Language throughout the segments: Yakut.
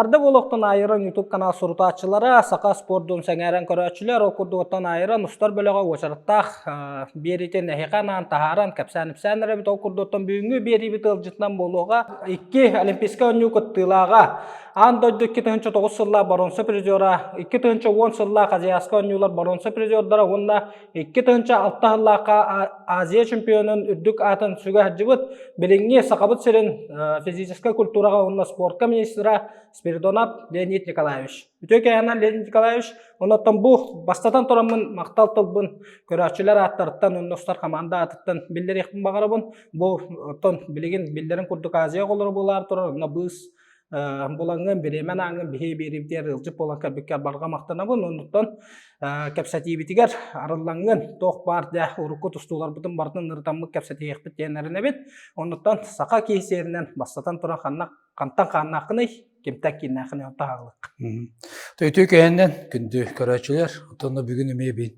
Эҕэрдэ буолуохтун Айрон YouTube канал сурутааччылара, саха спордун сэҥээрэн көрөөччүлэр, ол курдугуттан Айрон устар бөлөҕө уочараттаах биэриитин эһиэхэ анаан таһааран кэпсээн-ипсээн эрэбит. Ол курдуктан бүгүҥҥү биэриибит ыалдьытынан буолуоҕа икки Олимпийскай оонньуу кыттыылааҕа, аан дойду 2009 сыллаах боруонса призера, 2010 сыллаах Азиатскай оонньуулар боруонса призердара уонна 2006 сыллаахха Азия чемпионун үрдүк аатын сүгэ сылдьыбыт билиҥҥи Сахабыт сирин физическэй культураҕа уонна спортка министра Спиридонов Леонид Николаевич. Үтүө кэһэнэн Леонид Николаевич, оннуттан бу бастатан тураммын махтал тылбын көрөөччүлэр ааттарыттан уонна устар команда аатыттан биллэриэхпин баҕарабын. Бу оттон билигин биллэрин курдук Азия оҕолоро буолаар турар, онно быыс булаҥҥын, бириэмэн ааҥҥын биһи биэриибитигэр ыалдьыт буолан кэлбиккэр барҕа махтанабын. Оннуттан кэпсэтиибитигэр арыллаҥҥын туох баар дьэ урукку тустууларбытын барытын ырытаммыт кэпсэтиэхпит диэн эрэнэбит. Оннуттан саха киһи сиэринэн бастатан туран ханна хантан хааннааххыный, кимтэн кииннээххиний онто аҕалык. Үтүө кэһэннэн күндү көрөөччүлэр, оттон бүгүн эмиэ бин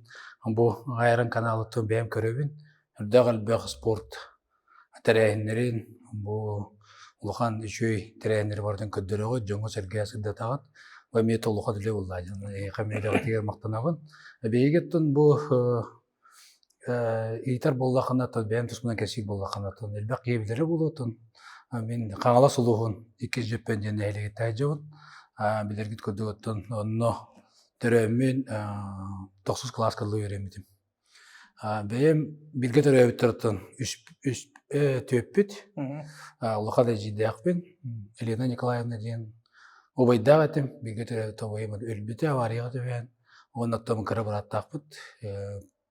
бу Айрон каналыттан бэйэм көрөбүн. Үрдээх элбэх спорт тэрээһиннэрин бу улахан үчүгэй тэрээһиннэри барытын көрдөрөҕүт, дьоҥҥо-сэргэҕэ сырдатаҕыт. Бу эмиэ толуха үлэ буолла дьон эһиэхэ эмиэ үлэҕитигэр махтанабын. Биһиги оттон бу ыйытар буоллаххына, оттон бэйэм туспунан кэпсиир буоллаххына, оттон элбэх киһи билэрэ буолуо, оттон мин Хаҥалас улууһун Иккис Дьөппөн диэн нэһилиэгиттэн сылдьабын. Билэргит курдук, оттон онно төрөөммүн тохсус кылааска дылы үөрэммитим. Бэйэм бииргэ төрөөбүттэртэн үс үс түөппүт, улахан эдьиийдээхпин. Елена Николаевна диэн убайдаах этим. Бииргэ төрөөбүт убайым өлбүтэ, аварияҕа түбэһэн. Уонна оттон кыра бырааттаахпыт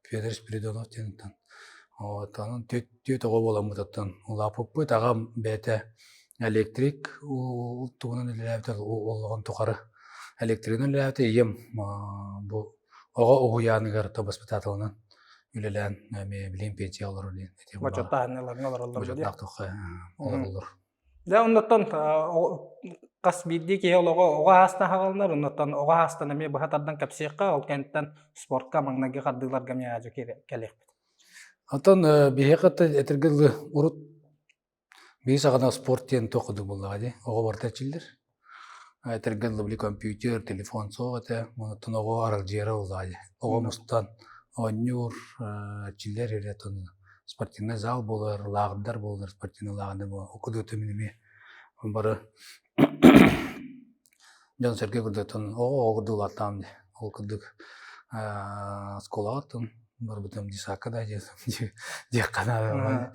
Федор Спиридонов диэн Вот, онон түөрт оҕо буоламмыт оттон улааппыппыт. Аҕам бэйэтэ электрик тугунан үлэлээбитэ олоҕун тухары электригынан үлэлээбитэ. Ийэм бу оҕо уһуйааныгар воспитателынан үлэлээн эмиэ билигин пенсия олорор диэн Бочуоттааһыннарга олороллор бочуоттаах тухха олороллор. Дьэ оннуттан хас биирдии киһи олоҕо оҕо аастан хаҕаланар, оннуттан оҕо аастан эмиэ быһа тардан кэпсиэххэ, ол кэнниттэн спортка маҥнайгы хардыыларга эмиэ аадьа кэлиэхпит. Оттон биһиэхэ этэргэ дылы урут Биир саҕана спорт диэн туох курдук буоллаҕа дии, оҕо барыта эрчиллэр. Этэргэ дылы били компьютер, телефон суох этэ, онтон оҕо аралдьыйара буоллаҕа дии. Оҕо мустан оонньуур, эрчиллэр эрэ оттон спортивнай зал буолар, лааҕырдар буолар, спортивнай лааҕырдар буолар. Ол курдук мин эмиэ бары Дьон-сэргэ курдуктан оҕо-оҕо курдук улааттаҕым дии. Ол курдук оскуолаҕа оттон барбытым десакка да диэххэ наада.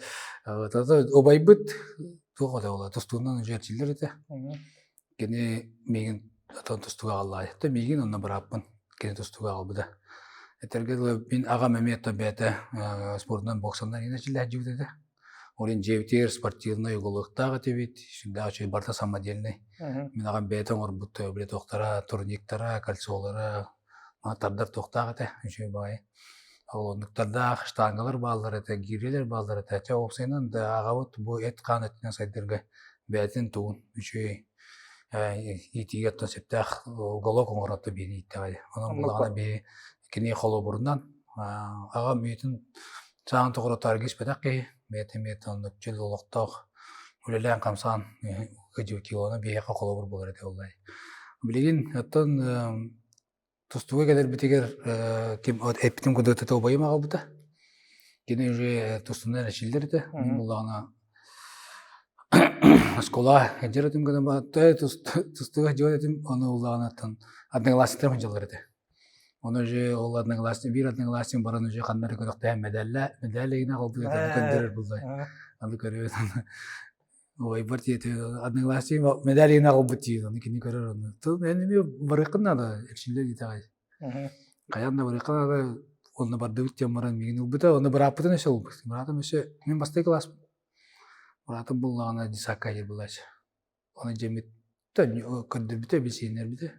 Убайбыт туох этэ ол тустуунан уже эрчиллэр этэ. Кини миигин оттон тустууга аҕаллаҕа. Оттон миигин онно бырааппын кини тустууга аҕалбыта. Этэргэ дылы мин аҕам эмиэ оттон бэйэтэ спордунан боксанан эрчиллэ сылдьыбыт этэ. Ол иһин дьиэбитигэр спортивнай уголоктаах этибит, сүрдээх үчүгэй барыта самодельнай. Мин аҕам бэйэтэ оҥорбут били туохтара, турниктара, кольцолара, тардар туохтаах этэ, үчүгэй баҕайы. Ол оннуктардаах штангалар бааллар этэ, гиирэлэр бааллар этэ. Чэ, уопсайынан да аҕабыт бу эт-хаан өттүнэн сайдарга бэйэтин тугун үчүгэй иитиигэ оттон сөптөөх уголок оҥорон биһини ииттэҕэ. Онон булаҕына биһи кини холобурунан аҕам үйэтин Саҥа тоҕо таарга испэтэх киһи, бэйэтэ эмиэ оннук чөл олохтоох үлэлээн-хамсаан килоны биһиэхэ холобур буолар этэ буоллай. Билигин оттон тустууга кэлэрбитигэр ким эппитим курдук этэ убайым аҕалбыта. Кини уже тустуунан эрчиллэр этэ. Мин буллаҕына оскуола сылдьар этим гына тустууга сылдьыбат этим, ону буллаҕына оттон одноклассниктарым сылдьаллар этэ. Ону уже ол одноклассник, биир одноклассник баран уже ханна эрэ күрэхтэһэн мэдээллэ, мэдээлэ игинэ аҕалбыт аны көрдөрөр буллай. Аны көрөбүт аны Ой, бар диэти одноклассник мэдээлэ игинэ аҕалбыт диир, аны кини көрөр аны. Тыл эн эмиэ барыаххын наада, эрчиллэ диэтэҕэй. Хайаан да барыахха наада, онно бардыбыт диэн баран миигин ылбыта, онно бырааппытын өссө ылбыт. Быраатым өссө, мин бастакы класс быраатым буллаҕына десакка диир булааччы. Ону дьиэммит көрдөрбүтэ, билсиһиннэрбитэ.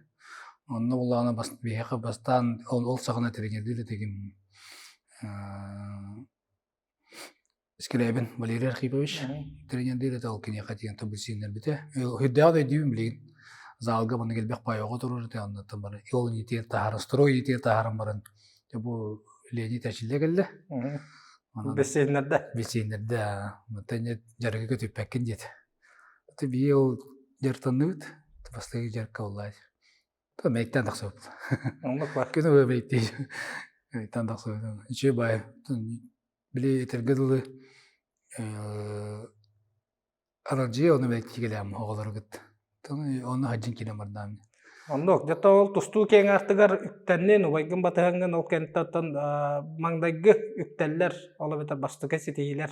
Онно буллаҕына биһиэхэ бастаан ол, ол саҕана тренердиир этигим Скрябин Валерий Архипович тренердиир этэ, ол киниэхэ тиийэн билсиһиннэрбитэ. Үрдээҕи да өйдүүбүн билигин. Залга маннык элбэх паайа оҕо турар этэ, оннуттан баран ол инитигэр таһааран, строй инитигэр таһааран баран бу Леонид эрчиллэ кэллэ. Билсиһиннэрдэ. Билсиһиннэрдэ. Онтон дьарыгы көтүппэккин диэтэ. Ити биһи ол дьарыктанныбыт. Бастакы дьарыкка буоллаат. Мэйиктэн тахсыбыт. Оннук бар. Күнү быһа мэйиктиир. Мэйиктэн тахсыбыт. Үчүгэй баайы. Били этэргэ дылы аралдьыйа ону мэйиктии кэлэм оҕолору кытта. Ону хадьын киирэн бардаам. Оннук. Дьэ ол тустуу киэҥ аартыгар үктэннин, убайгын батыһаҥҥын ол кэнниттэн маҥнайгы үктэллэр, ол эбэтэр бастакы ситиһиилэр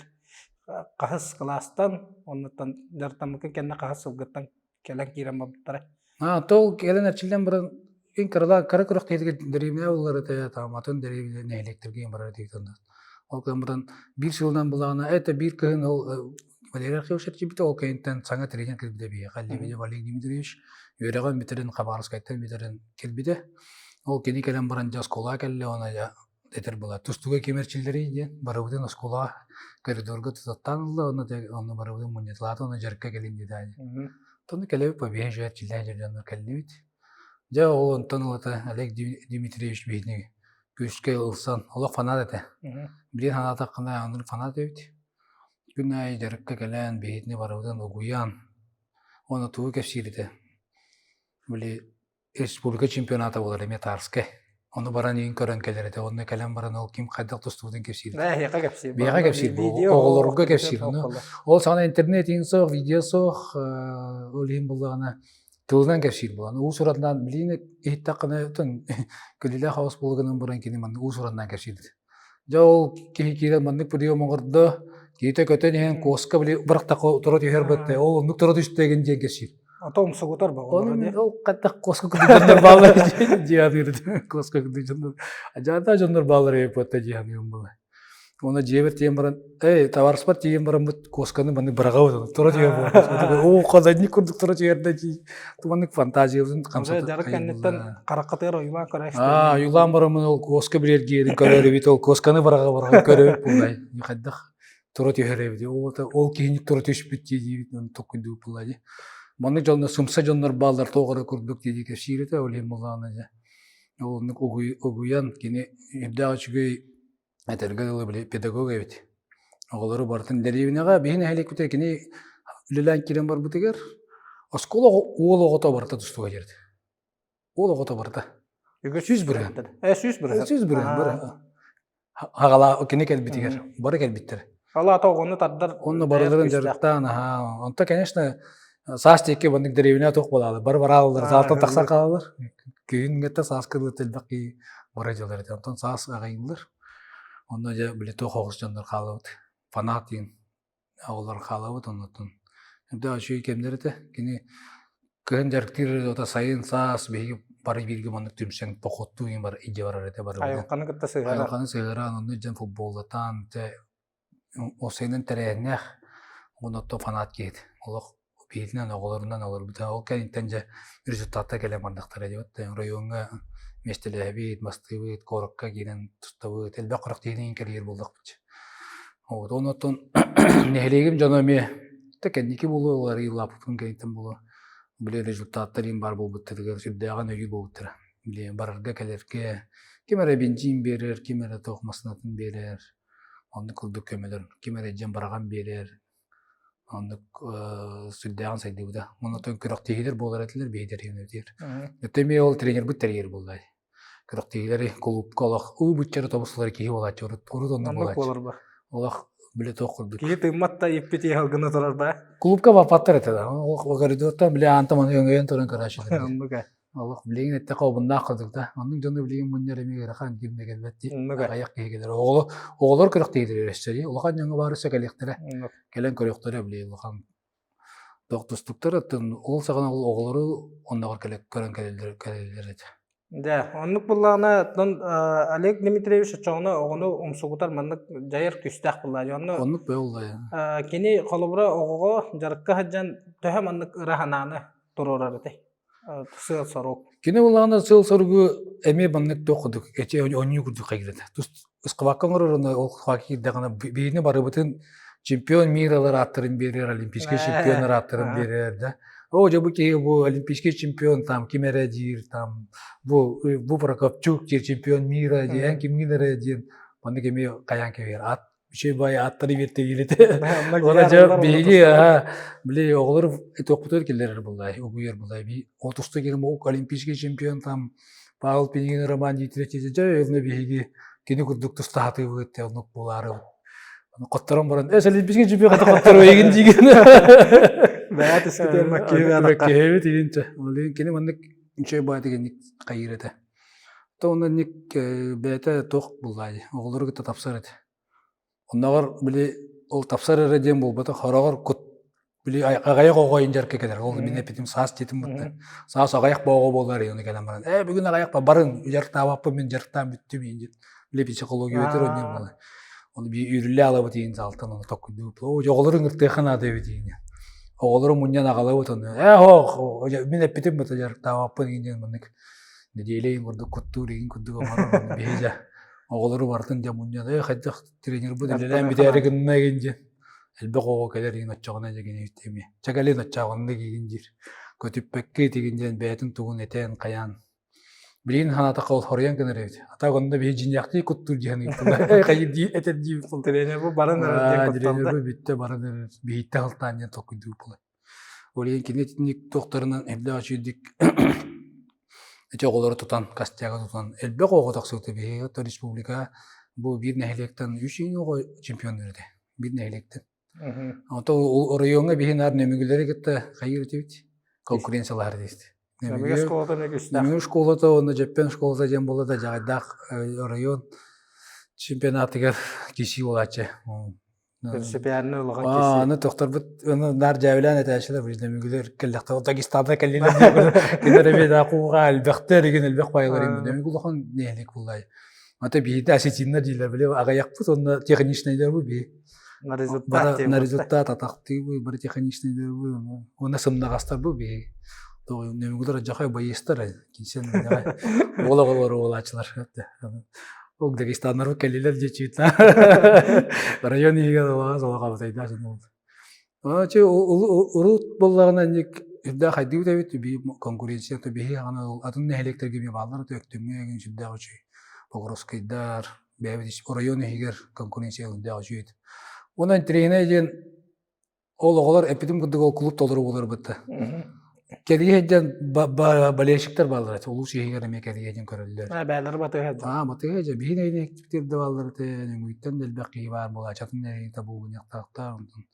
хаһыс кылаастан, оннуттан дьарыктаммыккын кэннэ хаһыс сылгыттан кэлэн киирэн барбыттара. А, то кэлэн эрчиллэн баран ин кырала кыра күрэхтэһиитигэр дэриэбинэ буллар этэ, там атын дэриэбинэ нэһилиэктэргэ барар этибит онно. Ол гынан баран биир сылынан булаҕына, это биир кыһын ол Валерий Архипович эрчийбитэ, ол кэнниттэн саҥа тренер кэлбитэ биһиэхэ Лебедев Олег Дмитриевич үөрэҕин бүтэрэн Хабаровскайтан бүтэрэн кэлбитэ. Ол кини кэлэн баран дьэ оскуолаҕа кэллэ, уонна дьэ этэр буолар тустууга ким эрчиллэрий диэн барыбытын оскуолаҕа коридорга тутаттаан ылла уонна онно барыбытын мунньуталаата уонна дьарыкка кэлин диэтэ Онтон кэлэбит победа дьэ эрчиллээн дьоннор кэллибит дьэ ол онтон ылата Олег Дмитриевич биһини күүскэ ылсан олох фанат этэ билигин санаатаххына оннук фанат эбит күн аайы дьарыкка кэлэн биһитини барыбытын угуйан уонна тугу кэпсиир этэ били республика чемпионата буолар эмиэ Тарскай. Ону баран иин көрөн кэлэр этэ. Онно кэлэн баран ол ким хайдах тустубутун кэпсиир. Эһиэхэ кэпсиир. Биһиэхэ кэпсиир. Оҕолорго кэпсиир. Ол саҕана интернет иин суох, видео суох, ол иһин буллаҕына тылынан кэпсиир буолан. Уус-уранынан билигин иһиттэххинэ күлүүлээх хаос буолугунан баран кини маннык уус-уранынан кэпсиир. Дьэ ол киһи киирэн маннык прием оҥордо, киһитэ көтөн иһэн куоска били бырахтахха тура түһэр бытта, ол оннук тура түстэгин диэн кэпсиир. Ото умсугутар баҕалара дии. Ол хайдах куоска курдук дьоннор бааллар дии саныыр. Куоска курдук дьоннор. Дьаата дьоннор бааллар эбит дии саныыбын була. Уонна дьиэбэр тиийэн баран, эй, табаарыспар тиийэн бараммыт куосканы маннык быраҕабыт, тура түһэр буолбут. Оо, хозайник курдук тура түһэр да дии. Маннык фантазиябытын хамсатар. Дьарык кэнниттэн хараххытыгар ойуулаан көрө Аа, ойуулаан бараммын ол куоска билэргиэрин көрөр эбит, ол куосканы быраҕа быраҕа көрөбүт буоллай. Хайдах тура түһэр эбит. Ол ол киһини тура түспүт дии диибит, оны токуйдуу буолла дии. Маннык дьоннор сымса дьоннор бааллар туох эрэ курдук дии кэпсиир этэ, ол иһин буоллаҕына дьэ. Ол оннук угуйан кини үрдээх үчүгэй этэргэ дылы били педагог эбит. Оҕолору барытын дэриэбинэҕэ биһи нэһилиэкпитигэр кини үлэлээн киирэн барбытыгар оскуола уол оҕото барыта тустууга дьэрит. Уол оҕото барыта. 100%. 100%. 100% бары. Хаҕала кини кэлбитигэр бары кэлбиттэр. Ол аата оҕону тардар. Онно барыларын дьарыктаан аһаа. Онто, конечно, саас диэки маннык дэриэбинэ туох буолаалы бары бараалалар заалтан тахсан хаалалар күһүн сааскы дылы элбэх киһи бара дьылар этэ онтон саас аҕайыллар онно дьэ били туох оҕус дьоннор хаалабыт фанат диэн оҕолор хаалабыт оннуттан үрдээх үчүгэй кэмнэр этэ кини кыһын дьарыктыыр ото сайын саас биһиги бары бииргэ маннык түмсэн походтуу бар илдьэ барар этэ барыбытын айылҕаны кытта сыһыаран айылҕаны сыһыаран онно илдьэн футболлатаан дьэ Уопсайынан тэрээһиннээх уонна оттон фанат киһи олох биһитинэн оҕолорунан олорбута. Ол кэнниттэн дьэ результаттар кэлэн бардахтара диэбит. Оройуоҥҥа миэстэлэһэбит, бастыыбыт, куоракка киирэн тустабыт, элбэх күрэхтэһиини кэрийэр буоллахпыт. Вот онон оттон нэһилиэгим дьоно эмиэ да кэнники буолуо, уларыйыылааппытын кэнниттэн буолуо, били результаттар иһин баар буолбуттарыгар сүрдээҕин өйүүр буолбуттара. Били барарга-кэлэргэ ким эрэ бензин биэрэр, ким эрэ туох массыынатын биэрэр, Оннук курдук көмөлөр ким эрэ дьэн быраҕан биэрэр, оннук сүрдээҕин сайдыбыта. Онон күрэхтэһиилэр буолар этилэр биһи тэрийэн Өттө эмиэ ол тренербит тэрийэр буолла. Күрэхтэһиилэри кулуупка олох уу быччары тобус киһи буолааччы урут урут оннук буолааччы. Олох биле туох курдук. Киһи тыыммат да иппит иһалгына турар ба. Клубка баппаттар этэ да. Олох коридортан биле аанта маны өҥөйөн туран көрөөчүлэр. Оннук ээ. Олох билигин эттэххэ обуннаах курдук да. Оннук дьону билигин мунньар эмиэ ыарахан ким да кэлбэт дии. Аҕыйах киһи кэлэр. Оҕолор оҕолор күрэхтэһиилэр өссө дии. Улахан дьоҥҥо баар өссө кэлиэхтэрэ. Кэлэн көрүөхтэрэ били улахан тустуктар оттон ол саҕана ол оҕолору онноҕор кэлэ көрөн кэлэллэр кэлэллэр этэ. Дьэ, оннук буоллаҕына, оттон Олег Дмитриевич оччоҕуна оҕону умсугутар маннык дьайар күүстээх буоллаҕа. Онно Оннук буолла. Кини холобура оҕоҕо дьарыкка сылдьан төһө маннык ыра санааны туруорар этэй? Сыал-сорук. Кини буллаҕына сыал-соругу эмиэ маннык туох курдук эти оонньуу курдук хайгыта. Тус ысхыбакка оҥорор ону ол ысхыбакка киирдэҕинэ биһини барыбытын чемпион миралар ааттарын биэрэр, олимпийский чемпионнар ааттарын биэрэр да. О, дьэ бу киһи бу олимпийский чемпион там ким эрэ диир, там бу бу Прокопчук диир чемпион мира диэн, эн кимҥин эрэ диэн маннык эмиэ хайаан кэбиһэр. Аат. Үчүгэй баай ааттары биэртэгиилэтэ. Уонна дьэ биһиги били оҕолор туохпутугар киллэрэр буллай, угуйар буллай. Би отуста кирим олимпийский чемпион там Павел Пинигин Роман Дмитриевич дьэ ылна биһиги кини курдук тустаһатыыбыт те оннук буолаарыбыт. Хотторон баран, эс олимпийский чемпион хата хоттору эгин диигин. Бэйэ түскүтүөр маккиһи Маккиһэбит игин Ол кини маннык үчүгэй баай дегенник хайыр этэ. То онно ник бэйэтэ туох буллаай, оҕолору кытта тапсар этэ. Оннооҕор били ол тапсар эрэ диэн буолбатах, хороҕор кут били аҕайах оҕо дьарыкка кэлэр. Ол мин эппитим саас диэтим бутта. Саас аҕайах оҕо буолар ону кэлэн баран, ээ бүгүн аҕайах барыҥ, дьарыктаабаппын мин дьарыктаан бүттүм диэн. Били психология өтөр онньур буолар. Ону би үүрүллэ алабыт иин саалтан ону токкуйдуубут. Оо, оҕолору ыҥыртыахха наада эбит иин. Оҕолору мунньан аҕалабыт ону. Ээ хоох, мин эппитим быта дьарыктаабаппын иин диэн маннык нэдиэлэ иин курдук куттуур иин курдук оҥорор биһи дьэ оҕолору барытын дьэ мунньан ээ хайдах тренербут үлэлээн бүтээри гынна игин диэн элбэх оҕо кэлэр игин оччоҕуна дьэ гини эмиэ чэ кэлин оччоҕунна игин диир көтүппэккэ итигин диэн бэйэтин тугун этэн хайаан билигин санаатахха ол хоруйан гынар эбит а так онно биһи дьиҥнээхтии куттуур дьиһэн ыыттылар хайыр дии этэр дии тренер бу баран эрэр диэн тренер бу бүттэ баран эрэр биһиттэ халтаан диэн толкуйдуур буолар Ол иһин кини итинник туохтарынан элбэх үчүгэйдик ити оҕолору тутан, костяга тутан элбэх оҕо тахсыбыта биһиги оттон республика бу биир нэһилиэктэн үс оҕо чемпионнар этэ биир нэһилиэктэн. Онтон оройуоҥҥа биһи наар нөмүгүлэри кытта хайыыр этибит конкуренциялаһар этибит. Нөмүгү школата эмиэ күүстээх. Нөмүгү школата уонна Дьөппөн школата диэн буолла да дьаҕайдаах оройуон чемпионатыгар киирсии буолааччы. Принципиально улахан киси. Аны тохторбут аны наар дьээбилээн этээчилэр билдэмигилер кэллэхтэ Дагестанда кэллилэр кинилэр эмиэ да кууга элбэхтэр игин элбэх байлар им улахан нэһилик буллай. Ата биһиде осетиннар диилэр биле аҕыйахпыт онно техничныйдар бу би. На результат на результат атахтыы бары техничныйдар бу уонна сымнаҕастар бу би. Нөмүгүлэр дьахай байыстар кисен уол оҕолору уолаачылар Ол Дагестаннар кэллилэр дьэ район иһигэр олоҕо солоҕобутайдаах дьон буолла. Чэ урут буоллаҕына инник үрдээх хайдыбыт эбит би конкуренция то биһи аны атын нэһилиэктэргэ эмиэ бааллар то өктөмҥө эҥин сүрдээх үчүгэй Покровскайдар бэйэбит оройуон иһигэр конкуренция үрдээх үчүгэй Онон интэриэһинэй диэн Ол оҕолор эппитим курдук ол клуб толору буолар бытта. Кэлиэ диэн болельщиктар бааллар этэ. Улуус иһигэр эмиэ кэлиэ диэн көрөллөр. А бээлэр батыһа дьэ. Аа батыһа дьэ. Биһин эйнектиктер да бааллар этэ. Нөҥүгүттэн да элбэх киһи баар буолаачатын эйин табуулуняктаахтар онтон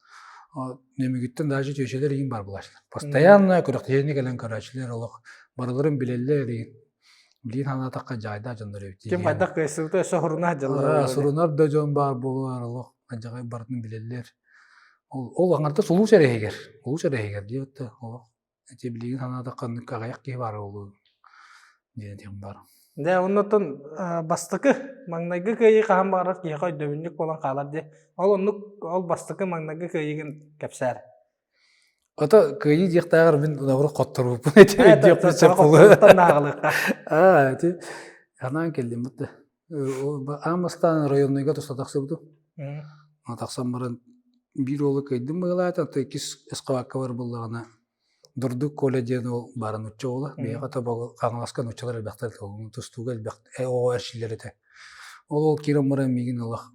нөмүгүттэн даже чүөчэлэр иин бар булаачылар. Постоянно күрэхтэһиини кэлэн көрөөччүлэр олох барыларын билэллэр иин. Билигин санаатахха дьаайдаах дьоннор эбит. Ким хайдах кыайсыбыта өссө сурунар дьаллар. Сурунар да дьон баар буолуар олох адьаҕай барытын билэллэр. Ол, ол аҥардас улуус эрэ иһигэр, улуус эрэ иһигэр диэбит да олох ити билигин санаатахха оннук аҕыйах киһи баар буолуо диэн этиэм баар. Дьэ, оннуттан бастакы маҥнайгы кыайыы хаһан баҕарар киһиэхэ өйдөбүнньүк буолан хаалар дии. Ол оннук ол бастакы маҥнайгы кыайыыгын кэпсээр. Ото кыайыы диэхтээҕэр мин наоборот хотторбуппун эти өйдүөхпүн сөп буолуо. Аа, ити анаан кэллим бутта. Аан бастаан районныйга туста тахсыбытым. Тахсан баран биир уолу кыайдым быһыылаата, оттон иккис эскавакка бар буоллаҕына Дурдук Коля диэн уол баара нуучча уола. Биһиэхэ тобоҕу Хаҥаласка нууччалар элбэхтэр этэ, тустууга элбэх оҕо эрчиллэр этэ. Ол уол киирэн баран миигин олох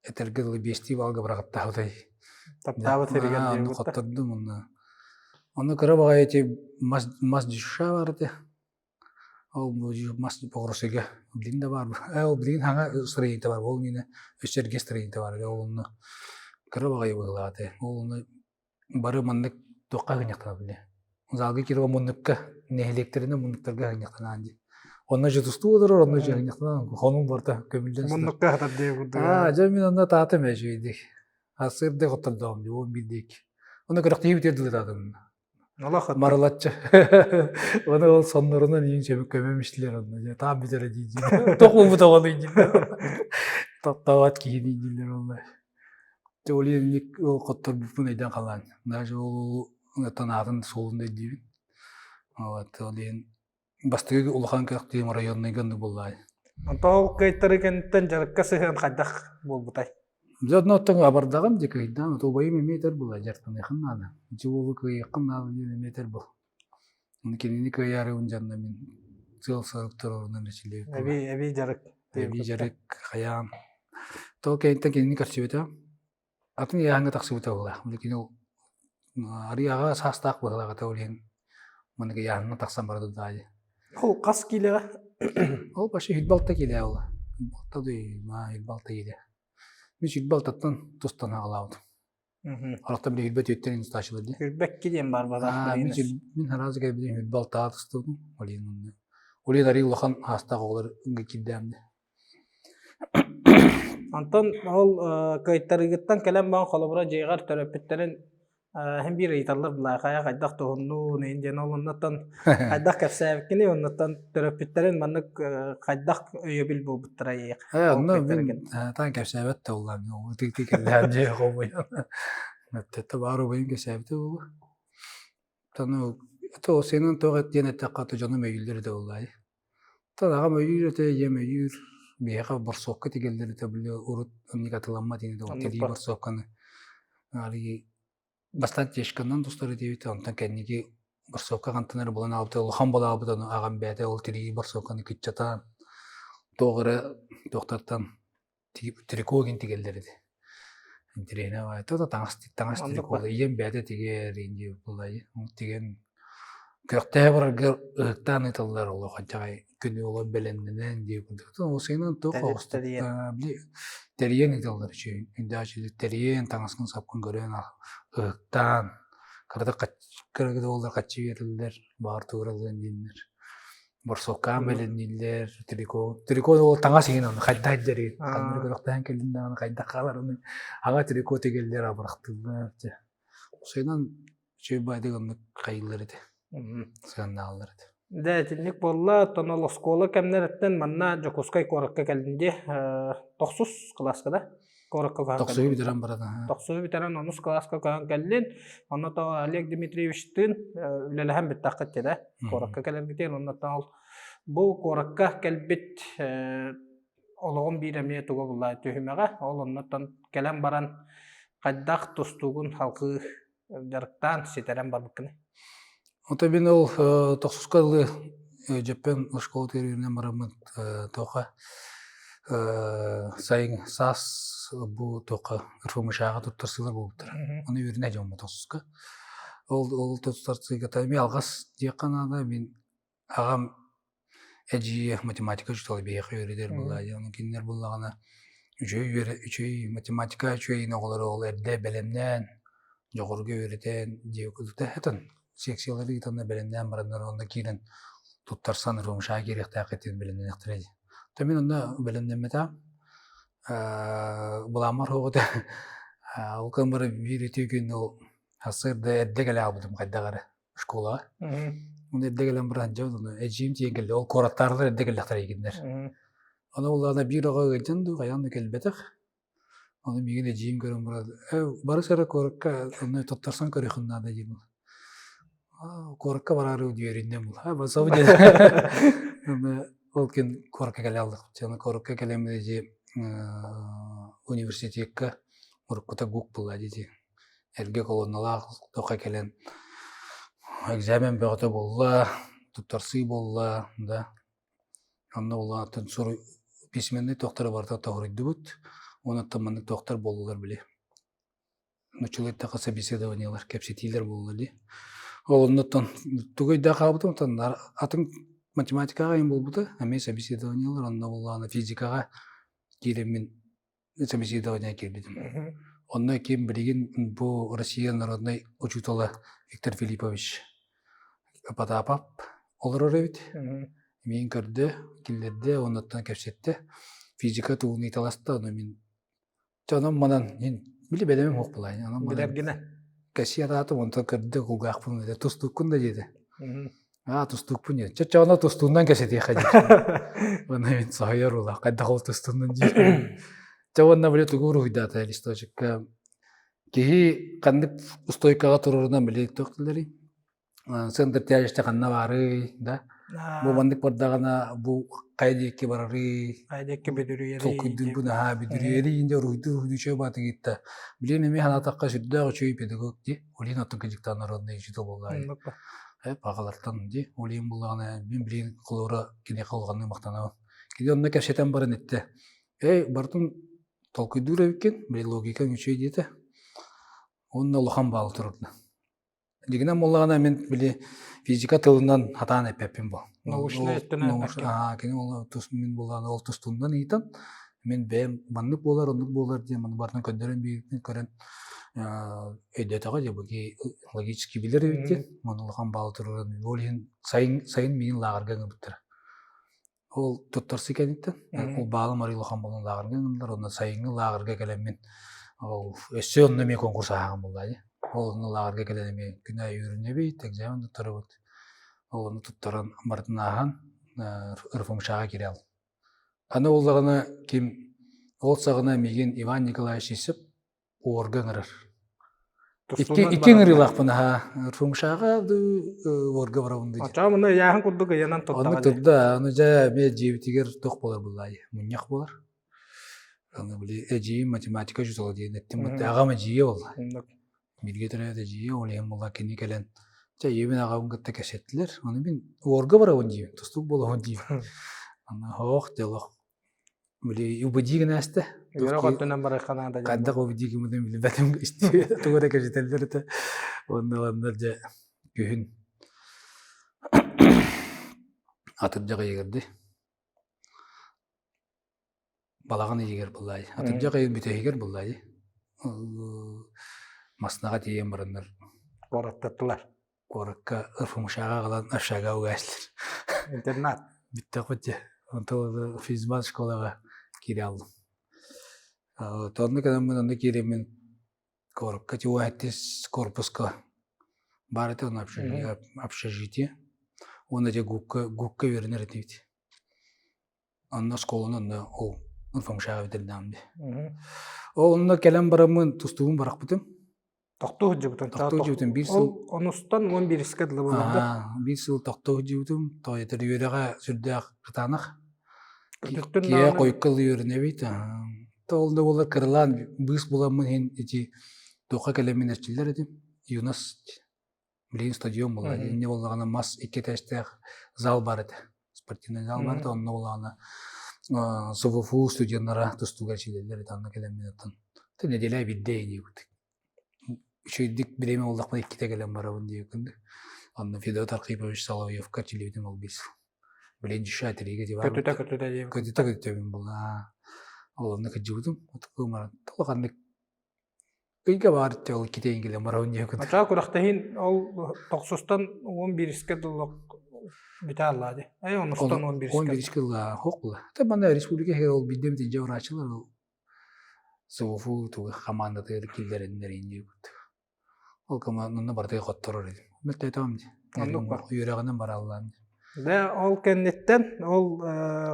этэргэ дылы биэстии балга быраҕаттаабытай. Таптаабыт сиригэр Онно хоттордум онно. Онно кыра баҕайы ити мас мас дюша бар этэ. Ол мас Покровскайга билигин да баар. Ол билигин хаҥа строение бар. Ол иннинэ өссө эргэ строение бар. Ол онно кыра баҕайы быһыылаах этэ. Ол онно бары маннык туохха ыһынньахтана били. Залга киирэн муннукка нэһилиэктэринэн муннуктарга ыһынньахтанаан дии. Онно же тустуу олорор, онно же ыһынньахтанаан хонун барыта көмүллэн сытар. Муннукка хатар дии курдук. Аа, дьэ мин онно таатым ээ үчүгэйдик. Сырдык хоттордоҕум дии, 11 диэки. Онно күрэхтэһии бүтүөр дылы таатым. Марылаччы. Оны ол соннорунан иин сөбүк көмөм истилер онно. Дьэ таам бүтэрэ дии дии. Тох буолбут оҕону дииллэр. Таптаабат киһи дии дииллэр ол. Дьэ ол иһин ол хотторбуппун өйдөөн халаан. Даже ол танаатын суолун өйдүүбүн. Вот ол иһин бастакы улахан кыахтыым районныйга оннук буоллаҕай. Онтон ол кыайтарыы кэнниттэн дьарыкка сыһыан хайдах буолбутай? Дьэ онно оттон абардаҕым дьэ кыайдаан ото убайым эмиэ этэр буолла дьарыктаныаххын наада. Ити уолу кыайыаххын наада диэн эмиэ этэр буол. Ону кинини кыайаарыбын дьонно мин сыал-сорук туруорунан эчилиэбит Эбии эбии дьарык. Эбии дьарык хайаан. Ол кэнниттэн кинини көрсүбүтэ. Атын ыйааһыҥҥа тахсыбыта буолла. Кини арыйаҕа саастаах быһыылаах этэ ол иһин маннык ыйааһыҥҥа тахсан барда даа. Ол хас киилэҕэ? Ол почти 26 киилэ ол. Балта 26 киилэ. Мин 26-тан тустан аҕалаабытым. Орохто били хүрбэт үөттэн инстачылар дии. Хүрбэкки диэн бар бадах. Мин мин араас кэлбитим хүрбэ алтаҕа тустубутум. Ол иһин онно. Ол иһин арыый улахан аастаах оҕолор киирдээмдэ. Онтон ол кыайтарыыгыттан кэлэн баран холобура дьиэҕэр төрөппүттэрин Һин биир ыйыталлар былаахайа хайдах туһуннуун иһин диэн ол оннуттан хайдах кэпсээбиккиний оннуттан төрөппүттэрин маннык хайдах өйөбүл буолбуттара ийэх Ээ онно мин таан кэпсээбэт да буоллаам ытыктыы кэллээн дьиэ хомуйан Өттөттө баар убайым кэпсээбитэ буолуо Тону то сенен тоҕо диэн эттэххэ дьонум өйүүллэр да буоллаайы Тон аҕам өйүүр этэ, ийэм өйүүр. Биһиэхэ борсуокка тигэллэр этэ, били урут оннук атыламмат ини да тирии борсуокканы арыый бастаан тешканан тустар этибит, онтон кэнники борсуокка хантан эрэ булан аҕалбыта, улахан буолаабыт ону аҕам бэйэтэ ол тирии борсуокканы кыччатан туох эрэ туохтартан трико гин тигэллэр этэ. Интириэһинэ баҕайы. То таҥас таҥас трикола ийэм бэйэтэ тигэр инди буллайы. Тигэн күрэхтэһэ барарга ыһыктаан ыыталлар олох ханчаҕай күнү олох бэлэмнэнэн дии курдук. Ол туох оҕустук били тэрийэн ыыталлар үчүгэй. Үндээччи тэрийэн таҥаскын сапкын көрөн ыһыктаан кыратык кыра буоллар хаччы биэрэллэр баар туураллан диэннэр. Борсуоккаан бэлэмнииллэр, трико. Трико ол таҥас иһин ону хайдах илдьэрий, ханна көрөхтөөн кэллин даҕаны хайдах хааларын аҕа трико тигэллэр абырахтыыллар дьэ. Усайынан үчүгэй баайдык оннук хайыыллар этэ. Сыаннааллар этэ. Дэ итинник буолла, оттон ол оскуола кэмнэриттэн манна Дьокуускай куоракка кэллин дии. Тохсус кылааска да? Куоракка көһөн Тохсуһу бүтэрэн баран. Тохсуһу бүтэрэн онус кылааска көһөн кэллин. Онно то Олег Дмитриевичтыын үлэлэһэн бүттэххит да куоракка кэлэргитин оннуттан ол бу куоракка кэлбит олоҕум биир эмиэ туга булла түһүмэҕэ ол оннуттан кэлэн баран хайдах тустуугун халкыы дьарыктаан ситэрэн барбыккыный? Ото мин ол тохсуска дылы Дьөппөн школатыгар үөрэнэн бараммыт туохха сайын саас бу туохха РФМШ-ҕа туттарсыылар буолбуттара. Ону үөрэнэ дьоммут тохсуска. Ол ол туттарсыыга эмиэ алҕас диэххэ наада мин Аҕам эдьиийэ математика учуутала биһиэхэ үөрэтэр буоллаҕа. Ону кинилэр буоллаҕына үчүгэй үөрэ үчүгэй математика үчүгэйин оҕолору ол эрдэ бэлэмнээн, дьоҕурга үөрэтэн дьиэ этэн секциялары ыытаннар бэлэмнээн бараннар онно киирэн туттарсан РУМШ-а киириэхтээххитин бэлэмнэниэхтэрэ дии. То мин онно бэлэмнэммэтэҕим. Былааммар суох этэ. Ол гынан баран биир үтүө күн ол сарсыарда эрдэ кэлэ хаалбытым хайдах эрэ. школаҕа. Оны эрдэ кэлэн баран дьэ ону эдьиийим тиийэн кэллэ. Ол куораттаарылар эрдэ кэллэхтэрэ игиннэр. Ону улаана биир оҕо ыалдьан дуу, хайаан да кэлбэтэх. Ону миигин эдьиийим көрөн баран, «Э, барыс эрэ куоракка онно туттарсан көрүөххүн наада» диир. Куоракка бараары үөрүннэм бул. А, басабы диэн. Ол күн куоракка кэлэ алдых. Аны куоракка кэлэммит эдьиий университекка уруккута ГУК буолла дии эргэ колонналаах тоха кэлэн экзамен бөҕөтө буолла, туттарсыы буолла, да. Онно улаатан суруй письменный туохтары барыта тоһоруйдубут. Онуттан маннык туохтар буоллулар били. Нуччалыы эттэххэ собеседованиелар, кэпсэтиилэр буолла дии. Ол оннуттан тугу өйдөөх хаалбытым, оттон атын математикаҕа айан буолбута, эмиэ собеседованиелар, онно буоллаҕына физикаҕа киирэммин собеседование киирбитим. Онно ким билигин бу Россия народнай учуутала Виктор Филиппович Потапов олорор эбит. Миин көрдө, киллэрдэ, оннуттан кэпсэттэ. Физика тугун ыйыталаста, ону мин онон манан били бэлэмим суох буолаайын. Онон Билэргинэ. Кэсиэ араатым, онтон көрдө кулгаахпын этэ тустуккун да диэтэ. Аа, тустуукпун диэн. Чочоҕуна тустуунан кэсэтиэххэ диир. Уонна мин соһуйар ула, хайдах ол тустуунан диир. Чэ уонна били тугу уруһуйдаата листочекка киһи ханнык устойкаҕа турарынан били туох дииллэрий? Центр тяжести ханна баарый, да? Бу маннык бардаҕына бу хайа диэки барарый? Хайа диэки бүдүрүйэрий? Толкуйдуурбун аһаа бүдүрүйэрий инде уруһуйдуур уруһуйдуу үчүгэй баатыгытта. Билигин эмиэ санаатахха сүрдээх үчүгэй педагог дии. Улин оттон кыдьыктаан народный учитель буоллаҕа. Баҕалартан дии Улин буллаҕына мин билигин холобура киниэхэ улаханнык махтанабын. Кини онно кэпсэтэн баран эттэ. Эй, барытын Толкуйдуур эбиккин, били логикаҥ үчүгэй диэтэ. Уонна улахан баал турда. Дьиҥинэн буоллаҕына мин били физика тылынан хатаан эппэппин бу. Научнай өттүнэн эппэккин. Аа, кини ол тус мин буоллаҕына ол тустуунан ыйытан мин бэйэм маннык буолар, оннук буолар диэн маны барытын көрдөрөн биэрбитин көрөн өйдөөтөҕө дии бу логически билэр эбит диэн. Маны улахан баал туруоран ол иһин сайын сайын миигин лааҕырга ыҥырбыттара. Ол туттарсыы кэнниттэн ол баалым арыый улахан буолан лааҕырга ыҥырдылар. Онно сайыҥҥы лааҕырга кэлэммин ол өссө онно эмиэ конкурс ааһаҕын буоллаа дии. Ол онно лааҕырга кэлэн эмиэ күн аайы үөрэнэбит, экзамен туттарабыт. Ол ону туттаран барытын ааһан РФМШ-ҕа киирэ Аны буоллаҕына ким ол саҕана миигин Иван Николаевич Сисов уорга ыҥырар. Икки икки ыҥырыылаахпын аһаа. Фумшаҕа уорга барабын дии. Оччоҕо муну ыйааһын курдук ыйанан турдаҕа Оннук турда. Аны дьэ эмиэ дьиэбитигэр туох буолар буллаайы? Мунньах буолар. Аны били эдьиийим математика учуутала диэн эттим. Аҕам эдьиийэ буолла. Бииргэ төрөөбүт эдьиийэ ол иһин буолла кини кэлэн чэ ийэбин аҕабын кытта кэпсэттилэр. Аны мин уорга барабын диибин, тустуук буолабын диибин. Аны оһох дьолох Били убедии гына ааста. Үөрэх өттүнэн барыахха наада диэн. Хайдах убедии гыммытын билбэтим тугу эрэ кэпсэтэллэр этэ. Уонна ыланнар дьэ күһүн атырдьах ыйыгар дии. Балаҕан ыйыгар буллаай. Атырдьах ыйын бүтэһигэр буллаай. Маснаҕа тиийэн бараннар Куораттаттылар. Куоракка РФМШ-ҕа аҕалан общага угаастыр. Интернат. Бүттэхпит дьэ. Онтон физмат школаҕа киирэ аллым. Онно кэлэммин онно киирэммин куоракка тиуэттис корпуска баар этэ онно общежитие. Уонна дьэ ГУКка ГУКка үөрэнэр этибит. Онно оскуоланы онно ол РФМШ-ҕа бүтэрдэҕим дии. Ол онно кэлэн бараммын тустуубун барахпытым. Тохтуу сылдьыбытын. Тохтуу сылдьыбытым биир сыл. Ол онустан 11-ке дылы буолар Биир сыл тохтуу сылдьыбытым. Тоойотор үөрэҕэ сүрдээх кытаанах. Киһи хойукка үөрэнэбит. Ол да буоллар кыралаан быыс буламмын иһин ити туохха кэлэммин эрчиллэр этим. Юность билигин стадион буолла. Инньэ буоллаҕына мас икки этээстээх зал бар этэ. Спортивный зал бар этэ. Онно буоллаҕына СВФУ студеннара тустууга эрчиллэллэр этэ. Онно кэлэммин оттон нэдиэлэ биирдэ инибит. Үчүгэйдик бириэмэ буллахпына иккитэ кэлэн барабын диэбиккин да. Онно Федот Архипович Соловьевка эрчиллибитим ол биир сыл. Билигин дьүшэ тириигэ дьыбар. Көтүтэ көтүтэ диэбит. Көтүтэ көтүтэ буолла. Ол онно кырдьыбытым. Отукум улаханнык Ыйга баар ол китэйин кэлэн барабын диэкин. Ачаа күрэхтэһиин ол тохсустан 11-искэ дылы бүтэ аллаа ди. Ай онустан 11-искэ. 11-искэ дылы хоқ була. Та манна республика иһигэр ол биирдэ эмит дьэ ураачылар ол СВФУ тугу хамаандатыгар киллэрэннэр диэбит. Ол команданна барытыгар хотторор этим. Мөлтөөтөҕүм дии. Оннук ба. Үөрэҕинэн бараллаан. Дэ ол кэнниттэн ол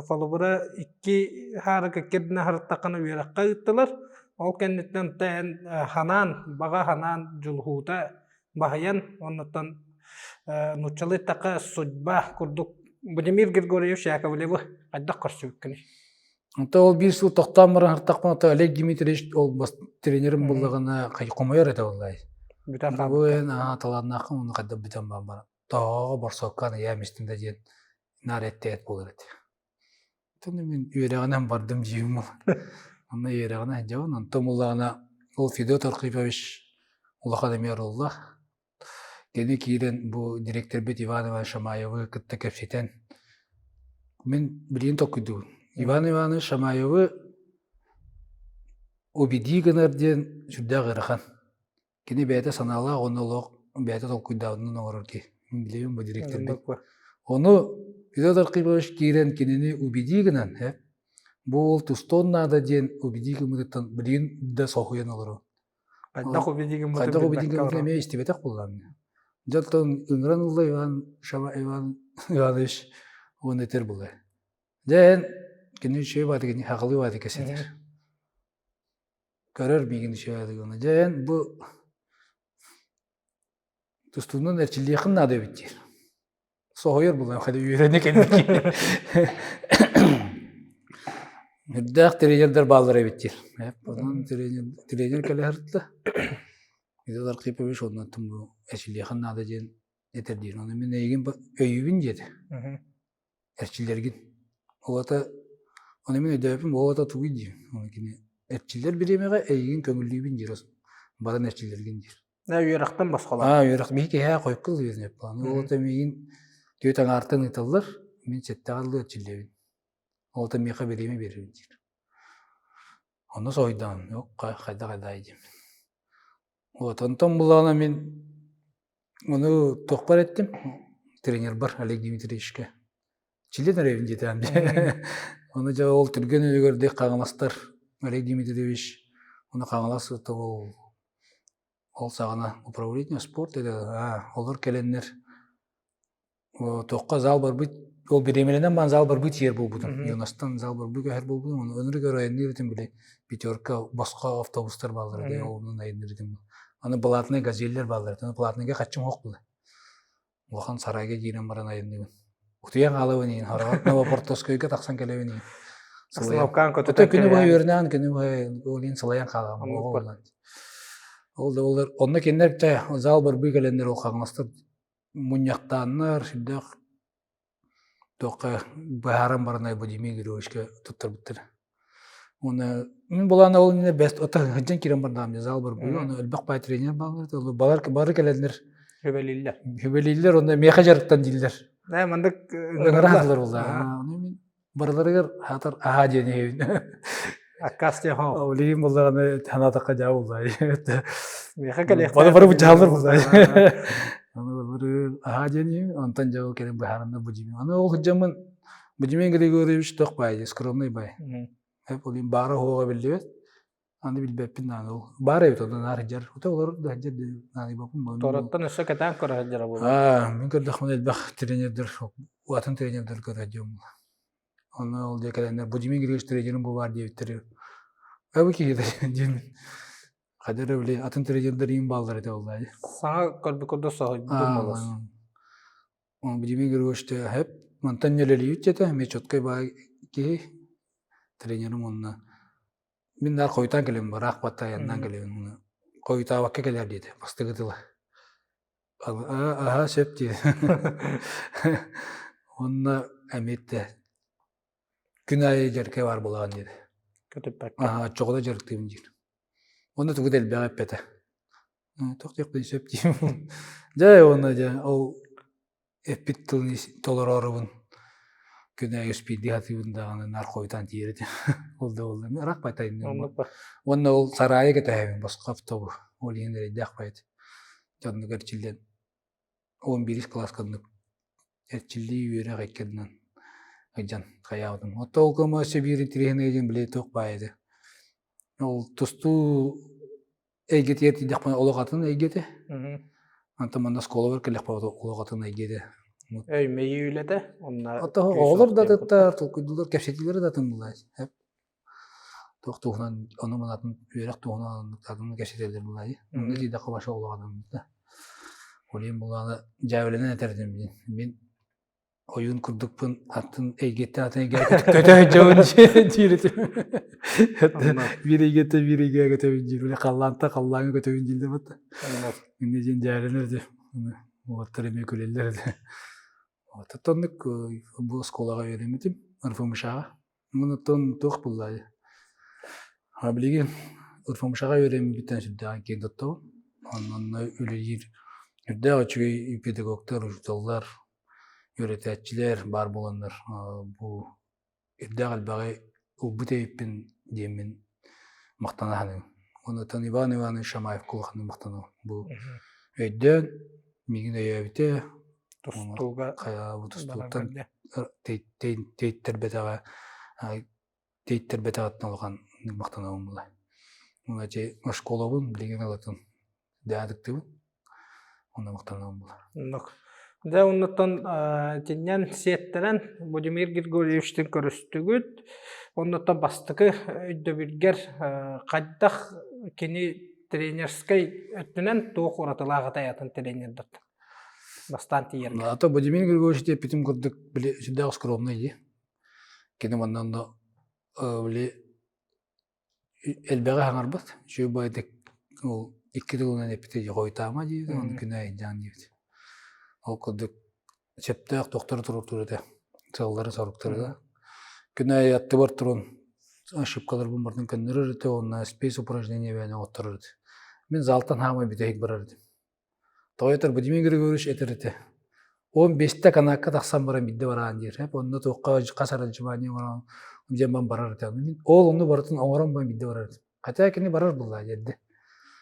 холобура икки хаарык иккирдинэ харыттаххына үөрэххэ ыыттылар. Ол кэнниттэн эн ханаан, баҕа ханаан дьулуһуута баһыйан, оннуттан нууччалыы эттэххэ судьба курдук Владимир Григорьевич Яковлевы хайдах көрсүбүккүнүй? Онто ол биир сыл тохтоон баран ыртахпына то Олег Дмитриевич ол бас тренерим буллаҕына хомойор этэ буоллай. Бүтэн Бу эн аа талааннааххын уонна хайдах бүтэн баан баран. Тоҕоҕо борсуоккаан ыйаам истим да диэн наар эттэйэт буолар этэ. Оттон мин үөрэҕинэн бардым дьиим ол. Онно үөрэҕинэн дьабын. Онтон буллаҕына ол Федот Архипович улахан эмиэ оруоллаах. Кини киирэн бу дириэктэрбит Иван Иванович Шамаевы кытта кэпсэтэн, мин билигин толкуйдуубун. Иван Иванович Шамаевы убедии гынар диэн сүрдээх ыарахан. Кини бэйэтэ санаалаах уонна олох бэйэтэ толкуйдаабытынан оҥорор киһи. Мин билэбин бу дириэктэрбит. Ону Федот Архипович киирэн кинини убедии гынан, бу уол тустуон наада диэн убедии гыммытыттан билигин да соһуйан олоробун. Хайдах убедигин Хайдах убедигин эмиэ истибэтэх буоллаҕым. Дьэ оттон ыҥыран ылла Иван Шама Иван Иванович уонна этэр буолла. Дьэ эн кини үчүгэй бааты кини хахалыы бааты кэсэтэр. Көрөр миигин үчүгэй бааты гына. Дьэ эн бу тустуунан эрчиллиэххин наада эбит диир. Соһуйар булан хады үөрэнэ кэлбит Үрдээх тренердэр бааллар эбит диир. Онон тренер тренер кэлэ сырытта. Федот Архипович оннуттан бу эрчиллиэххин наада диэн этэр диир. Ону мин эйигин өйүүбүн диэтэ. Эрчиллэргин. Ол аата ону мин өйдөөбүппүн ол аата тугуй диибин. Ону кини. Эрчиллэр бириэмэҕэ эйигин көҥүллүүбүн диир баран эрчиллэргин диир. Үөрэхтэн босхолор. Аа үөрэх биһи киһи хойукку үөрэнэр буолан. Ол это миигин түөрт аҥаартан ыыталлар, мин сэттэҕэ дылы эрчиллэбин. Ол это миэхэ бириэмэ биэрэбин диир. Онно соһуйдаҕым, хайдах хайдаай диим. Вот онтон булаҕына мин ону туохпар эттим, тренербар Олег Дмитриевичка. Чилин эрэбин диэтэҕим дии. Ону дьэ ол түргэн үлүгэрдик Хаҥаластар Олег Дмитриевич ону Хаҥалас ол ол саҕана управление спорта аа олор кэлэннэр туохха зал барбыт ол бириэмэлэнэн баран зал барбыт сиэр буолбутум. Юностан зал барбыт көһөр буолбутум. Ону ынырык өр айанныыр этим били пятерка босхо автобустар бааллар этэ онон айанныыр этим. Аны платный газеллер бааллар этэ. Платныйга хаччым суох буолла. Улахан сарайга киирэн баран айанныыбын. Утуйан хаалабын иин, хараҕар Новопортовскойга тахсан кэлэбин иин. Сылайан. Ото күнү быһа үөрэнэҕин, күнү быһа ол иин сылайан хаалаҕын. Ол да олар онно кинилэр чэ зал барбыы кэлэннэр ол хаҥаластар мунньахтааннар сүрдээх туохха быһааран баран Владимир Григорьевичка туттарбыттара. Уонна мин булаана ол иннинэ бэст ото сылдьан киирэн бардаҕым зал барбыы ону элбэх баай тренер бааллар балар бары кэлэннэр Сүбэлииллэр. Сүбэлииллэр уонна миэхэ дьарыктан дииллэр. Ээ маннык ыҥыраатылар буолла. Ону мин барыларыгар хаатар аһаа диэн иһэбин. Аккаас диэх Ол иһин буллаҕына санаатахха дьаа буллаа. Миэхэ кэлиэхтээх. Бары бары быдьааллар буллаа. Аны бары аһаа диэн иһин онтон дьэ ол кэлин быһаарынна Будимин. Аны ол сылдьаммын Будимин Григорьевич туох баай скромный баай. Ол иһин баара суоҕа биллибэт. Аны билбэппин даҕаны ол. Баар эбит онно наар сылдьар. Ото олорор да сылдьар наадыйбаппын. Тораттан өссө кэтээн көрө сылдьара буолуо. Аа, мин көрдөхпүнэ элбэх тренердэр, атын тренердэр көрө сылдьыам. Онно ол дьэ кэлэннэр Будимир Григорьевич тренерим бу баар диэбиттэр. Бу киһи диэн хайда эрэ били атын тренердэр иин бааллар этэ буоллаа дии. Саҥа көрбүт курдук соһуйбутум олус. Будимир Григорьевич хэп мантан ньөлөлүйүт дьэтэ, эмиэ четкой баай киһи тренерим уонна мин наар хойутаан кэлэбин бараах батта айаннаан кэлэбин хойутаабакка кэлээр диэтэ бастакы тыла аһаа сөп дии уонна эмиэ күн аайы дьарыкка баар буолаҕын диэтэ Көтүппэккэ. аһаа оччоҕуна дьарыктыыбын диир уонна тугу да элбэҕи эппэтэ туох диэхпин сөп диим дьэ уонна дьэ ол эппит тылын толороорубун күн аайы успейдии сатыыбын даҕаны наар хойутаан тиийэр этим ол да буолла ыраах байтайынным уонна ол сараайы кэтэһэбин босхо автобус ол иһин эрэйдээх байт дьоннук эрчиллэн 11 кылааска оннук эрчиллии үөрэх иккэрдинэн ыйдьан хайаабытым оттон ол көмө өссө биир интириэһинэй диэн били туох баай этэ ол тустуу эйгэтигэр тиийдэхпинэ олох атын эйгэтэ. Онтон манна оскуолабар кэллэхпинэ олох атын эйгэтэ. Өй мэйии үлэтэ онно Оттон оҕолор да атыттар, толкуйдуулар, кэпсэтиилэрэ да атын булаа. Туох туһунан ону маны үөрэх туһунан атын кэпсэтэллэр булаа. Онно тиийдэххэ баша олох атын да. Ол иһин булааны дьээбэлэнэн этэр этим мин ойуун курдукпун атын эйгэттэн атын эйгэҕэ көтө сылдьабын диир этим. Биир эйгэттэн биир эйгэҕэ көтөбүн диир. Били халлаантан халлааҥҥа көтөбүн дииллэр батта. Инньэ диэн дьээбэлэнэр этим. Уолаттар эмиэ күлэллэр этэ. Вот оннук бу оскуолаҕа үөрэммитим РФМШ-ҕа. Онтон туох буолла Билигин РФМШ-ҕа үөрэммиттэн сүрдээҕин киэн туттабын. Онно үлэлиир үрдээх үчүгэй педагогтар, учууталлар, үөрэтээччилэр баар буоланнар бу үрдээх элбэҕи ылбыт эбиппин диэммин махтана саныыбын. Онтон Иван Иванович Шамаевка улаханнык махтанабын. Бу өйдөөн миигин өйөөбүтэ, тустууга тустууттан тэйтэрбэтэҕэ тэйтэрбэтэҕиттэн улахан махтанабын була. Уонна ити оскуолабын билигин ылатын дээтиктибин онно махтанабын була. Оннук. Дьэ оннуттан итиннэн сиэттэрэн Владимир Григорьевичтыын көрүстүгүт. Оннуттан бастакы өйдөбүлгэр хайдах кини тренерскэй өттүнэн туох уратылаах этэй атын тренердэртэн бастаан тиийэргэ? А то Владимир Григорьевич диэппитим курдук били сүрдээх скромный дии. Кини манна онно били элбэҕи хаҥарбат. Үчүгэй баайдык ол икки тылынан эппитэ хойутаама диэбит, ону күнэ айдьаан диэбит. Ол курдук сөптөөх тохтору туруортуур этэ. Сыаллары-соруктары да. Күн аайы аттыбар туран. Ошибкаларбын барытын көннөрөр этэ уонна спец упражнение бэйэни оҥотторор этэ. Мин залтан хаамай бүтэһик барар этим. Тоҕо этэр Владимир Григорьевич этэр этэ. 15-те канаакка тахсан баран биирдэ бараан диир. Онно туохха хас аранжирование оҥорон диэн барар этэ. Мин ол онну барытын оҥорон баран биирдэ барар этим. Хотя кини барар булла диэрдэ.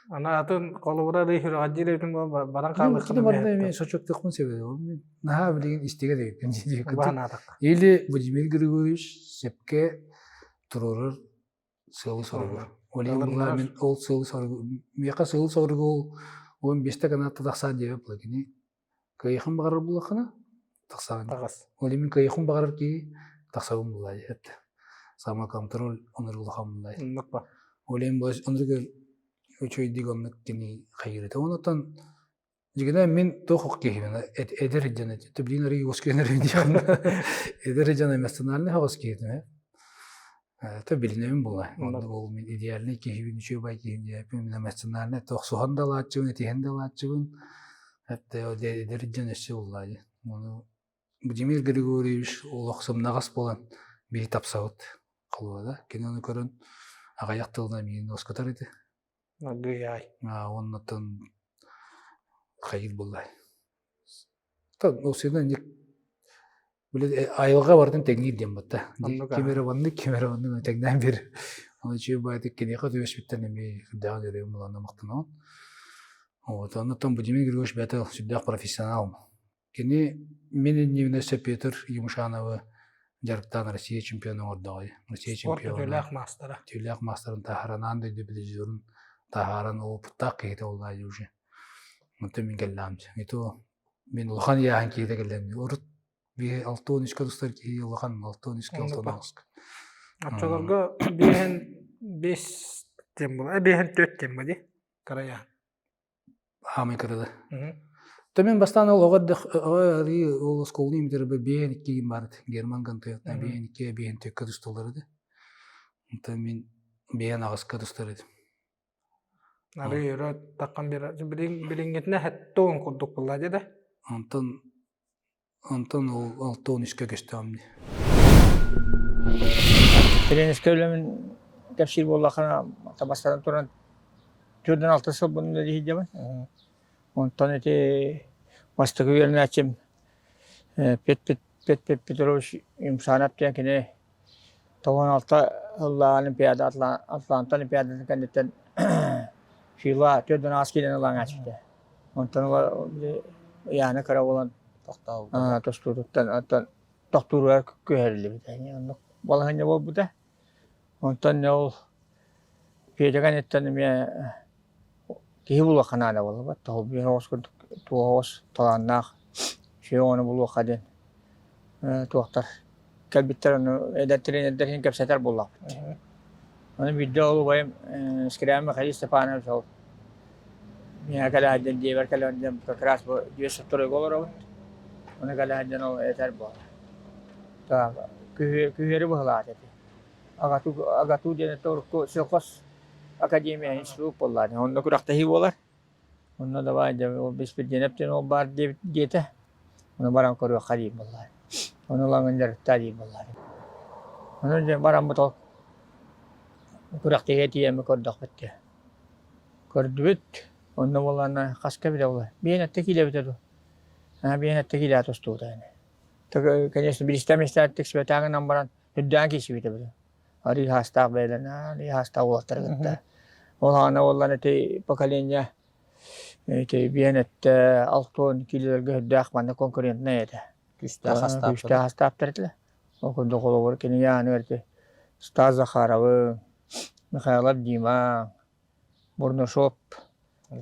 Ана атын холобура да сүрэҕэлдьиир эбитин баран хаалыаххын Кини барда эмиэ сочоттуохпун сөбө. Наһаа билигин истигэ да Или Владимир Григорьевич сөпкө туруорар сыалы-соругу. Ол мин ол сыалы-соругу миэхэ сыалы-соругу ол 15-те канаатта тахсаан диэбэт була кини кыайыахын баҕарар буоллаххына тахсаҕын. Таҕас. Ол мин кыайыахын баҕарар киһи тахсабын буолла эт. Самоконтроль онор улахан буолла. Оннук ба. Ол иһин оннук үчүгэйдик оннук кини хайыырыта. Онотон дьигинэ мин туох ох киһибин эдэр дьон билин арый уоскуйан эрэ диэхин эдэр дьон эмоциональный хаҕыс киһитин то билинэбин була. Онно ол мин идеальный киһибин, үчүгэй киһим диэппин, мин эмоциональный тохсуһан да ылааччыбын, этиһэн да ылааччыбын. Эттэ эдэр дьон өссө буллаа дии. Ону Владимир Григорьевич олох сымнаҕас буолан биһи тапсабыт холуба да. Кини ону көрөн аҕыйах тылынан миигин уоскутар этэ. Аргыый Уоннаттан хайыыр буолла. Ол сина Били айылҕа барытын тэҥниир диэн батта. Ким эрэ маннык, ким эрэ маннык тэҥнээн биэр. Оны үчүгэй баайдык киниэхэ түбэспиттэн эмиэ сүрдээҕин үөрүйэм буланна махтанабын. Вот, оннуттан Владимир Григорьевич бэйэтэ сүрдээх профессионал. Кини мин иннибинэ өссө Петр Юмшановы дьарыктаан Россия чемпиона оҥордоҕой. Россия чемпиона. Түүлээх маастара. Түүлээх маастарын таһааран аан дойду призерун таһааран опыттаах киһитэ буолла уже. Онтон мин кэллэҕим. И то мин улахан ыйааһын киһитэ кэллэм. Урут биһи 63-ка тустар киһи улахан 63-ка 69-ка. Оччолорго биэһин биэс диэн була, биэһин төрт диэн була дии, кырайаан. Хаамай кырада. То мен бастаан ол оҕо оҕо ол оскуоланы имитэрбэ биэһин иккигин баар Герман Гантоевтан биэһин иккигэ биэһин төркө тусталлар этэ. Онтон мин биэһин аҕыска тустар этим. Арыы өрө таххан биэрэр. Билиҥҥитинэ 70 курдук буолла дии да. Онтон онтон ол 63-кэ көстөҕүм дии. Тренерскэй үлэмин кэпсиир буоллаххына, бастатан туран 46 сылбын үлэлии сылдьабын. Онтон ити бастакы үөрэнээччим Пет Пет Петрович Юмшанов диэн кини 96 сыллаах Олимпиада Атланта Олимпиадатын кэнниттэн ФИЛА 48 киилэни ылан ааспыта. Онтон ыла ыйаана кыра буолан тостуутуттан оттон тохтууругар күһэриллибитэ. Оннук балаһыанньа буолбута. Онтон ол Петя кэнниттэн эмиэ киһи булуохха наада буолла. Тоһу оҕус курдук туох оҕус талааннаах үчүгэй оҕону булуохха диэн туохтар кэлбиттэр ону эдэр тренердэр иһин кэпсэтэр буоллахпыт. Ону биирдэ ол убайым Скрябин Михаил Степанович ол миэхэ кэлэ сылдьан дьиэбэр кэлэн диэн как раз бу дьиэ сотторуйга олоробут. Ону кэлэ сылдьан ол этэр буолар. Так күһүөрү быһылаат эти. АГАТУ, АГАТУ диэн это урукку сельхоз академия институт буолла. Онно күрэхтэһии буолар. Онно давай дьэ ол Беспреденов диэн ол баар диэтэ. Ону баран көрүөххэ диир буолла. Ону ылаҥын дьарыктаа диир буолла. Ону дьэ бараммыт ол күрэхтэһиигэ тиийэммит көрдөхпүт дии. Көрдүбүт. Онно буоллаҕына хаска эбитэ буолла? Биэн этте киилэбитэ дуо? Аа биэн этте киилээ тустубута ини. Конечно, биристэ миэстэ тиксибэтээҕинэн баран үрдээн киирсибитэ били. Арыы хаастаах бэйэлэрин арыы хаастаах уолаттары кытта. Ол аана буоллан ити поколение ити биэн эттэ алтон киилэлэргэ үрдээх манна конкурентнай этэ. Күүстээх астаах. Күүстээх астаахтар этилэр. Ол курдук холобур кини ааныгар ити Стас Захаровы, Михайлов Дима, Бурнашов,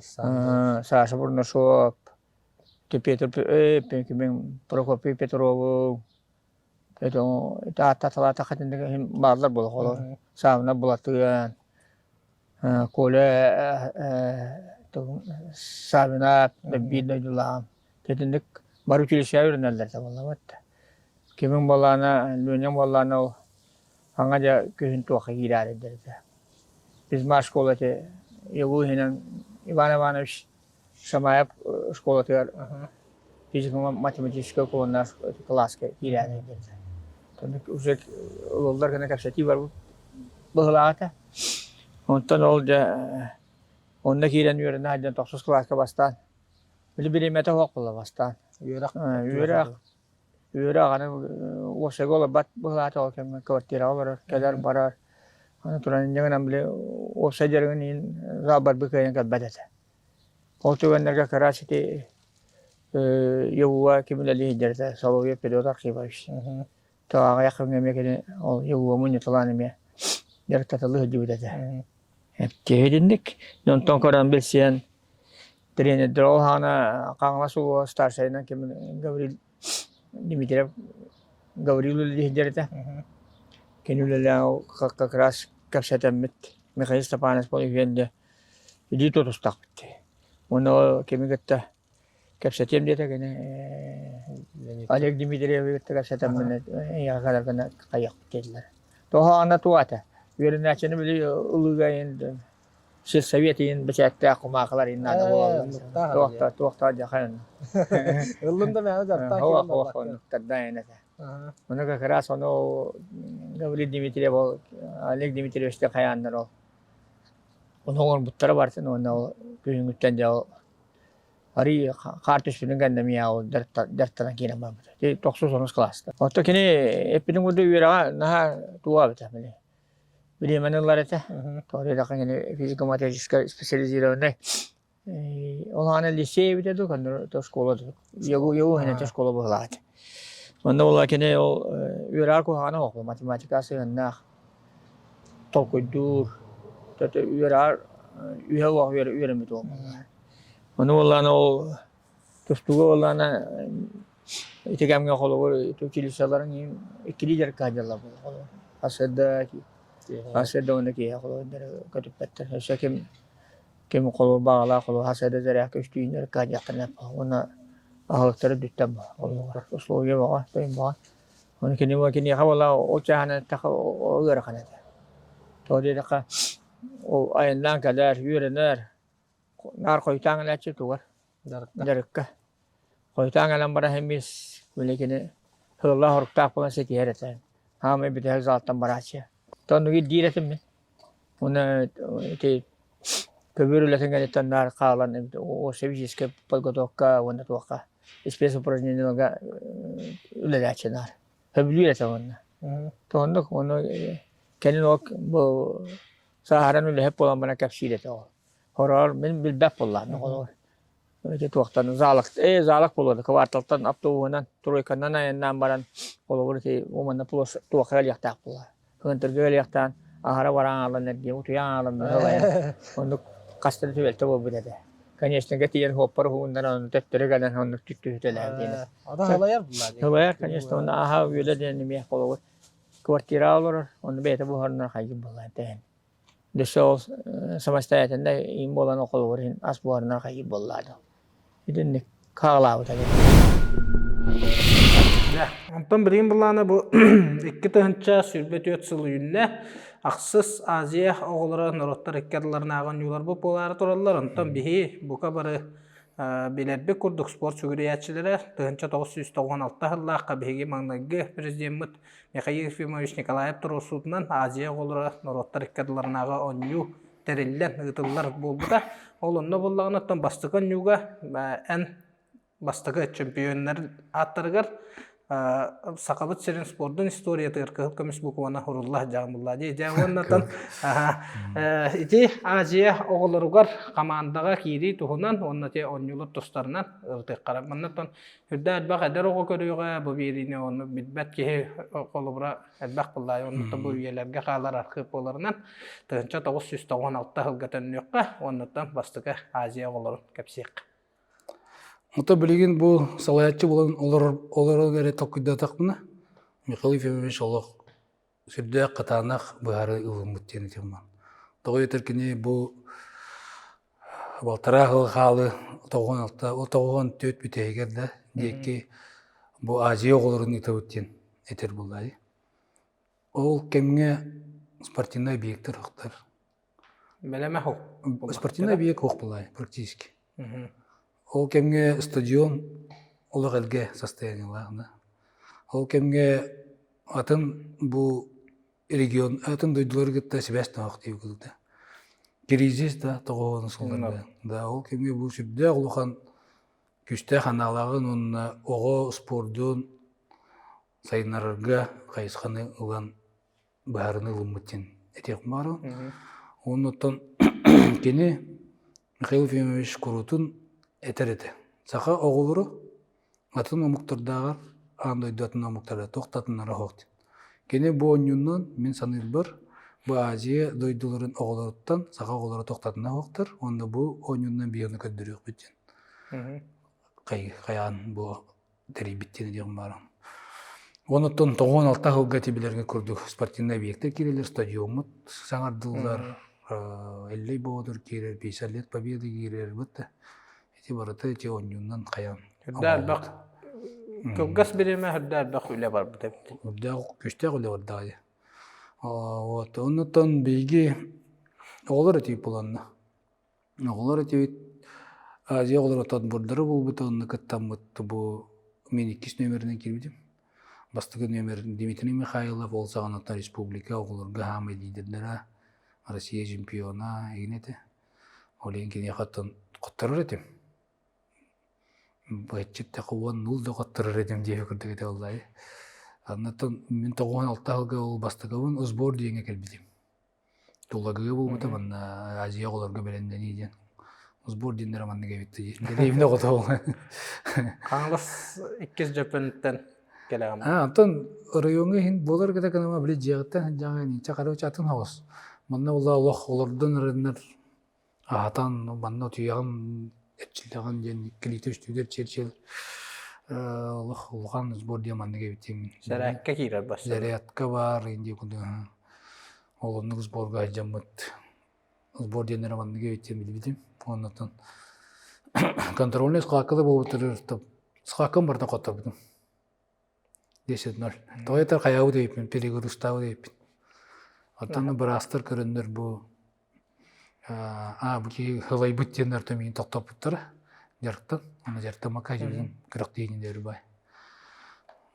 Саша Бурнашов, Петр Прокопий Петрову, Таатта иһин бааллар буолуох олор Саабына Булатыан, Коля Савина биир дойдулааҕым. Итинник бары училищеҕа үөрэнэллэр этэ буоллаҕа Кимиҥ буоллаҕына, Леням буоллаҕына ол аҥа дьэ күһүн туохха киирээри этэ. Физмат школа ити ЕГУ иһинэн Иван Иванович Шамаев школатыгар физико-математическай уклоннаах кылааска киирээри диэтэ. Уже ылыллар гына кэпсэтии барбыт. быһылаата. Онтон ол дьэ онно киирэн үөрэнэ сылдьан тохсус кылааска бастаан били бириэмэтэ суох буолла бастаан. Үөрэх Үөрэх үөрэх аны уопсайга олорбот быһылаата ол кэмҥэ квартираҕа олорор, кэлэр-барар. Аны туран инньэ гынан били уопсай дьарыгын иһин заалбарбы кыайан кэлбэт этэ. Ол түгэннэргэ кыра сити ЕУ-га ким үлэлии сылдьар этэ, Соловьев Федот Архипович. Аҕыйах күҥҥэ эмиэ кини ол ЕУ-га мунньуталаан эмиэ дьарыктатылыы сылдьыбыт этэ. Киһи Онтон көрөн билсиэн тренердэр ол хаана Хаҥалас улууһа старшайынан ким Гаврил Дмитриев Гаврил үлэлии сылдьар этэ. Кини үлэлээн ол как раз кэпсэтэммит Михаил Степанович үһүөн дьэ илии тутустахпыт дии. Уонна кими кытта кэпсэтиэм диэтэ кини Олег Дмитриевы кытта кэпсэтэммин эйиэхэ кэлэр гына хайыахпыт диэтилэр. Тоһоҕоно туох этэ? Үөрэнээччини били ылыыга иһин сельсовет иһин бэчээттээх кумаахылар иһин наада буолаллар. Туохта туохта дьахайын. Ыллым да мээнэ дьарыктаах Ох ох оннуктардаан этэ. Ону как раз ону Гаврил Дмитриев ол Олег Дмитриевичтэ хайааннар ол Ону оҥорбуттара барытын уонна ол күһүҥҥүттэн дьэ ол арыый хаар түспүтүн кэннэ миэхэ ол дьарыктанан киирэн барбыта. Ити тохсус онус кылааска. Оттон кини эппитин курдук үөрэҕэ наһаа туга эбитэ били. Бириэмэни ылар этэ. Тоҕо диэтэххэ кини физико-математическай специализированный ол аана лицей эбитэ дуу, көннөрү школа дуу. Ягу ягу хэнэтэ школа быһылаах этэ. Онно буолла кини ол үөрэҕэр куһаҕана суох математика сыһыаннаах толкуйдуур, үөрэҕэр үһэ уох үөрэммит уол. Ону буоллаҕына ол тустууга буоллаҕына ити кэмҥэ холобур училищеларын иккилии дьарыкка сылдьаллар буолла. Хас да хас да уонна киэһэ холобур көтүппэттэр. Өссө ким ким холобур баҕалаах холобур хас да зэрээккэ үстүүн дьарыкка сылдьыахтарын уонна аһылыктара үрдүттэн холобур условия бөҕө, тойон бөҕө. Ону кини киниэхэ буолла ол чааһынан эттэххэ ол ыарахан этэ. Тоҕо диэтэххэ ол айаннаан кэлэр, үөрэнэр, наар хойутаан кэлээччи тугар дьарыкка. Хойутаан кэлэн баран эмиэ били кини сыаллаах-соруктаах буолан ситиһэр этэ. Хаамай бүтэһик залтан барааччы. Оннук ирдиир этим мин. Уонна ити көбүөр үлэтин кэнниттэн наар хаалан физическая подготовка уонна туохха спецупражнениеларга үлэлээччи наар. Сөбүлүүр этэ уонна. Оннук уонна кэлин ол бу сааһыран үлэһит буолан баран кэпсиир этэ ол. Хороҕор мин билбэт буоллаҕым холобур. Ити туохтан заалак ээ заалак буолуо кварталтан автобуһунан тройканан айаннаан баран холобур ити уонна туохха кэлиэхтээх буолла. Кыынтырга кэлиэхтээн аһара баран аалан эргиэ утуйан аалан быһалайан оннук хаста да түбэлтэ буолбут этэ. Конечно тиийэн хуоппар уһугуннаран ону төттөрү кэлэн оннук түттүһүтэлээн диэн. Ата халайар булла. Халайар, конечно, онно аһа үөлэ диэн эмиэ холобур квартира олорор, онно бэйэтэ буһарынар хайгын буолла тэһэн. Өссө ол самостоятельно им буолан холобур иһин ас буһарынар хайгын буолла Итинник хаалаабыта Онтон билигин былаана бу 2024 сыл үүннэ. Ахсыс Азия оҕолоро норуоттар икки ардыларынааҕы оонньууларбыт буолаары тураллар. Онтон биһи бука бары билэрбит курдук спорт сүгүрүйээччилэрэ 1996 сыллаахха биһиги маҥнайгы президеммит Михаил Ефимович Николаев туруорсуутунан Азия оҕолоро норуоттар икки ардыларынааҕы оонньуу тэриллэн ыытыллар буолбута. Ол онно буоллаҕына, оттон бастакы оонньууга эн бастакы чемпионнар ааттарыгар Сахабыт сирин спордун историятыгар кыһыл көмүс букваны урулла сылдьаҕын булла дии. Дьэ уоннатан ити Азия оҕолоругар хамаандаҕа киирии туһунан уонна ити оонньуулар тустарынан ырытыаххара. Маннаттан үрдэ элбэх эдэр оҕо көрүөҕэ, бу биэриини ону билбэт киһи холобура элбэх буллаай. Оннуттан бу үйэлэргэ хаалар архыып буоларынан 1996 сылга төннүөххэ, уоннаттан бастакы Азия оҕолорун кэпсиэххэ. Ото билигин бу салайааччы буолан олорор олорон эрэ толкуйдаатахпына, Михаил Ефимович олох сүрдээх кытаанах быһаарыы ылыммыт диэн этим. Тоҕо диэтэр кини бу балтараа сыл хаалы 96 94 бүтэһигэр да диэки бу Азия оҕолорун ыытабыт диэн этэр буоллаҕай. Ол кэмҥэ спортивнай объектар охтор. Бэлэмэ суох. Спортивнай объект суох буоллаҕай практически. Ол кэмҥэ стадион олох элгэ состояниелаах да. Ол кэмҥэ атын бу. регион атын дойдулары кытта сибээс таах диир курдук. Кризис да тоҕоһун сылларга. Да ол кэмҥэ бу сүрдээх улахан күүстээх аналааҕын уонна оҕо спордун сайыннарарга хайысханы ылан быһаарыныы ылыммыт диэн этиэх баарым. Оннуттан кини Михаил Ефимович куруутун этэр этэ. Саха оҕолоро атын омуктардааҕар аан дойду атын омуктара туох да атыннара суох диэн. Кини бу оонньуунан мин саныырбар бу Азия дойдуларын оҕолоруттан саха оҕолоро туох да атына суохтар уонна бу оонньуунан биһиги көрдөрүөхпүт диэн. Хайаан бу тэрийбит диэн диэҕим баара. Онуттан 96 сылга ити билэргэ курдук спортивнай объектар киирэллэр, стадиоммут саҥардыллар, Эллэй Боотур киирэр, 50 лет Победы киирэр, вот ити барыта ити оонньуунан хайаан. Үрдэ элбэх кылгас бириэмэ үрдэ элбэх үлэ барбыт эбит. Үрдээх күстээх үлэ бардаҕа. Вот оннуттан биһиги оҕолор этиик буланна. Оҕолор этибит, Азия оҕолоро отбордары булбута, онно кыттаммыт бу мин иккис нүөмэринэн киирбитим. Бастакы нүөмэр Дмитрий Михайлов, ол саҕанаттан республика оҕолорго хаамай лидердара, Россия чемпиона игин этэ. Ол иһин киниэхэ оттон хотторор этим. Быһаччы уон нул да хотторор этим диэки курдук этэ буоллаҕа. Оннуттан мин 96 сылга ол бастакыбын сбор диэҥҥэ кэлбитим. Тулагыга буолбута манна Азия оҕолорго бэлэмнэнии диэн. Сбор диэннэрэ маннык эбит дии. Дэриэбинэ оҕото ол. Хаҥалас иккис дьөппөнүттэн кэлэҕин. Аа, онтон оройуоҥҥа иһин буолар гына гыныма били дьиэҕиттэн сылдьаҕын инчэ короче атын соҕус. Манна була олох олордон эрэннэр аһатан манна утуйаҕын эрчиллэҕин диэн иккилиитэ үстүүтэ эрчил олох улахан сбор диэн маннык эбит диэммин. Сэрээккэ киирэр бас. Зарядка баар индия курдук Ол оннук сборга сылдьаммыт сбор диэннэрэ маннык эбит диэн билбитим. Оннуттан контрольный схваткада буолбуттар схваткам барытын хотторбутум. 10-0. Тоҕо этэр хайаабыт эбиппин, перегрузтаабыт эбиппин. Оттон быраастар көрөннөр бу аа бу киһи ылайбыт диэннэр миигин тохтоппуттара дьарыктан. Аны дьарыктаммакка дьиэбитин күрэхтэһиини диэри бай.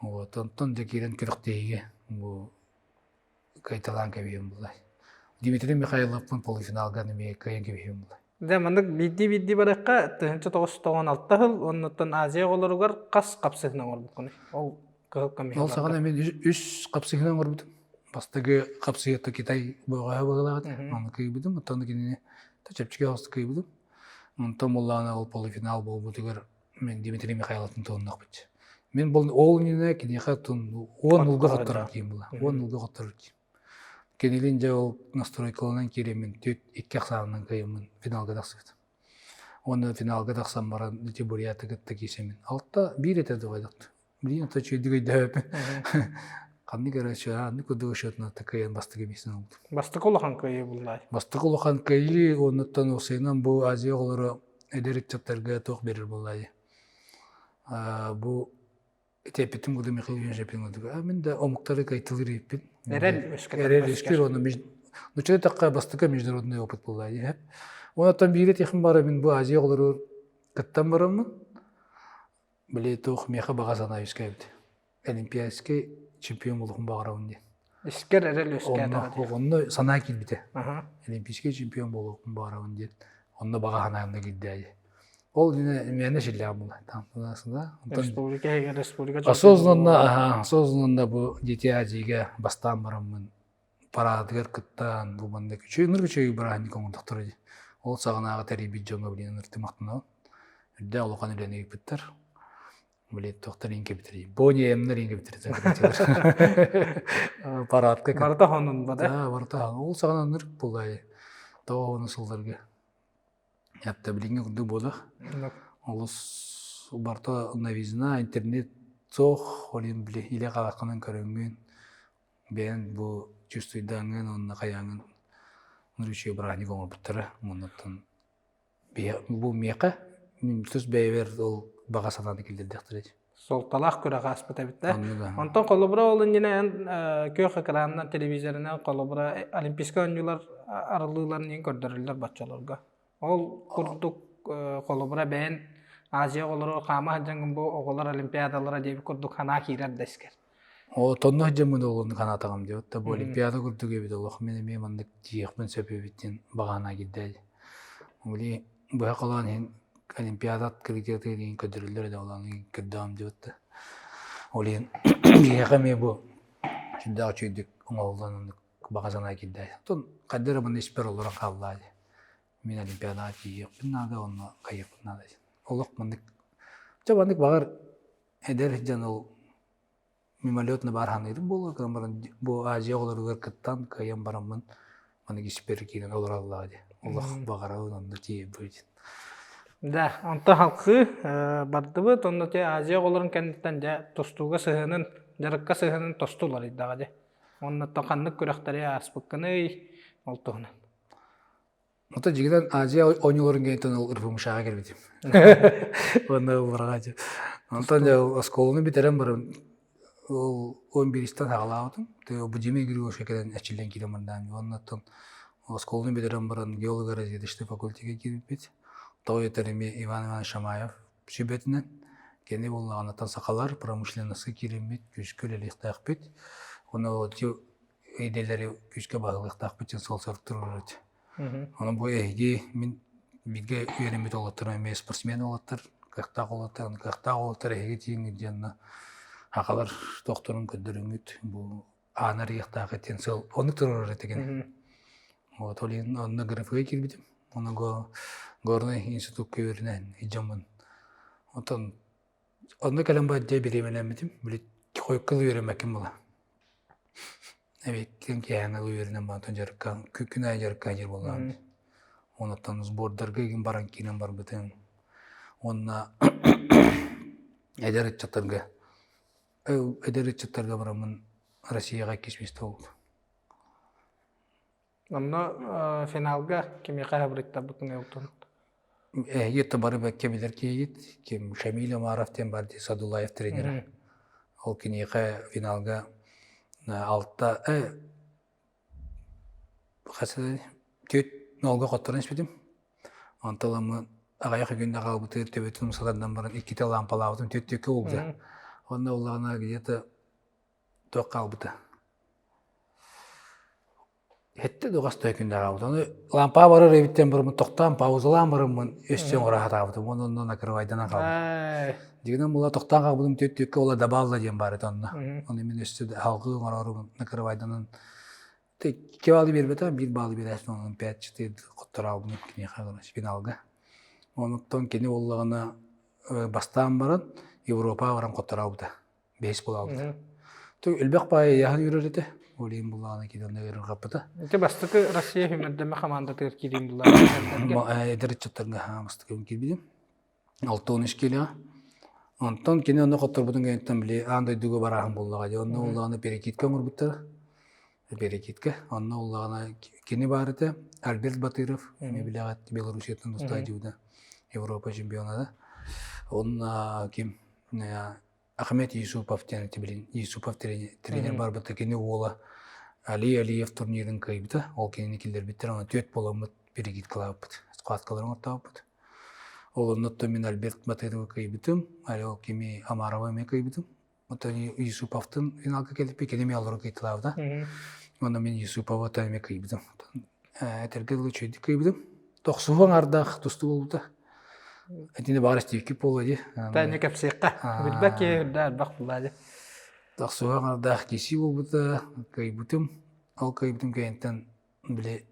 Вот, онтон дьэ киирэн күрэхтэһиигэ бу кыайталаан кэбиһиэм булай. Дмитрий Михайловпын полуфиналга эмиэ кыайан кэбиһиэм булай. Дьэ, маннык биирдии-биирдии барыахха 1996 сыл оннуттан Азия оҕолоругар хас хапсыһын оҥорбуккунуй? Ол кыһыл комиссияларга. Ол саҕана мин үс хапсыһын оҥорбутум. Бастакы хапсыһыта Китай бөҕөһө быһыылаах этэ. Ону кыайбытым. Оттон кинини чэпчэки соҕустук кыайбытым. Онтон буоллаҕына ол полуфинал буолбутугар Мин Дмитрий Михайловтын туһуннахпыт. Мин бұл ол иннинэ киниэхэ уон ылга хотторор киим була. Уон ылга хотторор киим. Кинилин дьэ ол настройкаланан кииреммин түт икки ахсаанынан кыайаммын финалга тахсыбытым. Уонна финалга тахсан баран ити буряты кытта киисэмин. Алта биир этэ дуҕайдахт. Билин ото чүйдүк өйдөһөппүн. Ханнык эрэ аннык курдук счетунан кыайан бастакы миэстэни ылбытым. Бастакы улахан кыайыы буллай. Бастакы улахан кыайыы оннуттан усайынан бу Азия оҕолоро эдэр ыччаттарга туох берер буоллай. Бу итеппитим курдук Михаил Ильич эппин курдук. Мин да омуктары кайтылыр иппин. Эрэл өскөтөр. Эрэл өскөр оны нучча такка бастакы международный опыт буоллай. Онтон биири тихин бары мин бу Азия оҕолору кыттан бараммын. Били туох миэхэ баҕа санаа үөскээбит. Олимпиадскай чемпион буолуохпун баҕарабын диэн. Искэр эрэл үөскээтэҕэ. Онно санаа киирбитэ. Олимпийскай чемпион буолуохпун баҕарабын диэн. Онно баҕа санаам да киирдээйи. Ол мээнэ силлээх буолла. Республика республика осознанно осознанно бу Дети Азияга бастаан бараммын параадыгар кыттан бу маннык үчүгэй ынырык үчүгэй бырааһынньык оҥордохторо дии. Ол саҕанааҕы тэрийбит дьоҥҥо билигин ыныртымахтанабын. Үрдээх улахан үлэни ыыппыттар. Блин, туохтар иин кэбитэрий? Бони М-нэр иин кэбитэрий. Параадка Барыта хонун ба да? Барыта Ол саҕана ынырык буоллаайы. Тоҕо сылларга. Хатта билиҥҥи курдук буолах. Олус барыта новизна, интернет суох, ол иһин били илэ хараххынан көрөҥҥүн бэйэн бу чувствуйдааҥҥын уонна хайааҥҥын үчүгэй бырааһынньык оҥорбуттара. Оннуттан бу миэхэ тус бэйэбэр ол баҕа санааны киллэрдэхтэрэ дии. Суолталаах күрэх ааспыт эбит да. Онтон холобура ол иннинэ эн күөх экранынан, телевизорынан холобура Олимпийскай оонньуулар арыллыыларын иһин көрдөрөллөр баччаларга. Ол курдук холобура бэйэн Азия оҕолоро хаама сылдьаҥҥын бу оҕолор олимпиадалара диэбит курдук санаа киирэр да искэр. Оо, тонно сылдьаммын олону санаатаҕым дии. Оттон бу Олимпиада курдук эбит олох мин эмиэ маннык тиийиэхпин сөп эбит диэн баҕаана киирдэ. Били быһа холоон иһин Олимпиада открытиятыгар иһин көрдөрөллөр этэ ол аны көрдөҕүм дии батта. Ол иһин биһиэхэ эмиэ бу сүрдээх үчүгэйдик оҥоһуллан оннук баҕа санаа киирдэ. Оттон хайдах эрэ манна испэр олорон хаалла дии. Мин Олимпиадаҕа тиийиэхпин наада уонна хайыахпын наада диэн. Олох маннык чэ маннык баҕар эдэр дьон ол мимолетно баар саныырым буолуо гынан баран бу Азия оҕолоругар кыттан кыайан бараммын маннык испэр киирэн олороллоо дии. Олох баҕарабын онно тиийэрбит. Да, онтон халқыы бардыбыт, онно те Азия оҕолорун кэнниттэн дьэ тустууга сыһыанын, дьарыкка сыһыанын тосту уларыйдаҕа дьэ. Оннуттан ханнык күрэхтэри ааспыккыный ол туһунан. Ото дьигинэн Азия оонньууларын кэнниттэн ол РФМШ-ҕа кэлбитим. Уонна ылларга Онтон дьэ оскуоланы бүтэрэн баран ол 11-тэн саҕалаабытым. Будимир Григорьевич кэлэн эрчиллэн киирэн бардаан. Уонна оттон оскуоланы бүтэрэн баран геолого-разведочный факультекка киирбиппит. Тоҕо этэр эмиэ Иван Иванович Шамаев сүбэтинэн кини буоллаҕына сахалар промышленноска киириммит, күүскэ үлэлиэхтээхпит. Уонна идэлэри күүскэ баһылыахтаахпыт диэн суол туруорар этэ. Онон бу эһиги мин бииргэ үөрэммит уолаттарым эмиэ спортсмен уолаттар, кыахтаах уолаттар, аны кыахтаах уолаттар эһиги тиийиҥҥит диэн сахалар тохторун көрдөрүҥҥүт бу ааны арыйыахтаах диэн сыал ону туруорар этэ кини. Вот ол иһин онно ГРФ-га киирбитим. Ону Горнай институкка үөрэнэн дьоммун. Онтон онно кэлэн бу дьэ бириэмэлэммитим. Били хойукка үөрэммэккин була. Эбиэттэн киэһээҥҥи үөрэнэн баран дьарыкка күн аайы дьарыкка сылдьар буоллаҕым. Онуттан сбордарга игин баран киирэн барбытым. Уонна эдэр ыччаттарга эдэр ыччаттарга бараммын Россияҕа иккис миэстэ буолбутум. Онно финалга кимиэхэ хабырыттарбытын ылтын? Эһиги бары бэккэ билэр киһигит. Ким Шамиль Омаров диэн бар дии Садулаев тренерэ. Ол киниэхэ финалга алта хас түөрт нолга хотторон испитим. Онтон ыламмын аҕыйах күннэ хаалбытыгар төбөтүн умсатардан баран иккитэ лампалаабытым түөрт түөккэ буолбута. Онно улаҕана где-то туох хаалбыта. Эттэ дуҕас күннээх аабыт. Ону лампаа барар эбиттэн бараммын тохтоон паузалаан бараммын өссө оҥоро сатаабытым. Уонна онно накрывайданан хаалбытым. Дигинэн була тохтоон хаалбытым түөрт түөккэ ола дабаалла диэн баар этэ онно. Ону мин өссө салгыы оҥороорубун накрывайданан икки баалы биэрбэтэ, биир баалы биэрээччи онон 5-4 хотторообун киниэхэ финалга. Онуттан кини буоллаҕына бастаан баран Европаҕа баран хотторообута. Бэһис буолаабыта. Ту элбэх баайы ыйааһын үүрэр этэ. Ол иһин буллаҕына киирэн онно ыарырҕаппыта. Ити бастакы Россия хүмэрдэмэ хамаандатыгар киириим буллаҕына. Эдэр ыччаттарга бастакы киирбитим. 63 кило. Онтон кини онно хотторбутун кэнниттэн били аан дойдуга барааһын буоллаҕа дии. Онно уллаҕына перекидка оҥорбуттара. Перекидка. Онно уллаҕына кини баар этэ. Альберт Батыров, эмиэ билэҕит Белоруссияттан устаадьыбыта. Европа чемпионата. Онно ким Ахмед Юсупов диэн ити билин Юсупов тренер барбыта кини уола Али Алиев турнирын кыайбыта. Ол кинини киллэрбиттэр, аны түөрт буоламмыт перегидкалаабыппыт, схваткаларын оттообуппут. Ол оннуттан мин Альберт Батыровы кыайбытым, ол кими Амарова эмиэ кыайбытым. Оттон Юсуповтын финалга кэлиппит, кини эмиэ олору кыйталаабыта. Уонна мин Юсуповы эмиэ кыайбытым. Этэргэ дылы үчүгэйдик кыайбытым. Тохсуһу аҥардаах тустуу буолбута. Итини баҕар истибиккит буолуо дии. Таня кэпсиэххэ. Билбэт киһи үрдэ элбэх буолла дии. Тохсуһу аҥардаах киирсии буолбута. Кыайбытым. Ол кыайбытым кэнниттэн били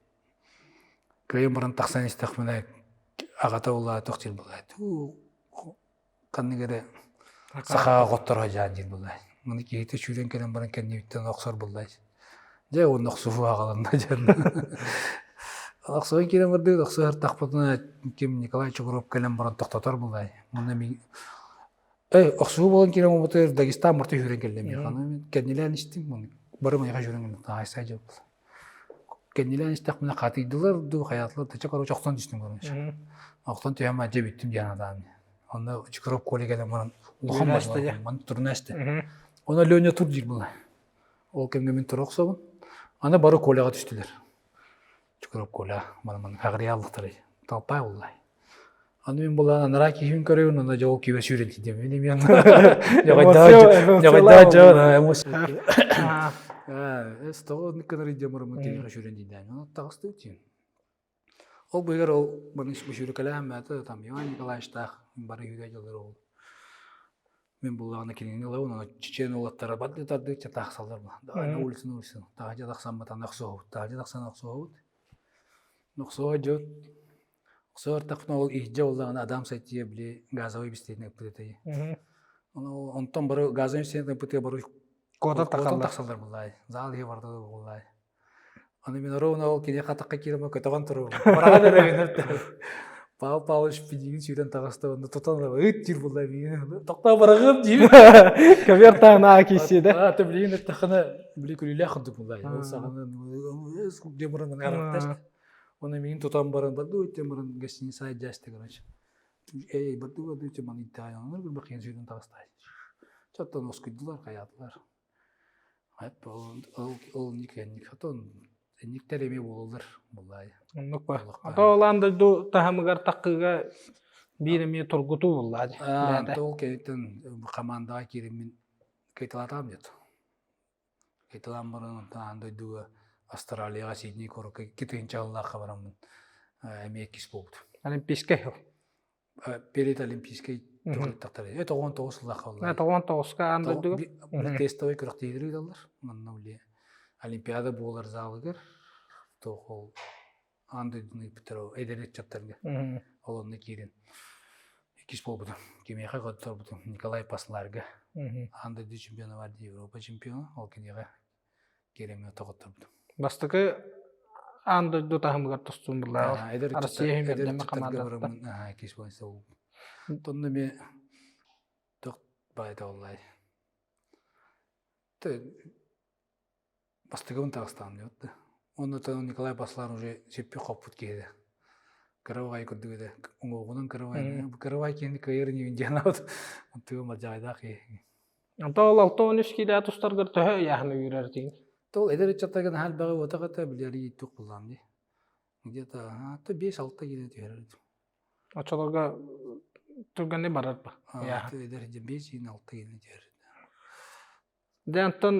кыайан баран тахсан истэхпинэ аҕата улаата туох диир буолла ханнык эрэ сахаҕа хотторо дьаан диир буолла. Маны киһитэ сүүрэн кэлэн баран кэннибиттэн охсор буолла. Дьэ уонна охсуһуу аҕаланна дьэн. Охсуһан киирэн бардыбыт, охсуһар тахпытына ким Николай Чугуров кэлэн баран тохтотор буолла. Муна мин Эй, охсуһуу буолан киирэн буолбутугар Дагестан морто сүүрэн кэллэ миэхэ. Аны мин кэннилээн истим, бары миэхэ сүүрэн кэллэ. Таайса дьэ буолла. Кэннилээн истэхпинэ хатыйдылар дуу, хайаатылар да, чэ короче охсон түстүм короче. Охтон түһэн маа дьэ бүттүм диэн адаан. Онно Чукуров Коля кэлэн баран улахан ман турна эстэ. Онно Леня тур диир була. Ол кэмҥэ мин тура охсобун. Аны бары Коляҕа түстүлэр. Чукуров Коля маны маны хаҕырыйааллахтарай. Толпай буллай. Аны мин булан анараа киһибин көрөбүн, онно дьэ ол киһи сүүрэн тиийдим. Мин эмиэ дьоҕойдоо дьон эмоция. Эс тоҕо оннук гынар идиоморумун киһиэхэ сүүрэн тиийдээн. Ону таҕыстыы тиийэн. Ол быыгар ол маны сүүрүкэлээн мээтэ там Иван Николаевичтаах бары үүрэ дьыллар ол. Мин буллаҕына кинини ылабын, аны чечен уолаттара барды тарды тахсаллар. На улицу, на улицу. Таһырдьа тахсаммытан охсуһабыт, таһырдьа тахсан охсуһабыт. Охсуһа дьон Охсуһар тахна ол иһдьэ буоллаҕына Адам Сайтия били газовый пистолетин ыппыт этэй. Онтон бары газовый пистолетин ыппытыгар бары Куотан куотан тахсаллар буллаай. Зал иһи барда буллаай. Аны мин ровно ол кини хатахха киирэн көтөҕөн турабын. Бараҕан эрэ Павел Павлович пидигин сүүрэн таҕыста онно тутан ыт диир булла миигин. Тохтоо бараҕым диир. Көбүөр таһына киссиде. А, ты билигин эттэххинэ били күлүүлээх курдук буллай. Ол саҕана диэн баран арахтар. Оны миигин тутан баран бардуу диэн баран гостиница айдьаасты короче. Эй, бардуу бардуу диэн маны иттаайаннар билбэххин сүүрэн таҕыстаай. Чаттан оскуйдулар, хайаатылар. Ол ник хотон Инниктэр эмиэ буолаллар буллаай. Оннук ба. Ато олаан дойду таһымыгар таххыга биир эмиэ тургутуу буллаа. Аа, ол кэнниттэн хамаандаҕа киириммин кыйталаатаҕым дьет. Кыйталаан баран онтон аан дойдуга Австралияҕа Сидней куоракка 2 сыллаахха бараммын эмиэ иккис буолбут. Олимпийскай Перед Олимпийской туруттахтар. Это 19 сыллаахха буолла. 99-ка аан дойдуга. Тестовый күрэхтэһиилэри ыыталлар. Манна били Олимпиада буолар залыгар туох ол аан дойдуну ыыппыттар эдэр ыччаттарга. Ол онно киирэн иккис буолбутум. Кимиэхэ хотторбутум? Николай Пасларга. Аан дойду чемпиона бар дии, Европа чемпиона. Ол киниэхэ киирэммин хотторбутум. Бастакы аан дойду таһымыгар тустуун буллаа. Эдэр Россия эдэр үмүрдэммэ ыччаттарга хамаандатыттан. бараммын иккис буолбутум. Онно эмиэ туох баайда буоллай. Бастакыбын таҕыстаҕым диэбит да. Уонна Николай Паслар уже сиппит-хоппут киһи этэ. Кыра курдук этэ. Уҥуоҕунан кыра бу кыра киһини кыайар инибин диэн аабыт. Онтугу мадьаайдаах киһи. Онто ол 63 киилэ тустаргар төһө ыйааһыны үүрэр этигин? Ол эдэр ыччаттарга наһаа элбэҕи уотах этэ, билэр туох буллаам дии. Где-то то 5-6 киилэ түһэрэр этим. Оччолорго түргэнник барар ба? Эдэр 5-6 киилэ түһэрэр. Дьэ, онтон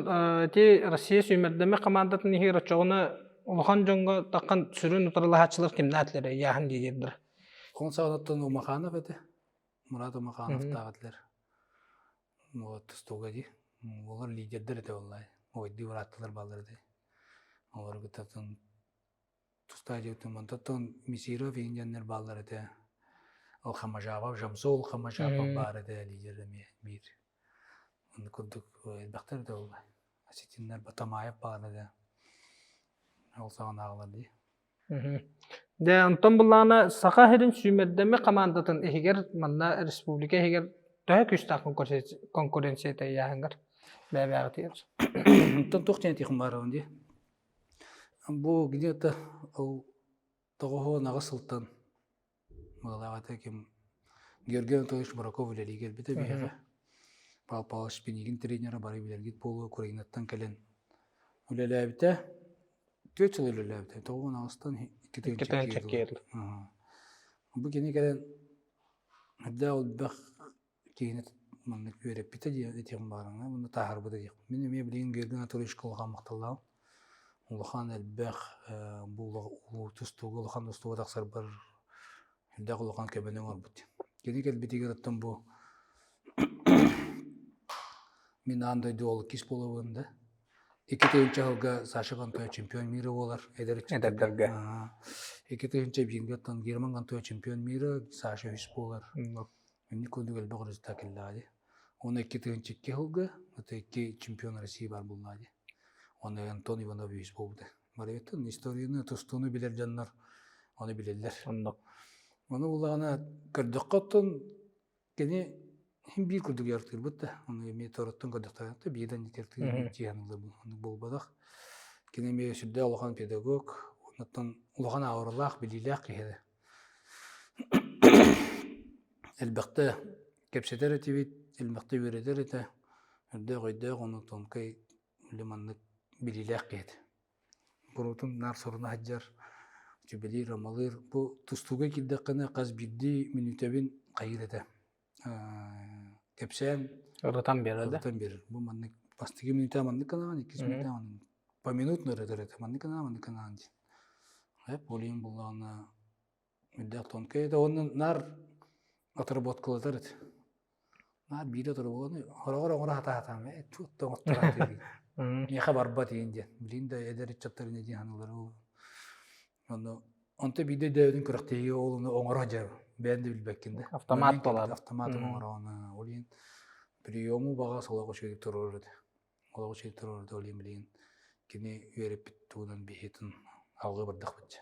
ити Россия сүүмэрдэммит хамаандатын иһигэр оччоҕуна улахан дьоҥҥо таххан сүрүн утарылаһааччылар кимнээтилэр ыйааһын диэриэрдэр. Ол саҕанаттан Умаханов этэ. Мурат Умахановтаах этилэр. Вот тустууга дии. Олор лидердэр этэ буоллаа. Ойдуу бырааттылар бааллар этэ. Олору кытта тустаах дьиэтин онтон Мисиров иҥдьэннэр бааллар этэ. Ол Хамажапов, Жамсол Хамажапов баар этэ лидер эмиэ биир. Онно курдук элбэхтэр да буолла. Осетиннар Батамаев баар этэ. Ол саҕанааҕылар дии. Дьэ, онтон буллаҕына Саха сирин сүүмэрдэммит хамаандатын иһигэр манна республика иһигэр төһө күүстээх конкуренция ыйааһыҥҥар бэйэ-бэйэҕитигэр? Онтон туох диэн этиэххин баарабын дии. Бу где-то ол 98 сылтан быһыылаах этэ ким Георгий Анатольевич Бураков үлэлии кэлбитэ биһиэхэ. Павел Павлович Пинигин тренера бары билэргит буолуо Украинаттан кэлэн үлэлээбитэ. Түөрт сыл үлэлээбитэ. 98-тан 2002 Бу кини кэлэн үрдээх элбэх киһини маннык үөрэппитэ диэн этиэхим баҕарыҥ уонна тааһарбыта диэх. Мин эмиэ билигин Георгий Анатольевичка улахан махталлаах. Улахан элбэх бу улуу тустууга улахан тустууга тахсарбар элбэх улахан көмөнү оҥорбут. Кини кэлбитигэр оттон бу мин аан дойду ол иккис буолабын да. 2000 сылга Саша Гонтоев чемпион мира буолар эдэр Эдэрдэргэ. 2001 оттон Герман Гонтоев чемпион мира, Саша үһүс буолар. Инник курдук элбэх результат кэллэҕэ дии. Уонна 2002 сылга это икки чемпион России баар буоллаҕа дии. Уонна Антон Иванов үһүс буолбута. Барыгыттан историяны, тустууну билэр дьоннор ону билэллэр. Оннук. Ону буллаҕына көрдөххө оттон кини иһин биир курдук яртыырбыт да. Ону эмиэ тороттон көрдөхтөрө биир да антитертыыр тиһэн ыллыбын. Оннук буолбатах. Кини эмиэ сүрдээх улахан педагог, оннуттан улахан ауралаах, билиилээх киһи этэ. Элбэхтэ кэпсэтэр этибит, элбэхтэ үөрэтэр этэ. Өрдөөх өйдөөх, ону тонкай или маннык билиилээх киһи этэ. Куруутун наар суруна сылдьар. Сүбэлиир-амалыыр. Бу тустууга киирдэххинэ хас биирдии мүнүүтэбин хайыыр этэ. Кэпсээн Ырытан биэрэр да? Ырытан биэрэр. Бу маннык бастакы мүнүүтэ маннык гынаҕын, иккис мүнүүтэ маннык. Поминутно ырытар этэ. Маннык гынаҕын, маннык гынаҕын диэн. Эп ол иһин буоллаҕына үрдээх тонкай этэ. Уонна наар отработкалатар этэ. Наар биирэ отработканы хороҕор оҥоро сатаатаам ээ туох да оҥотторо Миэхэ барбат иин диэн. Билигин да эдэр ыччаттар инньэ диэн саныыллар ол. Ону онто биирдэ өйдөөбүтүн күрэхтэһиигэ ол ону оҥоро сылдьар. Бэйэн да билбэккин да. Автомат буолар. Автоматом оҥороҕуна. Ол иһин приему баҕас олох үчүгэйдик туруорар этэ. Олох үчүгэйдик туруорар этэ ол иһин билигин кини үөрэппит тугунан биһиэтин алгыы бардахпыт.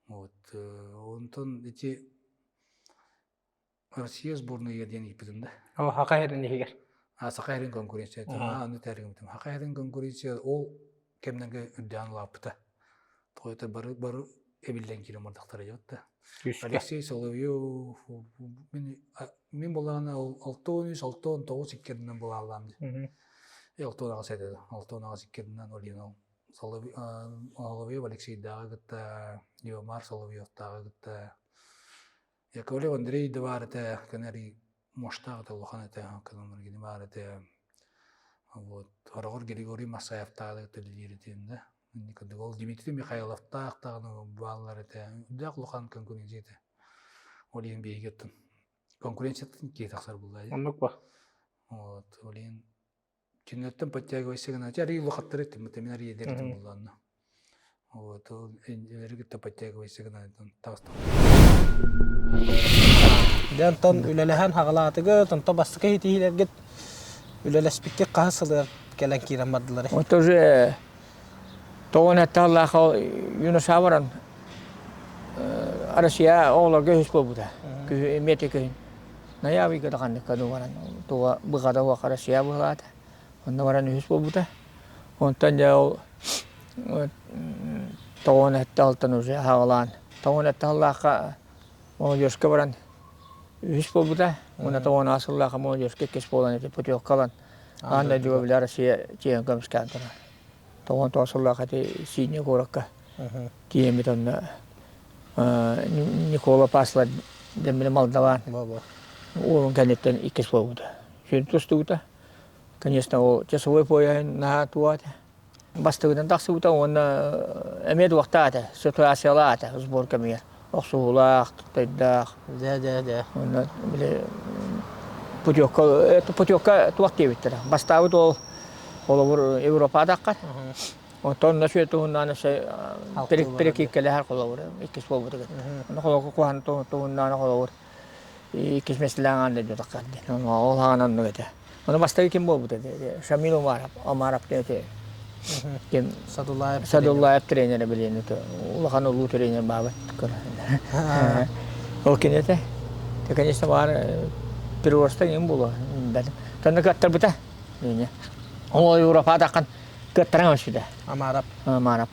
Вот онтон ити Россия сборныйа диэн ыйыппытым да. О, Саха сирин иһигэр. А, Саха сирин конкуренцията. Аа, ону этэргимитим. Саха сирин конкуренция ол кэмнэргэ үрдээн улааппыта. Тоҕо это бары бары эбиллэн киирэн бардахтара дьэ да. Алексей Соловьев мин мин булаана 63 69 иккеринэн булааллаам дии. 68 этэ. 68 иккеринэн ол иһин ол Соловьев Алексейдааҕы кытта Ивамар Соловьевтааҕы кытта Яковлев Андрей да баар этэ, кэнэри муостаах этэ, улахан этэ, кини баар этэ. Вот. Хороҕор Григорий Масаевтааҕы үлэлиир этим да. Инник ол Дмитрий Михайловтаах даҕаны бааллар этэ. Үрдээх улахан конкуренция этэ. Ол иһин биһиги оттон конкуренцияттан киһи тахсар буолла. Оннук ба. Вот. Ол иһин Кинилэртэн подтягивайся гына арыый улахаттары иттим мин арыый эдэр этим буоллаанна. Вот ол элери кытта подтягивайся гына таҕыстым. Дьэ онтон үлэлэһэн хаҕалаатыгыт, онтон бастакы иһитиилэргит үлэлэспиккит хаһыс сылыгар кэлэн киирэн бардылар? Вот уже тоҕон аттааллаах юноша баран Россия оҕолорго үһүс буолбута. Эмиэ күһүн. Ноябрьга да ханныкка дуу баран туга быҕада уох Россия быһалаата. Онно баран үһүс буолбута. Онтон дьэ ол тоҕон этте алтан уже аҕалаан тоҕон этте аллаахха молодежка баран үһүс буолбута. Уонна тоҕон сыллаахха молодежка иккис буолан ити путевка ылан аан дойдуга били Россия чиэһин көмүскээн турар. Тоҕон тоҕо сыллаах ити Синий куоракка тиийэммит онно Никола Паслар дэммини Молдаван уолун кэнниттэн иккис буолбута. Сүрүн тустубута. Конечно, ол часовой пояһын наһаа туох этэ. Бастыгынан тахсыбыта уонна эмиэ туохтаах этэ, ситуациялаах этэ сбор кэмигэр. Охсуһуулаах, туттайдаах. Дэ, дэ, дэ. Уонна били путевка, путевка туох диэбиттэрэ. Бастаабыт ол холобур Европаатахха. Оттон онно сүө туһуннаан өссө перекиккэлэһэр холобур иккис буолбут эбит. Онно холобур куһаҕан туһуннаан холобур иккис миэстэлээх аан дойду таххар диэн. Ол хаҕан оннук этэ. Ону бастакы ким буолбут этэ? Шамил Омаров, Омаров диэн этэ. Ким Садулаев Садулаев тренерэ билиэн улахан улуу тренер баабыт. Ол кини этэ. Те, конечно, баар переросток им буолуо. Тонна кыаттарбыта. Ол Европа таххан кыаттаран өссүдэ. Амарап. Амарап.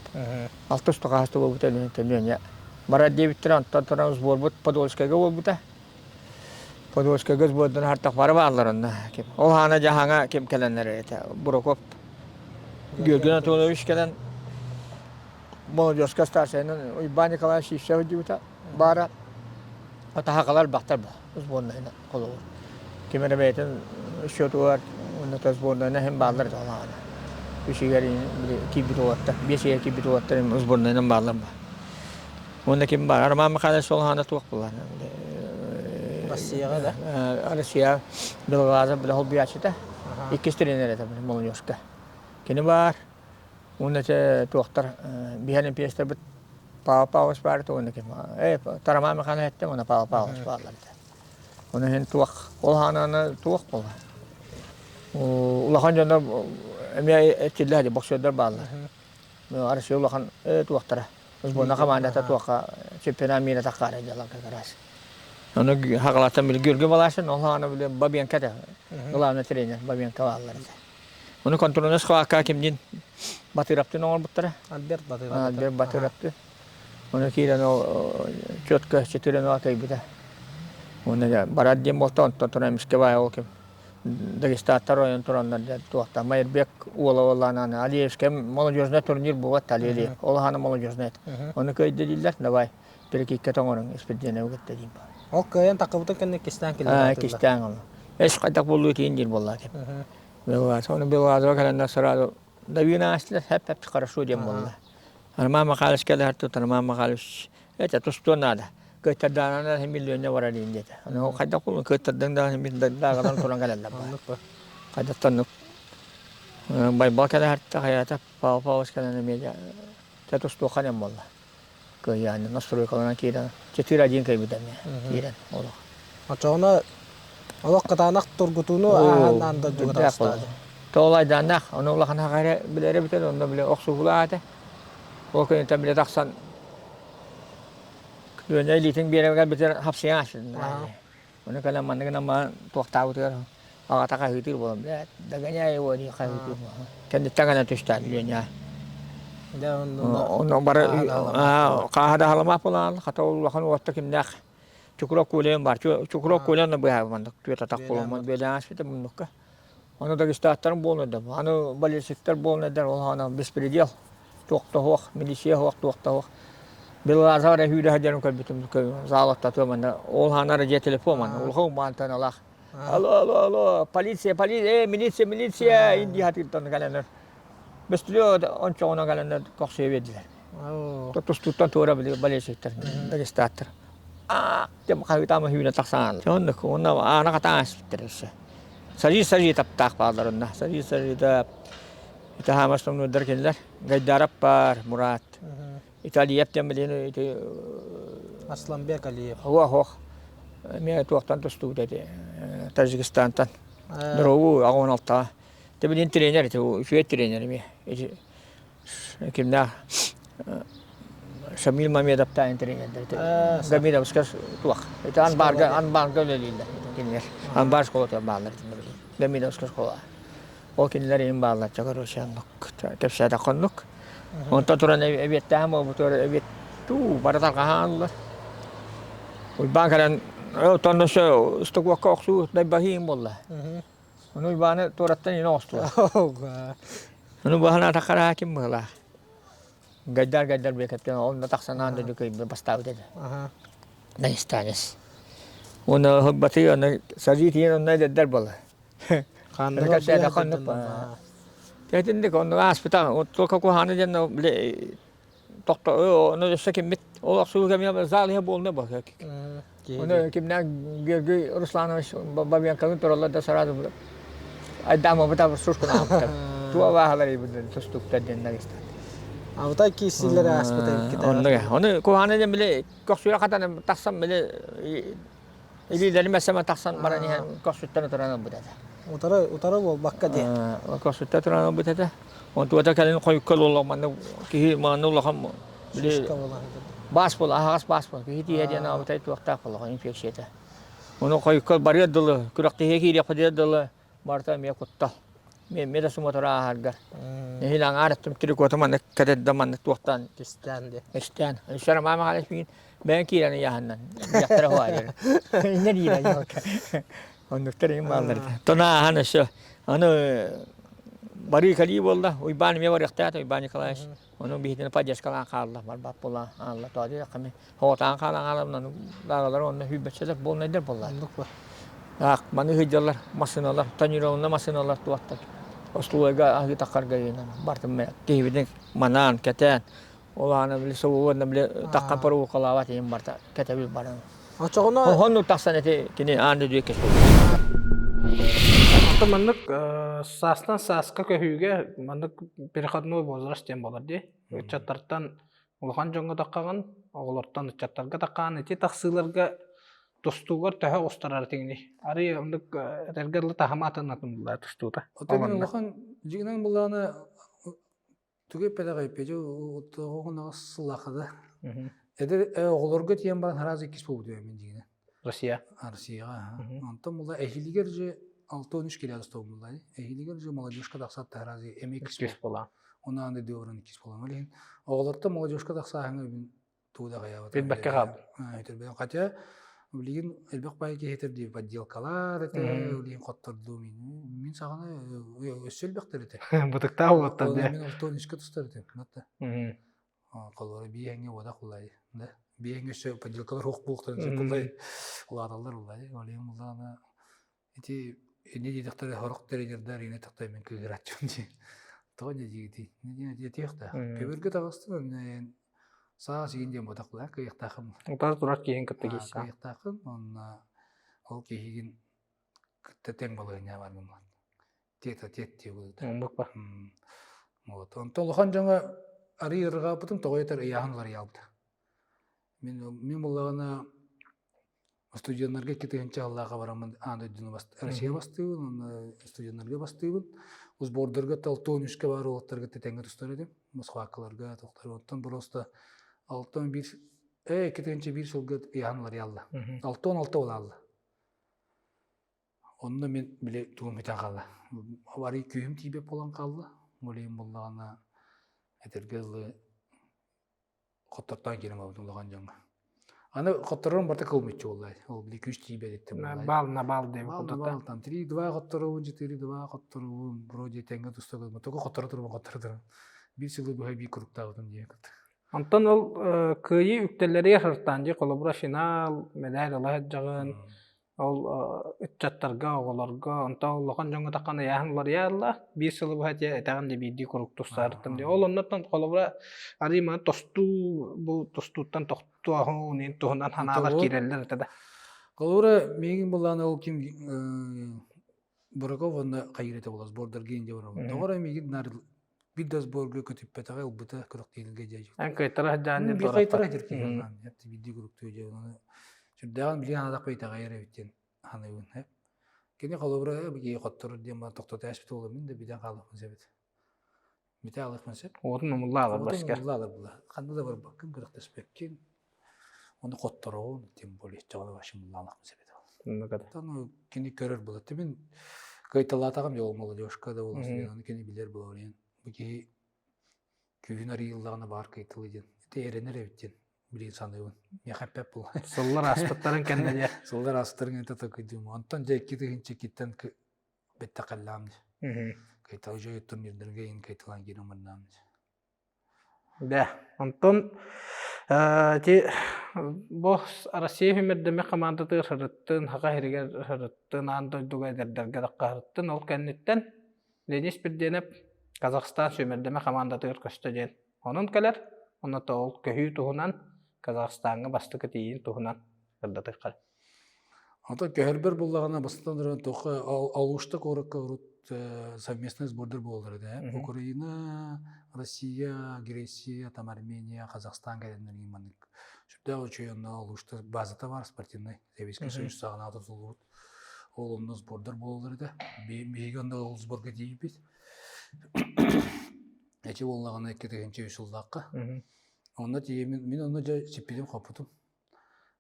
Алтыс тоҕааста буолбута төлүөнэ. Барар диэбиттэрэ, онтон туран сборбут Подольскайга буолбута. Подольскайга сбордан хартах бары бааллар онно. Ол хаана дьаһаҥа ким кэлэннэр этэ. Бураков Георгий Анатольевич кэлэн молодежка старшайынан Уйбаан Николаевич Сивцев диэбитэ баара. Атаһакалар бахтар сборнайынан холобур. Ким эрэ бэйэтин счетугар уонна сборнайынан иһин бааллар этэ Үс ыйар киирбит уолаттар, биэс ыйар киирбит уолаттар сборнайынан бааллар ба. Уонна ким баар? Роман Михайлович Солоһаана туох буолар? Россияҕа да? Россия Белоглазов бile холбуйааччыта. Иккис тренер этэ молодежка. Кини баар. Уонна ити туохтар биһи олимпиецтарбыт Павел Павлович баар этэ уонна ким Тараман Михайлович эттэ уонна Павел Павлович бааллар этэ. Ону иһин туох ол хаананы туох буолар? Улахан дьоннор эмиэ этиллэр боксердар бааллар. Россия улахан туохтара сборная командата туохха чемпионат мира таххаара дьалар как раз. Ону хагалаттан били Георгий Балашин ол хаана били Бабенко этэ. Главный тренер Бабенко бааллар этэ. Ону контрольнай схватка кимдин Батыраптын оҥорбуттара. Альберт Батыров. Альберт Батыраптын. Ону киирэн ол четко четыре ноль кыайбыта. Уонна барар диэн буолта, онтон туран эмискэ баай ол ким. Дагестаттар ойон тураннар дьэ туохта Майырбек уола уоллаан Алиевскай молодежный турнир буолбат Алиев ол аһана молодежный ону кыайда дииллэр давай перекикке тоҥоруҥ Испирдиэнэби кытта диин Ол кыайан такыбытын кэннэ кистээн киллэрэн кистээн ол эс хайдах буоллуу тиин диир буоллаа кеп Белгазова ону Белгазова кэлэннэр сразу давина астылар хэп хэп хорошо диэн буолла Роман Михайлович кэлэр тут Роман Михайлович это тустуон наада кыаттардаанан иһин миллионер барар иин диэтэ. Аны хайдах буолуон кыаттардыҥ даҕаны мин дааҕынан туран кэлэллэр баар. Хайдахтаннык Байбал кэлэһэртэ хайата Павел Павлович кэлэн эмиэ дьэ тустуохха диэн буолла. Кыайааннан настройкаланан киирэн 4-1 кыайбыта эмиэ киирэн олох. Оччоҕуна олох кытаанах тургутууну ааһан аан дойдуга таҕыстаҕа. Тоолайдааннаах, ону улахан хаҕа билэрэ бүтэн, онно бile охсуһуулаах этэ. Ол күнүттэн бile тахсан Күөнэ илиитин биэрэргэр бүтэр хапсыйан аччыдын. Ону кэлэн маннык гынан баран туохтаабытыгар аҕата хаһыытыыр буолан блядь, догоняй его дии хаһыытыыр буолан. Кэнниттэн гына түстээн Леня. Онно бары хааһа да халамаах буолан хата улахан уотта кимнээх Чукурок Колян бар. Чукурок Колян быһаа маннык түөрт атах буолан бэлээн аспыта муннукка. Аны дагестааттарым буолан аны болельщиктар буолан ол аны беспредел туох да суох, милиция суох, туох да суох. Беллаза эрэ сүүрэ сылдьарын көрбүтүм заалаттатыа манна ол хаанара дьиэ телефон манна улахан умаантан алаах алло алло алло полиция полиция э милиция милиция индии хатыыртан кэлэннэр бөстүлүө ончоҕуна кэлэннэр көхсүө биэрдилэр тустууттан туора били болельщиктар дагестааттар аа тем хаһыытаама сүүнэ тахсан оннук уонна аана хатаан испиттэр өссө сажи сажи таптаах бааллар онно сажи сажида ити хаамас томнуурдар кинилэр Гайдаров баар Мурат Италиев диэн билин ити Асланбек Алиев Ох ох эмиэ туохтан тустубут эти Тажикистантан Дроу аҕыс алтаҕа Те билин тренер ити үчүгэй тренер эмиэ ити кимнээх Шамиль Мамедовтаан тренердэр Гамидовска туох ити Анбарга Анбарга үлэлииллэр кинилэр Анбар школатыгар бааллар Гамидовска школа ол кинилэр иһин бааллар короче оннук кэпсээтэххэ оннук онтон туран эбиэттээһин буолбутугар эбиэт туу бары тарҕаһааллар Уйбаан кэлэн оттон өссө ыстыкуокка охсуу дайбаһыым буолла Ону Уйбааны туораттан иҥэ оҕустулар. Ону баһанаатахха эрэ ким быһыылаах. Гайдар Гайдар Бекеттен онно тахсан аан дойду кыайбыт бастаабыт этэ. Дагестанец. Уонна Хыббаты аны сажи тиийэн онно эдэрдэр буолла. Тэтинник онно ааспыта только куһааны диэн били тохто ону өссө киммит ол охсуу кэмигэр зал иһэ буолна бу Ону кимнээх Георгий Русланович Бабенконы тураллар да сразу айдаамабыта сушкун аабыттар. Туа бааһалар ибиден тустуктар диэн дагыстан. Абытай киирсиилэр ааспыта иккитэ. Оннуга. Ону куһааны диэн били көхсүрэ хатан тахсан били илиилэрим эсэме тахсан баран иһэн көхсүттэн туран ылбыт этэ. Утары утары буолбакка диэн. Көхсүттэн туран ылбыт этэ. Онтуота кэлин хойукка олох манна киһи манна улахан били баас буол аһаҕас баас буол киһи тиийэ диэн аабытай туохтаах буоллаҕа инфекцията. Ону хойукка барыар дылы күрэхтэһиэ киириэххэ диэр дылы барыта эмиэ куттал. Эмиэ да сумотора ааһаргар. Нэһиилэ аҥаар өттүм трикота маннык кэтэрдэ маннык туохтаан Кистээн диэ. Кистээн. Өссө Роман Михайлович миигин бэйэҥ киирэн ыйааһыннан. Дьахтара хуайар. Иннэ диирэ. Оннуктар иҥ бааллар. Тонааһан өссө аны барыы кэлии буолла. Уйбаан эмиэ барыахтаата Уйбаан Николаевич. Ону биһитини поддержкалаан хаалла. Барбат буолла аалла. Тоҕо диэтэххэ мин хоҕотаан хаалан хаалан ону даагалар онно сүүрбэччэлэр буолнайдар буолла. Оннук ба. Аах маны сылдьаллар массыыналар, тонированный массыыналар туохтар. Остулуойга аһыы таххарга бартым киһибитин манаан, кэтээн Ол аана били собуонна били таххан паруукалаабат иһин барта кэтэбил баран. Очоҕуна Хонну тахсан эти кини аан дойду кэс Онтон маннык саастан сааска көһүүгэ маннык переходной возраст диэн буолар дии. Ыччаттартан улахан дьоҥҥо таххаҕын, оҕолортон ыччаттарга таххаҕын ити тахсыыларга тустуугар төһө устарар этиҥний? Арый оннук этэргэ дылы таһыма атын атын булла тустуута. Оттон мин улахан дьиҥинэн буллаҕына Тугу эппэтэҕэй Петя оҕоҕун сыллаахха да. Эдэр оҕолорго тиийэн баран сразу иккис буолбут мин дьиҥинэн. Россия. Россияҕа. Онтон була эһилигэр же 6-13 кило була. Эһилигэр же молодежка тахсат сразу эми иккис була. Онон аны дыорун иккис була. Ол иһин оҕолортон молодежка тахсааһыҥа мин тугу да хайаабат. Билбэккэ хаалбыт. Хотя. Билигин элбэх баай киһи этэр дии подделкалар этэ, билигин хоттордуу мин мин саҕана өссө элбэхтэр этэ. Бытыктаах уолаттар дии. Мин алтон үскэ тустар этим. Холобура биэһэҥҥэ уодах улай да биэһэҥҥэ өссө подделкалар суох буолуохтарын сөп улай улааталлар улай ол иһин буллаҕына ити инньэ диэтэхтэрэ сорох тренердэр инньэ тахтай мин кыыһырааччым дии тоҕо инньэ диигитий инньэ диэн этиэхтээх көбүргэ таҕыстын саас игин диэн буотах була кыайыахтааххын утары турар киһин кытта киирсэ кыайыахтааххын уонна ол киһигин кытта тэҥ балаһыанньа бар гыммат тет-а-тет дии буолда. Оннук ба. Вот. Онтон улахан дьоҥо арый ырҕаабытым тоҕо этэр ыйааһын уларыйаабыта. Мин мин буллаҕына студеннарга 2000 сыллааҕа бараммын аан дойдуну Россия бастыыбын, уонна студеннарга бастыыбын. Сбордарга Талтон үскэ баар уолаттарга тэҥҥэ тустар этим. Москвакаларга тохтор. Оттон просто алтан биир 2001 сылга ыйааһын уларыйалла. Алтан алта буолаалла. Онно мин били тугум бүтэн хаалла. Арый күүһүм тиийбэт буолан хаалла. Ол иһин буоллаҕына этэргэ дылы хоттортоон киирэн барбытым улахан дьоҥҥо. Аны хотторорум барыта кыл мүччү буолла. Ол били күүс тиийбэт эттим буолла. Баал на баал диэбит Баал на баал там 3-2 хотторобун, 4-2 хотторобун, вроде тэҥҥэ туста гыммыт. Только хотторо турбун, хотторо турбун. Биир сылы быһа биир куруктаабытым диэн кытта. Онтон ол кыайыы үктэллэригэр сыртаан дии холобура финал, мэдээль ыла сылдьаҕын, Ол ыччаттарга, оҕолорго, онтон улахан дьоҥҥо таххан ыйааһын уларыйаалла. Биир сылы быһа этэ этэҕин да биирдии куруук тустаарыттым дии. Ол оннуттан холобура арыый маны тостуу бу тустууттан тохтуоһун иһин туһунан санаалар киирэллэр этэ да. Холобура миигин буллаан ол ким Бураков уонна хайыыр этэ буолар сбордарга индия барабын. Тоҕо эрэ миигин наар биир да сборга көтүппэтэҕэ ылбыта күрэхтэһиилэргэ дьэ. Эн кыайтара сылдьаан Биир кыайтара сылдьар киһи биирдии куруктуу дьэ оны сүрдээҕин билигин санаатахпа итэҕэйэр эбит диэн саныыбын. Кини холобура киһи хотторор диэн баран тохтото ааспыт буолла мин да бүтэн хаалыахпын сөп этэ. Бүтэ хаалыахпын сөп. Уотун умуллаалар Уотун умуллаалар була. Ханна да барбаккын, күрэхтэспэккин. Ону хоттороҕун, тем более чоҕону вообще умуллаалахпын сөп этэ. Оттон кини көрөр була. Мин кыайталаатаҕым дьол молодежка да буолан ону кини билэр буолар бу киһи күүһүн арыйыллаҕына баар кыайталы диэн. Ити эрэнэр эбит диэн билигин саныыбын. Миэхэ эппэт була. Сыллар ааспыттарын кэннэ дьэ. Сыллар ааспыттарын кэннэ такыйдым. Онтон дьэ 2002-ттэн бэттэхэллэҕим дии. Кайтал дьэ турнирдарга иһин кайталаан киирэн бардаҕым дии. Дэ, онтон ити бу Россия үмэрдэмэ хамаандатыгар сырыттын, Саха сиригэр сырыттын, аан дойдуга эдэрдэргэ сырыттын, ол кэнниттэн Денис Пирдиэнэп Казахстан сүүмэрдэмэ хамаандатыгар көстө диэн онон кэлэр, онно ол көһүү туһунан Казахстаҥҥа бастакы тиийин туһунан сырдатыахха. Онтон көһөрбөр буллаҕына бастатан туран туохха Алушта куоракка урут совместный сбордар буолаллар этэ. Украина, Россия, Греция, там Армения, Казахстан кэлэннэр маннык сүрдээх үчүгэй онно Алушта базата бар спортивный Советский Союз саҕана тутуллубут. Ол онно сбордар буолаллар этэ. Биһиги онно ол сборга тиийбит. Эти буоллаҕына 2003 сыллаахха. Онно тиийэммин мин онно дьэ сиппитим-хоппутум.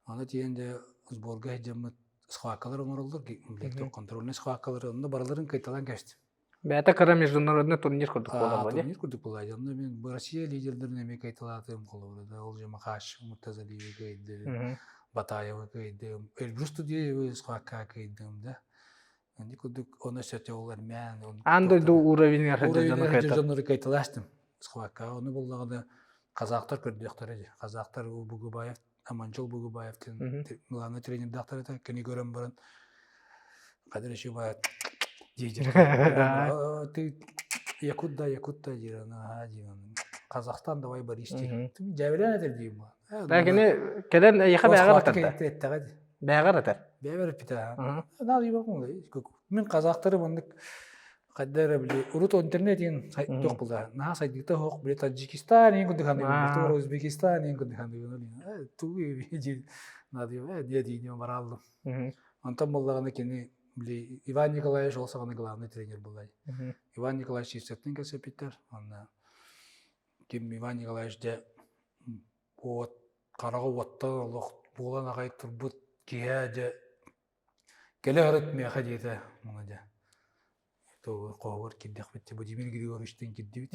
Аны тиийэн дьэ сборга сылдьаммыт схваткалар оҥороллор, контрольнай схваткалары онно барыларын кыйталаан кэбистим. Бэйэтэ кыра международный турнир курдук буолар дии. Турнир курдук буолар. Онно мин Россия лидердэрин эмиэ кыйталаатым, холобура да ол же Махаш Муртазалиевы кыайдым, Батаевы кыайдым, Эльбрус Тудеевы схваткаҕа кыайдым да. Ини курдук оны сөтө ол эрмээн. Аан дойду уровеньгар дьоннору кыйталаастым схваткаҕа. Ону буллаҕына казахтар көрдүөхтэрэ дии. Казахтар Бугубаев, Аманжол Бугубаев диэн главный тренердаахтар этэ. Кини көрөн баран Кадыр Ишибаев диир. Ты якут да, якут да диир. Ага диир. Казахстан давай борись диир. Дьээбэлээн этэр диим. Кини кэлэн эйиэхэ бэҕэр этэр. Бэҕэр этэр. Бэҕэр эппитэ. Мин казахтары маннык хайда эрэ били урут интернет диэн туох буолла наһаа сайдыыта суох били Таджикистан иин курдук саныыбын Узбекистан иин курдук саныыбын тугу надо диэ диини барааллым онтон буоллаҕына кини били Иван Николаевич ол саҕана главный тренер буолла Иван Николаевич Сивцевтин кэпсэппиттэр уонна ким Иван Николаевич дьэ уот хараҕа уоттан олох буолан аҕай турбут киһи дьэ Кэлэ сырыт миэхэ диэтэ муҥа дьэ хоһугар киирдэхпит Владимир Григорьевичтыын киирдибит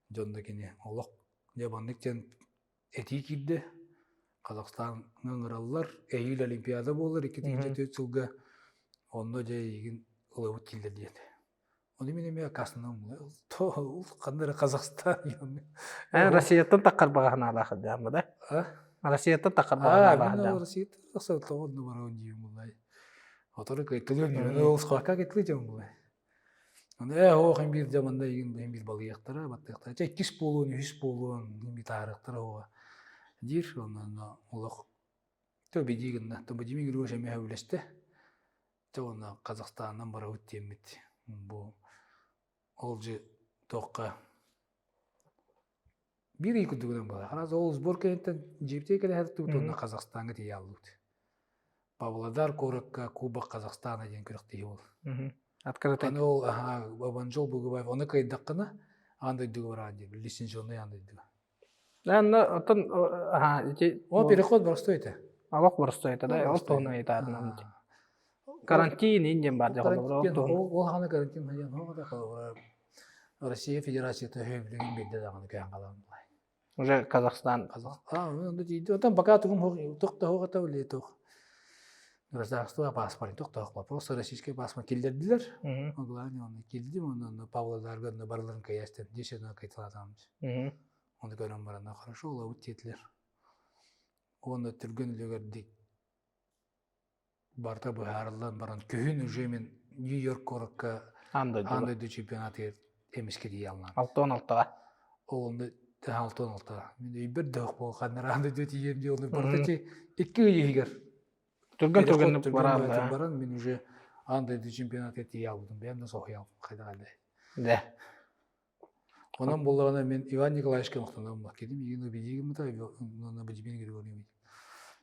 дьон да кини олох дьэ маннык диэн этии киирдэ. Казахстаҥҥа ыҥыраллар. Эһиил Олимпиада буолар 2004 сылга. Онно дьэ эйигин ылабыт дииллэр диэтэ. Ону мин эмиэ аккаастанам. Ханна эрэ Казахстан Эн Россияттан таххар баҕа санаалаах сылдьааммы да? Россияттан таххар баҕа санаалаах сылдьаам. Россияттан тахсар тоҕо барабын диим буллай. Отору кыйтылыам диим. Ол схватка кыйтылыы дьон буллай. Аны ээ оох им биир дьэ манна игин быһын биир балыйыахтара, баттыахтара. Чэ иккис буолуон, үһүс буолуон, иһин биир таарыахтара оҕо диир. Онно олох то бидии гынна. То Вадим Григорьевич эмиэ сөбүлэстэ. Чэ уонна Казахстанынан барабыт диэммит бу ол дьи туохха биир ый курдугунан буолар. Ханас ол сбор кэнниттэн дьиэбитигэр кэлэ сырыттыбыт уонна Казахстаҥҥа тиийэ хааллыбыт. Павлодар куоракка Кубок Казахстана диэн күрэхтэһии буолла. Открытый. Аны ол Абанжол Бугубаев ону кыайдаххына аан дойдуга бараан диэн лицензионный аан дойдуга. Онно оттон аха ити О переход боростой этэ. Олох боростой этэ да ол туһунан ыйытаатынам. Карантин ин диэн бар дьэ Ол ол хана карантин диэн ол да Россия Федерацията хөбүлүгүн биэрдэ даҕаны көһөн хаалан булай. Уже Казахстан. А, ну тиийди. Оттон пока тугум туох да суох этэ или туох. Гражданство паспорт туох да суох. Просто российский паспорт киллэрдилэр. Главное, оны килдим, оны Павлодарга барыларын кыйастым. Десятына кайталатамыз. Оны көрөн баран хорошо олабыт диэтилэр. Уонна түргэн үлүгэрдик барыта быһаарыллан баран күһүн уже мин Нью-Йорк куоракка аан дойду аан дойду чемпионатыгар эмискэ тиийэ аллаан. 66-ға. Ол онно 66. Мин өйбөр да буол ханнар аан дойду тиийэм дии ол барыта чи икки ый иһигэр Түргэн түргэнник баран баран мин уже аан дойду чемпионатыгар тиийэ албытым. Бэйэм да соһуйа хайдах элэ. Да. Онон буоллаҕына мин Иван Николаевичка махтанабын кэлим игин убедигиммыта уонна Владимир Григорьевич.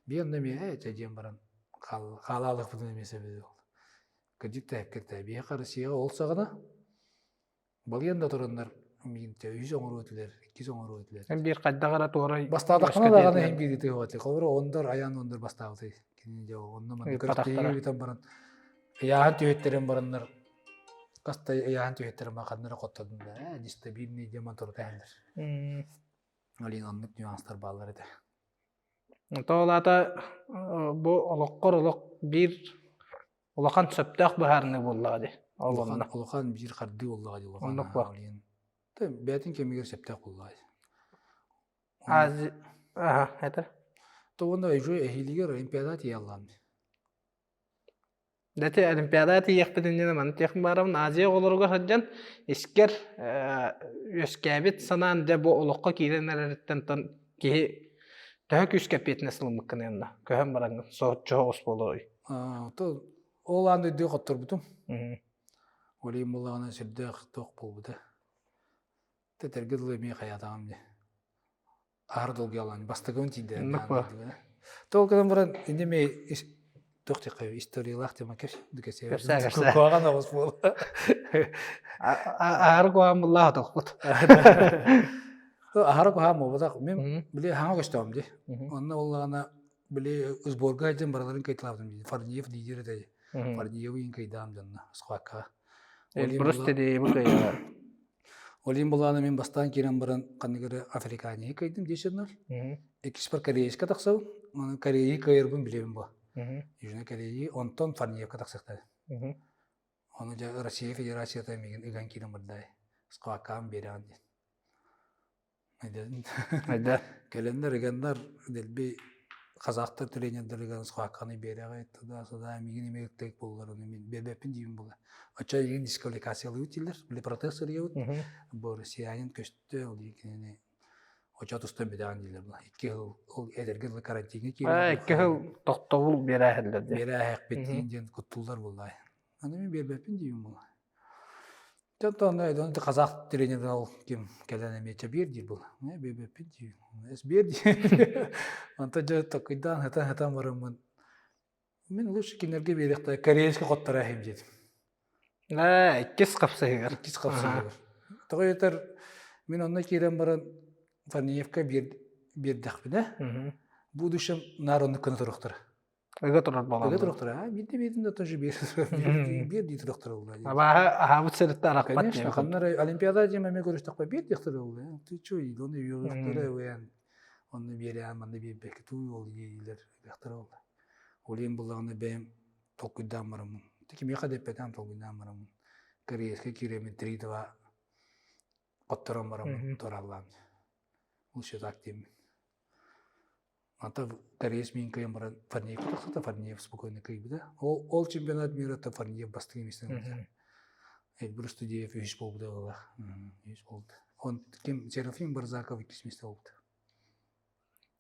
Би онно эмиэ ээ чэ диэн баран хаалаалыахпытын эмиэ сөбү Кырдьык да эппиттэ биһиэхэ Россияҕа ол саҕана балыйан да тураннар миигин үһүс оҥоруо этилэр, иккис оҥоруо этилэр. Биир хайдах эрэ туорай Бастаатаххына даҕаны иһин биир ытыһыа этэ. Холобура ондар айаан ондар бастаабытай. Кинини дьэ онно манна күрэхтэһиигэ бүтэн баран ыйааһын түһэттэрэн бараннар Хас да ыйааһын түһэттэрин ханна эрэ хоттордум да, ээ, нестабильный диэн турута иһэллэр. Олин оннук нюанстар бааллар этэ. Ол аата бу олоххор олох биир улахан сөптөөх быһаарыныы буоллаҕа дии. Ол Улахан, улахан биир хардыы буоллаҕа дии улахан. Оннук буо. Олин. Бэйэтин кэмигэр сөптөөх буоллаҕа дии. Ази аха этэр. То уонна уже эһиилигэр Олимпиада тиийэллаан. Ити Олимпиадаҕа тиийиэхпит иннинэ маны этиэхпин баҕарабын, Азия оҕолоругар сылдьан искэр үөскээбит санаан дьэ бу олоххо киирэн эрэриттэн киһи төһө күүскэ эппиэтинэс ылыммыккыный онно көһөн бараҥҥын соһуччу соҕус буолуой? Ол аан дойдуга хотторбутум. Ол иһин буоллаҕына сүрдээх туох буолбута. Тэтэргэ дылы эмиэ хайаатаҕым дии. Аһар долгуйалаан бастакыбын тиийдэ. Тол гынан баран инде ме туох диэххэ историялаах тема кэс кэпсээ кэпсээ куһаҕан оҕус буола. Аһары куһаҕан буллаах отохпут. Аһары куһаҕан буолбатах. Мен били хаҥа көстөҕүм дии. Онно буоллаҕына били сборга сылдьан барыларын кыйталаабытым дии. Фарниев лидер этэ. Фарниевы иин кыйдаам дьонно схваткаҕа. Эльбрус Тедеевы кыайалар. Ол иһин былаана мин бастаан киирэн баран ханнык эрэ африканияны кыайдым 10-0. Иккиспэр Кореецка тахсабын. Онон Кореяны кыайарбын билэбин бу. Южная Корея, онтон Фарниевка тахсыахтара. Ону дьэ Россия Федерацията миигин ыган киирэн бардай. Схваткаҕын биэрэҕин диэн. Айда. Кэлэннэр ыганнар дэлби казахтар тренердэригэр схватканы биэрэҕит туда-сюда миигин эмиэ ыттык буоллар ону мин биэрбэппин диибин була. Оччо эйигин дисквалификациялыыбыт дииллэр. Били протест суруйабыт. Бу россиянин көстө ол кинини очо тустан бүтэҕин дииллэр була. Икки сыл ол эдэргэ дылы карантиҥҥа киирэн Икки сыл тохтобул биэрээһэллэр диэн. Биэрээһэхпит диэн куттууллар буоллаа. Аны мин биэрбэппин диибин була. Онтон онно казах тренерин ол ким кэлэн эмиэ чэ биэр диир буолла. Ээ биэрбэппин диир. Эс биэр диир. Онтон дьэ токуйдаан сытан-сытан бараммын мин лучше кинилэргэ биэриэхтэ корейскай хотторо иһим диэтим. Ээ, иккис хапсыһыгар. Иккис хапсыһыгар. Тоҕо диэтэр мин онно киирэн баран Фарниевка биэрдэхпинэ, будущем наар оннук гына туруохтара. Ыга турар буолан. Ыга туруохтара. Биирдэ биирдин да тоже биир биир дии туруохтара буолла. Абааһы аһаабыт сырытта арахпат. Конечно, ханнар Олимпиада диэн эмиэ көрүстэхпэ биир диэхтэрэ буолла. Ты чё, оны үйөҕүөхтэрэ уйан. Онно биэрээм, манна биэрбэккэ туу ол дииллэр элбэхтэрэ буолла. Ол иһин буллаҕына бэйэм толкуйдаан бараммын. Кимиэхэ да эппэтэҕим толкуйдаан бараммын. Кореецкай киирэммин 3-2 хотторон бараммын туораллаан. Лучше так диэммин. Ата Кореец миин кыайан баран Фарниев тахсыта, Фарниев спокойно кыайбыта. Ол, ол чемпионат мира Фарниев бастыҥ миэстэни ылбыта. Эльбрус Студиев үһүс буолбута буолла. Үһүс буолбута. Он ким Серафим Барзаков иккис миэстэ буолбута.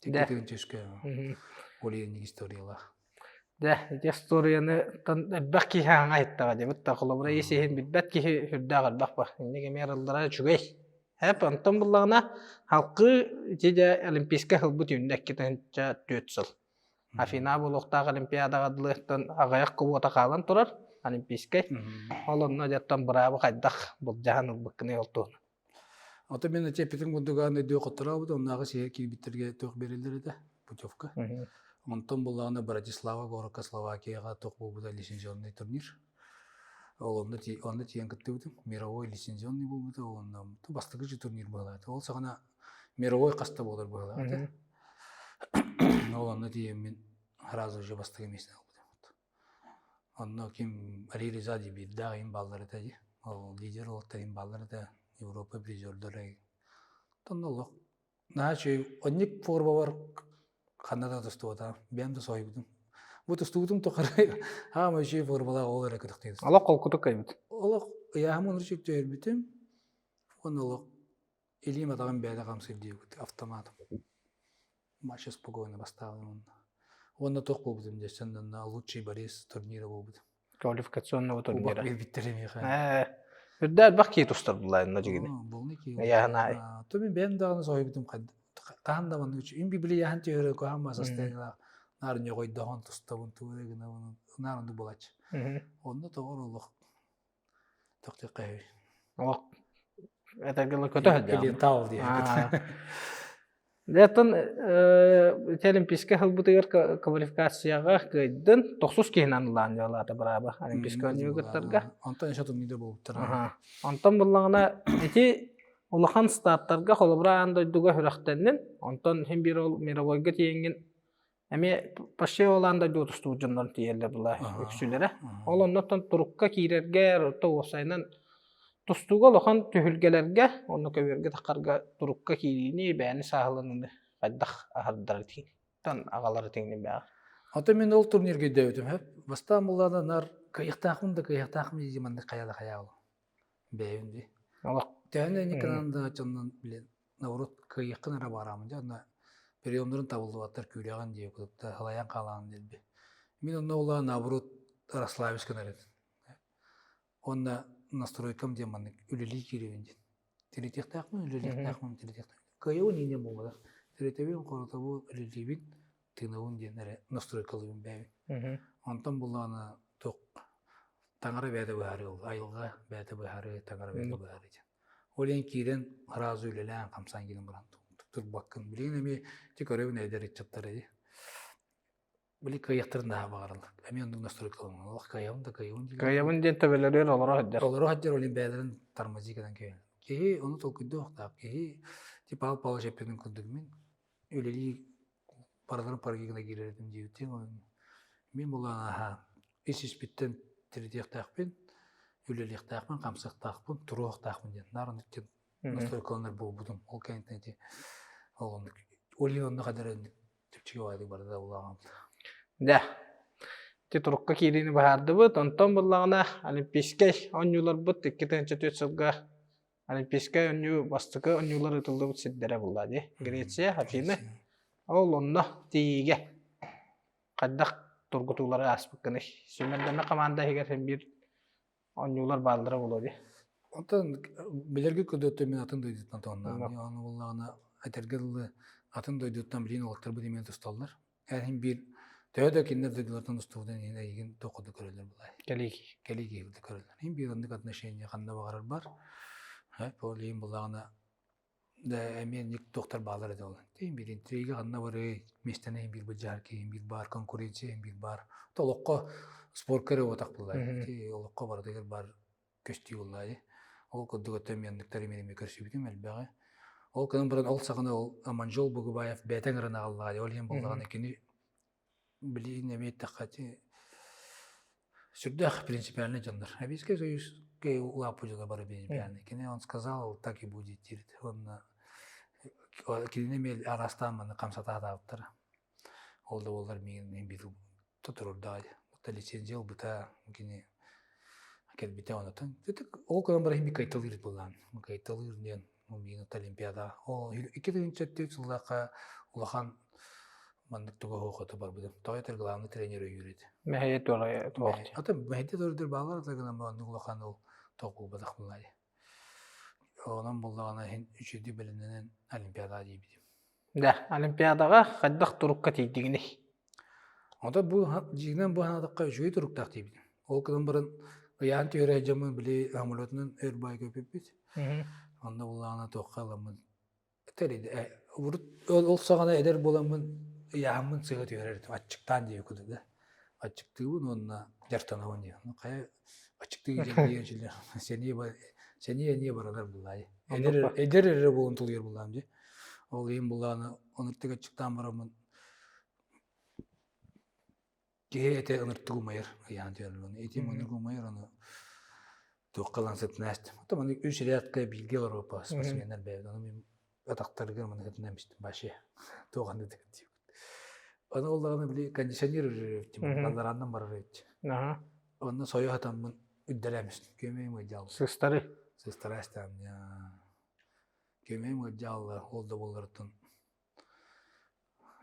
Да. Тикки Олиенник историялаах. Дэ, ити историяны элбэх киһи аҥа иһиттэҕэ диэбит да, холобура ис иһин билбэт киһи үрдээх элбэх бар. Инник эмиэ арыллара үчүгэй. Эп, онтон буллаҕына, халкы ити дьэ Олимпийскай ылбыт үүннэ 2004 сыл. Афина буолуохтаах Олимпиадаҕа дылы аҕыйах квота хаалан турар Олимпийскай. Ол онно дьэттэн быраабы хайдах былдьаһан ылбыккыный ол туһунан. Ото мин эти эппитим курдук аан өйдүү хотторообут, оннооҕу сиһэ киирбиттэргэ туох биэрэллэр этэ, путевка. Онтон буллаҕына Братислава городка Словакияҕа туох буолбута лицензионный турнир. Ол онно, онно тиийэн кыттыбытым. Мировой лицензионный буолбута, ол онно бастакы же турнир быһалаата. Ол саҕана мировой хаста буолар быһалаата. Ол онно тиийэммин сразу же бастакы миэстэни ылбытым. Онно ким Али Риза биирдээх им бааллар этэ дии. Ол лидер уолаттар им бааллар этэ. Европа призердара. Онно олох наһаа үчүгэй оннук формабар ханна да тустубатаҕым. Бэйэм да соһуйбутум. Бу тустубутум тухары хаама үчүгэй формалаах ол эрэ кытыктыыр. Олох холкутук кайбыт. Олох ыйааһым оннук түһэрбитим. Уонна олох илиим атаҕым бэйэтэ хамсыыр диэбит автоматом. Матча спокойно бастаабытым онно. Уонна туох буолбутум дьэ онно лучший борец турнира буолбутум. Квалификационного турнира. Кубок биэрбиттэр эмиэхэ. Үрдэ элбэх киһи тустар булла дьигини. Болны киһи. Ыйааһын То мен бэйэм даҕаны соһуйбутум хаһан да маннык үчү. Им бибили яһан түһөрө куһаан мас состояниелаах наар ньоҕойдоһон тустабын тугу эрэ гынабын наар оннук буолааччы. Онно тоҕор олох тохтуохха Олох этэргэ көтө сылдьаҕын. Летал диэн. Дьэ, ити Олимпийскай ылбытыгар квалификацияҕа кыайдын, тохсус киһинэн ылаан дьыалаата бырааба Олимпийскай оонньууга кыттарга. Онтон еще турнирда буолбуттар. Онтон буллаҕына ити улахан статтарга холобура аан дойдуга сүрэхтэннин, онтон син биир ол мировойга тиийэҥҥин Эмиэ почти ол аан дойду тустубут дьоннор тиийэллэр була үксүлэрэ. Ол оннуттан турукка киирэргэ, орто уопсайынан тустууга улахан түһүлгэлэргэ, онно көбүөргэ таххарга турукка киириини, бэйэни сааһыланыыны хайдах аһардар итиниттэн аҕалар итиҥни бэҕэ. Ото мин ол турнирга өйдөөбүтүм хөп. Бастаан буллаана нар кыайыахтаахпын да кыайыахтаахпын дии маннык хайа да хайа ол. Бэйэбин дии. Олох Төһөнү никынан да дьоннон билэн наоборот кыайыаххын эрэ баҕараамын дьэ онно приемнарын табыллыбаттар күүрэҕин диye курдук халайан хаалаан диэлби. Мин онно улаан наоборот расслабись гынар этим. Уонна настройкам диэн маннык үлэлии киирэбин диэн. Тиритиэхтээхпин, үлэлиэхтээхпин, тиритиэхтээхпин. Кыайабын иинэ буолбатах. Тиритэбин, хорутобун, үлэлиибин, тыынабын диэн эрэ настройкалыыбын бэйэбин. Онтон буллаҕына туох таҥара бэйэтэ быһаарыы ол айылҕа бэйэтэ быһаарыы, таҥара бэйэтэ быһаарыы диэн. Ол иһин киирэн сразу үлэлээн, хамсаан киирэн баран турбаккын. Билигин эмиэ ити көрөбүн эдэр ыччаттар эди. Били кыайыахтарын наһаа баҕараллар. Эмиэ оннук настройкаланан олох кыайабын да кыайабын дииллэр. Кыайабын диэн төбөлөрүгэр олоро сылдьар. Олоро сылдьар ол иһин бэйэлэрин тормози гынан кэбиһэллэр. Киһи ону толкуйдуохтаах. Киһи типа Павел Павлович эппитин курдук мин үлэлии барыларын парги гына киирэр этим диэбитин мин булан аһа ис-испиттэн тиритиэхтээхпин, үлэлиэхтээхпин, хамсыахтаахпын, туруохтаахпын диэн наар оннук диэн настройкаланар буолбутум. Ол кэнниттэн ити ол оннук ол иһин онно хадара чэпчэки баҕайытык барыта улаҕам. Дьэ, ити турукка киириини быһаардыбыт. Онтон буллаҕына Олимпийскай оонньууларбыт 2004 сылга Олимпийскай оонньуу бастакы оонньуулар ыытыллыбыт сирдэрэ буолла дии. Греция, Афины. Ол онно тиийиигэ хайдах тургутуулары ааспыккыный? Сүүмэрдэммит хамаанда иһигэр син биир оонньуулар бааллара буолуо дии. Онтон билэргэ көрдөттө мин атын дойдуттан тоһуннаҕым. Ону буоллаҕына этэргэ дылы атын дойдуттан билигин уолаттарбыт эмиэ тусталлар. Эн биир төһө да кинилэр дойдулартан устубутун иһин эйигин туох курдук көрөллөр булай. Кэлии. Кэлии киһи курдук көрөллөр. Иһин биир оннук отношение ханна баҕарар бар. Ол иһин буллаҕына да эмиэ ник туохтар бааллар этэ ол. Тиин биир интрига ханна барый, миэстэни иһин биир былдьаһар киһи биир баар, конкуренция иһин биир баар. Олоххо спорка эрэ буотах буллай. Олоххо барытыгар бар көстүү буллай. Ол курдук өттө эмиэ оннуктар эмиэ эмиэ көрсүбүтүм элбэҕи. Ол гынан баран ол саҕана ол Аманжол Бугубаев бэйэтэ ыҥыран аҕаллаҕа ол иһин буоллаҕына кини билигин эмиэ эттэххэ сүрдээх принципиальный дьоннор. Советский Союз улааппыт дьоно бары принципиальный. Кини он сказал, так и будет диир. Уонна кинини эмиэ араастаан маны хамсатаатаабыттара. Ол да буоллар миигин биир туруордаҕа дии. Лицензия ылбыта кини кэлбитэ онотон. Ол гынан баран иһин кайталыыр буоллаан. Кайталыыр диэн миигин Олимпиада. Ол 2004 сыллаахха улахан маннык туга хоото барбытым. Тоҕо этэр главный тренер өйүүр этэ. Мэһэйэ туох Ата мэһэйдэ төрдүр баалар да гынан маннык улахан ол тоқ булбатах буллаайы. Онон буллаҕына иһин үчүгэй бэлэмнэнэн Олимпиада диэбитим. Да, Олимпиадаҕа хайдах турукка тиийдигиний? Ото бу дьиҥинэн бу санаатахха үчүгэй туруктаах диэбитим. Ол гынан баран ыйаан түһэрэ дьоммун били самолетунан өр баай көппүппүт. Онно буллаҕына туохха ыламмын Урут ол саҕана эдэр буоламмын ыйааһыммын сыыһа түһэрэр этим аччыктаан диэбит курдук да. Аччыктыыбын уонна дьарыктанабын диэн. Хайа аччыктыы диэн сэниэ сэниэ эмиэ баранар буоллаайы. Эдэр эдэр эрэ буолан тулуйар буоллаҕым дии. Ол иһин буоллаҕына оннуктук аччыктаан бараммын Киһи этэ ыныртык умайар ыйаан түһэрин ити маннык умайар ону туохха ылан сытынаастым. Ото маннык үс рядка бииргэ олоруоппа спортсменнар бэйэбит ону мин атахтарыгар маннык ытынан истим вообще туох аны диэбит. Ону ол даҕаны били кондиционер үрүрүттим алларааннан барар эбит. Онно сойо сатаммын үрдэлээн истим. Күөмэйим ыйдьаалла. Сыстары. Сыстара истэм. Күөмэйим ыйдьаалла ол да буолларыттан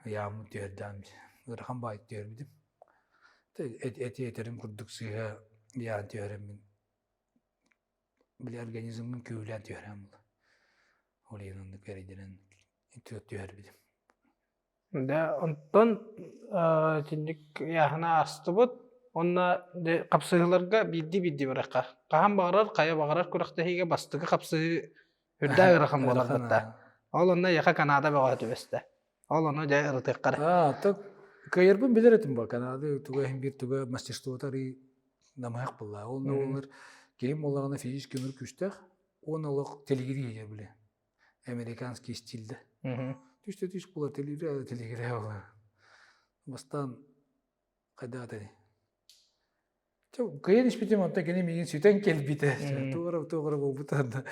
Ыйааммыт түһэрдэҕим ыарахан баайы түһэрбитим. Эти этэрим курдук сыыһа ыйаан түһэрэммин били организммын күүһүлээн түһэрэн буолла. Ол иһин оннук эрэйдэнэн түһэрбитим. Да, онтон итинник ыйааһына аастыбыт. Уонна хапсыһыыларга биирдии-биирдии барыахха. Хаһан баҕарар, хайа баҕарар күрэхтэһиигэ бастакы хапсыһыы Үрдээх ыарахан буолар кытта. Ол онно эйиэхэ Канада бөҕө түбэстэ. Ол ону дьэ ырытыахха эрэ. Аа, так кыайарбын билэр этим ба. Канада туга иһин биир туга мастерствота арый намыһах буолла. Ол буоллар киһим буоллаҕына физически өмүр күүстээх, уон олох телегири иһэр били. Американский стильде. Түстэ түс буолар телегири телегири буолар. Бастаан хайдах этэй? Кыайан испитим, онтон кини миигин сүтэн кэлбитэ. Туора туора буолбута да.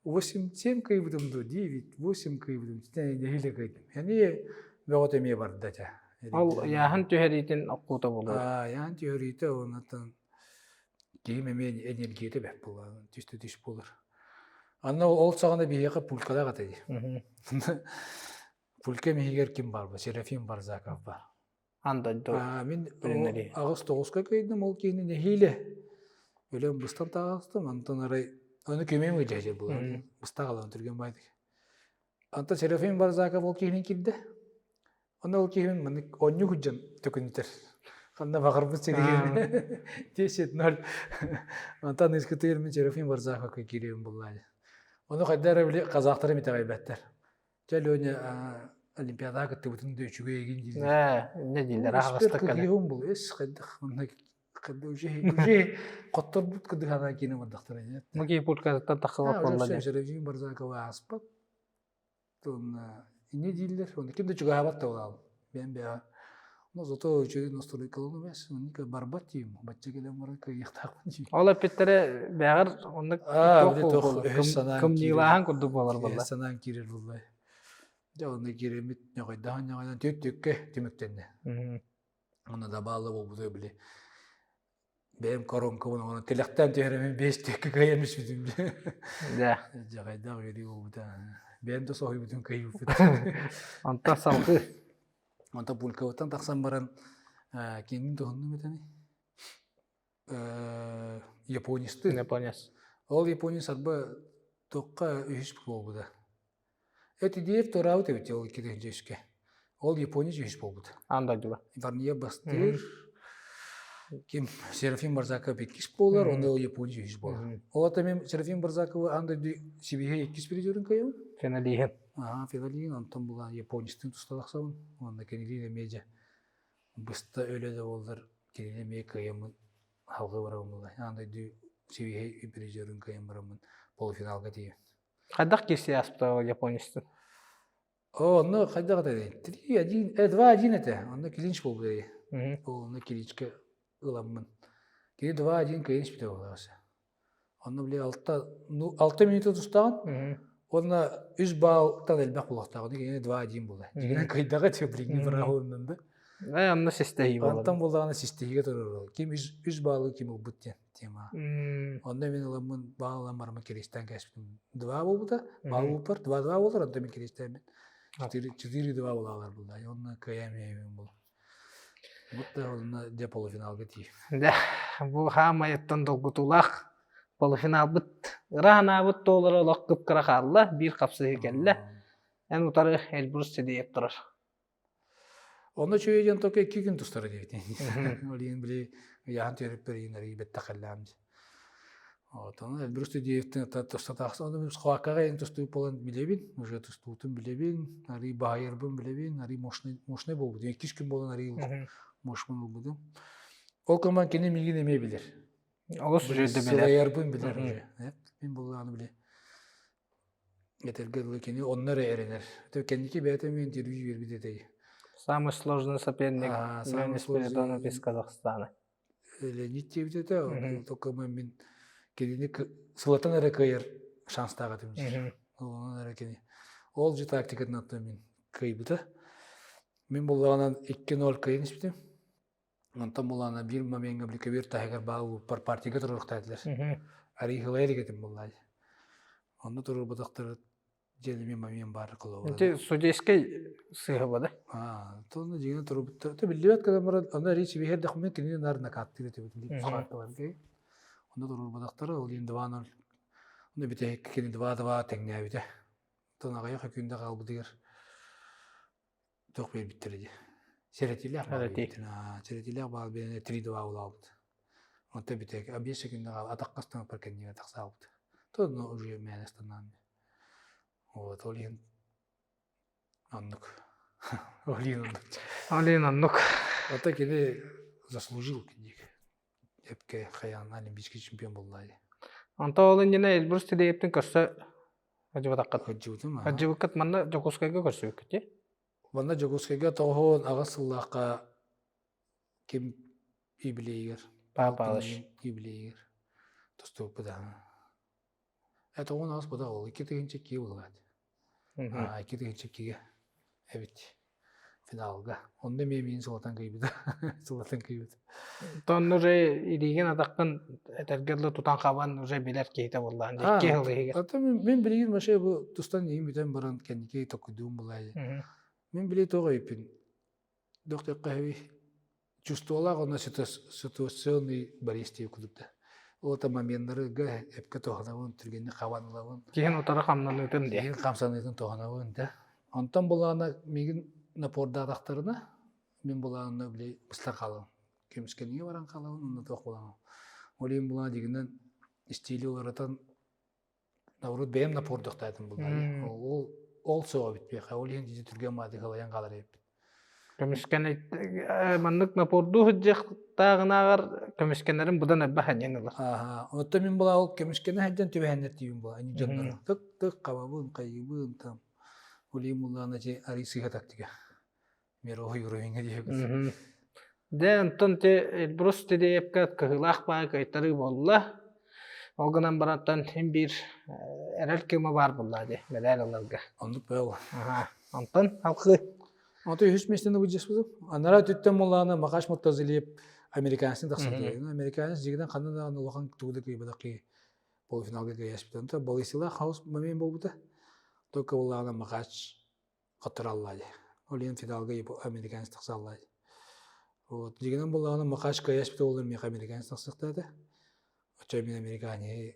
8-7 кыйбытым дуу, 9, 8 кыйбытым, нэһиилэ кыйдым. Эни бөҕөтө эмиэ барда этэ. Ол ыйааһын түһэриитин оккута буолуо. Ыйааһын түһэриитэ оннуттан киһим эмиэ энергията бэрт буолла, түстэ түс буолар. Анна ол саҕана биһиэхэ пулькалаах этэ дии. Пулька иһигэр ким бар бу? Серафим Барзаков бар. Аан дойду Мин аҕыс тоҕуска кыайдым ол киһини нэһиилэ өлөн быстан таҕыстым онтон арай ону көмөм ыдьаһдьар буолар быстах алан түргэн баайдык Онтон Серафим Барзаков ол киһинин киирдэ онно ол киһибин маннык онньу сылдьан төкүнүтэр ханна баҕарбыт сиригэр 10-0 онтон ыскытыгар мин Серафим Барзаковка киириэм буллаа ону хайда эрэ били казахтарым итэҕэйбэттэр Чэ, Леня, Олимпиадаҕа кыттыбытын да үчүгэй игин дииллэр. Ээ, инньэ дииллэр, аһаҕастык кэлэн. Кыһыйыһым бул, эс хайдах манна уже уже хотторбут кыдыхана киинэ бардахтара нет. Муки пулькатыттан тахсыбат буолла дии. Серафим Барзакова ааспат. Онно инньэ дииллэр. Онно ким да чугаһаабат да буолаал. Бэйэм бэйэҕэ. Но зато үчүгэй настройкалану бэс. Оннук барбат диим. Бачча кэлэн баран кыайыахтаахпын диим. Ол эппиттэрэ бэҕэр оннук кымньыылааһын курдук буолар буолла. Санаан киирэр буолла. Дьэ онно киирэммит ньоҕойдоон ньоҕойдоон түк-түккэ түмүктэннэ. Онно да баалла буолбута били бэйэм коронкабын оҥорон тилэхтээн түһэрэмин биэс түккэ кыайан түспүтүм. Дьэ. Дьаҕайдаах үөрүү буолбута. Бэйэм да соһуйбутум кыайбыппыт. Онтон салгыы. Онтон пулькабыттан тахсан баран кимин туһуннум этени? Японисты. Японец. Ол японец арба туохха үһүс буолбута. Этидиев туораабыт эбит ол 2003-кэ. Ол японец үһүс буолбут. Аан дойдуга. Варния бастыыр. Ким Серафим Барзаков иккис буолар, онно ол японец үһүс буолар. Ол ата мен Серафим Барзаковы аан дойду сибиһэ иккис призерин кыайабын. Финалиһин. Аха, финалиһин, онтон була японецтын туста тахсабын. Уонна кинилиин эмиэ дьэ быста өлө да буоллар кинини эмиэ кыайаммын халҕыы барабын буолла. Аан дойду сибиһэй призерин кыайан бараммын полуфиналга тиийэбин. Хайдах киирсии ааспыта ол японецтын? О, онно хайдах этэ? 3-1, 2-1 этэ. Онно клинч буолбута. Ол онно клинчке ыламмын. Кини 2-1 клинч бүтэ буолаҕаса. Онно били алта, ну, 6 минута тустаҕын, уонна үс баалтан элбэх буолуохтаах. Онно кини 2-1 буолла. Дьигинэн кыйдаҕа этэ, билиҥҥи быраабылынан да. Э, онно систэһии буолар. Онтон буоллаҕына систэһиигэ турар. Ким үс, үс баалы ким ылбыт диэн тема. Онно мин ыламмын, баал ылан бараммын киристээн кээспитим. Два буолбута, баал буолбуппар, два-два буолар, онто мин киристээммин. Четыре-два буолалар булла. Онно кыайан миэбин бул. Вот да онно дьэ полуфиналга тиий. Дьэ, бу хаамайыттан долгутуулаах полуфиналбыт ыра санаабыт туолара олох кып-кыра хаалла, биир хапсыһыы кэллэ. Эн утары Эльбрус сидийэп турар. Онно үчүгэй диэн только икки күн тустара диэбит. Ол иһин били ыйааһын түөрүппэр иһин арыый бэттэх кэллэҕим дии. Вот, ону Эльбрус Тедеевтин туста тахсан, ону схваткаҕа иһин тустуу буолан билэбин, уже тустуутун билэбин, арыый баһыйарбын билэбин, арыый мощный, мощный буолбутум. Иккис күн буолан арыый мощный буолбутум. Ол кэмэн кини миигин эмиэ билэр. Олус үчүгэйдик билэр. Сылайарбын билэр уже. Мин буллааны билэр. Этэргэ дылы кини онно эрэ эрэнэр. Кэнники бэйэтэ эмиэ интервью биэрбит этэй. Самый сложный соперник Леонид Спиридонов из Казахстана. Леонид диэбит этэ, только мин кинини сылатан эрэ кыайар шанстаах этим диир. Онон эрэ кини. Ол же тактикатын аттан мин кыайбыта. Мин буллаҕынан 2-0 кыайан испитим. Онтон булаана биир момеҥҥа били көбүөр таһыгар баал партияга туруохтаах этилэр. Арыйыһылай илик этим буллаай. Онно туруорбатахтары дьиэ эмиэ момент баар холобура. Ити судейскай сыыһа да? Аа, то дьиҥэ турбуттар. То биллибэт гынан баран, онно речь биһэр документ кинини нар накаттыыр этибит. Онно туруорбатахтара, ол иһин 2-0. Онно бүтэһик кини 2-2 тэҥнээбитэ. Онтон аҕыйах күндэ хаалбытыгар туох биэрбиттэрэ дии. Сэрэтиилээх баал биэрбиттэр. Сэрэтиилээх баал биэрэн 3-2 улаабыт. Онто бүтэк 5 секунда хаал атахха станаппар кэннигэр тахсаабыт. То уже мээнэ станаан. Вот ол иһин оннук. Ол иһин оннук. Ол иһин оннук. Ото кини заслужил киник. Эпке хайаан олимпийский чемпион буолла. Онто ол иннинэ Эльбрус Тедеевтин көрсө Сылдьыбатаххыт. Сылдьыбытым. Сылдьыбыккыт манна Дьокуускайга көрсүбүккүт дии? Манна Дьокуускайга 98 сыллаахха ким юбилейигэр Павел Павлович юбилейигэр тустубуппут аһа. Э 98 бута ол 2002 буолаат. Аа 2002-гэ эбит. финалга. Онно эмиэ миин сылатан кыйбыта. Сылатан кыйбыта. Онно уже илиигин атаххын этэргэ дылы тутан хабан уже билэр киһитэ буоллаан икки сыл иһигэр. Ата мин билигин вообще бу тустан иһин бүтэн баран кэнники токуйдуум булаайы. Мин били тоҕо өйпүн. Доктор Кахави чувствовалаах онно ситуационный борец диye кудук да. Ол та моменнарыга эпке тоһонабын, түргэнник хабан ылабын. Киһин утары хамнаныытын диye. Киһин хамсаныытын тоһонабын да. Онтон булаана мигин напордаатахтарына, мин булаана били быстар хаалабын. Көмүскэнигэ баран хаалабын, онно туох булаана. Ол иһин булаана дигинэн стили уларытан Наоборот, бэйэм напордохтаатым буллаҕа. Ол ол суоҕа бүтпүөхэ. Ол иһин дьизи түргэн маады кылайан хаалар эбиппит. Көмүскэн маннык напордуу сылдьыахтааҕынааҕар көмүскэнэрин быдан элбэх анньан ылар. Ааха. Оттон мин була ол көмүскэнэ сылдьан түбэһэннэр тиийбин була. Ани дьоннору тык-тык хабабын, хайыбын там. Ол иһин буллаҕына дьи арый сыыһа тактика. Мировой уровеньга диэбит. Дэ онтон те Эльбрус Тедеевка кыһыылаах баай кыайтарыы буолла. Ол гынан барантан син биир эрэл кыыма баар буолла дии мэдээль ыларга. Оннук буолла. Онтон халқы. Онто үһүс миэстэни быдьыспытым. Анараа өттүттэн буоллаҕына Махаш Муртазалиев американецтын тахсан Американец дьигинэн ханна даҕаны улахан тугу да кыайбатах киһи полуфиналга кыайаспыт. Онто Балысилаах хаус момент буолбута. Только буоллаҕына Махач хоттораллаа дии. Ол иһин финалга американец тахсаллаа дии. Вот. Дьигинэн буоллаҕына Махач кыайаспыта буоллар миэхэ американец тахсыахтаата. Оччо мин американеһы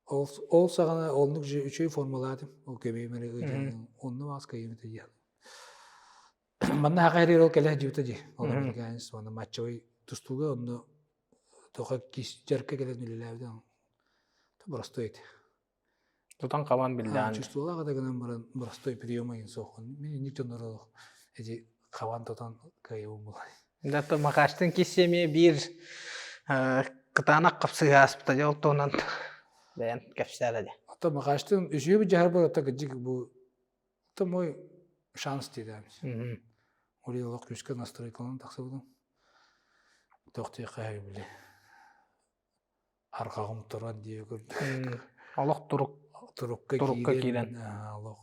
ол, ол саҕана оннук же үчүгэй формалаатым. Ол көмөйүм эрэ ыытан онно маас кыайым этэ диэн. Манна хаха эрэр ол кэлэ дьыбыта дии. Ол американец уонна матчевой тустууга онно тоха кис дьарка кэлэн үлэлээбитэ. Боростой этэ. Тутан хабан биллээн. Чувствовала да гынан баран боростой прием айын суох. Мин инник дьоннору эти хабан тутан кыайыбын булай. Да то Макаштын киссемие биир кытаанах хапсыһа ааспыта дьэ ол туһунан бэйэн кэпсээрэ дьэ. Ото Махачтын үсүһү быдьаһар ото кыдьык бу это мой шанс диэтээмис. Ол олох күүскэ настройкаланан тахсыбытым. Туох диэххэ били арҕаҕым туран диэ курдук. Олох турук турукка турукка киирэн. Олох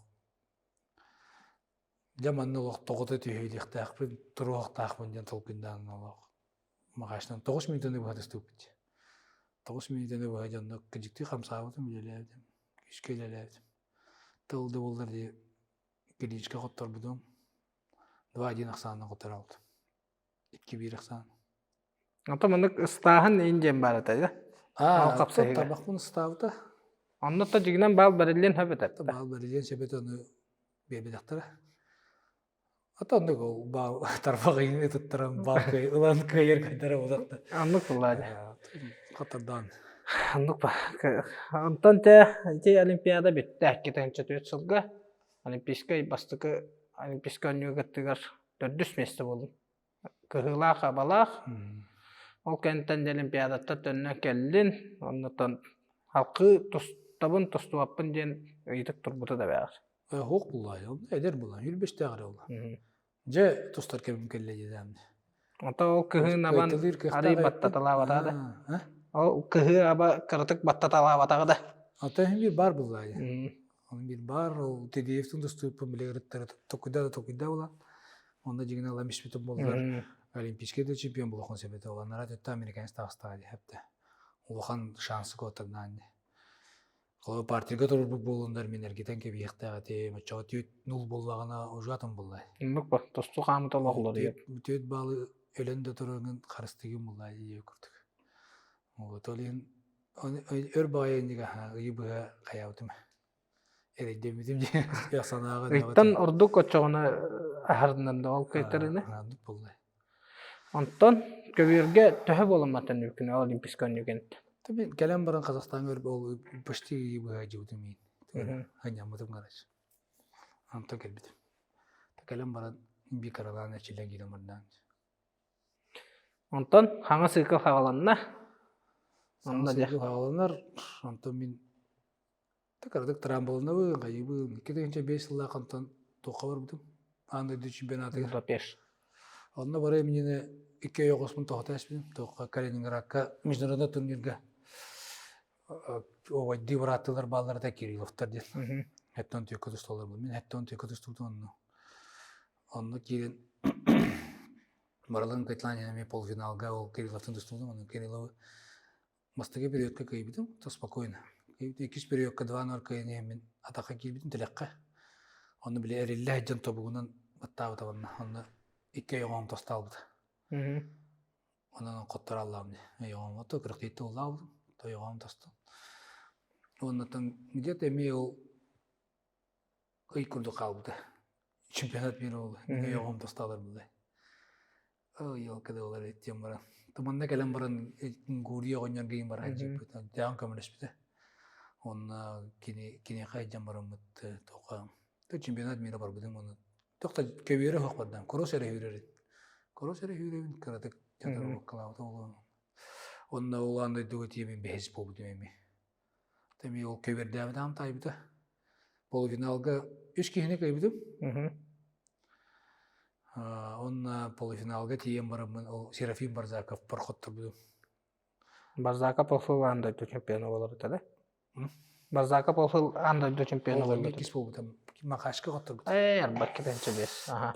Дьэ манна олох тоҕото түһүөлүөхтээхпин, туруохтаахпын диэн толкуйдаан олох Махачтан 9 мүнүүтэни быһа тустубуппут. 9 мүнүүтэни быһа дьонно кыдьыктыы хамсаабытым, үлэлээбитим, күүскэ үлэлээбитим. Тыл да буоллар дии клиничка хотторбутум. 2-1 ахсаанынан хотторобут. 2-1 ахсаан. Онтон маннык ыстааһын иин диэн баар этэ да? Аа, тарбахпын ыстаабыта. Онно то дьигинэн баал бэриллиэн сөп этэ. Баал бэриллиэн сөп этэ, ону биэрбэтэхтэрэ. Ата оннук ол баал тарбах ыйын ытыттаран баал ылан кыайар кыайдара буолуохта. Оннук буллаа. Хатардаан. Оннук ба. Онтон те ити Олимпиада бүттэ 2004 сылга Олимпийскай бастакы Олимпийскай оонньууга кыттыгар төрдүс миэстэ буоллум. Кыһыылаах-абалаах. Ол кэнниттэн Олимпиадаттан төннөн кэллин, оннуттан халкыы тустабын, тустубаппын диэн ыйытык турбута да бэҕэр. Суох буллаайа, эдэр булан, 25-тээх эрэ буолла. Дьэ, тустар кэмим кэллэ диэтэм. Ото ол кыһын абан арый баттаталаабатаҕа да. Ол кыһыы аба кыратык баттаталаабатаҕа да. Ата иһин биир бар буллаайа. Оны биир бар, ол Тедеевтин тустууппун биле ырыттары токуйда да токуйда буолан. Онно дьигинэ ылан испитим буоллар олимпийский да чемпион буолуохун сөп этэ. Оланнара төттө американец таҕыстаҕа дии хэпте. Улахан шансы куоттардаан дии. Холобур партияга турбут буолундар мин эргитэн кэбиһиэхтээх этим. Оччоҕо түөрт нул буоллаҕына уже атын буоллай. Оннук ба, тосту хаамыта олохлор Түөрт баалы өлөн да тураргын харыстыгын буоллай дии курдук. Вот ол иһин өр баҕайы иннигэ ыйы быһа хайаабытым. Эрэйдэммитим диэн санааҕа Ыйтан ордук оччоҕуна аһарынан да ол кыайтарыны. Оннук буоллай. Онтон көбүөргэ төһө буоламматын үкүнэ Олимпийскай оонньуу Мен кэлэн баран Казахстаҥҥа ол почти ыйы быһа дьыбытым иин. Ханньаммытым короче. Онтон кэлбитим. Кэлэн баран бикаралаан эрчиллэн киирэн бардаан. Онтон хаҥас сыыкыл хаҕаланна. Онно дьэ. Хаҕаланар. Онтон мин Кыратык трамболунабын, хайыыбын. 2005 сыллаах онтон туохха барбытым? Аан дойду чемпионатыгар. Будапешт. Онно бары минини икки ойоҕоспун тоһута эспитим. Туохха Калининградка международный турнирга обойдыы бырааттылар бааллар этэ Кирилловтар диэн. Хэттон түөккэ тусталлар буолла. Мин хэттон түөккэ тустубутум онно. Онно киирэн барыларын Кайтланияны эмиэ полуфиналга ол Кирилловтан тустубутум. Онно Кирилловы Бастакы периодка кыайбытым, то спокойно. Иккис периодка 2-0 кыайан иһэммин атахха киирбитим тилэххэ. Онно били эриллэ сылдьан тобугунан баттаабыта уонна онно икки ойоҕоһум тостаалбыта. Онон хотторо аллаам дии. Ойоҕоһум ото кыракыйтта улаабытым, ойоҕоһум тостон. Уоннаттан где-то эмиэ ол ый курдук хаалбыта. Чемпионат мира ол ойоҕоһум тостаалар буллай. Елка да олар диэн баран. Туманна кэлэн баран Гурия оҕонньор гейм баран дьиппит. Дьаан көмөлөспүтэ. Онно кини киниэхэ илдьэн бараммыт тоха чемпионат мира барбытым оны тохта көбүөрэ суох бардан кросс эрэ сүүрэрин кросс эрэ сүүрэбин кыратык жатарбаккалаабыта ол онно улаан дойдуга тиийэн бэһис буолбутум эми Эми ол көбүөрдээбитаам таайбыта полуфиналга үс киһини кыайбытым Онно полуфиналга тиийэн бараммын ол Серафим Барзаков хотторбутум. Барзаков ол сыл аан дойду чемпиона буолар этэ да? Барзаков ол сыл аан дойду чемпиона буолбут. Иккис буолбутум. Макашка хотторбутум. Ээ, арбакка пенче бес. Аха.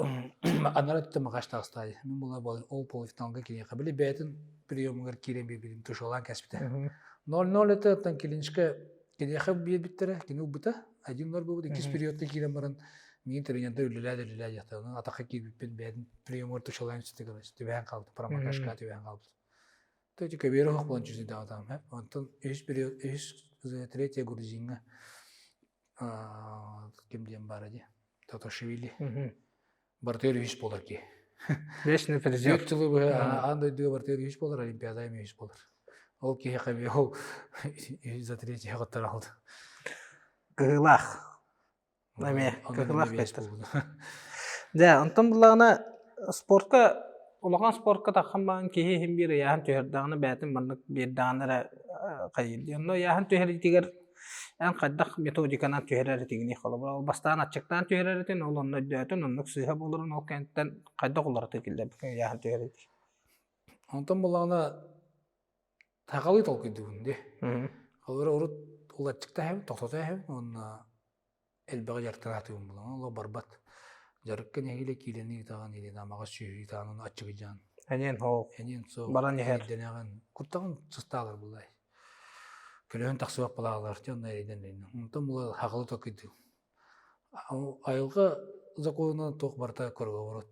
Анара өттө Макаш таҕыстаайы. Мин була ол полуфиналга кириэхэ. Били бэйэтин приемугар киирэн биэрбитим тушалаан кэспитэ. 0-0 этэ, оттон Килинчка Киниэхэ биэрбиттэрэ, кини ылбыта. 1-0 буолбут. Иккис периодка киирэн баран, миигин тренердэр үлэлээ да үлэлээ диэхтэр. Онон атахха киирбиппин бэйэтин приемугар тушалаан түбэһэн түбэһэн хаалбыт. Промокашка түбэһэн хаалбыт. То эти көбүөрэ суох буолан чувствуйдаабатаҕым. Онтон үһүс период, үһүс третья грузиҥҥа ким диэн баара дии. Таташвили. Бартыгар үһүс буолар киһи. Вечный призер. Түөрт сылы быһа аан дойдуга бартыгар үһүс буолар, Олимпиада эмиэ үһүс буолар. Ол киһиэхэ эмиэ ол за третье хотторо алды. Кыһыылаах. Эмиэ кыһыылаах көстөр. Дьэ, онтон буллаҕына спортка улахан спортка таххан баҕан киһи иһин биир ыйааһын түһэрдэҕинэ бэйэтин маннык биэрдэҕинэ эрэ хайыыр. Онно ыйааһын түһэриитигэр. Эн хайдах методиканан түһэрэр этигиний холобур ол бастаан аччыктаан түһэрэр этин, ол онно өйдөөтүн, оннук сыыһа буоларын ол кэнниттэн хайдах уларытыы киллэрбиккин ыйааһын түһэр этий? Онтон буллаҕына сахалыы толкуйдуубун дии. Холобура урут ол аччыктаах эһэбин, тохтото эһэбин уонна элбэҕи дьарыктанаатыгым булан олох барбат. Дьарыкка нэһиилэ киилэни ыытаҕын или намаҕа сүөһү ыытаҕын ону аччыгыйдьаан. Эниэн хоох. Эниэн суох. Баран иһэр. Эйдэнэҕин. Куттаҕын сыстаалар булай. Көлөһүн тахсыбат балаалар дьэ онно эрэйдэн эрэйдэн. Онтон була хахалы токуйдуу. Айылҕа законунан туох барыта круговорот.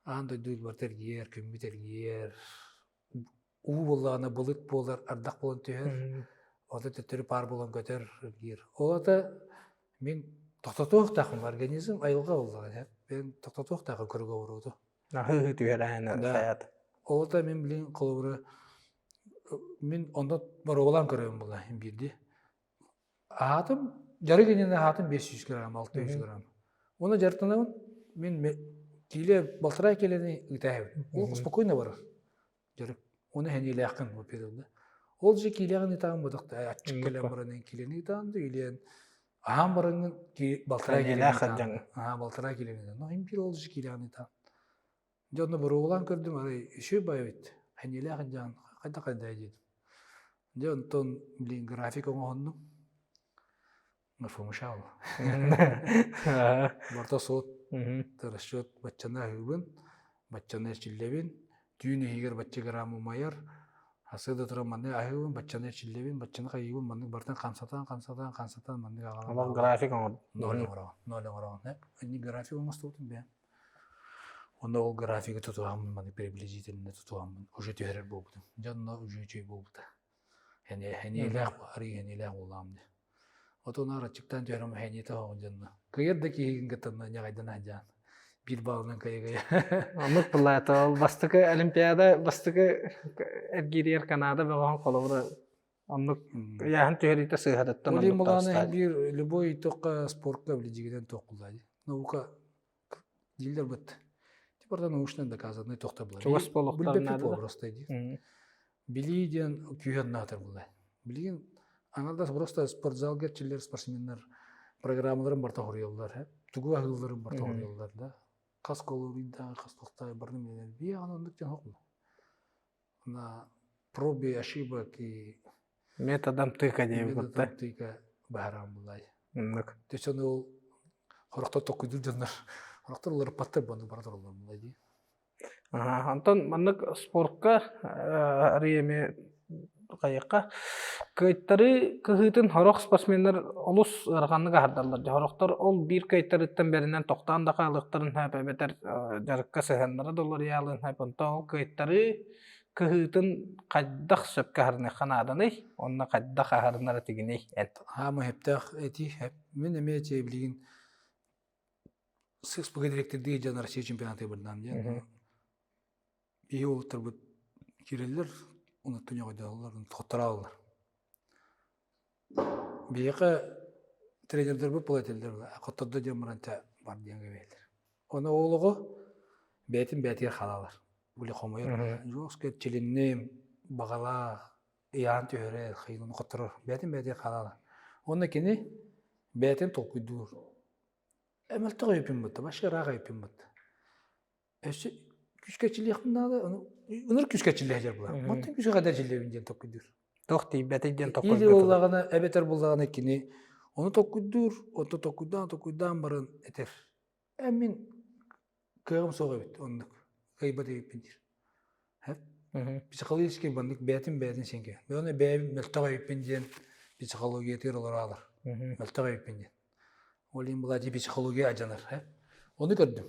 Аан дойду барыта эргийэр, күммүт эргийэр, уу буоллаҕына былыт буолар, ардах буолан түһэр, ото төттөрү паар буолан көтөр, эргийэр. Ол ата мин тохтотуохтаахпын организм айылҕа буоллаҕа мен тохтотуохтаахпын круговороту. Аһыы түһэр Да. хайаат. Ол ата мин билин холобура мин онно боруобалаан көрөбүн буолла биирди. Аһаатым, дьарык иннинэ аһаатым 500 грамм, 600 грамм. Уонна дьарыктанабын, мин киилэ балтараа киилэни ыытаайабын. Ол спокойно барар дьарык. Уонна сэниэлээххин во-первых да. Ол же киилэҕин ыытаҕын бодох да аччык кэлэн баран киилэни ыытаҕын да илиэн аһаан бараҥҥын балтараа киилэни ыытаҕын. Аа балтараа киилэни ыытаҕын. Но импир ол же киилэҕин ыытаҕын. Дьэ онно боруобалаан көрдүм, арай үчүгэй баҕайы эбит, сэниэлээх дьаан хайдах-хайдах диэтим. Дьэ онтон блин график оҥоһуннум. Фомушал. Барыта суот, расчет баччаны аһыыбын, баччаны эрчиллэбин, түүн иһигэр бачча грамм умайар, сарсыарда туран маннык аһыыбын, баччаны эрчиллэбин, баччаны хайыыбын, маннык барытын хамсатан, хамсатан, хамсатан маннык аҕалан Олох график оҥордум. Ноль оҥороҕун, ноль оҥороҕун. Инник график оҥостубутум бэйэм. Онно ол графигы тутуһаммын маны приблизительно тутуһаммын уже түһэрэр буолбутум. Дьэ онно уже үчүгэй буолбута. Сэниэлээх арыый сэниэлээх буоллаҕым дии. Отон аччыктаан түһэрим сэниэтэ оһоҕун дьонно. Кыйар да киһигин кытта ньаҕайдан сылдьаан. Биир баалынан кыйа-кыйа. Оннук былаата ол бастакы Олимпиада бастакы эргииригэр Канада бөҕөһүн холобура оннук ыйааһын түһэриитэ сыыһатыттан Ол оннук Муланы таҕыста. биир любой туохха спортка билдьигинэн туох булла Наука дииллэр быт. Типа научно доказанный тохто була. Чугас буолуохтарын Билбэппит наада да. просто диир. Билии диэн күүһүн наатар була. Билигин аҥардас просто спортзалга эрчиллэр спортсменнар программаларын барыта хоруйаллар, тугу аһыылларын барыта хоруйаллар да. Хас калорийдаах, хас тохтаах барыны билэр. Бии оннук диэн хоқма. На пробе ошибок и Методом тыка диэбит методом тыка баһараан булай. Оннук. Төчөн ол хорохтор токкуйдуур дьоннор хорохтор уларыппаттар буону бара тураллар булай дии. Онтон маннык спортка арыый эмиэ хайыахха кыайтарыы кыһыытын сорох спортсменнар олус ыараханнык аһардаллар. Сорохтор ол биир кыайтарыыттан бэринэн тохтоон да хаалыахтарын сөп эбэтэр дьарыкка сыһыаннара да уларыйаалыан сөп. Онтон ол кыайтарыы кыһыытын хайдах сөпкө аһарыныахха нааданый? Уонна хайдах аһарынар этигиний эн? Хаама сөптөөх этии. Мин эмиэ эти билигин ССПГ директордыы дьон Россия чемпионатыгар бардаам диэн. Биһи уолаттарбыт киирэллэр, онуттан ньоҕойдоһоллор, хотторооллор. Биһиэхэ тренердэрбит була этэллэр, хоттордо диэн баран бар диэн кэбиһэллэр. Ону ол оҕо бэйэтин бэйэтигэр хаалалар. Били хомуйар, жестко эрчилинним, баҕалаах, ыйаан түһэрэр, хайыгын хотторор, бэйэтин бэйэтигэр хаалалар. Уонна кини бэйэтин толкуйдуур. Мөлтөх өйүппүн бытта, вообще ыраах өйүппүн бытта. Өссө күүскэ эрчиллиэхпин наада, ону ыныр күүскэ эрчиллэ сылдьар буолар. Мантан күүскэ хайдах эрчиллэбин диэн толкуйдуур. Туох тиийбэтий диэн Или толкуйга буоллаҕына, эбэтэр буоллаҕына кини ону толкуйдуур, онто толкуйдаан толкуйдаан баран этэр. Э мин кыаҕым суох эбит оннук, кыайбат эбиппин диир. Психологически маннык бэйэтин бэйэтин сиҥкэ. Мен бэйэм мөлтөх эбиппин диэн психологиятыгар олороалар. Мөлтөх эбиппин диэн. Ол иһин была психология адьанар. Ону көрдүм.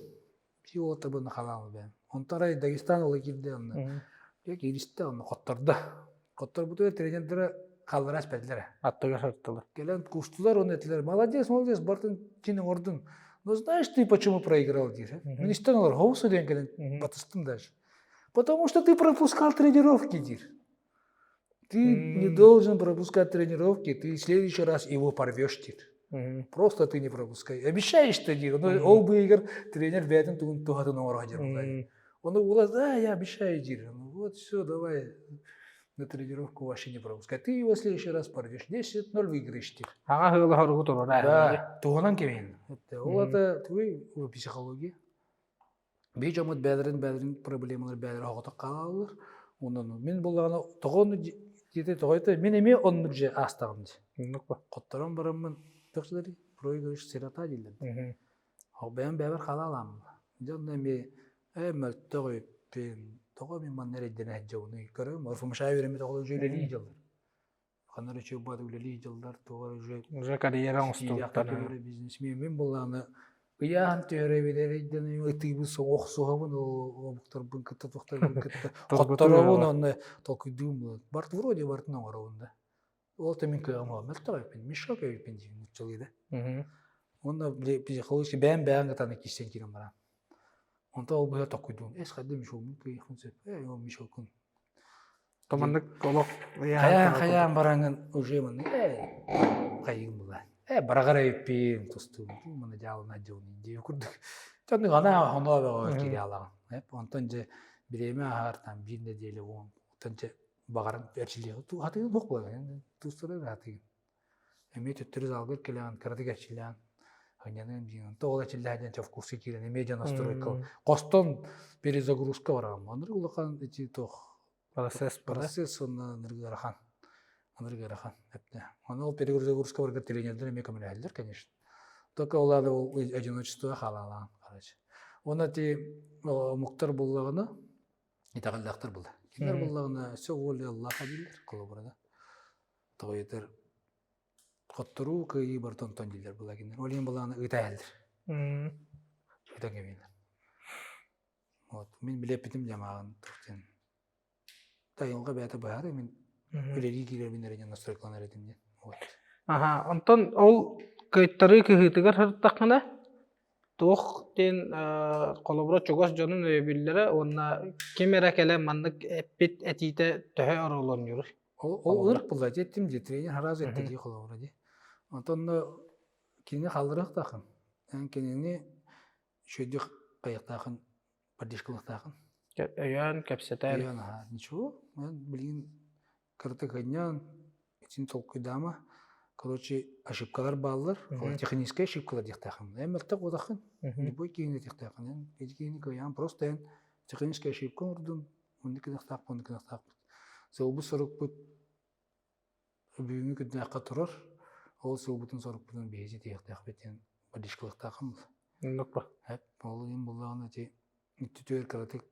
Пси уолаттарбын халаалы бэйэм. Онтон арай Дагестан ола киирдэ онно. Дьэ кииристэ онно хоттордо. Хотторбутугар тренердэрэ хааллара испэтилэр. Аттыгар сырыттылар. Кэлэн кустулар оны этилэр. Молодец, молодец, бартын чин оҥордун. Но знаешь ты почему проиграл диир. Мин истэн олор, хоусу диэн кэлэн батыстым даже. Потому что ты пропускал тренировки диир. Ты не должен пропускать тренировки, ты в следующий раз его порвешь диир. Просто ты не пропускай. Обещаешь ты диир. Но ол быыгар тренер бэйэтин тугун туһатын оҥоро диир. Оны ула, да, я обещаю диир. Ну вот все, давай. На тренировку вообще не пропускай. Ты его в следующий раз порвешь. 10-0 выиграешь ты. Аҕа ыала хоругу туруора. Да, туһунан кэмин. Ол это твой психология. Бии дьоммут бэйэлэрин бэйэлэрин проблемалар бэйэлэрэ оҕотох хаалаллар. Онон мин буллаҕына тоҕо ону диэтэ тоҕо это мин эмиэ оннук же аастаҕым дии. Оннук ба. Хотторон бараммын тохсулари проигрыш сирота дииллэр. Ол бэйэм бэйэбэр хаалаалааммын. Дьэ онно эмиэ ээ мөлтөх үппүн тоҕо мин манна эрэйдэнэ сылдьабыный көрөм орфумшаа үөрэммит оҕолор уже үлэлии дьыллар. Ханна эрэ баат үлэлии дьыллар туох эрэ уже Уже карьера оҥостубуттар. бизнесмен мин буллаҕына ыйаан түһэрэбин эрэйдэнэбин ытыыбын охсуһабын омуктарбын кытта туохтарбын кытта хотторобун онно толкуйдуум барт вроде бартын оҥоробун да ол да мин кыаҕым оҕо мөлтөх эбиппин мешок эбиппин диибин нууччалыы да уонна били психологически бэйэм бэйэм кытаны киирсэн киирэн баран онто ол быһа толкуйдуум эс хайда мешогун кыайыахпын сөп ээ ол мешокун Томаннык олох хайаан хайаан бараҥын уже маннык ээ хайыым була ээ бараҕар эбиппин тустуум маны дьаалына дьуун дии курдук дьоннук анаа хоноо бөҕө кири алаҕын онтон дьэ бириэмэ аһар там биир нэдиэлэ уон онтон дьэ баҕаран эрчиллиэҕи хатыгын суох буолар тустары хатыгын Эмиэ төттөрү залгар кэлэҕин, кыратык эрчиллэҕин, ынньаныан диэн. Онто ол эрчиллээх диэн в курсе киирэн эмиэ дьон настройка хостон перезагрузка бараҕын. Оннук улахан ити туох процесс процесс уонна ынырык ыарахан. Ынырык ыарахан эптэ. Ону ол перезагрузка барыгар тренердэр эмиэ көмөлөһөллөр, конечно. Только ол ады ол одиночество хаалаалаан, короче. Уонна ти омуктар буллаҕына итэҕэллээхтэр була. Кинилэр буллаҕына все воля Аллаха дииллэр, холобура да. Тоҕойутар хотторуу кыайыы барыта онтон дииллэр була кинилэр. Ол иһин былааны ыыта иһэллэр. Ыытан кэбиһэллэр. Вот. Мин билэппитим дьамааҕын туох диэн. Тайылҕа бэйэтэ быһаарыы мин үлэлии киирэрбин эрэ диэн настройкаланар этим диэн. Вот. Аха, онтон ол кыайтарыы кыһыытыгар сырыттаххына туох диэн холобура чугас дьонун өйөбүллэрэ уонна ким эрэ кэлэн маннык эппит этиитэ төһө оруоллонньуруй? Ол ол ырк буолла дии эттим дии тренер сразу этте дии холобура дии. Онтон кинини хаалларыахтаахын. Эн кинини үчүгэйдик хайыахтаахын, поддержкалыахтаахын. Өйөөн, кэпсэтэн. Өйөөн аһаа. Ничего, мен билигин кыратык ынньаан, итин толкуйдаама. Короче, ошибкалар бааллар. Техническэй ошибкалар диэхтээхин. Эн мөлтөх буолаххын. Любой киһини диэхтээхин. Эн ити киһини кыайаан просто эн техническэй ошибка оҥордун, Оннук гыныахтаахпыт, оннук гыныахтаахпыт. Сыалбыт-сорукпут бүгүҥҥү күннээххэ турар. Ол сыалбытын-сорукпутун биһиги ситиһиэхтээхпит диэн поддержкалыахтааххын буолла. Оннук ба. Эп, ол иһин буоллаҕына ити үттүтүгэр кыратык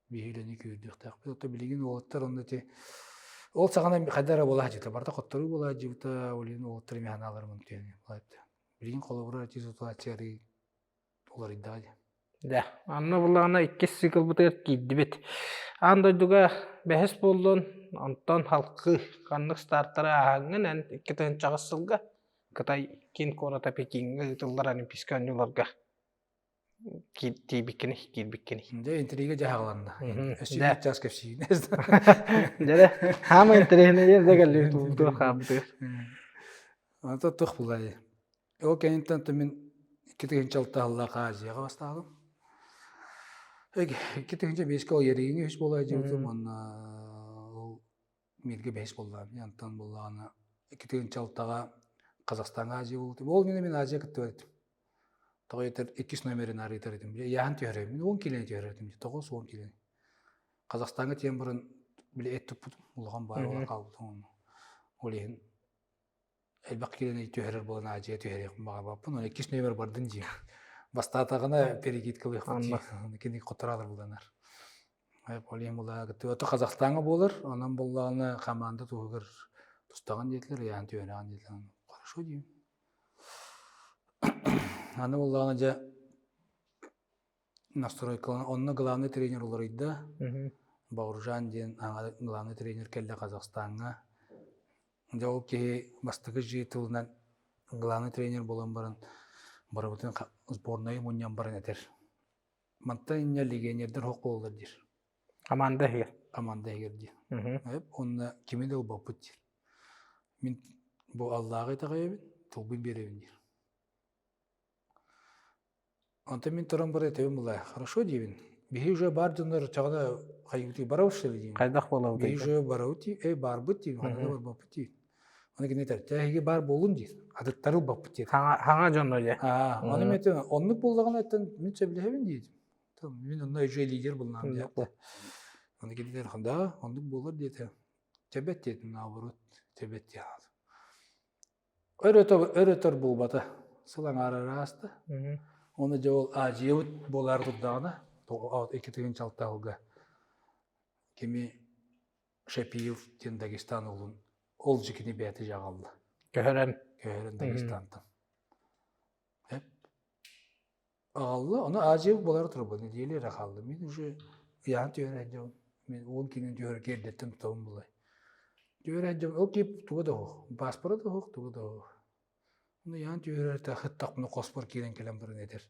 биһи үлэни күүрдүөхтээхпит. Оттон билигин уолаттар онно ити ол саҕана хайда эрэ буола сылдьыбыта. Барыта хотторуу буола сылдьыбыта, ол иһин уолаттар эмиэ санааларым онтуйан Билигин холобура ити ситуация арыый уларыйдаҕа дии. Дьэ, анна буллаҕына иккис циклбытыгар киирдибит. Аан дойдуга бэһис буоллун, онтон халкы ханнык стартары ааһаҥҥын эн 2008 сылга Кытай киин куората Пекиҥҥэ ыытыллар Олимпийскай оонньууларга тиийбиккиний, киирбиккиний. Дьэ, интрига дьаһаланна. Өссө биир чаас кэпсиигин. Дьэ, хаама интэриэһинэйэр да кэллибит уутуох хаамтыыр. Ата туох булай. Ол кэнниттэн мин 2006 сыллаах Азияҕа бастаабытым. 2005-кэ ол Еригиҥҥэ үһүс буола сылдьыбытым уонна ол мииргэ бэһис буоллаҕым. Онтон буоллаҕына 2006-ҕа Казахстаҥҥа Азия буолбутум. Ол иннинэ мин Азия кыттыбат этим. Тоҕо диэтэр иккис номерин арыйтар этим. Ыйааһын түһэрэр. Мин 10 киилэни түһэрэр этим. 90 киилэни. Казахстаҥҥа тиийэн баран били эт туппутум. Улахан баай буолан хаалбытым. Ол иһин элбэх киилэни түһэрэр буолан аадьыйа түһэриэхпин баҕарбаппын. Оны иккис нүөмэр бардын дии. Бастаатаҕына перекидкалыахпын дии. Кини хотораалар буланар. Ол була Ото Казахстаҥҥа буолар. Онон буоллаҕына команда туһугар тустаҕын диэтилэр, ыйаан түһэрэҕин диэтилэр. Хорошо диим. Аны буоллаҕына дьэ настройкалана онно главный тренер уларыйда. Бауржан диэн главный тренер кэллэ Казахстаҥҥа. Дьэ ол киһи бастакы дьиэ тылынан главный тренер буолан баран барыбытын сборнайы мунньан баран этэр. Мантан инньэ легионердэр хоқ буолаллар диир. Команда иһигэр. Команда иһигэр диир. Онно кими да ылбаппыт диир. Мин бу Аллааҕы итэҕэйэбин, тылбын биэрэбин диир. Онтон мин туран баран этэбин буолла, хорошо диибин. Биһи уже бар дьоннор чаҕына хайыытыы барабыт что ли диим. Хайдах буолабыт Биһи уже барабыт дии, эй барбыт диим, ханна да барбаппыт диир. Аны кини этэр, эһиги баар буолун диир, атыттары ылбаппыт диир. Хаҥа хаҥа дьоно дьэ. Аа, аны мен этим, оннук буоллаҕына эттэн мин сөбүлэһэбин диэтим. Мин онно уже лидер булнаам диэхтэ. Аны кинилэр да, оннук буолар диэтэ. Тэбэт диэтим, наоборот, тэбэт диэн. Өр-өтөр буолбата, сыл аҥаара ааста. Уонна дьэ ол Азиябыт буолаары турдаҕына, 2006 сылга кими Шапиев диэн Дагестан уолун ол дьикини бэйэтэ дьаҕалла. Көһөрөн. Көһөрөн Дагестантан. Аҕалла, ону Азия буолара турбут, нэдиэлэ эрэ хаалла. Мин уже ыйаан түһэр сылдьабын. Мин уон киинин түһэргэ эрдэттэн тутабын булай. Түһэр сылдьабын, ол киһи туга да суох, пааспара да суох, туга да суох. Ону ыйаан түһэрэр хыттахпына хоспор киирэн кэлэн баран этэр.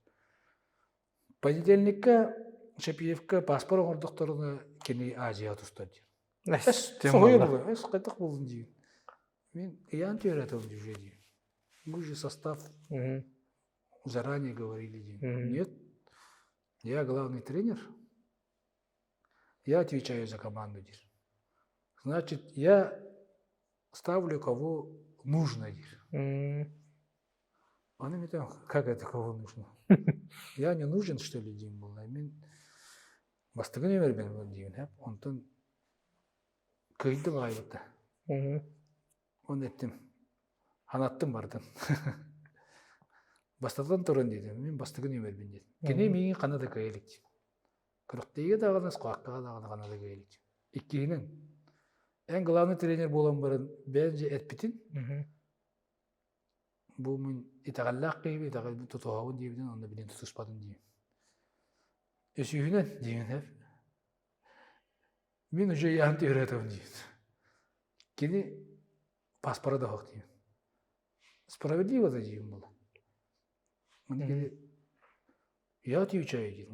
Понедельникка Шапиевка пааспар оҥордохторуна кини Азияҕа тустар диир. Соһуйа булар, эс хайдах буоллун диир. Мин ыйаан түһэрэтим уже диир. Мы же состав Заранее говорили, нет, я главный тренер, я отвечаю за команду. Значит, я ставлю кого нужно. Аны мен как это кого нужно? Я не нужен, что ли, деймін бұл. Мен бастығы нөмірбен деймін. Онтон кыйдым аҕайбыта. Оны эттим. Анаттым бардым. Бастатан туран диэтим, мин бастакы нүөмэрбин диэтим. Кини миигин ханна да кыайа илик. Күрэхтэһиигэ даҕаны, схваткаҕа даҕаны ханна да кыайа илик. Иккиһинэн, эн главный тренер буолан баран бэйэн дьэ эппитин, бу мин итэҕэллээх киһибин, итэҕэлбин тутуһабын диэбитин, онно билин тутуспатын диибин. Үсүһүнэн диибин Мин уже яһан түһэрэтим диибин. Кини паспора да суох диибин. Справедливо да диибин була. Он говорит, я отвечаю, диир.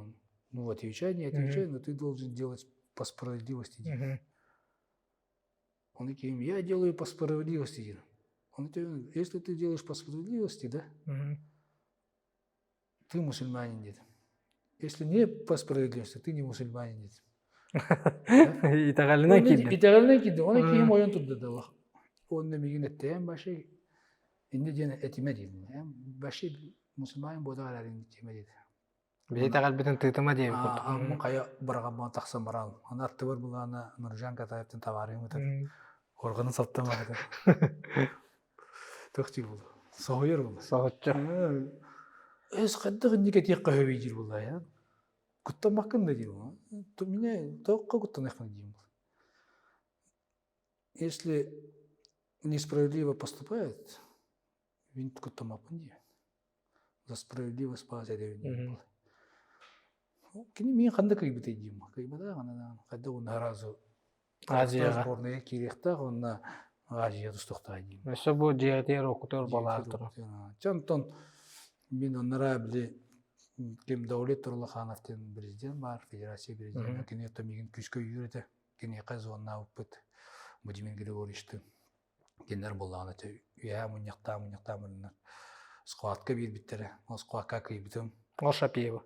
Ну, отвечай, не отвечай, но ты должен делать по справедливости диир. Он говорит, я делаю по справедливости диир. Он говорит, если ты делаешь по справедливости, да, ты мусульманин диэтим. Если не по справедливости, ты не мусульманин диэтим. Итэҕэлинэн киирдин. Итэҕэлинэн киирдим. Оны киһим ойон турда да олох. Онно мигин эттээн баши инне диэн этимэ диэн. Баши мусульманин буода арарин этимэ диэти. Биһи итэҕэлбитин тыытыма диэбит курдук. Аммын хайа бырагамман тахсан баран. Аны аттыбар булаана Нуржан Катаевтын табаарыһым ытар. Органын саттан барда. Туох дии буолла? Соһуйар буолла. Соһуччу. Эс хайдах инник этиэххэ сөбүй диир буолла я. Куттаммаккын да диир буолла. Меня тоққа куттаныахпын диир буолла. Если несправедливо поступает, мин куттаммаппын диир. За справедливость спас эдэбин диир буолла. Кини миин ханна кыйбытай диим. Кыйбатах ана хайдах уна сразу Азияҕа. Сборная киириэхтээх уонна Азия тустуохтаах диим. Өссө бу дьиэтигэр окутуор балаартыр. Чэ онтон мин оннара били ким Даулет Турлаханов диэн президент баар, федерация президенэ. Кини оттон миигин күүскэ өйүүр этэ. Киниэхэ звоннаабыппыт Владимир Григорьевичтыын. Кинилэр буоллаҕына үөһээ мунньахтаан мунньахтаан бараннар схватка биэрбиттэрэ. Ол схватка кыайбытым. Ол Шапиева.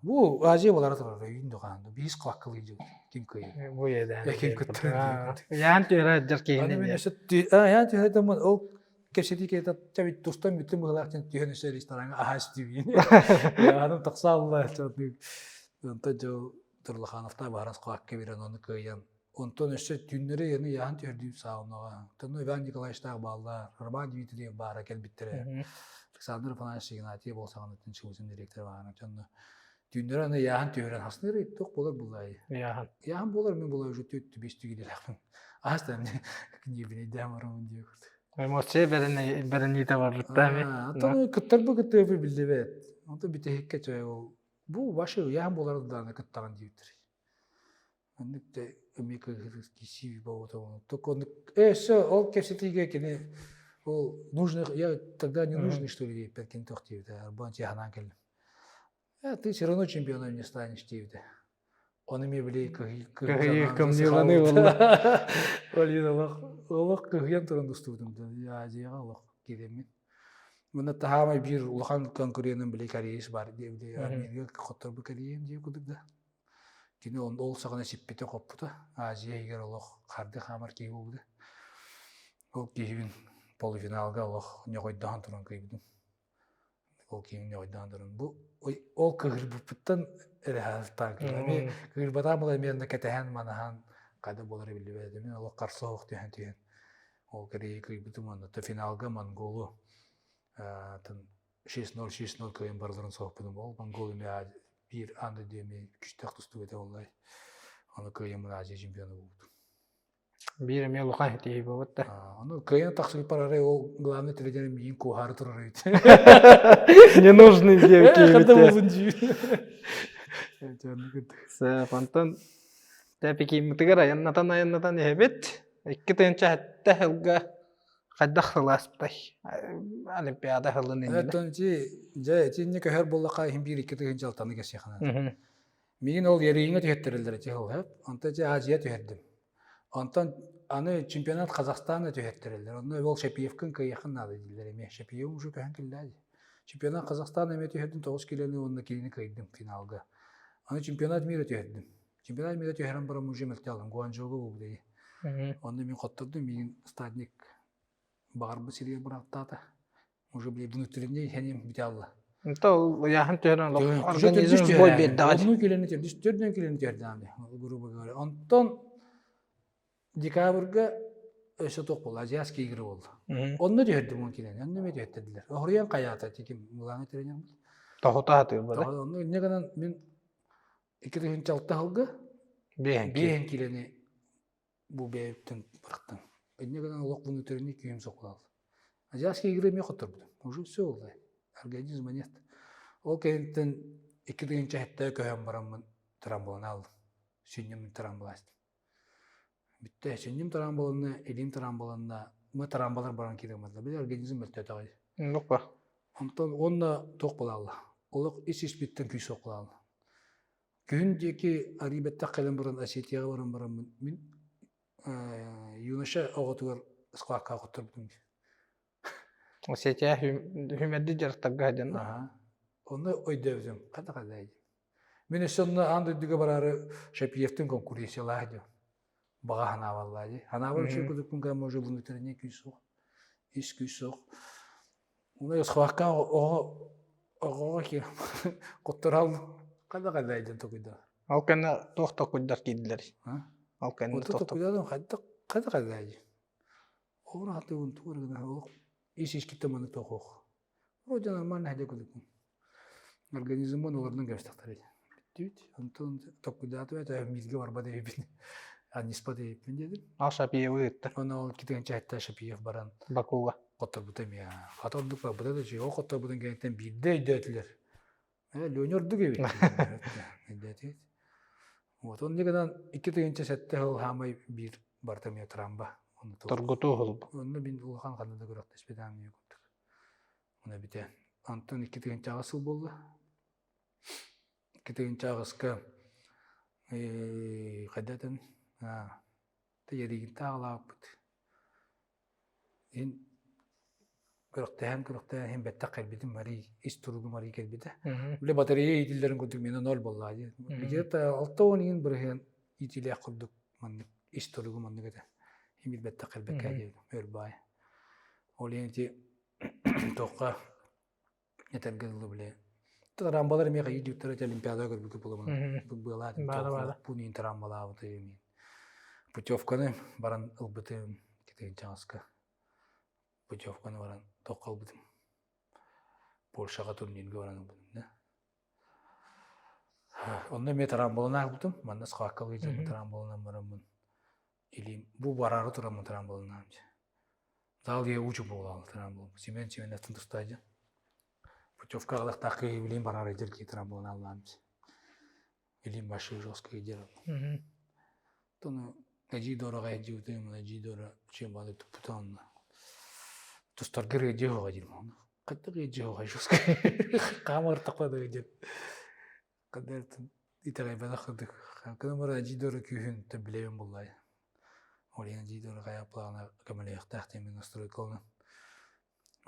Бу Азия болара турар өйүн дугаан. Биис схваткалыы дьыл ким кыайар. Бу еда. Ким кыттар. Яан түөрэ дьар киһини. Мен өсө яан түөрэ тамын ол кэпсэтии киһитэ чабит тустан бүттүм быһылаах диэн түһэн өсө рестораҥҥа аһаа истибиин. Яаным тахсаалла. Онтон дьыл Турлахановтаа баһаран схватка биэрэн ону кыайан Онтон өссө түүннэри яны яһан түһэрдүү саунаҕа. Онтон Иван Николаевичтаах бааллар, Роман Дмитриев баара кэлбиттэрэ. Александр Афанасьевич Игнатьев ол саҕанатын чугусын директор баара. Онно түүннэри аны яһан түһэрэн хасныр туох буолар буллай. Яһан. Яһан буолар мен була уже түт бес түгилелэхпин. Астан небинейдэм барамын диye курдук. Эмоция бэрэниитэ барбыттаа ми. Онтон кыттарбы кыттыапы биллибэт. Онтон бүтэһиккэ чой ол бу ваши яһан буолар дааны кыттаҕын диэбиттэр. Оннук да эмиэ киирсии буолбута. Только он өссө ол кэпсэтиигэ кини ол нужный я тогда не нужный что ли диэппэр кини туох диэбитэ арбан чеханаан кэллим. Э, ты все равно чемпионом не станешь диэбитэ. Ону эмиэ били кыһыы кымньыыланыы буолла. Ол олох олох кыһыйан туран устубутум Азияҕа олох киирэммин. Мына таһаамай биир улахан конкуреным били кореец бар диэбили Америка хотторбу кореем диэ курдук да. Кини ол саҕана сиппитэ-хоппута. Азия иһигэр олох харды хаамар киһи буолбута. Ол киһибин полуфиналга олох ньоҕойдоһон туран кыйбытым. Ол киһим ньоҕойдоһон туран бу ол кыһырбыппыттан эрэ хаалтаан кыһыр. Кыһырбатаан була эмиэ кэтэһэн манаһан хайда буолара биллибэт. Мин олох харса оһох түһэн түһэн ол кэриэйи кыйбытым уонна финалга монголу 6-0, 6-0 кыайан барыларын соһуппутум. Ол Монгол эмиэ биир аан дойду эмиэ күстээх тустуук этэ буоллай. Ону кыайаммын Азия чемпиона буолбутум. Биир эмиэ улахан ситиһии буолбут да. Ону кыайан тахсыбыппар арай ол главный тренерим миигин куоһаары турар эбит. Ненужный диэбит Хата буолун дии. Онтон Тэпикииммитигэр айаннатан-айаннатан иһэбит. 2007 сылга хайдах сылааспытай Олимпиада сылын иннинэ. Оттон ити дьэ итинник көһөр буоллахха иһин биир икки тыһыынча алтаны кэсиэххэ Миигин ол Яриҥҥа түһэртэрэллэр ити сыл Онтон ити Азия түһэрдим. Онтон аны чемпионат Казахстана түһэртэрэллэр. Онно ол Шапиевкын кыайыаххын наада дииллэр эмиэ. Шапиев уже көһөн кэллээ дии. Чемпионат Казахстана эмиэ түһэрдим 9 килоны уонна кинини кыайдым финалга. Аны чемпионат мира түһэрдим. Чемпионат мира түһэрэн баран уже мөлтө алым. Гуанчжоуга буолбут ии. Онно мин хоттордум, миигин стадник баҕарбыт сиригэр бырааттаата. Уже били внутренний хэним бүтэ алла. Онто ол ыйааһын түһэрэн организм сбой биэрдэҕэ. Онну килени төрдүс төрдөн килени түһэрдэҕэ грубо говоря. Онтон декабрьга өссө туох буолла, азиатские игры буолла. Онно түһэрдим он килени, онно эмиэ түһэртэрдилэр. Оһуруйан хайаата тиким мылааны тренер. Тоһута сатыыр бада. Онно инньэ гынан мин 2006 сылга биэһин килени бу бэйэбиттэн бырахтым. Инньэ гынан олох внутренний күүһүм сокулаал. Азиатские игры эмиэ хотторбутум. Уже все ол организма нет. Ол кэнниттэн 2007 көһөн бараммын трамбланы алдым. Сүнньүм трамбластым. Бүттэ. Сүнньүм трамбланна, илиим трамбланна, мы трамбалар баран киирэн бардылар. Били организм мөлтөөтөҕүй. Нукка. Онтон уонна туох буолаалла? Олох ис-испиттэн күүс суох буолаалла. Күһүн диэки арыы бэттэх кэлэн баран Осетияҕа баран бараммын мин юноша оҕотугар схваткаҕа хотторбутум дии. Осетия хүмэрди дьарыктарга сылдьан Аха. Онно өйдөөбүтүм. Хата хата Мин өссө онно аан дойдуга бараары Шапиевтин конкуренциялаах диэн баҕа санаабаллаа дии. Санаабар үчүгэй курдукпун гынан уже внутренний күүс суох. Ис күүс суох. Уна схватка оҕо оҕоҕо куттарал хайда хайда диэн токуйда. Ол кэннэ туох токуйдар киирдилэр? Ол кэннэ туох токуйдадым хайда хайда хайда дии. Оҕону хатыыбын тугу эрэ гына олох ис искиттэн маннык тохох. Вроде нормально хайда курдукпун. Организммын олордон кэбистэхтэрэ. Бүттүбүт. Онтон токуйдаатым это мииргэ барбат эбиппин. Анниспат эбиппин дедим. Ал Шапиевы ыытта. Оны ол китигэн чаһытта Шапиев баран Бакуга. Хотторбута эмиэ. Хата ордук барбыта да үчүгэй. Ол хотторбутун кэнниттэн биирдэ өйдөөтүлэр. Э, Леня ордук эбит. Өйдөөтүгүт. Вот он гынан 2007 сыл хаамай биир барта эмиэ трамба. Торгутуу холбу. Онно мин улахан ханна да көрөхтөспүт ааммыйа курдук. Оны бите. Антон 2008 сыл буолла. 2008-ка хайдатын Яригинтаах аҕалаабыппыт. Иһин күрэхтэһэн күрэхтэһэн иһин бэттэх кэлбитим арый ис туругум арый кэлбитэ. Үлэ батарея иитиллэрин курдук миэнэ ноль буоллаа дии. Где-то 60 иһин бырыһыан иитиилээх курдук маннык ис туругум маннык этэ. Иһин билбэттэх кэлбэккэ диэбитим өр баай. Ол иһин ити туохха этэргэ дылы били трамбалар эмиэ хайыы дьуттара олимпиада көрбүккэ буоламын быалаат пунин трамбалаабытым путевканы баран ылбытым китин чаҕаска путевканы баран тоххо ылбытым Польшаҕа турнирга баран ылбытым да онно эмиэ трамбалан ааспытым манна схваткалыы трамбаланан бараммын илиим бу бараары тураммын трамбаланаам Зал я учу буолаал трамбол. Семен Семеновтын тустаайдьа. Путевка аҕалыахтаах киһи билим бараар идер киһи трамболун аллаамс. Илим большой жесткий идер. Тону эдьиий дорога эдьиутым, эдьиий дора чем бады туппута онно. Тустаргар эдьиий хоҕа диир Хайдах эдьиий хоҕа жесткий. Хаамар тақпады диэн. Кадертын итэҕэйбэтэх курдук. Кынамара эдьиий дора күүһүн билэбин буллай. Ол иһин дии хайа плана көмөлөһүөхтээх диэммин настройкаланан.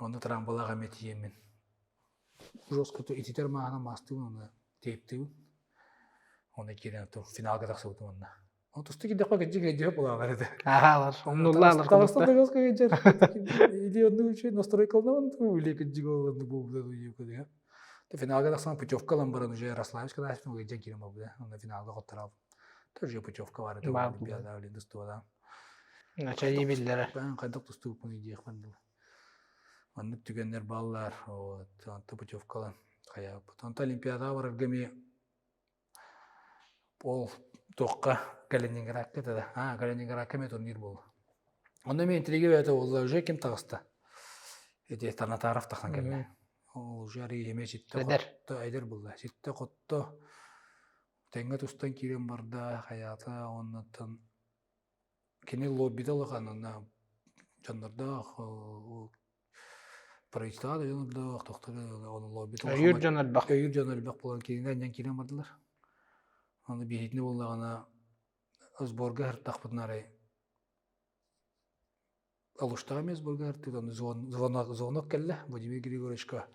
Онно трамбалаах эмиэ тиийэммин жестко ититэр мааһынан маастыыбын уонна тейптыыбын. Оны киирэн финалга тахсыбытым онно. Ол тусту киирдэххэ кырдьык өйдүө булаалар этэ. Аһаалар, умнуллаалар Таҕыста тагас кыйдьар. Или оннук үчүгэй настройкаланан или кырдьык оннук буолбута дуу Финалга тахсан путевка ылан баран уже Ярославич кыдаачтын ыйдьан киирэн барбыта. Онно финалга хотторообут. Тоже путевка бар этэ. Олимпиада блин тустубата. Начайыы биллэрэ. Хайдах тустубуппун диэхпин дылы. Маннык түгэннэр бааллар. Вот, онто путевка ылан хайаабыт. Онто Олимпиадаҕа барарга эмиэ Ол туохха Калининградка да аа Калининградка эмиэ турнир буолла. Онно эмиэ интрига бэйэтэ буолла уже ким таҕыста? Ити Танатаров тахсан кэллэ. Ол уже арыый эмиэ ситтэ Эдэр. хотто эдэр буолла. Ситтэ хотто тэҥҥэ тустан киирэн барда хайаата оннуттан Кини лоббита улахан онно дьоннордоох правительствоҕа да дьоннордоох тохтор ону лоббита Өйүүр дьон элбэх. Өйүүр дьон элбэх буолан кинини анньан киирэн бардылар. Аны биһитини буоллаҕына сборга сырыттахпытына арай Алуштаҕа эмиэ сборга сырыттыбыт, аны звонок, звонок кэллэ Владимир Григорьевичка.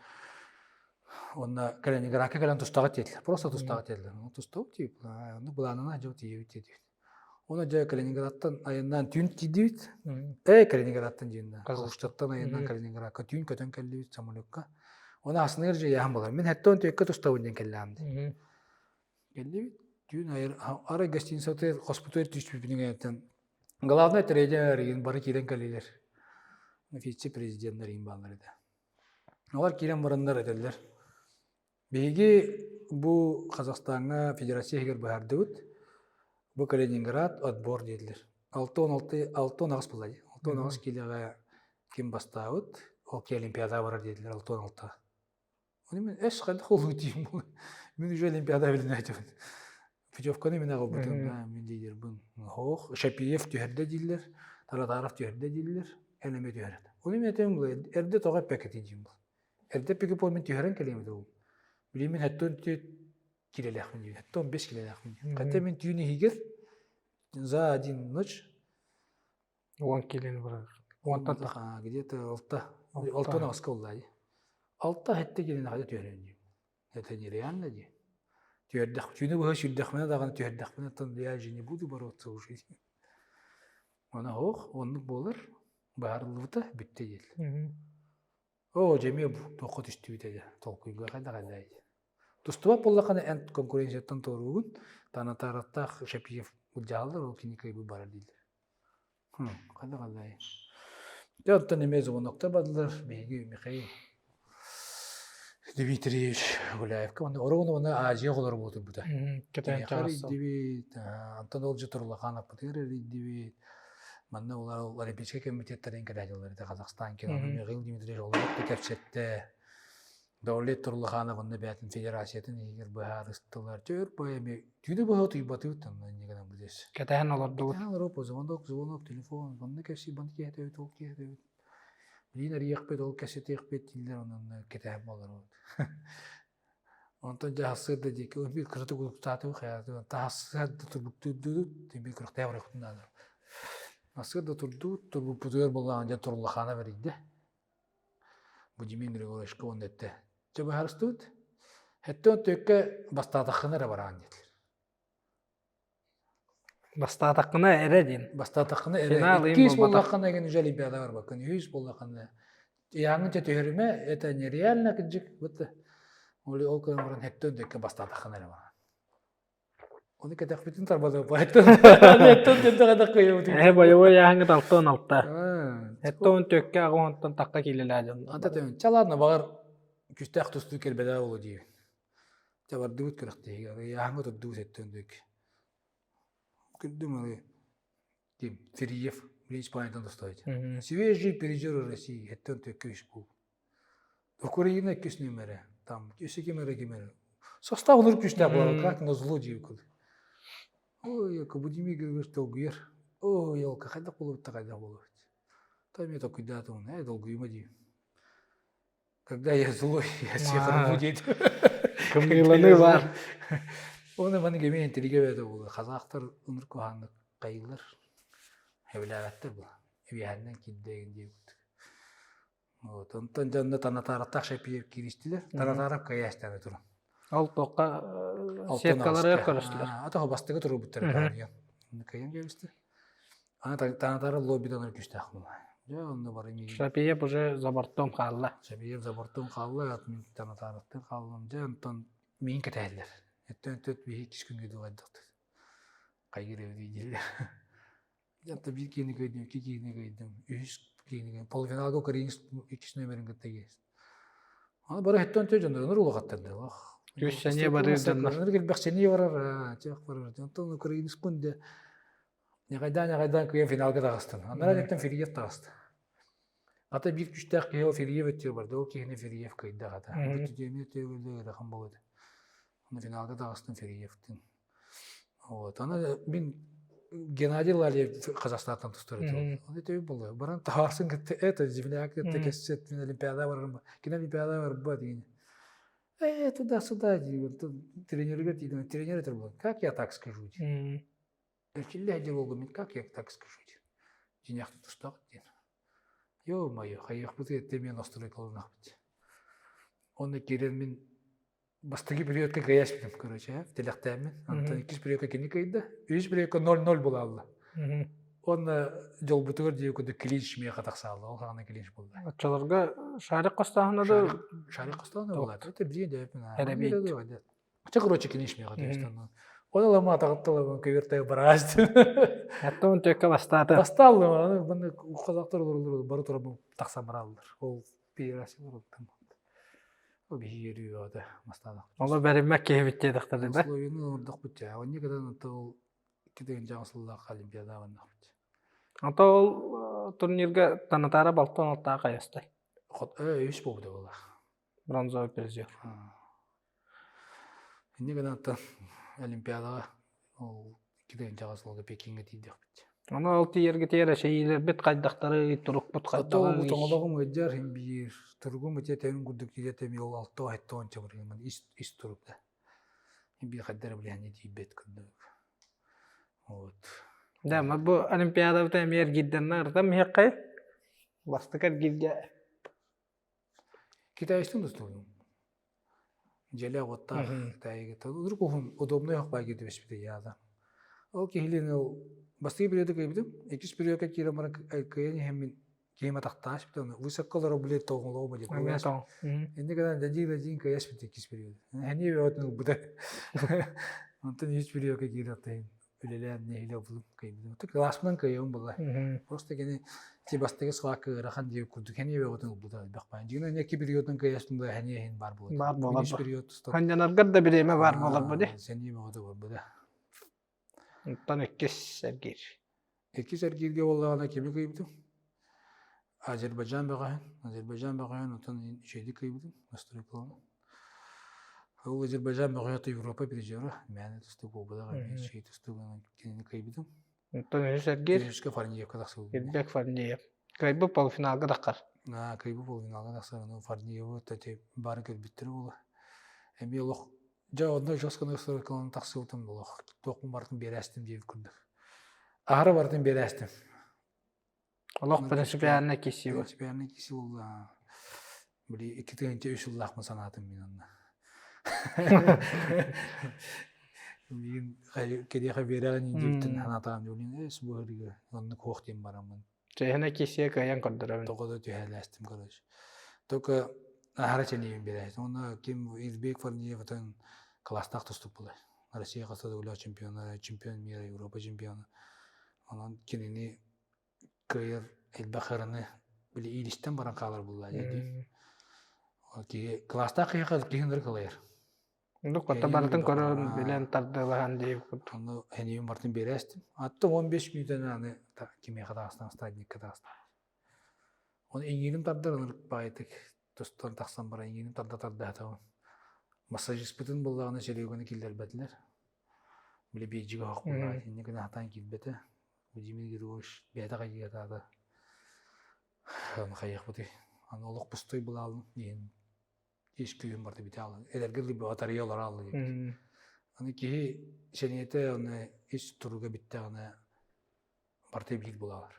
Уонна Калининградка кэлэн тустаҕыт диэтилэр. Просто тустаҕыт диэтилэр. Тустабыт диибит. Оннук былаанынан дьэ тиийэбит диэтибит. Уонна дьэ Калининградтан айаннаан түүн тиийдибит. Ээ Калининградтан диэн Алуштаттан айаннаан Калининградка түүн көтөн кэллибит самолекка. Уонна асыныгар дьэ яһан буолар. Мин хэттэ он түөккэ тустабын диэн кэллэҕим дии. Кэллибит. Түүн айыр арай гостиницатыгар хоспутугар түспүппүн Главное тренер игин бары киирэн кэллилэр. Вице-президеннэр игин бааллар этэ. Олар киирэн бараннар этэллэр. Биһиги бу Казахстаҥҥа федерация иһигэр быһаардыбыт. Бу Калининград отбор диэтилэр. 6-16 6-18 буолла дии. 6-18 киилэҕэ ким бастаабыт, ол ки Олимпиадаҕа барар диэтилэр 6-16. Ону мин эс хайдах олуу диим Мин уже Олимпиада билинээччибин. Путевканы мин аҕалбытым, мин лидербин. Хоох, Шапиев түһэрдэ дииллэр, Таратаров түһэрдэ дииллэр, эн эмиэ түһэрэр. Ону мин этим эрдэ тоҕо эппэккитий диим был. Эрдэ эппиккэ мин түһэрэн кэлиэм этэ ол. Билигин мин хэттон килэлээхпин диибин, хэттон бес килэлээхпин диибин. Хотя мин түүн иһигэр за один ночь Уон киилэни барар. Уонтан тахса где-то алта, алтан аҕыска буолла дии. Алта сэттэ киилэни хайа түһэрэн диим. Это нереально дии. Түһэрдэх, түүнү быһа сүүрдэхпинэ даҕаны түһэрдэхпинэ оттон я же не буду бороться уже. Аны оһох оннук буолар, быһаарыллыбыта бүттэ диэл. Оо, дьэ эмиэ туохха түстүбүт этэ, толкуйга хайдах эллэй. Тустубат буоллаххына эн конкуренцияттан туоруугун, Танатараттаах Шапиев былдьаһаллар, ол кини кыайбыт барар дииллэр. Хайдах эллэй. Дьэ оттон эмиэ звоноктар бардылар, биһиги Михаил Дмитриевич Гуляевка уонна оруобуна уонна Азия оҕолоро буолтурбута. Кэтээн Эрийдибит, Антон Олдьу Турлахановпытыгар эрийдибит. Манна олар Олимпийскай комитеттарын кэлээдилэр этэ Казахстан кинону Михаил Дмитриевич олорбут кэпсэттэ. Давлет Турлаханов онно бэйэтин федерациятын иһигэр быһаарыстылар. Чөр бай эми түүнү быһа утуйбатыбыт онно иннигэнэн бу Кэтэһэн олордубут. Кэтэһэн олоруп, звонок, звонок, телефон, онно кэпсии, баны киһэтэбит, ол киһэтэбит. Билигин эрийиэхпит, ол кэпсэтиэхпит дииллэр, онон кэтэһэн олоробут. Онтон дьэ сарсыарда диэки биир кыратык утуктаатыбыт хайаатыбыт таһассыарда турбуктуурдуубут биир күрэхтээх барыахпытын наада. Сарсыарда турдубут, турбуппутугар буоллаҕына дьэ Турлаханов эрийдэ. Будимир Григорьевичка уонна эттэ дьэ быһаарыстыбыт. Эттэ түөккэ бастаатаххына эрэ бараҕын диэтилэр. Бастаатаххына эрэ диэн. Бастаатаххына эрэ. Иккис буоллаххына эгин уже Олимпиада барбаккын. Үһүс буоллаххына ыйааҥҥын чэ түһэримэ, это нереально кырдьык. Вот ол ол кэлэн баран хэттэн дөккө бастаатаххына эрэ баран. Ону кэтэхпитин тарбатыппа. Хэттэн дөккө кэтэхпитин. Эһэ боевой ыйааһыҥҥыт 6-16. Хэттэн төккө аҕа онтон тахха киилэлээ дьон. Ата төһөн. Чалаадна баҕар күстээх тустуу кэлбэтэ буолуо диибин. Чэ бардыбыт күрэхтэһиигэ. Ыйааһыҥҥа турдубут хэттэн дөккө. Күндүм Ким? Фериев. Блин, Испаниядан достоит. Свежий призер России. Хэттэн төккө үс бул. Украина иккис нүмерэ. Там өссө ким эрэ ким эрэ. Состав онор күүстээх буолар. Как назло диир курдук. Ой, елка, Будимир Григорьевич долгуйар. Ой, елка, хайдах буолубут да хайдах буолубут. Та эмиэ толкуйдаатым, ээ, долгуйума диибин. Когда я злой, я всех рву диэт. Кымньыыланыы баар. Оны маны кэмиэн интригэ бэйэтэ буолуо. Казахтар ыныр куһааннык хайыылар. Эбилээбэттэр бу. Эбиэһэннэн киирдээгин диэбит. Вот. Онтон дьонно Танатараттаах Шапиев кииристилэр. Танатаров каястаны туран. Ол туохха сеткалары көрүстүлэр. Ата бастакы турбуттар каарыйан. Кыйан кэбисти. Аны танатары лоббидан күүстээх була. Дьэ онно бары миигин. Шапиев уже за бортом хаалла. Шапиев за бортом хаалла, мин танатарыттан хааллым. Дьэ онтон миин кэтэһэллэр. Өттөн төт биһи иккис күҥҥэ дылайдахтар. Хайгыр эбит дииллэр. Дьэ биир киһини кыайдым, икки киһини кыайдым, үһүс киһини кыайдым. Полуфиналга Украинец иккис номерин кытта киирсэн. Аны бары өттөн төт дьоннорунар улахаттар ох. Үс сэниэ барыр дьоннор. Элбэх сэниэ барар, чэх барар. Онтон украинецпын де ньаҕайдаан-ньаҕайдаан кыайан финалга таҕыстым. Анараа дьэттэн Фериев таҕыста. Ата биир күстээх киһи ол Фериев өттүгэр барда. Ол киһини Фериев кыайда хата. Бүтүтүөмү өттүгэр ыарахан буолуо. Аны финалга таҕыстым Фериевтин. Вот. Аны мин Геннадий Лалиев Казахстантан тустар этим. Он это было. Баран тахарсын кытта это земляк кытта кессет мин олимпиада барарым. Кини олимпиада барбат деген. Э, туда-сюда деймін. Тренерге тиидим. Тренер это был. Как я так скажу? Эрчиллэ диэн мен как я так скажу? Дьиҥнээхтик тустаах диэн. Ё-моё, хайыахпыт этэ мен настройкаланахпыт. Онно киирэн мин бастакы периодка кыайаспытым, короче, тилэхтээммин. Онтон иккис периодка кини кыайда. Үһүс периодка 0-0 буолаалла. Уонна дьолбутугар дии курдук клинч миэхэ тахсаалла. Ол хаҕана клинч буолла. Оччолорго шарик хостооһуна да Шарик хостооһуна буолла. Это билиэн дэппин. Чэ, короче, клинч миэхэ түстэн. Ол ылама атаҕытталабын көбүртэй бараас. Аттон төккө бастаата. Бастааллым, аны казактар олороллор бары турабын тахсан бараллар. Ол пиэрас олоруттан. Ол биһиги өрүү мастаадах. Оло бэриммэк киһибит диэтэхтэрэ да. Условияны оҥордохпут дьэ. Онньа кытан ол 2 сыллаах олимпиада барнахпыт. Ото ол турнирга Танатара балтан алтаа хайастай. Үс буолбута буоллах. Бронзовый призер. Инньэ гынан Олимпиадаҕа ол 2 сылга Пекиҥҥэ тиийдэхпит. Ону ол тиийэргитигэр эчэйиилэрбит хайдахтарый, турукпут хайдаҕый? Тоҥолоҕум ыалдьар иһин биир туругум ити тэҥин курдук тиийэ тэми ол алта сэттэ уонча бырыһыаммын ис ис турук да. Биир хайда эрэ билиһэнньэ тиийбэт курдук. Вот. Да, бу Олимпиадабыт эмиэ эргиирдэннэ ырытан иһиэххэй. Бастакы эргииргэ Китайстан устубутум. Дьиэлээх уоттаах Китайга урут уһун удобнай оһох түбэспитэ яада. Ол киһилиин ол бастакы периоды кыайбытым, иккис периодка киирэн баран кыайан иһэммин киһим атахтаах испитэ, высоко олорор блин тоҕолоҕо диэн. Инньэ гынан дадиин-дадиин кыайа испит иккис период. Эһэни бөҕөтүн ылбыта. Онтон үс периодка киирэн үлэлээн нэһилиэ булум кыайбытым. Кылааспынан кыайабын буолла. Просто кини ти бастакы сылаакка ыарахан диэбит курдук хэниэ бөҕөтүн ылбыта элбэх баан. Дьиҥинэн икки периодун кыайастым да хэниэ иһин баар буолар. Баар буолар. Үс период тустан. Ханньанаргар да бириэмэ баар буолар бу дии. Сэниэ бөҕөтө барбыта. Онтон иккис эргиир. Иккис эргииргэ буоллаҕына кими кыйбытым? Азербайджан бөҕөһүн. Азербайджан бөҕөһүн оттон үчүгэйдик кыйбытым. Настройкалаан. Ол Азербайджан бөҕөһө Европа призера. Мээнэ тустуу буолбатах эмиэ үчүгэй тустуу кинини кыйбытым. Оттон үһүс эргиир? Үһүскэ Фарниевка тахсыбытым. Ирбек Фарниев. Кыайбыт полуфиналга таххар. Аа, кыайбыт полуфиналга тахсар. Ону Фарниевы бары көрбүттэрэ буолуо. Эмиэ олох Дьэ, онно жестко настройкаланан тахсыбытым олох туохпун барытын биэрээстим диэбит курдук. Аһара барытын биэрээстим. Олох принципиально киси Принципиально киси буолла. Били 2003 сыллаахпын санаатым мин онно. Миигин кириэхэ биэрэҕин диэбиттэн санаатаҕым дьулин эс бу оннук хуох диэн бараммын Чэһинэ киссиэ кыайан көрдөрөбүн. Тоҕо да түһээлээстим, короче. Только аһара чэнийбин биэрээччи. Уонна ким Ирбек Фарниев атын класстаах тустук буолар. Россия хас да чемпиона, чемпион мира, Европа чемпиона. Онон кинини кыайар элбэх ыраны били иилистэн баран хаалар буолла дии. Киһи класстаах киһиэхэ киһи кылайар. Оннук хата барытын көрөн, билэн, тардыалаһан диир курдук. Ону эниим барытын биэрээстим. Аттым 15 мүнүүтэн аны кимиэхэ таҕыстан, стадникка таҕыстым. Ону иҥиирим тардар, ынырык баҕайытык тустан тахсан баран иҥиирим тарда тардаатабын. Массажиспытын буллаҕына Сереганы киллэрбэтилэр. Били биэдьигэ оһох буоллаҕа, инньэ гына сатаан киирбэтэ. Владимир Григорьевич бэйэтэ хайыатаата. Аны хайыахпытый? Аны олох пустой булаалым диэн ис күүһүм барыта бүтэ хаалла. Эдэргэ дылы батарыйа олоро хаалла диэбит. Аны киһи сэниэтэ аны ис туруга бүттэҕинэ барыта биир буолалар.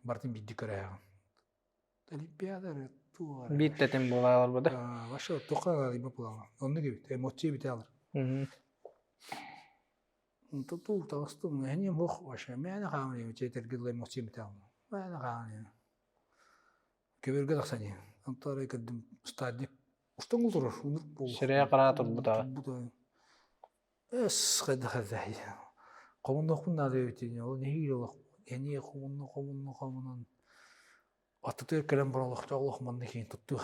Барытын биирдик көрөөҕүн. Олимпиада эрэ. Туох Биир тэтим буолаалар бу да. Вообще туохха наадыйба буолаҕа. Оннук эбит, эмоция эбит алар. Тутуу таҕыстым, эһиниэм суох вообще мээнэ хааман иһэбит, этэргэ дылы эмоция эбит алар. Мээнэ хааман иһэбит. Көбүөргэ тахсан иһэн. Онто арай көрдүм стадник устан турар, унук буолуох. Сирэйэ хараа турбута. Эс хайдах эрдэхий. Хомунуохпун наада эбит ини, ол нэһиилэ олох эниэ хомунну хомунну хомунан аттытыгар кэлэн баран олохтоох олох манна киин туттуу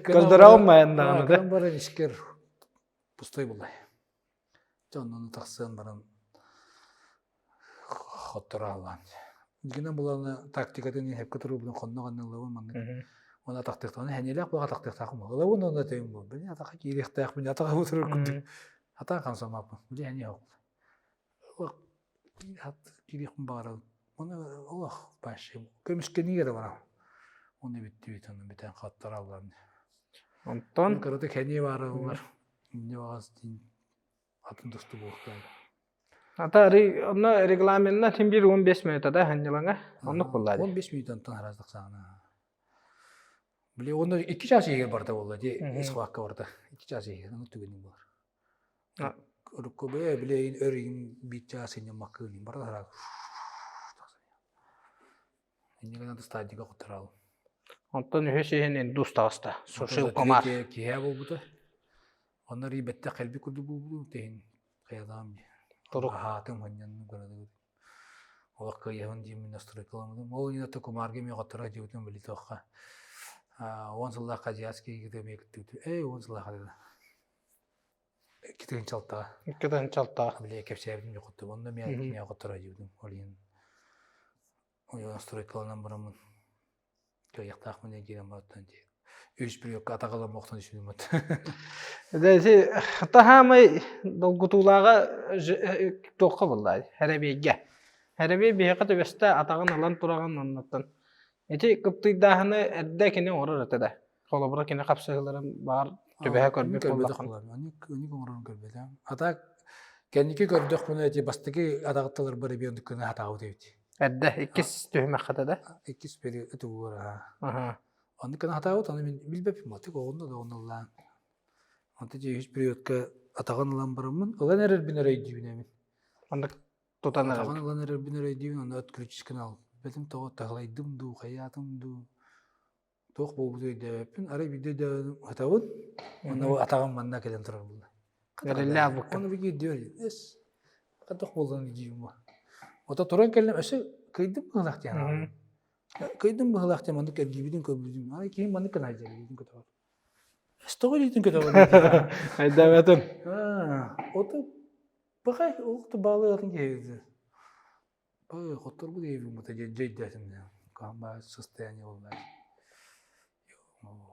Көрдөрөҕүн майаннаҕына да. Кэлэн баран искер пустой булай. Дьэ оннуну тахсыан баран хотторо аллаан. Гинэн буланы тактикатын иһэпкэ турубун хонно ханна ылабын маннык. Оны атахтыахтаах хэниэлээх буга атахтыахтаах ылабын онно төйүм бу. Били атаха киириэхтээх атаха утурur курдук. Атаан хамсамаппын. Били хэниэ Олох киириэхпин баҕарабын. Оны олох вообще көмүскэнии эрэ барам. Оны бүттүбүт, оны бүтэн хаттара аллан. Онтон кырата кэниэ баарылар. Инне баҕас дин атын тусту буолуохтаах. Ата онно регламентна тим бир 15 минута да ханньылаҥа. Оннук буолла. 15 минутантан араздык саана. Били онно 2 час иһигэр барда буолла ди схватка барда. 2 час иһигэр ону түгэнин буолар. Урукку бэйэ билейин өр иһин биир чаас инньэ маккыын барда сараак Инньэ гынан стадига куттараал. Онтон үһүс иһин индус таҕыста. Сушил Кумар. Киһэ буолбута. Онно рибетте кэлби курдук буолбутум тиһин хайалаам Турук. Аһаатым ханньанным көрөдүгүт. Олох кыайыһын диэммин настройкаламмытым. Ол иннинэ Кумарга эмиэ хотторо дьиэбитин били туохха 10 сыллаахха азиатский игры эмиэ кыттыбытым. Эй, 10 сыллаахха 2 тыһыынча алтаҕа. 2 тыһыынча алтаҕа. Били кэпсээбитим дьохоттум. Онно эмиэ эмиэ хотторо дьиэбитим. Ол иһин настройкаланан бараммын кыайыахтаахпын диэн киирэн бараттан дии. Үс бүрүөккэ атаҕалам охтон түсүнүм от. Дэ таһаамай долгутуулааҕа туохха буолла Хэрэбиэйгэ. Хэрэбиэй биһиэхэ түбэстэ атаҕын ылан тураҕын оннуттан. Ити кыптыйдааһыны эрдэ кини оҥорор этэ да. Холобура кини хапсыһыыларын баар түбэһэ көрбүт буоллаххына. Ону оҥорорун көрбөтөм. А так кэнники көрдөхпүнэ эти бастакы атаҕытталар бары биир оннук гына хатаабыт эбит. Эрдэ иккис түһүмэххэ да? Иккис бери тугугар аха. Оннук гына хатаабыт, ону мин билбэппин батык оҕунна да оҕуннуллаан. Онто дьэ үһүс периодка атаҕын ылан бараммын, ылан эрэрбин эрэ өйдүүбүн эмин. Оннук тутан Атаҕын ылан эрэрбин эрэ өйдүүбүн, онно отключискын ал. Билбэтим тоҕо таһылайдым дуу, хайаатым дуу. Туох буолбутун өйдөөбөппүн. Арай биирдэ өйдөөбүтүм ытабын. Уонна бу атаҕым манна кэлэн турар буолла. Эрэллээх букка. Ону биги өйдүөр. Эс. Хатах буоллун диим бу. Ото туран кэллим өссө кыйдым быһылаах диэн аҕалым. Кыйдым быһылаах диэн маннык эргийбитин көрбүтүм. Арай киһим маннык гына сылдьар илиитин көтөҕөр. Эс тоҕо илиитин көтөҕөр? Өйдөөбөтүм. Ото баҕай олохто баалыы атын киһи. Ой, хотторбут диэбин диэн дьэ өйдөөтүм даа. Состояние буолла.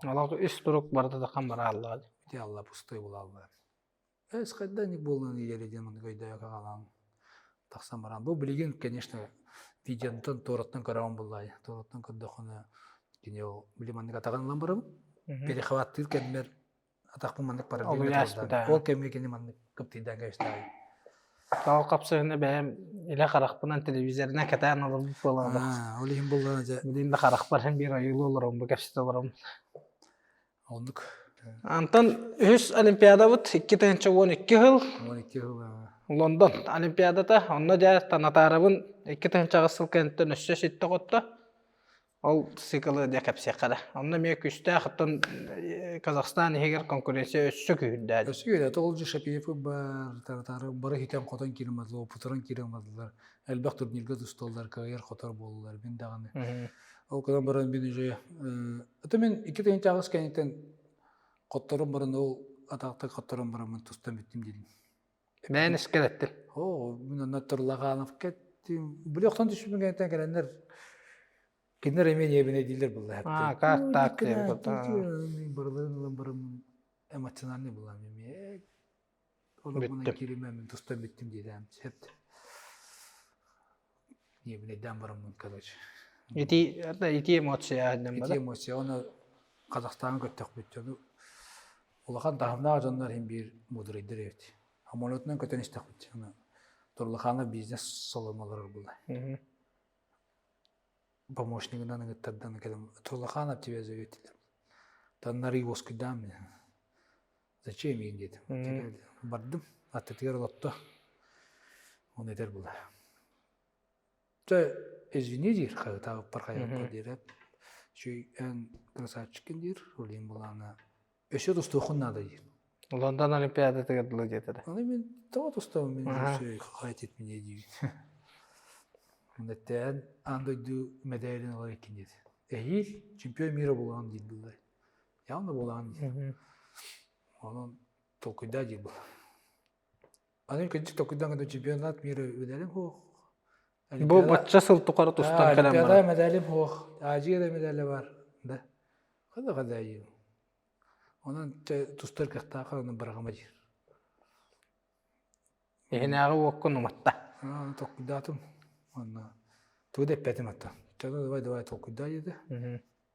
Олох үс турук барыта да хам барааллаҕа. Ити алла пустой буолаллар. Эс хайда ник буолан иэри диэн маннык өйдөөкө хаалан тахсан баран. Бу билигин, конечно, видеонтон туораттан көрөҕүн буллаай. Туораттан көрдөххүнэ кини ол били маннык атаҕын ылан барабын. Перехваттыыр кэммэр атахпын маннык параллельно турда. Ол кэмҥэ кини маннык кыптыйдаан кэбистэҕэй. Тоҕо хапсыһыны бэйэм илэ харахпынан телевизорынан кэтээн олорбут буолаҕын. Ол иһин буоллаҕына дьэ. Билигин да харахпар син биир ойуулуу олороммун, бу кэпсэтэ олороммун. Оннук. Антон үһүс Олимпиадабыт 2012 сыл. 12 сыл. Лондон Олимпиадата. Онно дьэ Танатаарабын 2008 сыл кэнниттэн өссө ситтэ хотто. Ол циклы дьэ кэпсиэххэ да. Онно эмиэ күүстээх, оттон Казахстан иһигэр конкуренция өссө күүһүрдэ. Өссө күүһүрдэ. Ол же Шапиев бар, таратары бары хитэн-хотон киирэн бардылар, опутуран киирэн бардылар. Элбэх турнирга тусталлар, кыайар-хотор буоллулар. Мин даҕаны. Ол гынан баран мин уже это мин 2008 кэнниттэн хотторон баран ол атахта хотторон бараммын тустан бүттүм диэтим. Бэйэн искэр эттин. Оо, мин онно Турлаханов кэттим. Били охтон түспүн кэнниттэн кэлэннэр кинилэр эмиэ ньиэбинэ дииллэр буолла. Аа, как так диэн Барыларын ылан барым эмоциональный буолам эмиэ. Олорбунан кииримэ мин тустан бүттүм диэтэм. Сөп. Ньиэбинэйдээн бараммын, короче. Ити ити эмоция Ити эмоция оны Казахстан көттөхпүт дьону улахан таһымнаах дьоннор иһин биир мудрайдар эбит. Самолетунан көтөн истэхпит. Аны Турлаханов бизнес салон олорор буолла. помощнигынан ыҥыттардан кэлэн Тулаханов тебя зовет диилэр. Таннарыы уоскуйдаан Зачем иин диэтим. Бардым. Аттытыгар олотто. Оны этэр була. Чэ, извини диир, хаһытаабыппар хайаппар диир. Чүй эн красавчиккин диир, Олин булаана. Өссө тустуоххун наада диир. Лондон Олимпиадатыгар дылы диэтэ да. Аны мен тоҕо тустабын мен хайтит мине диибин. Оннеттээн аан дойду мэдээлин ылар иккин диэти. Эһиил чемпион мира буолаҕын диир буллай. Явно буолаҕын диир. Онон толкуйдаа диир был. Аны кырдьык толкуйдаан гына чемпионат мира медалим суох. Бу бачча сыл тухары тустан кэлэн баран. Олимпиада медалим суох. Азия да медале бар. Да. Хада хада Онон тустар кыахтаахха онон быраҕыма диир. Иһинээҕи уоккун уматта. Толкуйдаатым. Онно тугу да эппэтим аттан. Давай давай толкуйдаа диэтэ.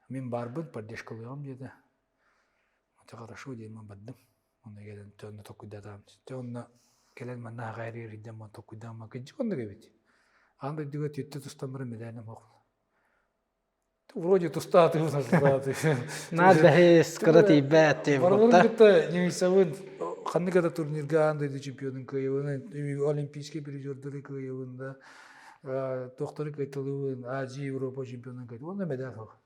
Мин баарбын поддержкалыаҕым диэтэ. Это хорошо диэн бардым. Онно кэлэн онно толкуйдаатаҕым. Дьэ онно кэлэн манна аҕа эрийдем ман толкуйдаама кырдьык оннук эбит. Аан дойдуга түттэ тустан баран мэдээлим суох. Вроде тустаатыбын тустааты. Наар бэһис кыра тиийбэт диэн Барыларын кытта Немецабын ханнык да турнирга аан дойду чемпионун кыайабын, олимпийский призердары кыайабын да, туохтары кыайталыыбын, Азия, Европа чемпионун кыайталыыбын. Онно медаль суох.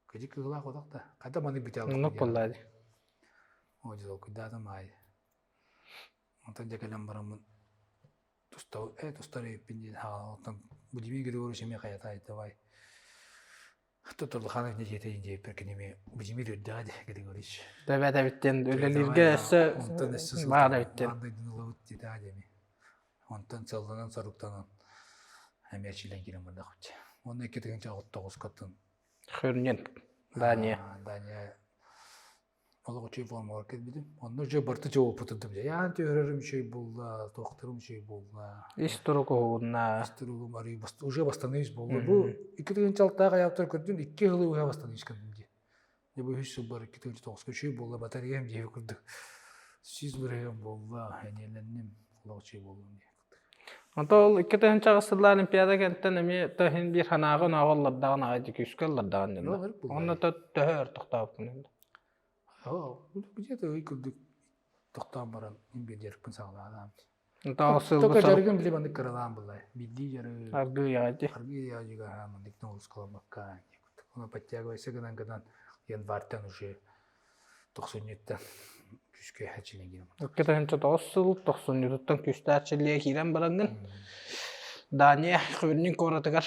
Кыдьык кыһылаах отох да. Хайда маны бүтэ Оннук буолла дии. О, дьэ толкуйдаатым аайы. Онтон дьэ кэлэн бараммын туста тустар эбиппин диэн хаалан оттон Владимир Григорьевич эмиэ хайата давай Тутулханов не диэтэ диэппэр кини эмиэ Владимир үрдэҕэ дии Григорьевич. Дэбэт эбиттен үлэлииргэ өссө Онтон өссө баар эбиттен. Аан дойдуну ылабыт диэтэ диэми. Онтон сылланан соруктанан эмиэ эрчиллэн киирэн бардахпыт. Уонна 2009 каттын Хөрнен. Дания. Дания олох үчүгэй формалар кэлбитим. Онно уже барыта опытырдым. Яан түһэрэрим үчүгэй буолла, туохтарым үчүгэй буолла. Ис турук уһугунна. Ис туругум арый уже бастаныыс буолла. Бу 2006 аяптар көрдүм, икки сылы уһа бастаныыс көрдүм дии. Дьэ бу үс сылбар 2009 үчүгэй буолла, батареям дии курдук. Сүүс бырыһыан буолла, эниэлэнним, олох үчүгэй буоллум дии. Онто ол 2008 сыллаах Олимпиада кэнниттэн эмиэ төһүн биир санааҕа онооҕо ыллардаҕын аҕай дии күүскэ ыллардаҕын дьонно. Онно төһө өр тохтообуккун Где-то ый курдук тохтоон баран мин биир дьарыкпын саҕалаатаам. Онто сыл Только дьарыгым били маннык кыралаан буллай. Биирдии дьарык. Аргыый аҕай дии. Аргыый аҕай маннык ноҕурускаламмакка. Ону подтягивайся гынан гынан январьтан уже тохсунньуттан күүскэ эрчиллэн киирэн 2009 сыл тохсунньутуттан күүстээх эрчиллиигэ киирэн бараҥҥын Дания Хвирнин куоратыгар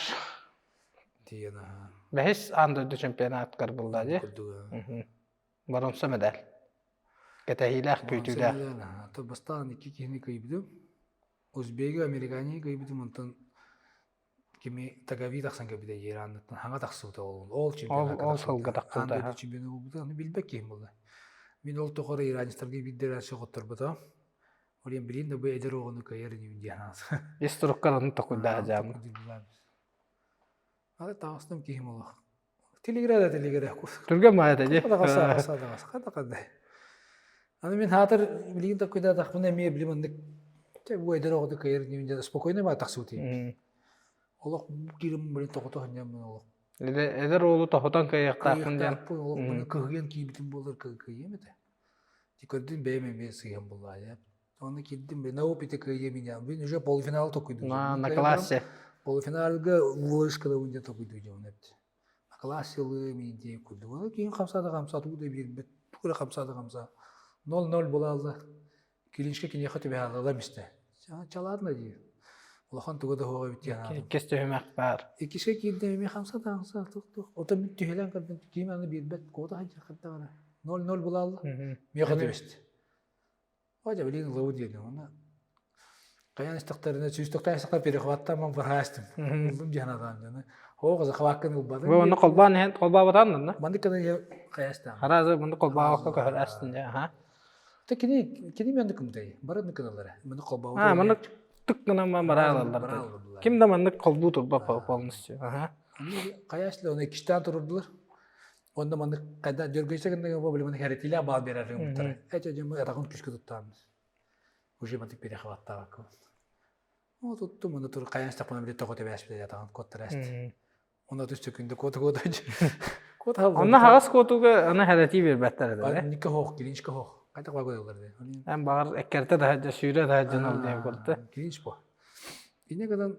тиийэн аһаан бэһис аан дойду чемпионатыгар булла дии боронсо медаль кэтэһиилээх күүтүүлээх бастаан икки киһини кыйбытым узбеги американии кыйбытым онтон кими Тагави тахсан кэлбитэ Иранныттан хаҥа тахсыбыта ол ол чемпионакка ол сылга тахсыбыта аан дойду чемпиона буолбута ону билбэт киһим буолла мин ол тухары иранецтарга биирдэ эрэ хотторбутум ол иһин билин да бу эдэр оҕону кыайар инибин диэн ис туруккар ону токуйдаа дьаамы аны таҕыстым киһим олох Тилигирэ да тилигирэ. Түргэн маайата дии. Хата хата хата хата. Аны мин хаатар билигин таккуйдаатахпына эмиэ били маннык бу эдэр оҕото кыайар диэн спокойно баа тахсыбыт Олох киирим блин тоҕото сынньаммын олох. Эдэр уолу тоһутан кыайыахтаахпын диэн. Олох маны кыһыйан киирбитим буолар кыайыам этэ. Ти көрдүн бэйэм эмиэ сыыһан буллаа. Оны киирдим на опыте кыайыам иня. Мин уже полуфинал токуйдум. На классе. Полуфиналга вышкада унде токуйду дьон эпти. На классе лы мин дии курдук. Оны кийин хамсаада хамса тугу да биэрбэт. Тугу да хамсаада хамса. 0-0 буолаалла. Килинчке киниэхэ түбэһэ истэ. Чалаадна дии. Улахан туга да суоҕа эбит диэн Иккис түһүмэх баар. Иккискэ киирдим эмиэ хамса да хамса тух тух. Оттон мин түһэлэн көрдүм ким аны биэрбэт куота сылдьар хардах 0-0 буолаалла. Миэхэ түбэстэ. О, билигин ылабыт диэн уонна хайаан истэхтэринэ сүүстэхтэн истэхтэр перехваттаан быраастым. Ыллым диэн адаан дьону. Оо, захваккын ылбатым. Бу онно холбоон иһэн холбообатаан да? Маннык гына хайастаан. Харазы мунду холбообокко көһөр астын дьэ, аха. Та кини кини маннык кымтай. Бары ныкыналара. Маннык холбообут. А, маннык тык гынан бараалаллар. Ким да маннык холбуу турба полностью. Аха. Хайаслы оны иккистээн турурдулар. Онно маннык хайда дьөргөйсө гынныгы бу билимин хэрэтилэ баал берер гыммыттар. Эче дьомму атаҕын күскэ туттааммын. Уже мантык перехваттаабакка. О туттум, онно тур хайан стахпына били тоҕо тэбээспит атаҕын куоттараст. Онно түс төкүндэ куота куота куота Онно хаҕас куотуга аны хэрэтии биэрбэттэр этэ. Никка хоох, клиничка хоох. Хайдах багылар де. Эн баҕар эккерте да сүүрэ да дьон ол диэн көрдө. Клинич бу. Инне гынан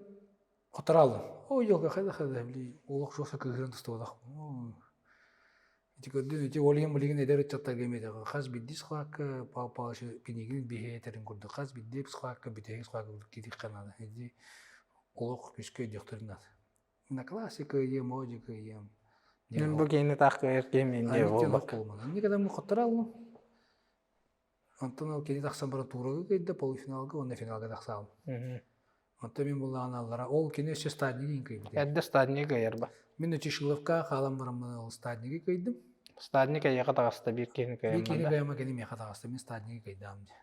хотораалым. Ой, ёлка хайда хайда били олох жёстко кыһыран тустубатах. Ити көрдүн, ити ол иһин билигин эдэр ыччаттарга эмиэ хас биирдии схватка Павел Павлович кинигин биһиэ этэрин курдук хас биирдии схватка бүтэһик схватка курдук киириэххэ наада. Ити олох күүскэ өйдүөхтэрин наада. На классика кыайыам, оодьу кыайыам. Мин бу киһини таах кыайар киһим индия буолбакка. Никогда мы хоттораллым. Онтон ол кини тахсан баран туурага кыайда, полуфиналга уонна финалга тахсаабым. Онтон мин буллаҕына аллара ол кини өссө стаднигын кыайбыт. Эрдэ стадник кыайар ба. Мин Чешиловка хаалан бараммын ол стаднигы кыайдым. Стадник эйиэхэ таҕыста биир киһини кыайаммын. Биир киһини кыайама кини миэхэ таҕыста. Мин стаднигы кыайдаам дии.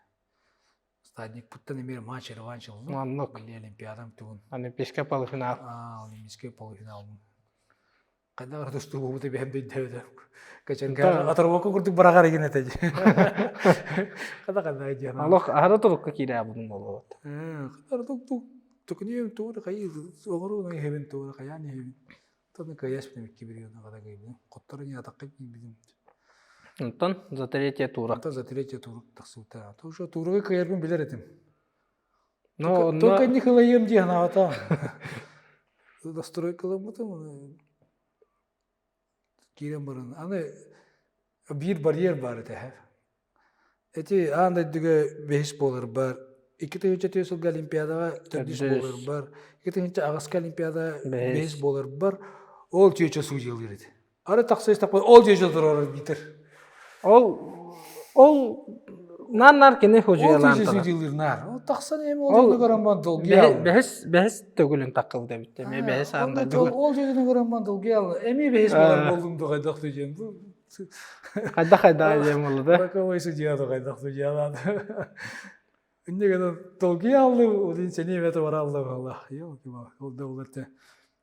Стадникпыттан эмиэ матч реванш ыллым. Оннук. Или Олимпиадам тугун. Олимпийскай полуфинал. Аа, Олимпийскай полуфиналым. Хайдах эрэ тустуу буолбута бэйэм да өйдөөбөтөм. Кэчэргэ оторвоку курдук быраҕар игин этэ дии. Хата ханна диэн. Олох аһара турукка киирээбин буолуот. Хата тук тук тукнием туора хайы оҕору иһэбин туора хайаан иһэбин. Таны кыайас битим кибириона хата кыйбын. Хоттору не атакка киирбитим. Онтон за третье тура. Онтон за третье турук тахсыбыта. Тоже туругу кыайарбын билэр этим. Но онно... Только не хылайым дии санаабатам. Настройкаламмытым киирэн баран аны биир барьер баар этэ. Эти аан дойдуга бэһис буолар бар, 2004 сылга Олимпиадаҕа төрдүс буолар бар, 2008 Олимпиада бэһис буолар бар, ол чүөчэ судьялыыр этэ. Ары тахса истэхпэ ол чүөчэ турар арбитр. Ол ол наар-наар кини худьуялаан Ол судьялыыр наар. Ол тахсан эми ол көрөн бан долгуйа. Бэһис бэһис төгүлүн таккылды эбит. Эми бэһис аанда Ол жүйөтүн көрөн бан долгуйа. Эми бэһис болар болдум дугайдах диэн. Хайдах хайдах диэн буолла да. Роковой судья хайдах судьялаады. Инне гынан долгуйа алды, один сени эмете бара алды буолла. Ол да ол этте.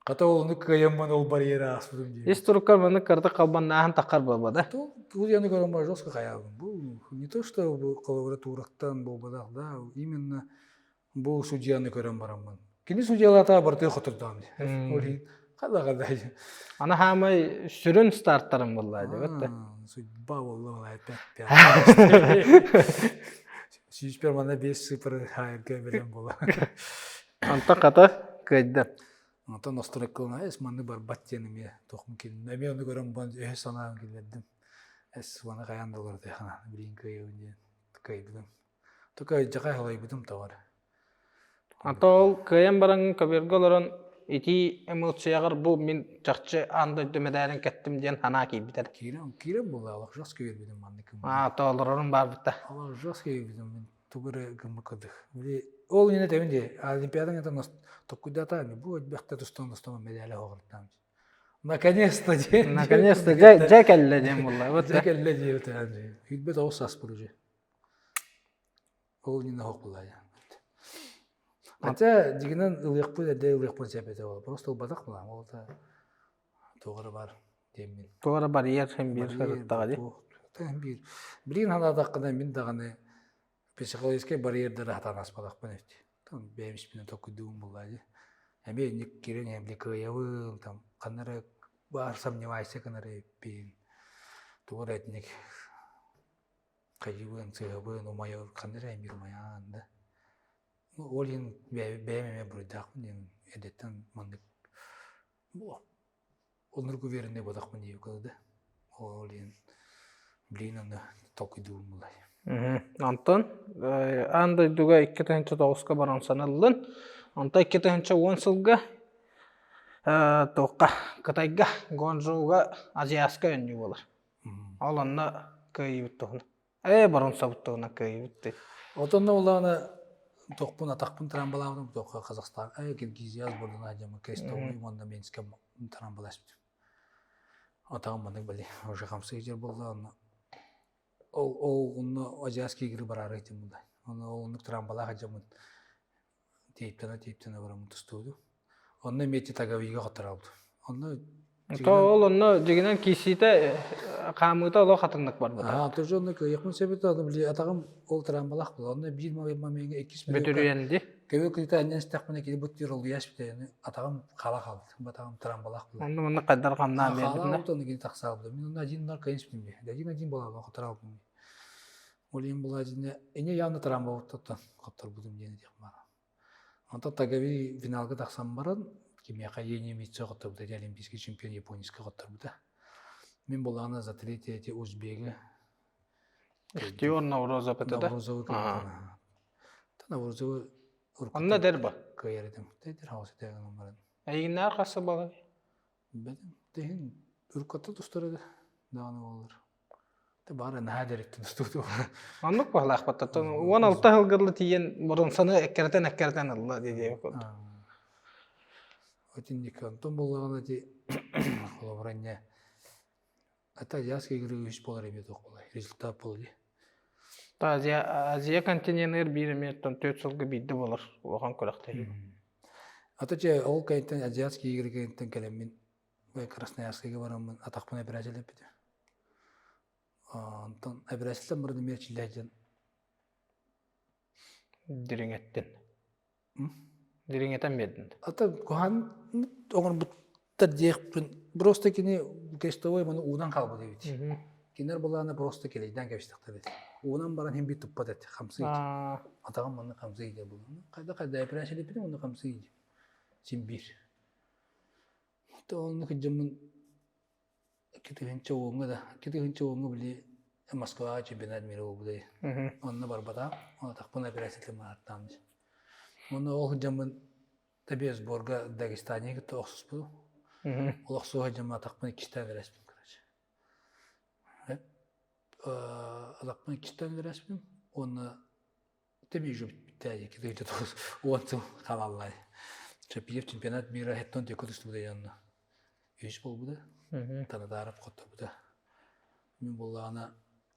Хата ол ону кыайаммын ол барьера ааспытым дии. Ис туруккар маннык кырдык халбаннааһын таххар буолба да. Бу яны көрөн бар жестко хаябын. Бу не то что бу холобура туурактан буолбатах да, именно бу судьяны көрөн бараммын. Кини судьялата барытыы хотурдаам дии. Ол иһин хада хада. Ана хаамай сүрүн старттарым буолла дебет да. Судьба буолла опять. Сүүспэр манна биэс цифры хаайарга бэлэм буола. Онтон хата кыайда. Онтон настройкалана эс манны барбат диэн эмиэ туохмун килин. Эмиэ ону көрөн бан өһө санаан киллэрдим. Эс маны хайаан да олордо хана билин кыайабын диэн кыайбытым. Только дьака халайбытым тоҕор. Ата ол кыайан баран көбүөргэ олорон итии эмоцияҕар бу мин чахчы аан дойду мэдээлин кэттим диэн санаа киирбитэ. Киирэн киирэн буолла олох жестко киирбитим маннык. Аа то олорорум баарбыта. Олох жестко киирбитим мин тугу эрэ гыммыт курдук. Били ол иннинэ тэбин дии Олимпиадаҥ это токкуйдата бу элбэхтэ тустан тустан медали оҕортаам. Наконец-то диэн. Наконец-то дьэ дьэ кэллэ диэн буолла. Дьэ кэллэ диэбит Хүлбэт оҕус саспыр уже. Ол иннинэ оһох буолла Хотя дьигинэн ылыахпын эрдэ ылыахпын сөп этэ ол. Просто ылбатах буолаам. Ол да туох эрэ бар диэммин. Туох эрэ барьер син биир сырыттаҕа дии. Биир. Билигин санаатаххына мин даҕаны психологическай барьердары хатаан аспатахпын эбит. Там бэйэм испинэн толкуйдуум буоллаа дии. Эмиэ инник киирэн иһэн кыайабын, там ханна эрэ баар сомневайся гынар эбиппин. Тугу эрэ итинник хайыбын, сыһабын, умайар, ханна эрэ эмиэ умайаан да. Ол иһин бэйэм эмиэ буруйдаахпын диэн эрдэттэн маннык оннук уверенный буолахпын диэбиккэ да. Ол иһин билигин аны толкуйдуубун булай. Онтон аан дойдуга 2009-ка боронсаны ыллын. Онтон 2010 сылга туохха Кытайга Гуанчжоуга Азиаска өннүү буолар. Ол онно кыайыбыт туһунан. Ээ боронсобут туһунан кыайыбыт дии. Отонно улаана тохпун атахпын трамбалаабытым туохха Казахстан, э Киргизия сбордана дьама Крестовый уонна Минскэ трамбаласпытым. Атаҕым маннык били уже хамсыы дьэр буолла онно ол ол онно азиатские игры бараары этим буолла. Онно ол оннук трамбалаах дьаммын тиэйптана тиэйптана бараммын тустууду. Онно эмиэ титаговига хотторобут. Онно То ол онно дьигинэн киисиитэ хаамыыта олох атыннык барбыта. Аа, тоже онно кыайыахпын сөп этэ, били атаҕым ол трамбалаах буолла. Онно биир момеҥҥа иккис Бөтүрүйэн ди. Көбү кыыта анньан истэхпинэ кини бу тир олуйа испитэ атаҕым хала хаалбыт. Батаҕым трамбалаах буолла. Онно манна хайдар хамнаан биэрбит. Хаала оны кини тахсаабыт. Мин онно один нар кайын испитим би. Один один буолаба хотараабытым. Ол иһин була дьинэ эне явно трамбабыттан хотторбутум диэн этиэх баара. Онтон Тагави финалга тахсан баран кимиэхэ Енемица хотторбута, олимпийский чемпион японецкий хотторбута. Мин булаана за третье эти узбеги Ихтиор Наврозов это да? Наврозовы Наврозовы Онно дэр ба? Кыайар этим. Тедер хаус этеген баран. Эйигиннээр хасса балай? Бедим. Техин үркатта тустар эде. Дааны болар. Те бары наһаа дэректен тустууту. Оннук баһылаахпаттан 16 сылгырлы тиийэн боронсаны эккирэтэн-эккирэтэн ылла дии курдук. Отинник онтон буллаҕына ти холобура инне ата азиатские игры үс буолар эмиэ туох буолай результат буолуо дии. Азия Азия континенныгар биир эмиэ оттон төрт сылга биирдэ буолар улахан күрэхтэһии. Ата чэ ол кэнниттэн азиатские игры кэнниттэн кэлэммин Красноярскайга бараммын атахпын эпэрээсэлэппитим. Онтон эпэрээсэлтэн баран эмиэ эрчиллэ сылдьан Дириҥэттин. Дириҥэтэн биэрдин. Ата куһаҕан оҥорбуттар диэхпин просто кини крестовой маны уунан хаалбыт эбит. Кинилэр былаана просто кэлэйдээн кэбистэхтэр эбит. Уунан баран иһин биир туппат эт, хамсыы. Атаҕым манна хамсыы диye булла. Хайда хайда эпэрээсэлэппитим онно хамсыы диye. Син биир. Онно кырдьаммын 2010-ҥа да 2010-ҥа били Москваҕа чемпионат мира буолбутай. Онно барбатаҕым. Атахпын операциятын ааттаан. Онно ол сылдьаммын табе сборга Дагестане кытта охсуспутум. Ол охсуһа сылдьаммын атахпын иккистээн эрэспин короче. Атахпын иккистээн эрэспин уонна Тэбиижу бүттээйи китыйда 10 сыл халаллай. Чапиев чемпионат мира хеттон текут устубута янна. Үс болбуда. Танатаров хотторбута. Мин буллаана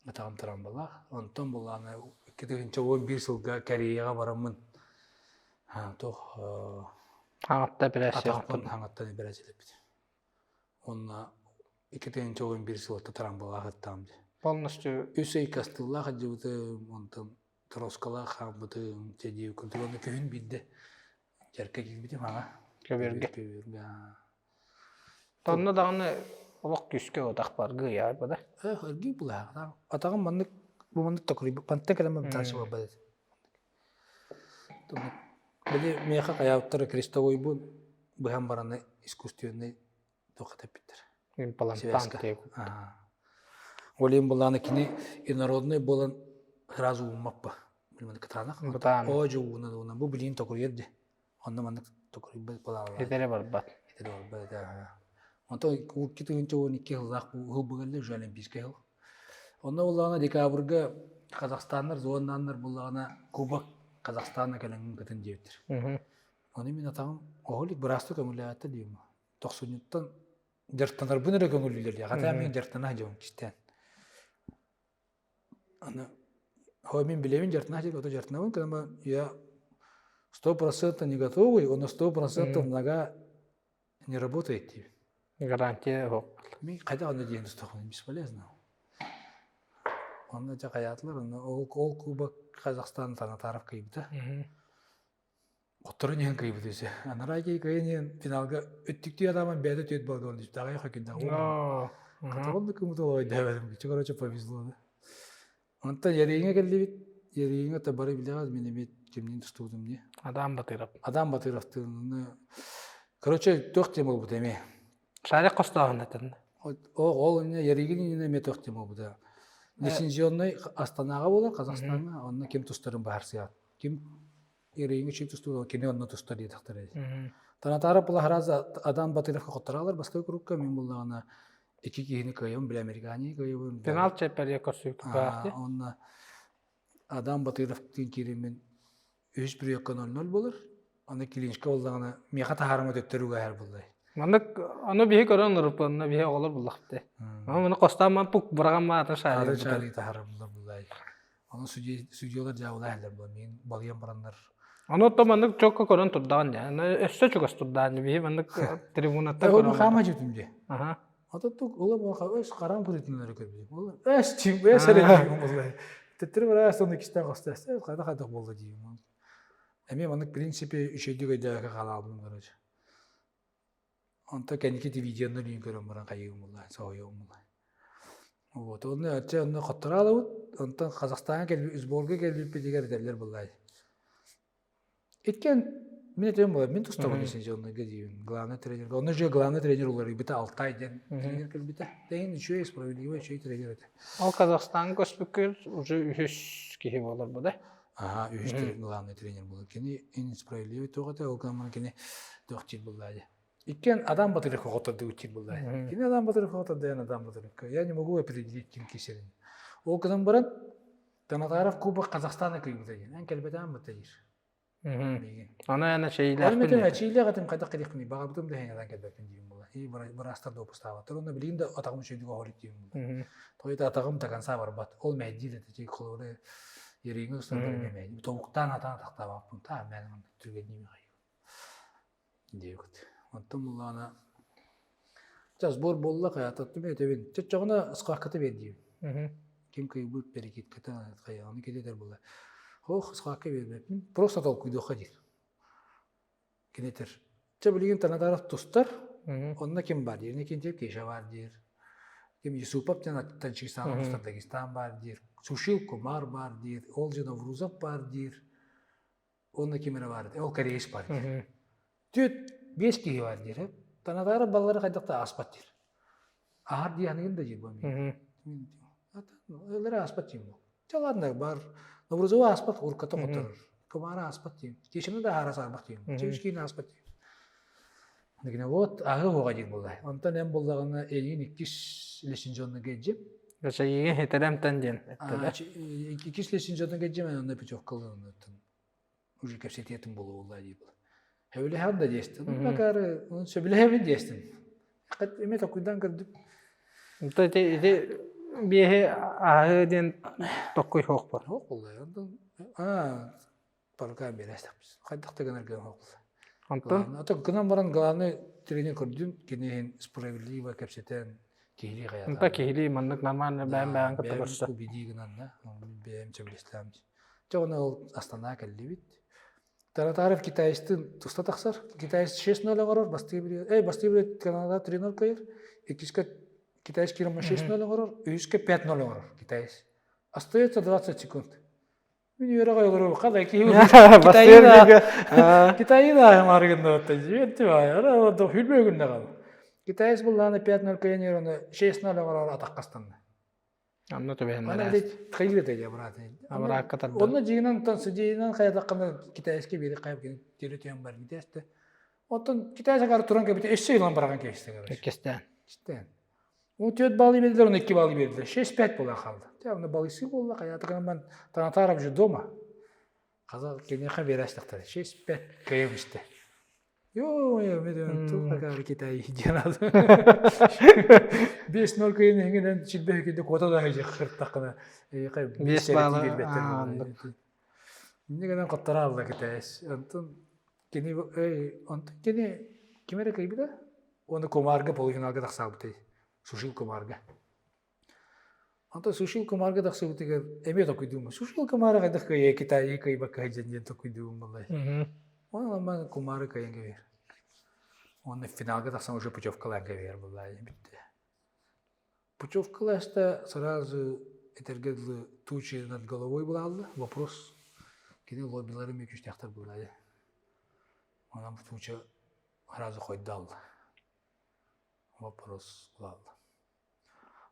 атаҕым тарамбалаах. Онтон буллаана 2011 сылга Кореяҕа бараммын туох Хаҥатта операция атахпын хаҥаттан операциялаппыт. Уонна 2011 сылта тарамбалаах ыттаам. Полностью Үс ый кастыллаах сылдьыбытым, онтон Троскалаах хааммытым, дии курдук уонна күһүн биирдэ дьарыкка киирбитим аҕа. Көбүөргэ. Көбүөргэ. Онно даҕаны олох күүскэ утах баргы ыйаарбыта. Эх, эргий булааҕа. Атаҕым маннык бу маннык токуруйбут. Мантан кэлэн бытааччы буолбат этэ. Били миэхэ хайаабыттара крестовойбун быһан баран искусственный туох этэппиттэр. Имплантант Ол иһин былаана кини инородный буолан сразу ууммаппа. Билмэн кытаанах. Бытаан. Оо дьэ уунан уунан. Бу билигин токуруйар дии. Онно маннык токуруйбат балаалаах. Этэрэ барбат. Этэрэ барбат этэ. Онтон 2012 сыллаах сыл буолла уже олимпийскай сыл. Онно буллаҕына декабрьга Казахстаннар зоннаннар буллаҕына Кубок Казахстана кэлэн кытын диэбиттэр. Ону мин атаҕым оһолик бырааста көҥүллээбэттэр диим. Тохсунньуттан дьарыктанарбын эрэ көҥүллүүллэр дии. Хата мин дьарыктана сылдьабын кистээн. Аны хой мин билэбин дьарыктана сылдьар, ото дьарыктанабын, когда я 100% не готовый, он на 100% нога не работает диибин. Гарантия суох. Мин хайдах онно диэн тустахпын бесполезно. Онно дьэ хайаатылар, онно ол, ол кубок Казахстан Танатаров кыйбыта. Хотторон иһэн кыайбыт үсэ. Анараа киһи кыайан иһэн финалга өттүктүү атааман бэйэтэ түөрт балга он түстэ. Аҕай хөкүннэх Хатаҕын да кымыт олойдообэтим. Короче, повезло да. Онтон Яриҥа кэллибит. Яриҥа то бары билэҕит мин эмиэ кимниин тустубутум дии. Адам Батыров. Адам Батыровтыын. Короче, туох тема буолбута эмиэ. Шарик хостооһун этин. Ол инньэ Яригин иннинэ эмиэ туох тема буолбута. Лицензионный Астанаҕа буолар, Казахстаҥҥа, онно ким тустарын баһарсыйат. Ким Ириҥи чүй тустуу кини онно тустар диэтэхтэрэ. Танатара Пулахараза Адам Батыровка хотторалар бастакы курукка мин буллаҕына икки киһини кыайабын били американи кыайабын. Финал чэппэрия көрсүбүт Онно Адам Батыровтыын киириммин үһүс приёкка 0-0 болар. Аны клиничка боллаҕына миэхэ таһаарыма төттөрү угаһар буллай. Маннык аны биһи көрөн ырыппанна биһи оҕолор буллахты. Маны костааман пук быраҕан маатын шаарый. Атын шаарый таһаарар буллай. Ону судьялар дьаабылаан иһэллэр буолан миигин балыйан бараннар. Ону то маннык чокко көрөн турдаҕын дьэ. Өссө чугас турдаҕын биһи маннык трибунаттан көрөн. Хаама дьүтүм дьэ. Аха. Ото тук ула буолха өс харам кырытыннары көрбүтүм. Ула өс чим өс эрэ диим булла. Төттөрү бараас оны кистен костас. Хайда хайдах болла диим. Эмиэ маннык принципе үчүгэйдик өйдөөбөккө хаалаабытым короче. Онто кэнники видеоны үүн көрөн баран хайыым буолла, соһуйуом буолла. Вот, онно өттө онно хотторо онтон Казахстаҥҥа кэлбит, сборга кэлбиппитигэр этэллэр буолла. Иккиэн мин этим буолар, мин тустабын лицензионныйга диибин, главный тренер. Онно же главный тренер уларыйбыта Алтай диэн тренер кэлбитэ. Тэйин үчүгэй, справедливый үчүгэй тренер этэ. Ол Казахстаҥҥа көспүккүт уже үһүс киһи буолар бу да? Аха, үһүс главный тренер буолар. Кини справедливый туох этэ, ол гынан кини туох диир буолла дии. Иккиэн Адам Батырых оҕоттордугут диир буолла. Кини Адам Батырых оҕоттордуйан Адам Батырых. Я не могу определить ким кисерин. Ол гынан баран Танатаров Кубок Казахстана кыйбыта диэн. Эн кэлбэтэҕин бытта диир. Миигин. Аны эн эчэйиилээхпин. Эчэйиилээх этим хайдах кэлиэхпиний баҕарбытым да иһин кэлбэппин диим буолла. И быраастар допустаабаттар. Онно билигин да атаҕым үчүгэйдик оһор диим буолла. Тоҕо атаҕым до конца барбат. Ол мэйдиир этэ холобура Ериҥи устардар эмиэ мэйдиир. Тобуктаан атаан атахтаабаппын. Таа мэн түргэнниим диэбит. Онтон буллаҕына чэ сбор буолла хайаататтым этэбин. Чоччоҕуна схватката биэрдиим. Ким кыайбыт перекидката хайаҕаны кэлэтэр буолла. Ох, схватка биэрбэппин. Просто толкуйдуохха диир. Кини этэр. Чэ билигин Танатаров тустар. Онно ким бар диир? Никентьев Кеша бар диир. Ким Юсупов диэн Таджикистан тустар Дагестан бар диир. Сушил Кумар бар диир. Олжи Наврузов бар диир. Онно ким эрэ баар ол кореец бар диир. Түөрт биэс киһи бар диир. Танатара баллары хайдах да ааспат диир. Аһар дии аныгын да диир бу Өлөрө ааспат диим бу. Чэ ладно бар. Наврузова ааспат урката хоторор. Кумара ааспат диим. Кешини да аһара саарбах диим. Чүскиин ааспат диим. Дигине вот аһы уоҕа диир буолла. Онтон эн буллаҕына эйигин иккис лесенжонныга илдьим. Эйигин хитэрэмтэн диэн эттилэр. Иккис лесенжонныга илдьим эн онно путевкалыын уже кэпсэтиэтин буолуолла дии була. Сөбүлэһэҕин да диэстин. Макары сөбүлэһэбин диэстин. Эме токуйдан көрдүм. Ити ити биэһи аһы диэн токкуй хоох бар. Хоох буолла. Онтон аа Паркаан биэрээстэхпит. Хайдах да гынаргын оһоҕулла. Онтон? Ото гынан баран главный тренер көрдүм, кини иһин справедливо кэпсэтэн киһилии хайатаан. Онто киһилии маннык нормально бэйэм бэйэм кытта көрсө. Убедии гынан да, бэйэм сөбүлэстээм. Чэ оны ол Астана кэллибит. Таратаров китайстын туста тахсар. Китайс 6-0 оҥорор, бастыы билиэ. Эй, бастыы билиэ Канада 3-0 кыайар. Иккискэ китайс киирэн 6-0 оҥорор, үһүскэ 5-0 оҥорор китайс. Остается 20 секунд. Мин үөрэх олору хада киһи Китайын ааһымарыгынна хүлбөгүннэҕэ. Китайс буллааны 5-0 кыйан оны 6-0 оҥорор атаххастанна. Анна түбэһиннэр. Тхайлы да брат. Абыраакка тарда. Онно дьиҥинэн тон судьяйынан хайатаххына китайский бири хайып гин тири түйэн бар гитесте. Оттон китайс агар туран кэбите өссө илан бараган кэбисте. Иккистээн. Истэн. Ну, 4 баллы бердилер, он 2 баллы бердилер. 6-5 буолан хаалла. Дьэ, онно балыйсыы буолла, хайаатыгынан мен Танатаров же дома. Казах киниэхэ биэрээстэхтэр. 6-5 кыайым истэ. Йоо, мен туох Китай диэн 5-0 кыайын иһиҥинэн силбэһи кэнде куота да хыртаххына 5 баллы биэрбэттэр. Инньэ гынан хоттора алла Китайс. Онтон кини онтон кини ким эрэ кыйбыта? Уонна Кумарга полуфиналга тахсаабытай. Сушил Кумарга. Онтон Сушил Кумарга тахсыбытыгар эмиэ токуйдуум. Сушил Кумара хайдах кыайа Китайы кыайбакка сылдьан диэн токуйдуум буоллай. Онон ама Кумары кыайан кэбиһэр. Уонна финалга тахсан уже путевкалаан кэбиһэр буоллаа бүттэ. Путевкаласта сразу этэргэ дылы тучи над головой булаалла. Вопрос кини лоббилары эмиэ күүстээхтэр буоллаа. Онон туча сразу хойдоолло. Вопрос булаалла.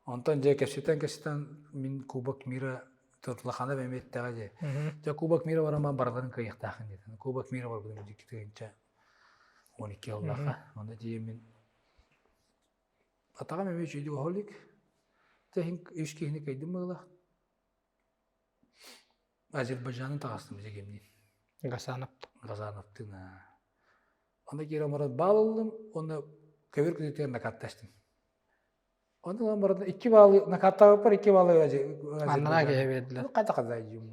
Онтон дьэ кэпсэтэн-кэпсэтэн мин Кубок мира Лаханов эмиэ эттэҕэ дии. Дьэ Кубок мира бараман барыларын кыайыахтаахын диэтэ. Кубок мира барбытым 2012 сыллаахха. Онно тиийэн мин атаҕым эмиэ үчүгэйдик оһо илик. Дьэ иһин үс киһини кыайдым быһыылаах. Азербайджаны таҕыстым дьэ кимниин. Гасанов. Газановтыын. Онно киирэн баран баал ыллым уонна көбүр күтүтүгэр накаттастым. Онно ылан баран икки баалы накаттаабыппар икки баалы Аннараа киһи биэрдилэр. Хайда хазай дьиим.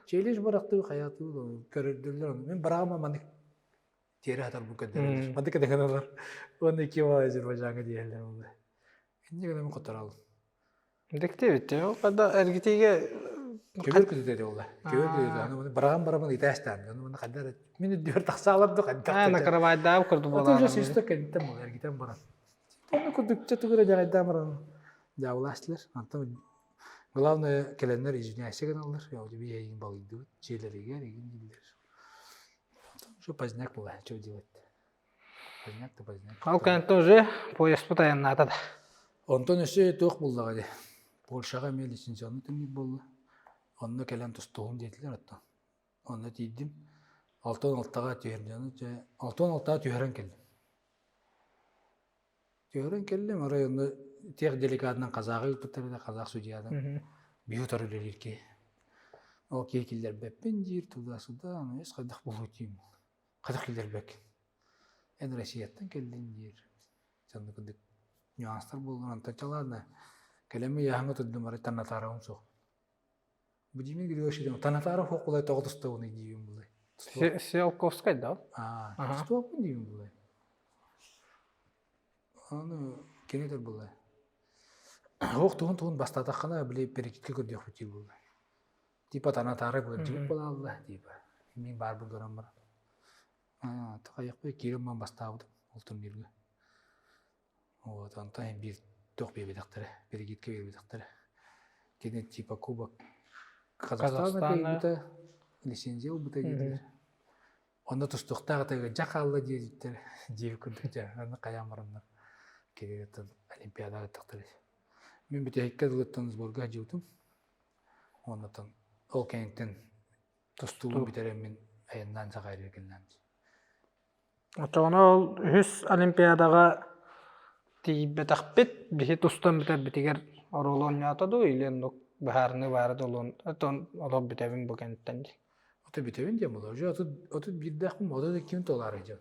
Челлендж барахтыы хайатыы көрөрдүлэр ону. Мин бараама маннык тиэрэ хатарбын көрдөрөллөр. Маннык кэтэхиналар. Уонна икки баалы Азербайджаҥҥа диэһэллэр буолла. Инньэ гынан хотторалым. Дектебит. Ол когда эргитиигэ Көбүөр күтүтэ этэ буолла. Көбүөр күтүтэ. Аны маны бараҕан барамын итээстээн. Аны маны хайдах эрэ мин үрдүбэр тахсаалар да хайдах Аа, накрывайдаабыт курдук А то уже буолаалар. сүүстэ кэнниттэн буолар, эргитэн баран. Онно курдук чэ тугу эрэ дьаҕайдаан баран дьаабылаастылар. Антон главное кэлэннэр извиняйся гыналлар. Я тебе эйигин балыйдыбыт. Дьиэлэригэр игин дииллэр. Уже поздняк была, что делать? Поздняк да поздняк. Ол кэнниттэн уже поездпыт айаннаата да. Онтон өссө туох буллаҕа дии. Польшаҕа эмиэ лицензионный түннүк буолла. Онно кэлэн тустуһум диэтилэр оттон. Онно тиийдим. 66-ҕа түһэрдим. 66-ҕа түһэрэн кэллим. Түһэрэн кэллим, арай онно тех делегатынан казаҕы ыыппыттар этэ, казах судьядан. Биһи утары үлэлиир киһи. Ол киһи киллэрбэппин диир, туда-сюда, аны ес хайдах буолуо диим. Хайдах киллэрбэккин? Эн Россияттан кэллин диир. Дьонно курдук нюанстар буоллар, онтон чэ ладно, кэлэммин ыйааһыҥҥа турдум, арай Танатаровым суох. Будимир Григорьевич Танатаров суох булай тоҕо тустабыный диибин булай. Циолковскай да? Аа, тустуохпун диибин булай. Аны кини этэр булай. Ох туһун туһун бастаатаххына били перекидка көрдүөхпүт дии булай. Типа Танатары көрдүбүт буолаалла типа. Мин баарбын көрөн баран. Аа, хайахпый киирэн ман бастаабытым ол турнирга. Вот, онтон биир туох биэрбэтэхтэрэ, перегидка биэрбэтэхтэрэ. Кини типа кубок Казахстана кыайбыта, лицензия ылбыта диэтилэр. Онно тустуохтаах этэ ыалдьа хаалла диэбиттэр диэбит курдук дьэ аны хайаан бараннар кинигэттэн олимпиадаҕа ыттахтара. Мин бүтэһиккэ дылыттан сборга сылдьыбытым. Оннотон ол кэнниттэн тустуубун бүтэрэммин айаннаан Саха сиригэр кэллэм. Оччоҕуна ол үһүс Олимпиадаҕа тиийбэтэхпит, биһи тустан бүтэрбитигэр оруолу оонньоото дуу или оннук быһаарыныы баара да олуон оттон олох бүтэбин бу кэнниттэн дии. Ото бүтэбин диэн буолар. Уже 31-дээхпин, 32-мин туолаары дьон.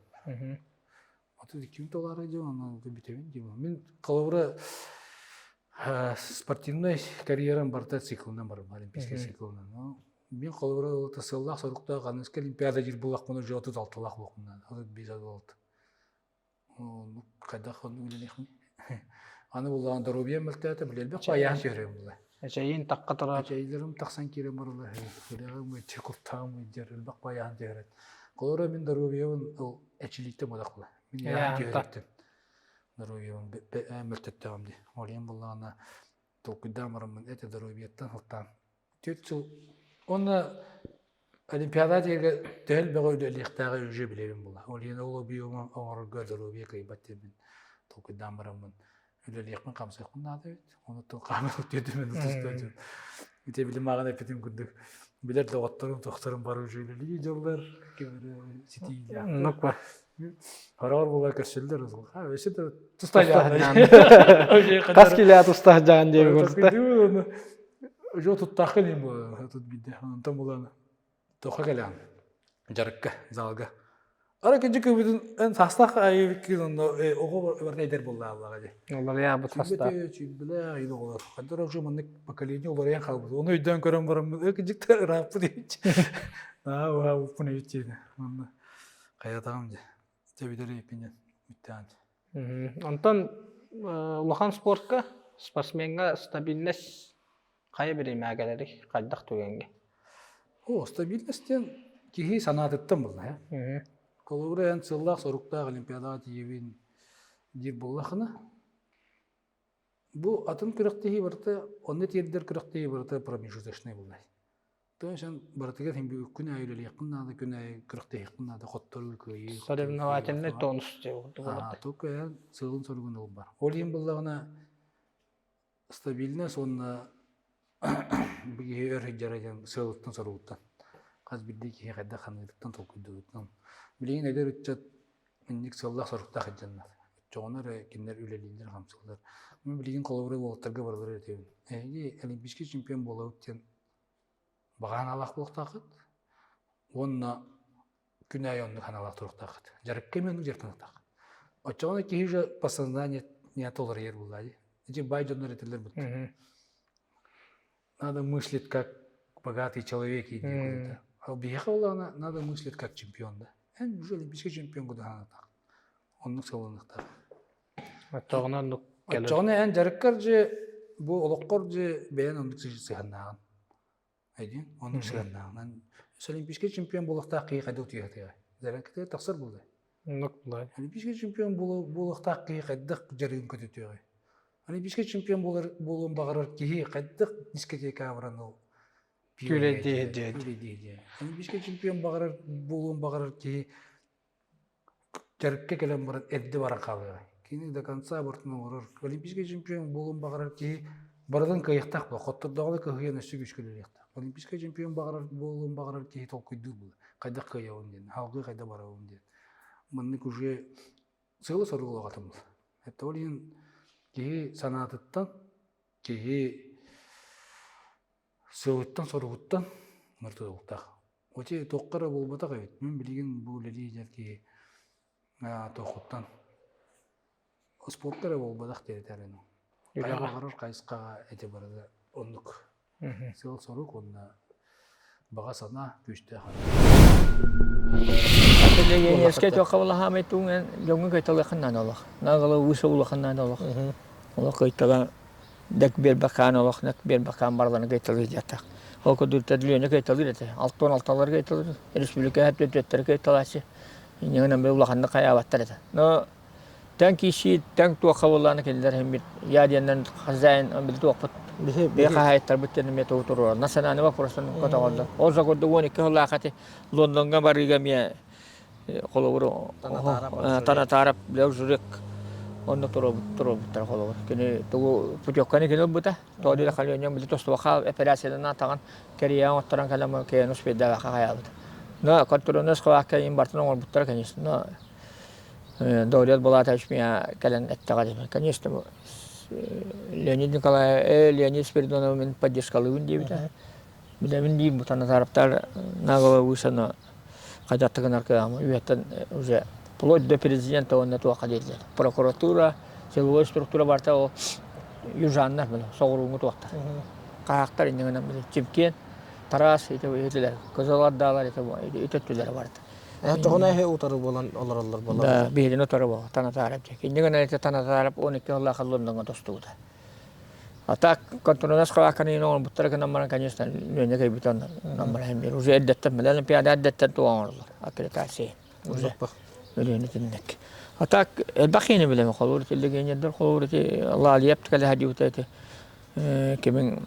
32-мин туолаары дьон, онон бүтэбин диэн. Мин холобура спортивнай карьерам барыта циклынан барым, олимпийскай циклынан. Мин холобура сыаллаах-соруктаах аныгыскы олимпиада диир буоллахпына уже 36-лаах буолуохпун 35 36. Оннук хайдах оннук үлэлиэхпиний? Аны буллаҕына доруобуйам мөлтөөтө, били элбэх айаан түһэрим була. Эчэйиин тахха турар. Эчэйилэрим тахсан киирэн баралар, сүрэҕим ыйдьар, куртаҕым ыйдьар, элбэх айаан түһэрэн. Холобура мин доруобуйабын ол эчилииттэн буолах була. Мин айаан түһэриттэн доруобуйабын мөлтөттөҕүм дии. Ол иһин буллаҕына толкуйдаан бараммын эти доруобуйаттан сылтаан 4 сыл уонна Олимпиада диэги төһө элбэҕи үлэлиэхтээҕи уже билэбин була. Ол иһин ол объему оҥорорго доруобуйа кыайбат диэммин толкуйдаан бараммын үлэлиэхпин хамсыахпын наада эбит. Онуттан хааман түөтүмэн тустааччы. Ити билим ааҕан эппитим курдук билэр доҕотторум, тохторум бары уже үлэлии дьоллор, ким эрэ ситиилээх. Оннук Хороҕор була көрсөллөр өссө да тустаһдьаан. Хас килэ тустаһдьаан диэби курдук. Уже туттааххын иһин буолан тут биирдэ. Онтон булан тоха кэлэҕин дьарыкка, залга. Ара кынчы кыбытын эн састах айыбыккын онно оҕо барыта эдэр буоллааллаҕа дии. Олорыйаабыт састаах. Чүүбүлэ айын оҕолор. Хандар уже маннык поколение уларыйан хаалбыт. Ону өйдөөн көрөн бараммыт ыкыдьыктар ырааппыт эбит. Аа уһаабыппын эбит диэн. Онно хайатаҕым дьэ. Дьэ бүтэр эппинэн бүттэҕин. Онтон улахан спортка спортсмеҥҥа стабильность хайа бириэмэҕэ кэлэрий? Хайдах түгэҥҥэ? О, стабильность диэн киһи санаатыттан буолла. Ээ. Холобура эн сыллаах-соруктаах Олимпиадаҕа тиийэбин диир буоллаххына, бу атын күрэхтэһии барыта, онно тиэрдэр күрэхтэһии барыта промежуточнай буолла. То есть эн барытыгар иһин күн аайы үлэлиэххин наада, күн аайы күрэхтэһиэххин наада, хотторуу, кыайыы. Соревновательный тонус диye Аа, только эн сыалын-соругун ылбар. Ол иһин буллаҕына стабильность уонна бу киһи өр сылдьара диэн сыалыттан-соругуттан хас биирдии киһи хайдах ханыытыттан толкуйдууруттан билигин эдэр ыччат инник сыаллаах-соруктаах сылдьаннар оччоҕуна эрэ кинилэр үлэлииллэр-хамсыыллар. Мин билигин холобура уолаттарга барылары этэбин. Эһиги олимпийский чемпион буолабыт диэн баҕаналаах буолуохтааххыт уонна күн аайы оннук ханалаах туруохтааххыт. Дьарыкка эмиэ оннук дьарыктаныахтааххыт. Оччоҕуна киһи уже подсознание не толорыйар буоллаа дии. Ити баай дьоннор этэллэр бутта. Надо мыслить как богатый человек и Ал биһиэхэ буоллаҕына надо мыслить как чемпион да. Эн уже олимпийский чемпион куда ханаатах. Оннук сылыныахтаах. Оччоҕуна оннук кэлэр. Оччоҕуна эн дьарыккар же бу олоххор же бэйэн оннук сыһыаннааҕын. Өйдүүн? Оннук сыһыаннааҕынан Олимпийскай чемпион буолуохтаах киһи хайдах утуйа Зарядкатыгар тахсар буолуо. Оннук булай. Олимпийскай чемпион буолуохтаах киһи хайдах дьарыгын көтүтүөҕүй? Олимпийскай чемпион буолар буолуон баҕарар киһи хайдах дискотекаҕа баран ол Күлэйдиэ Күлэйдиэ. Олимпийскай чемпион баҕарар буолуон баҕарар киһи дьарыкка кэлэн баран эрдэ баран хаалыаҕай. Кини до конца абортун оҥорор. Олимпийскай чемпион буолуон баҕарар киһи барытын кыайыахтаах буолар. Хоттордоҕуна кыһыйан өссө күүскэ үлэлиэхтээх. Олимпийскай чемпион баҕарар буолуон баҕарар киһи толкуйдуур буолар. Хайдах кыайабын диэн, салгыы хайдах барабын диэн. Маннык уже сыала-соруга улахан буолар. Это ол иһин киһи санаатыттан, киһи сыалыттан-соругуттан тутулуктаах. Ити туохха эрэ буолбатах эбит. Мин билигин бу үлэлии сылдьар киһи туоххуттан спортка эрэ буолбатах диэтэр Хайа баҕарар хайысхаҕа ити барыта оннук сыал-сорук уонна баҕа санаа күүстээх. Легионерскай туохха улахаамай туҥ дьоҥҥо кыйталыаххын наада олох. Наҕала уус улахан наада олох. Олох кыйтала дэк биэрбэккаан олох нэк биэрбэккаан барыларын кыйталыыр диэхтэх. Ол курдук Лүөнэ кыйталыыр этэ. 66-алар кыйталыыр, республика төрүттэрэ кыйталааччы. Инньэ гынан улаханнык хайаабаттар этэ. Но тэҥ киирсии, тэҥ туохха буоллаҕына кинилэр иһин я диэннэн хозяин били туохпут бэйэ хаһаайыттарбыт диэн эмиэ тугу туруорар. Национальный вопростан көтөҕөллөр. Ол же курдук 12 сыллаах ати Лондоҥҥа барыыга эмиэ холобур Танатаров Лев онно туруорбуттар холобур. Кини тугу путевканы кини ылбыта. Тоҕо диэтэххэ Леня били тостубаха операциянан атаҕын кэрийэн оттаран кэлэн кэйэн успейдаабакка хайаабыт. Но контрольнай схватка иин бартын оҥорбуттара конечно. Но Дориат Булатович меня кэлэн эттэҕэ дии. Конечно, Леонид Николаевич, Леонид Спиридонов мин поддержкалыыбын диэбитэ. Билэбин диир бу Танатаровтар наголо вышено хайдахтык гынар кыаҕым үөһэттэн уже вплоть до президента уонна туохха дииллэр. Прокуратура, силовой структура барыта ол южаннар били соҕурууҥҥу туохтар. Хаһаактар инньэ гынан били Чимкент, Тарас ити итилэр Кызылордалар ити ити өттүлэрэ барыта. Тоҕуна эһи утары буолан олороллор буолар. Да, биһигини утары буол Танатаров диэки. Инньэ гынан ити Танатаров 12 сыллаах Лондоҥҥа тостубута. А так контрольнай схватканы оҥорбуттара гынан баран, конечно, Леня кэлбитэ онон баран биир уже эрдэттэн били Олимпиада эрдэттэн туох оҥороллор аккредитация уже Өлүөнэ итинник. А так элбэх киһини билэбин холобур ити легионердар холобур ити Лалиев кэлэ сылдьыбыта ити кимин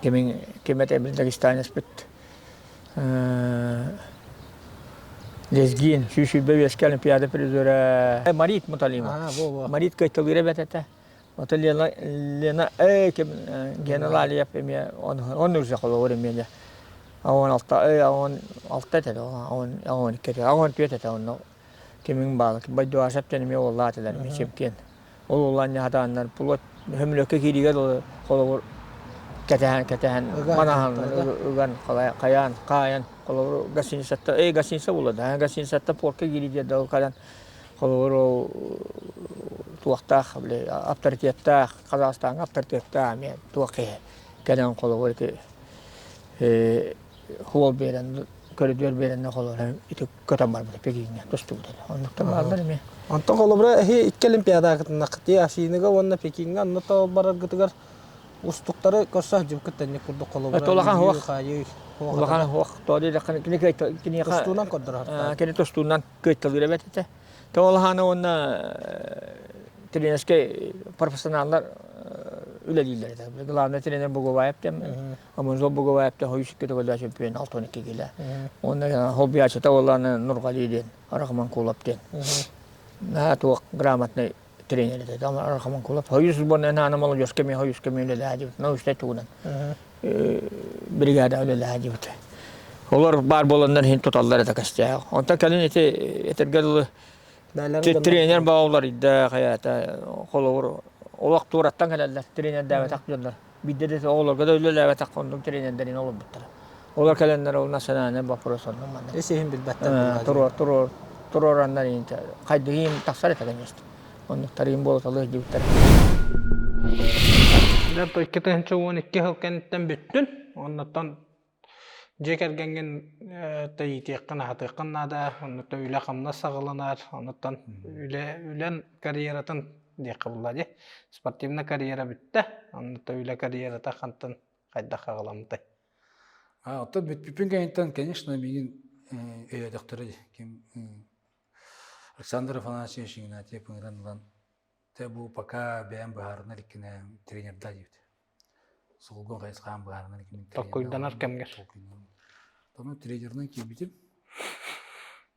кимин ким этэ дагестанецпыт Лезгин 125 Олимпиада призера Марит Муталимов. Марит кыайталыыр эбэт этэ. Ото Лена Лена э ким Гена Лалиев эмиэ он уже холобур эмиэ он алта э он алта этэ он он икки он түөрт этэ онно кимиҥ баал Байдуашев диэн эмиэ уоллаах этилэр эмиэ чемпион Ол улаан хатааннар пулот хөмлөккө киириигэ дылы холобур кэтэһэн кэтэһэн манаһан ыган хайаан хаайан холобур гостиницатта эй гостиница буолла да гостиницатта порка киирии диэн дылы кэлэн холобур ол туохтаах били авторитеттаах Казахстаҥҥа авторитеттаах эмиэ туох киһи кэлэн холобур ити хуол биэрэн көрүдүөр биэрэннэ холобура ити көтөн барбыта Пекиҥҥэ тустубута оннуктар бааллар эмиэ Онтон холобура эһи икки олимпиадаҕа кытыннаххытый Афиныга уонна Пекиҥҥэ онно то бараргытыгар устуктары көрсө сылдьыбыккыт тэнник курдук холобура улахан хуох улахан хуох тоҕо диэтэххинэ кини киниэхэ тустуунан көрдөрөр кини тустуунан кыайталыыр эбит этэ Тоҕолаһаана уонна тренерскэй профессионаллар үлэлииллэр этэ. Главный тренер Бугубаев диэн Амунзол Бугубаев диэн хойус икки төгүллээх чемпион 62 килэ. Уонна хоббиачыта буоллаҕына Нургали диэн Рахманкулов диэн. Наһаа туох грамотный тренер этэ. Рахманкулов хойус сборная наана молодежка эмиэ хойуска эмиэ үлэлээдибит. Научнай тугунан бригада үлэлээдибит. Олор баар буоланнар иһин туталлар этэ кэстээх. Онтон кэлин ити этэргэ дылы тренер баҕалар хайата холобур олох туораттан кэлэллэр тренердээбэтэх дьоннор. Биирдэ да оҕолорго да үлэлээбэтэх оннук тренердэрин олорбуттара. Олор кэлэннэр ол национальный вопрос оннук манна. Ис иһин билбэттэр. Туруор туруор туруораннар хайдыһыым тахсар этэ конечно. Оннук тарыым буолуталыах диэбиттэрэ. Дьэ, 2012 сыл кэнниттэн бүттүн. Оннуттан Дьиэ кэргэҥҥин тэйитиэххин, аһатыаххын наада, оннуттан үлэ-хамнас саҕаланар, оннуттан үлэ үлэн карьератын диэххэ буолла дии. Спортивнай карьера бүттэ, оннуттан үлэ карьерата хантан хайдах аҕаламмытай? А оттон бүппүппүн кэнниттэн, конечно, миигин өйөөтөхтөрө ким Александр Афанасьевич Игнатьев ыҥыран ылан Тэ бу пока бэйэм быһаарынар иккинэ тренерда диэбит. Суолгун хайысхаан быһаарынар иккинэ Толкуйданар кэмҥэр. Тону тренеринэн киирбитим.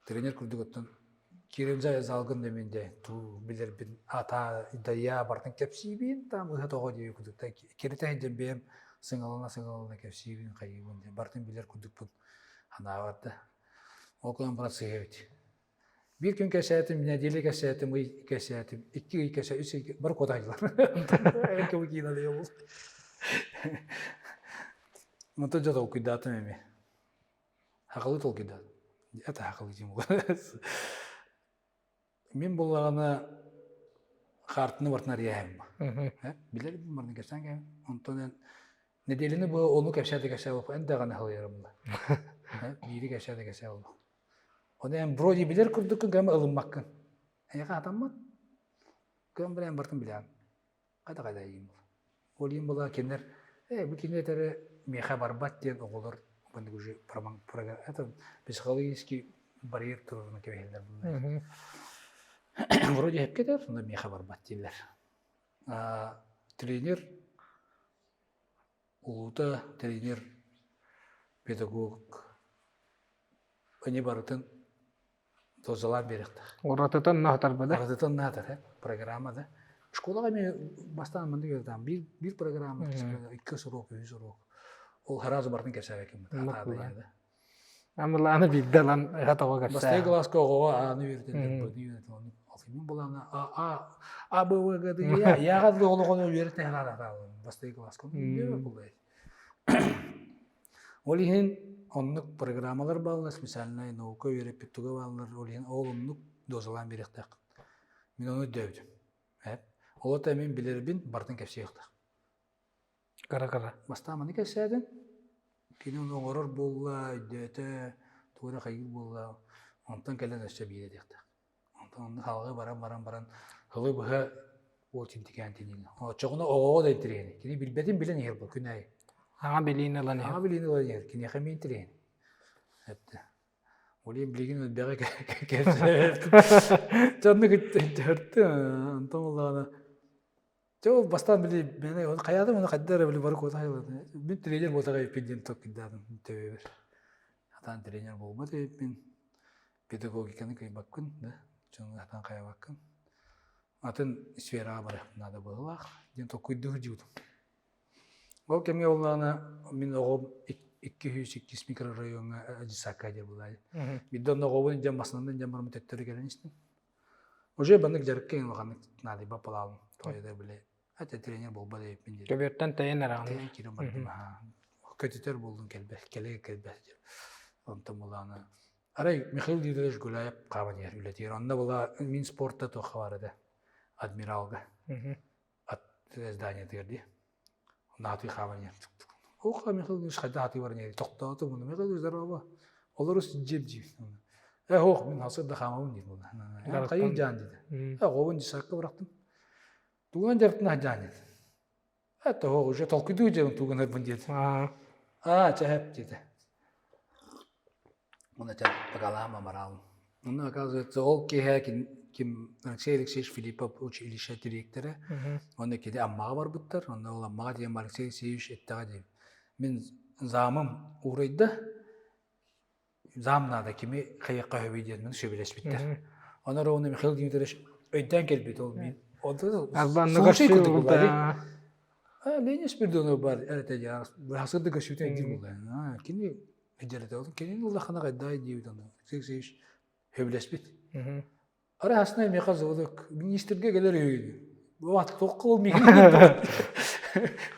Тренер курдук оттон киирэн залгын да мин дэ туу билэрбин ата дайа бартын кэпсиибин там ыһа тоҕо диэби курдук киритэ сылдьан бэйэм сыҥалана сыҥалана кэпсиибин хайыыбын диэн бартын билэр курдукпун ханаабар да ол гынан баран сыыһа эбит Биир күн кэсээтим, нэдиэлэ кэсээтим, ый кэсээтим, икки ый кэсэ, үс ый бары куотаһылар. Онтон дьэ толкуйдаатым эмиэ. Хахалы толкуйдаатым. Это хахалы диим Мин буллаҕына хаартыны бартын арыйаһым. Билэр барны кэпсээн кэм. Онтон эн нэдиэлэни бу ону кэпсээтэ кэпсээ эн даҕаны халыйарым була. Биири кэпсээтэ кэпсээ була. Ону эн вроде билэр курдуккун кэм ылыммаккын. Эйиэхэ хатаммат. Кэм билэн бартын билэҕин. Хайда хайда иим була. Ол иим була кинилэр э бу кини этэрэ миэхэ барбат диэн оҕолор маннык уже это психологический барьер турарына кэбиһэллэр буолла. Вроде эпке этэр, но миэхэ барбат дииллэр. Тренер улуута тренер педагог Они барытын дозалаан биэриэхтээх. Уратытын наһатар да? Уратытын наһатар, э? Программа да. Школаҕа эмиэ бастаан маннык үөрэтэн биир биир программа икки срок, үс урок. Ол сразу барытын кэпсээбэккин да. Амылааны биирдэ ылан ыһа тоҕо кэпсээ. Бастакы кылааска оҕоҕо ааны үөрэтэллэр, быны үөрэтэллэр. Ону мин булаана А А А Б В Г Д Я Яҕа да олоҕону үөрэтэ бастакы кылааска. Ол иһин оннук программалар бааллар, специальнай наука үөрэппит туга бааллар, ол иһин ол оннук дозалаан биэриэхтээх. Мин ону өйдөөбүтүм. Ол ата мин билэрбин барытын кэпсиэхтээх. Кыра-кыра. Бастаан маны кэпсээтим. Кини ону оҥорор буолла, өйдөөтө, тугу эрэ хайыыр буолла, онтон кэлэн өссө биир этиэхтээх. Онтон онно халҕыы баран баран баран сылы быһа уол чинтикээн тиниин. Оччоҕуна оҕоҕо да интэриэһинэй. Кини билбэтин билэн иһэр бу күн аайы. Аҥа билиини ылан иһэр. Аҥа билиини ылан иһэр. Киниэхэ эмиэ интэриэһинэй. Эттэ. Ол иһин билигин элбэҕи кэпсээбэт. Дьонну кытта Онтон буоллаҕына Дьэ ол бастаан били мene оны хайаатым оны хайда эрэ били бары куота хайылады. Мин тренер буолтаҕа эппин диэн токкуйдаатым төбөбөр. Хатаан тренер буолбат эбиппин. Педагогиканы кыайбаккын да, дьону хатаан хайабаккын. Атын сфераҕа барыахпын наада быһыылаах диэн толкуйдуу сылдьыбытым. Ол кэмҥэ буоллаҕына мин оҕом 202 микрорайоҥҥа Дьысака диэн буолаайы. Биирдэ онно оҕобун илдьэн массыынанан илдьэн бараммын төттөрү кэлэн истим. Уже баннык дьарыкка улаханнык наадыйбат буолаалым. Тоҕо били ата тренер буолбат эбиппин диэн. Көбүөртэн тэйэн эрэҕин. Тэйэн киирэн бардым аhaa. Көтүтэр буоллун кэлбэт, кэлэ кэлбэт диэн. Онтон булааны Арай Михаил Юрьевич Гуляев хааман иһэр үлэтигэр. Онно була мин спортта туохха баар этэ. Адмиралга. Ат зданиетыгар дии. Наатый хааман иһэр. Оха Михаил Юрьевич хайдах атыы баран иһэр. Тохтоотум. Михаил Юрьевич здорово. Олору дьип дьип. Э ох мин хасыр да хаамабын диир буолла. Хайыы дьаан диде. Э оҕобун дьиссакка бырахтым. Тугунан дьарыктана дьаан диде. Э тоҕо уже толкуйдуу дьиэбин тугунарбын диэт. Аа чэһэп диэтэ. Оны этэ погалаам амараалым. Онно оказывается ол киэһэ ким Алексей Алексеевич Филиппов училище дириэктэрэ. Онно кини Аммаҕа барбыттар. Онно ол Аммаҕа диэн Алексей Алексеевич эттэҕэ диэн. Мин замым уурайда. Зам наада кими хайыахха сөбүй диэн мин сөбүлэспиттэр. Онон оны Михаил Дмитриевич өйдөөн кэлбит ол мин. Слушай курдук буолла. Ленин Спиридонов бар эрэтэ хасырды көсүүтэ диир буолла. Кини Дьэрэтэ кини улахана хайдай диэбит ону Алексей Алексеевич сөбүлэспит. Арай хасна миэхэ заводок министргэ кэлэр үһү. Бу туохха ол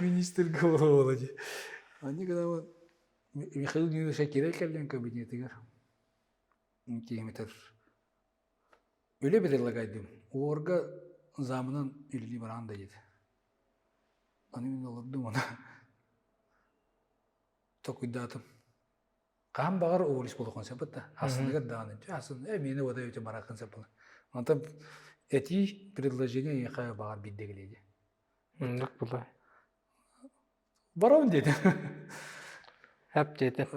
министргэ буола дии. Они когда Михаил Юрьевич киирэ кэллин кабинетыгар киһимитэр үлэ предлагайдым. Уорга замынан үлэлии бараан да диэтэ. Аны мин олордум оны Толкуйдаатым. Хаһан баҕар уволюсь буолуоххун сөп да. Ассыныгар даҕаны асын э миэнэ уода өтө барааххын сөп буолар. Онтон этии предложение эйиэхэ баҕар биирдэ кэлиэ дии. Оннук була. Барабын диэтим. Хөп диэтэ.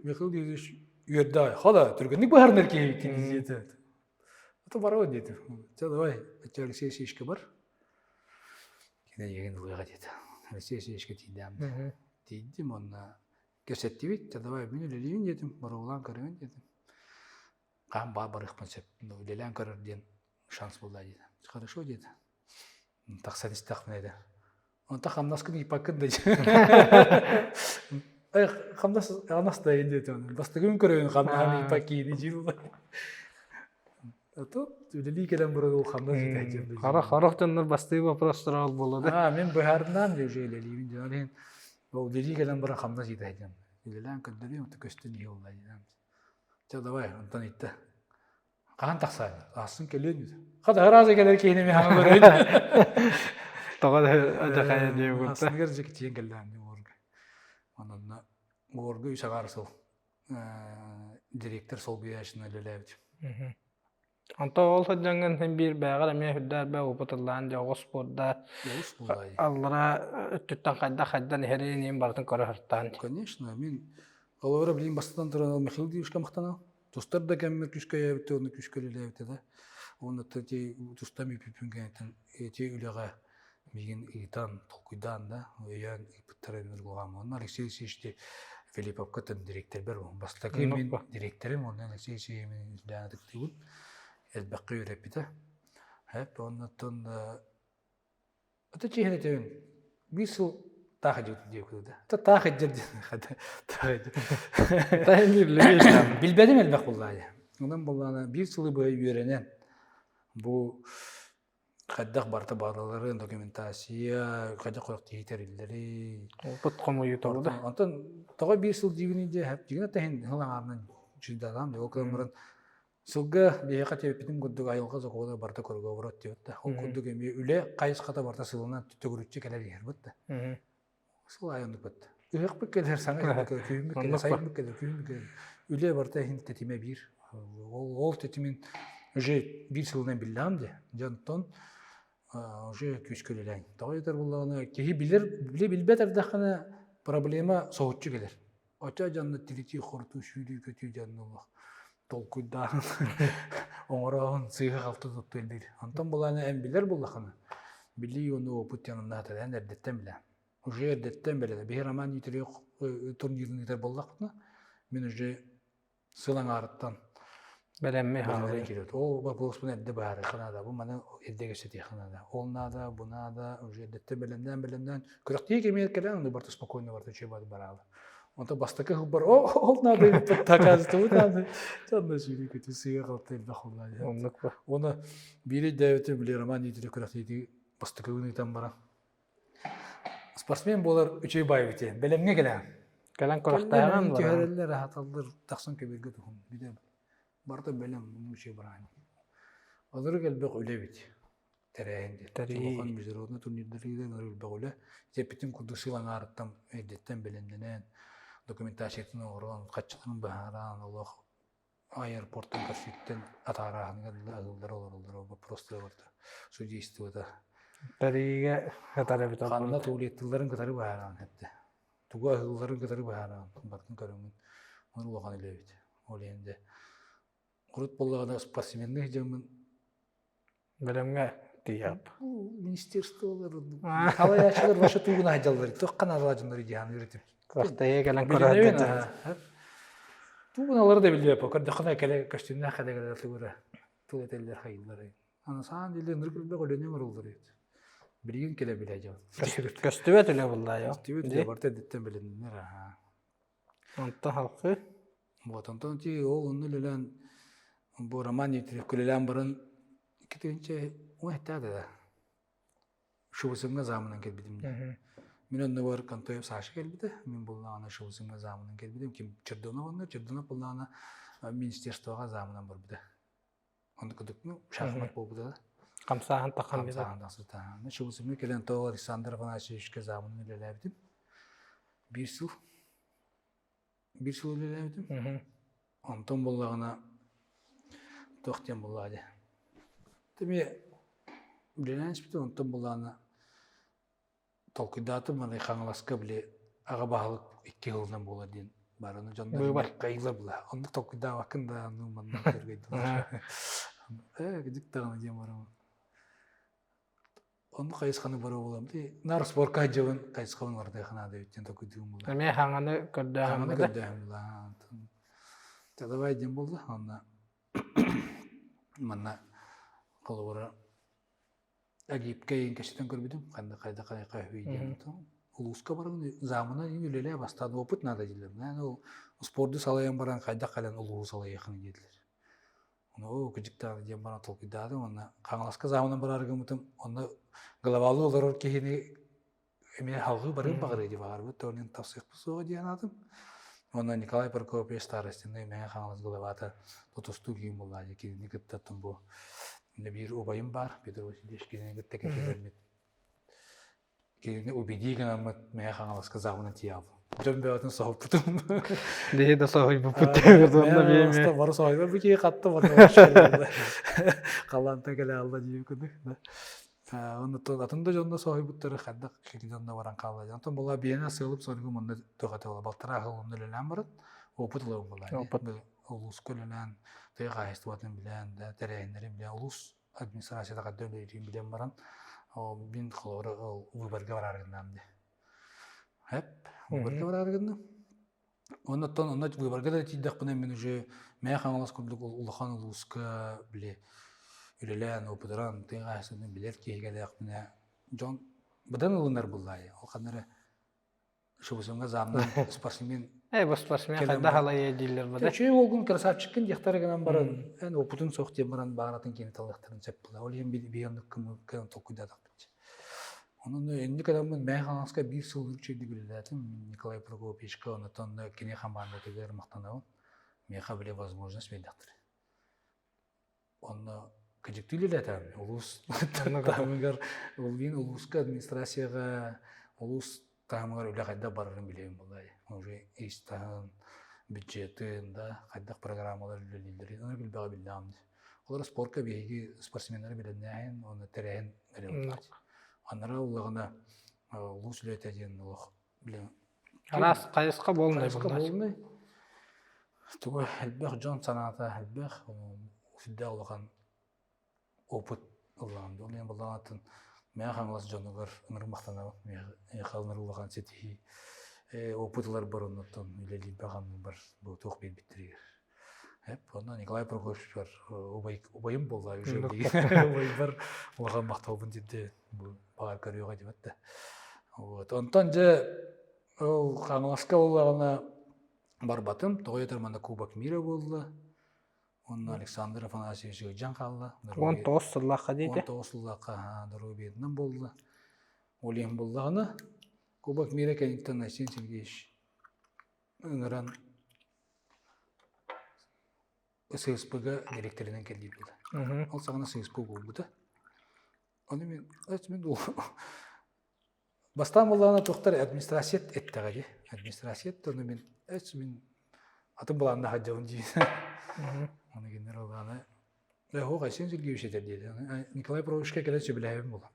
Михаил Юрьевич үөрдэ. Хода, түргэнник быһаарынар киһи диэтэ. Это барабан диэтэ. Чэ, давай, Алексей Алексеевичка бар. Кини эйигин ылыаҕа диэтэ. Алексей Алексеевичка тиийдэм. Тиийдим уонна кэпсэттибит. Чэ, давай, мин үлэлиибин диэтим, боруобалаан көрөбүн диэтим. Хаан баар барыахпын сөп. Үлэлээн көрөр диэн шанс буолла диэтэ. Хорошо диэтэ. Тахсан истэхпинэ этэ. Онто хамнаскын ыйпаккын да Эй, хамнас хамнас да диэтэ. Бастакын көрөйүн хамнаһын ыйпаккиини дьиил. А то үлэлии кэлэн баран ол хамнас ыйта Харах харах дьоннор бастыы вопростара ол буолла да. А, мен быһаарынан же уже үлэлиибин дьон. Ол иһин ол үлэлии кэлэн баран хамнас ыйта дьон. Үлэлээн көрдөрүөм, көстөн иһи ол Чэ, давай, онтон ыйтта. Хаһан тахсаан? Аассын кэлиэн үтэ. Хата ырааза кэлэр киһини мен хаҥа көрөйүн. Тоҕо да дьахайа диye курта. Ассыныгар дьэ тиийэн кэллээн уорга. Ононно уорга үс агаар сыл директор солбуйааччынан үлэлээбит. Онто ол сылдьаҥҥын син биир бэйэҕэр эмиэ үрдээх бэйэ опыт ыллаан дьэ оҕус спорда аллара өттүттэн хайдах хайдан иһэрин иһин барытын көрө сыртаан. Конечно, мин Холобура, билигин бастатан туран Михаил Дивишка махтанал. Тустар да кэммэр күүскэ өйөөбүтэ уонна күүскэ үлэлээбитэ да. Уонна ити тустам үпүпүн кэнниттэн ити үлэҕэ миигин ыытан, толкуйдаан да, өйөөн ыыппыттара ыргылаҕам. Уонна Алексей Алексеевич Филипповка тэн дириэктэрбэр бастакы мин дириэктэрим, уонна Алексей Алексеевич мин үлэлээн ытыктыыбын. Элбэххэ үөрэппитэ. Хэп, оннуттан Ата чиһин этэбин, биир сыл таах идиот диэбит да. Та таах иддер диэн. Билбэтим элбэх буллаайа. Онон буллаана биир сылы быһа үөрэнэн бу хайдах барыта баалаларын, документация, хайдах көрөх киһи тэриллэри. Опыт хомуйуу да. Онтон тоҕо биир сыл диибин дии, дьигин тэһин хыл аҥаарынан чуйдаалаам, ол кылан баран Сылга биһиэхэ тэбиппитин курдук айылҕа сокуона барыта круговорот диэбит да. Ол курдук эмиэ үлэ хайысхата барыта сылынан төгүрүччү кэлэр иһэрбит да. Сыл аайы оннук бытта. Ыһыахпыт кэлэр, саҥа ыһыах кэлэр, күһүммүт кэлэр, сайыммыт кэлэр, күһүммүт кэлэр. Үлэ барыта иһин тэтимэ биир. Ол, ол тэтимин уже биир сылынан биллэҕим дии. Дьэ онтон уже күүскэ үлэлээн. Тоҕо этэр буоллаҕына, киһи билэр, билэ билбэт эрдэххинэ проблема соһуччу кэлэр. Оччо дьонно тиритии-хорутуу, сүүрүү-көтүү дьонно олох толкуйдааһын, оҥорооһун сыыһа-халты туттуу элбиир. Онтон булаана эн билэр буоллаххына, билии уонна опыт диэн онно эн эрдэттэн билэҕин. Уже эрдэттэн билэр. Биһи Роман Дмитриев турнирын ыытар буоллахпына, мин уже сыл аҥаарыттан Бэлэмми хаалыы. Ол боппуруоспун эрдэ быһаарыахха наада, бу маны эрдэ кэпсэтиэххэ наада. Ол наада, бу наада, уже эрдэттэн бэлэмнээн бэлэмнээн күрэхтии кэмигэр кэлэн аны барыта спокойно барыта үчүгэй бары бараалы. Онтон бастакы сылбар о ол наада доказывать наада. Чанна сүүрүү көтүү сыыга халта элбэх буолла. Оннук ба. Уонна биир өйдөөбүтүм били Роман Дмитриев күрэхтиитин бастакы ыытан баран спортсмен буолар үчүгэй баайбыт бэлэмҥэ кэлэҕин. Кэлэн күрэхтэһэҕин түһэрэллэр, аһаталлар, тахсан көбүөргэ туһун. Бүтэ барыта бэлэм, үчүгэй бараан. Олору элбэх үлэ эбит. Тэрээһин диэн. Улахан международный турнирдарыгар элбэх үлэ. Эппитим курдук сыл аҥаарыттан эрдэттэн бэлэмнэнэн, документациятын оҥорон, хаччыларын быһааран, олох аэропортан көрсүүттэн атаарааһыныгар ыаллар олороллоро вопростара барыта судействота Тэрийиигэ кытары эбит ханна туалеттылларын кытары быһаараан эттэ тугу аһыылларын кытары быһаараан барытын көрөммүн ол улахан үлэ эбит ол иһин дьэ урут буоллаҕына спортсменных дьоммун Бэлэмҥэ тиийэп. Министерстволар, халайааччылар вообще тугун аһдьаллар, туохха наадалаах дьоннор диһан үөрэтим. Кыахтайа кэлэн көрөөдө. Тугун алары да билбэп, көрдөххүнэ кэлэ көстүүннээх кэлэ кэлэ тугура тыл этэллэр хайыллар. Аны саан диле ныр күлбэх өлөнү оҥороллор эбит. Билигин кэлэ билэ дьон. Көстүбэт үлэ буллаа. Көстүбэт үлэ барыта эрдэттэн билиннэр аха. Онтон халқы Вот, онтон ти ол онну үлэлээн бу Роман Дмитриев үлэлээн баран икки ой да Шубусымҥа заамынан кэлбитим дии. Мин оннугар Контоев Саша кэлбитэ, мин буллаҕына Шубусымҥа заамынан кэлбитим. Ким Чердонов онно, Чердонов буллаҕына министерствоҕа заамынан барбыта. Онно кудук, ну, шахмат буолбута да. Хамсааһын тахан Хамсааһын тахсыбыта. Шубусымҥа кэлэн то Александр Афанасьевичка заамынан үлэлээбитим. Биир сыл. Биир сыл үлэлээбитим. Онтон буоллаҕына туох диэн буоллаҕа дии. Эмиэ үлэлээн испитим, онтон буоллаҕына толкуйдаатым, аны Хаҥаласка били аҕа баһылык икки сылынан буолар диэн. Барыны дьоннор кайылар була. Оннук толкуйдаабаккын да анну манна көргөйдүлэр. Э, кидик даҕаны диэн барамын. Онну хайысханы бары буолам. Нар спорка дьыбын хайысхабын барытыахына наада диэн толкуйдуум була. Эмиэ хаҥаны көрдөөһүн Хаҥаны көрдөөһүн була. Давай диэн буолла. Онно манна холобура Агипка иин кэситэн көрбүтүм ханна хайда хайа үһүй диэн улууска баран замынан үлэлээ бастаан опыт надо дииллэр ол спорду салайан баран хайдах кэлэн улууһу салайыаххын диэтилэр ону оо кыдьыктаах диэн баран толкуйдаатым уонна Хаҥаласка замынан бараары гыммытым онно главалыы олорор киһини эмиэ салгыы барыан баҕарыа дии баҕарбыт, то онон тахсыахпыт суоҕа диэн аатым. Уонна Николай Прокопьевич Старостинный Мэҥэ Хаҥалас главата тутустуу киин буолла дии кинини кытта бу биир убайым баар Петр Васильевич кинини кытта кэпсэтэммит кинини убедии гынаммыт Мэҥэ Хаҥаласка заавынан тиийэбин. Дьон бөҕөтүн соһуппутум. Биһи да соһуйбуппут Бары соһуйбут бу киһи хатта барда. Халлаантан кэлэ алла дии курдук. Оннуттан атын да дьонно соһуйбуттары хайдах дьонно баран хаалла. Онтон була биэнэ сыалып соругум онно туох этэ балтараа сыл онно үлэлээн баран опыт ылабын була. Улууска үлэлээн тыа хаһаайыстыбатын билэн, да тэрээһиннэрин билэн, улуус администрацията хайдах үлэлиирин билэн баран мин холобура ол выборга бараары гыннаам дии. Эп, выборга бараары гынным. Оннуттан онно выборга да тиийдэхпинэ мин уже Мэҥэ Хаҥалас курдук улахан улууска били үлэлээн, опытыран, тыа хаһаайыстыбатын билэр киһи кэлээхпинэ дьон быдан ылынар буоллаайы. Ол ханна эрэ ШВСМ-га замнан спортсмен Э, бу спортсмен хайдах алайа дииллэр бада. Үчүгэй уолгун красавчиккын диэхтэрэ гынан баран, эн опытын суох диэн баран бааратын киһини талыахтарын сөп буолла. Ол иһин би оннук кыан толкуйдаатахпыт. Онон инник адаммын Мэҥэ Хаҥаласка биир сыл үчүгэйдик үлэлээтим. Николай Прокопьевичка, онтон кини хамаандатыгар махтанабын. Миэхэ били возможность биэрдэхтэрэ. Онно кыдьыктыы үлэлээтэҕим. Улуус таһымыгар, ол улууска администрацияҕа улуус таһымыгар үлэ хайдах барарын билэбин буоллай. Уже ис таһын, бюджетын, да, хайдах программалар үлэлииллэрин, ону билбэҕэ биллэҕим. Олор спорка биһиги спортсменнары билэннээһин уонна тэрээһин эрэ Анараа улаҕына улуус үлэтэ диэн олох билэн Араас хайысха буолунай хайысха буолунай. Туга элбэх дьон санаата элбэх, сүрдээх улахан опыт ыллаҕым. Ол иһин былаатын Мэҥэ Хаҥалас дьонугар ыҥырык махтанабын. Миэхэ ыҥырык улахан ситиһии опыт ыларбар оннуттан үлэлиирбэр-хамныырбар бу туох биэрбиттэригэр. Эп, онно Николай Прокопьевич бар убай, убайым буолла уже убайбар улахан махталбын тирдэ бу баҕар көрүөҕэ диэбэт да. Вот. Онтон дьэ ол Хаҥаласка буоллаҕына барбатым. Тоҕо этэр манна Кубок мира буолла. Онно Александр Афанасьевич ыалдьан хаалла. 19 сыллаахха диэтэ. 19 сыллаахха доруобуйатынан буолла. Ол иһин буоллаҕына Кубок мира кэнниттэн Айсен Сергеевич ыҥыран ССП-га дириэктэринэн кэллиирбит. Ол саҕана ССП буолбута. Ону мин, мин бастаан буоллаҕына туохтар администрация эттэҕэ дии. Администрация ону мин мин атын былаанна сылдьабын дии. Ону кинилэр олаана Оо, Айсен Сергеевич этэр диэтэ. Николай Павловичка кэлэн сөбүлээбин буолан.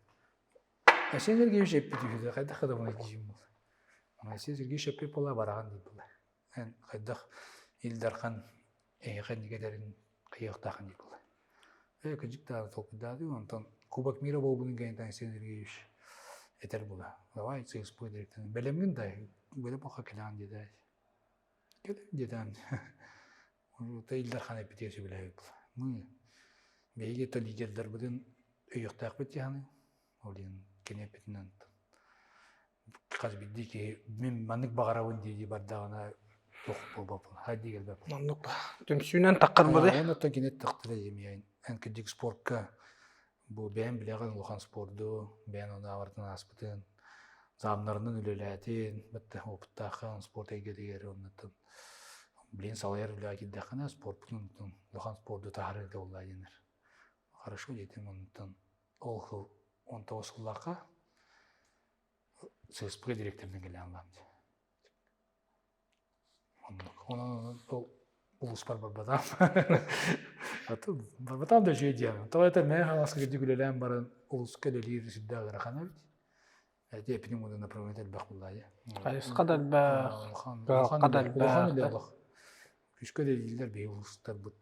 Айсен Сергеевич эппит үһү хайдах да диим буолла. Айсен Сергеевич эппит буолла бараҕын диир буолла. Эн хайдах Ил Дархан эйиэхэ инник этэрин хайыахтаахын диир буолла. Ээ кырдьык даҕаны толкуйдаатым онтон Кубок мира буолбутун кэнниттэн Айсен Сергеевич этэр буолла. Давай ЦСП директорын бэлэмҥин да бэлэм буолха кэлэҕин диэтэ. Кэлэн диэтэҕин Ил Дархан эппитигэр сөбүлээбит буолла. Мы биһиги то лидердарбытын өйүөхтээхпит дии саныыбын. Ол иһин кини эппитинэн хас биирдии киһи мин маннык баҕарабын дии дии бардаҕына туох буолбаппын хайдыы кэлбэппин. Оннук түмсүүнэн таххарбыты. Онон оттон кини эттэхтэрэ эмиэ эн кырдьык спортка бу бэйэм билэҕин улахан спорду, бэйэн ону абартан ааспытын, заамнарынан үлэлээтин, бытта опыттааххын спорт эйгэтигэр оннуттан блин салайар үлэҕэ киирдэххинэ спорпутун улахан спорду таһаарыыга буолла диэннэр. Хорошо диэтим оннуттан ол сыл 19 сыллаахха ССП директорынан кэлэн ыллаам дии. Оннук. Онон ол улууспар барбатам. Барбатам да үчүгэй диэн. Тоҕо этэр Мэҥэ Хаҥаласка кырдьык үлэлээн баран улууска үлэлиир сүрдээх ыарахан эбит. Эти эппитим курдук направление элбэх буллаайа. Хайысха да элбэх, Улахан кыһалҕа да улахан улахан үлэ элбэх. олох. Күүскэ үлэлииллэр биһиги улуустарбыт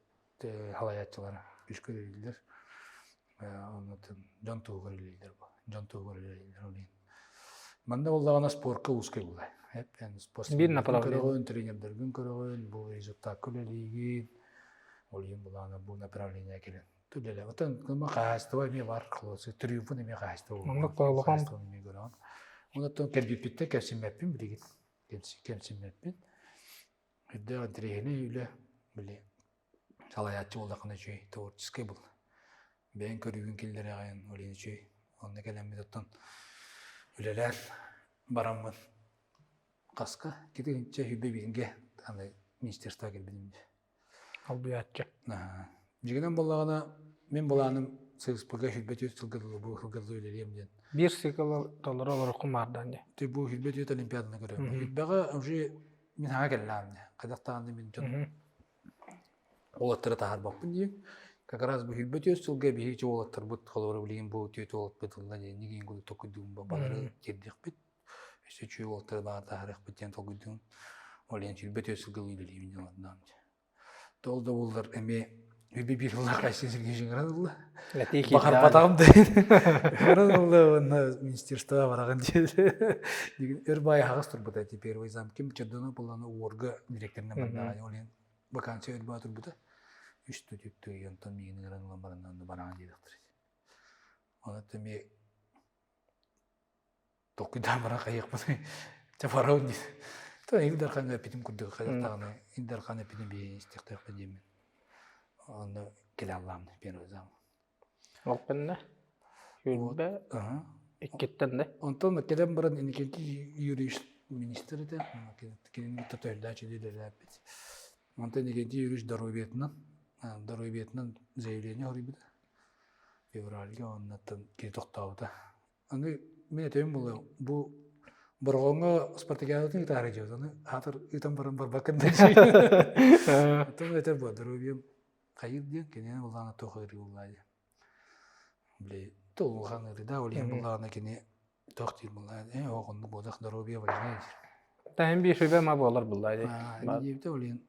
халайааччылара күүскэ үлэлииллэр. Оннуттан дьон туһугар үлэлииллэр бу. Дьон туһугар үлэлииллэр ол иһин. Манна буоллаҕына спорка узкай булай. Эн Биир направление. көрөҕүн, тренердэргин көрөҕүн, бу результакка үлэлиигин. Ол иһин булаана бу направление кэлэн. Үлэлээ. Оттон кыма хаһаайыстыба эмиэ бар, триумфун эмиэ хаһаайыстыба Оннук улахан хаһаайыстыбаны эмиэ көрөҕүн. Онон кэлбиппиттэн кэмсиммэппин билигин. Кэмсиммэппин. Үрдээх интэриэһинэй үлэ, били салайааччы буоллаххына үчүгэй, творческай был. Бэйэҥ көрүүгүн киллэрэҕин, ол иһин үчүгэй. Онно кэлэммит оттон үлэлээн бараммын хаска кити чэ үбэ бииргэ аны министерство кэлбитим дии. Албыйааччы. Дьиҥинэн буоллаҕына, мин былааным ССПГ 24 сылга дылы бу сылга дылы үлэлиэм диэн. Биир цикл толору олоруккун баардаан дии. Ты бу 24 олимпиаданы көрөм. Сүүрбэҕэ уже мин хаҥа кэллэҕим дии. Хайдах даҕаны мин дьон уолаттары таһаарбаппын диир. Как раз бу 24 сылга биһиги уолаттарбыт холобура билигин бу түөрт уолаппыт ылла диэн нигин курдук толкуйдуум балары тиэрдиэхпит. Өссө үчүгэй уолаттары баар таһаарыахпыт диэн толкуйдуум. Ол иһин 24 сылга үлэлиибин диэн олордоом. Ол да буоллар эмиэ үбү биир сыллаах Айсен Сергеевич ыҥыран ылла. Баҕарбатаҕым да ыҥыран ылла уонна министерство бараҕын диэри. Өр баайы аһаҕас турбута эти первый зам ким Чердонов буоллаҕына УОРга директорынан бардаҕа ол иһин вакансия өр баайы турбута. Үс түтүттүү онтон миигин ыҥыран ылан баран онно бараҕын диэтэхтэр. Онон эмиэ толкуйдаан баран хайыахпыный чэ барабын диир то Ил Дархаҥҥа эппитим курдук хайдах даҕаны Ил Дархан эппитин биһиги истиэхтээхпит диэммин онно кэлэ аллаамны первый зам Ол кэннэ сүүрбэ иккиттэн да онтон кэлэн баран Иннокентий Юрьевич министр этэ кинини кытта төһөлөөх үлэлээппит онтон Иннокентий Юрьевич здоровьетынан здоровьетынан заявление хоруйбута февральга оннуттан кини тохтообута Аны мин этэбин буолуо, бу Бороҕоҥҥо спартакиадатын ыытаары дьиэбит, аны аатыр ыытан баран барбаккын да Оттон этэр буо здоровьем хайыыр диэн кинини буллаҕына туох ыарыы буллаа диэн. Били улахан ыарыы да, ол иһин буллаҕына кини туох диир буллаа ээ оҕо оннук буолах здоровье важнее диир. Таһын биир сүбэ ма буолар буллаа дии. Диэбитэ ол иһин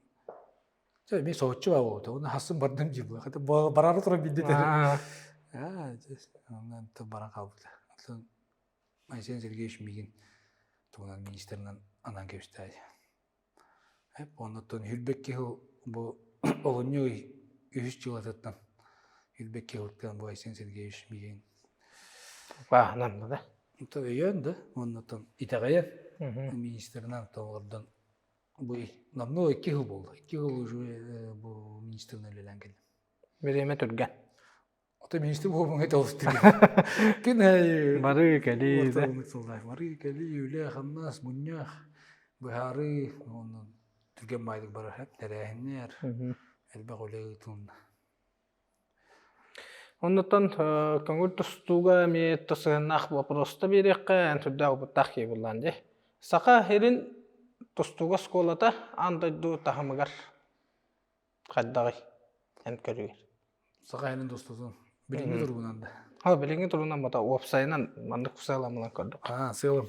Чэ, эмиэ соһуччу баа буолбута. Уонна хассын бардым дии була. Хата бараары туран билдэ этэ. Аа, онон баран хаалбыта. Оттон Айсен Сергеевич миигин тугунан министрынан анаан кэбистэ. Эп оннуттан Хүрбэкки сыл бу олунньу ый үһүс дьылатыттан Хүрбэкки сылтан бу Айсен Сергеевич миигин Бааһынан да. Онтон өйөөн да, оннуттан итэҕэйэн министрынан олордон Бу номнуо икки сыл буолла. Икки сыл уже бу министринэн үлэлээн кэллим. Бириэмэ түргэн. Ото министр буолбуҥ это олус түргэн. Күн аайы Барыы кэлии да. Барыы кэлии, үлэ, хамнас, мунньах, быһаарыы, онон түргэн баайдык барар тэрээһиннэр, элбэх үлэ ыытылынна. Оннуттан көҥүл тустууга эмиэ сыһыаннаах боппуруоста биэриэххэ эн сүрдээх опыттаах киһи буоллаҕын дии. Саха сирин тустууга оскуолата аан дойду таһымыгар хайдаҕый эн көрүүгэр? Саха сирин тустуутун билиҥҥи туругунан да. О, билиҥҥи туругунан бата уопсайынан маннык сыаламынан көрдөх. Аа, сыалым.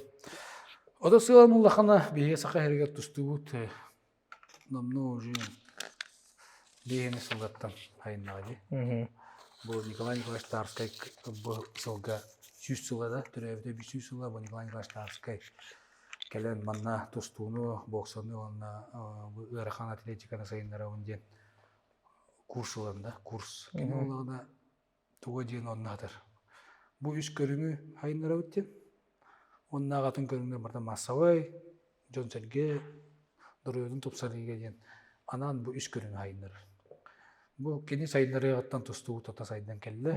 Ото сыалым улахана биһиги Саха сиригэр тустуубут Номнуо уже биэһини сыллартан айыннаҕа дии. Бу Николай Николаевич Тарскай бу сылга 100 сыла да төрөөбүтэ 100 сыла бу Николай Николаевич Тарскай кэлэн манна тустууну, боксаны уонна ыарахан атлетиканы сайыннарабын диэн курс ылан да курс. Кини буоллаҕына туга диэн онно сытар. Бу үс көрүҥү сайыннарабыт диэн. Уонна атын көрүҥнэр барыта маассабай, дьон-сэргэ доруобуйатын тупсарыыга диэн анаан бу үс көрүҥү сайыннарар. Бу кини сайыннарыаҕыттан тустуу тото сайдан кэллэ.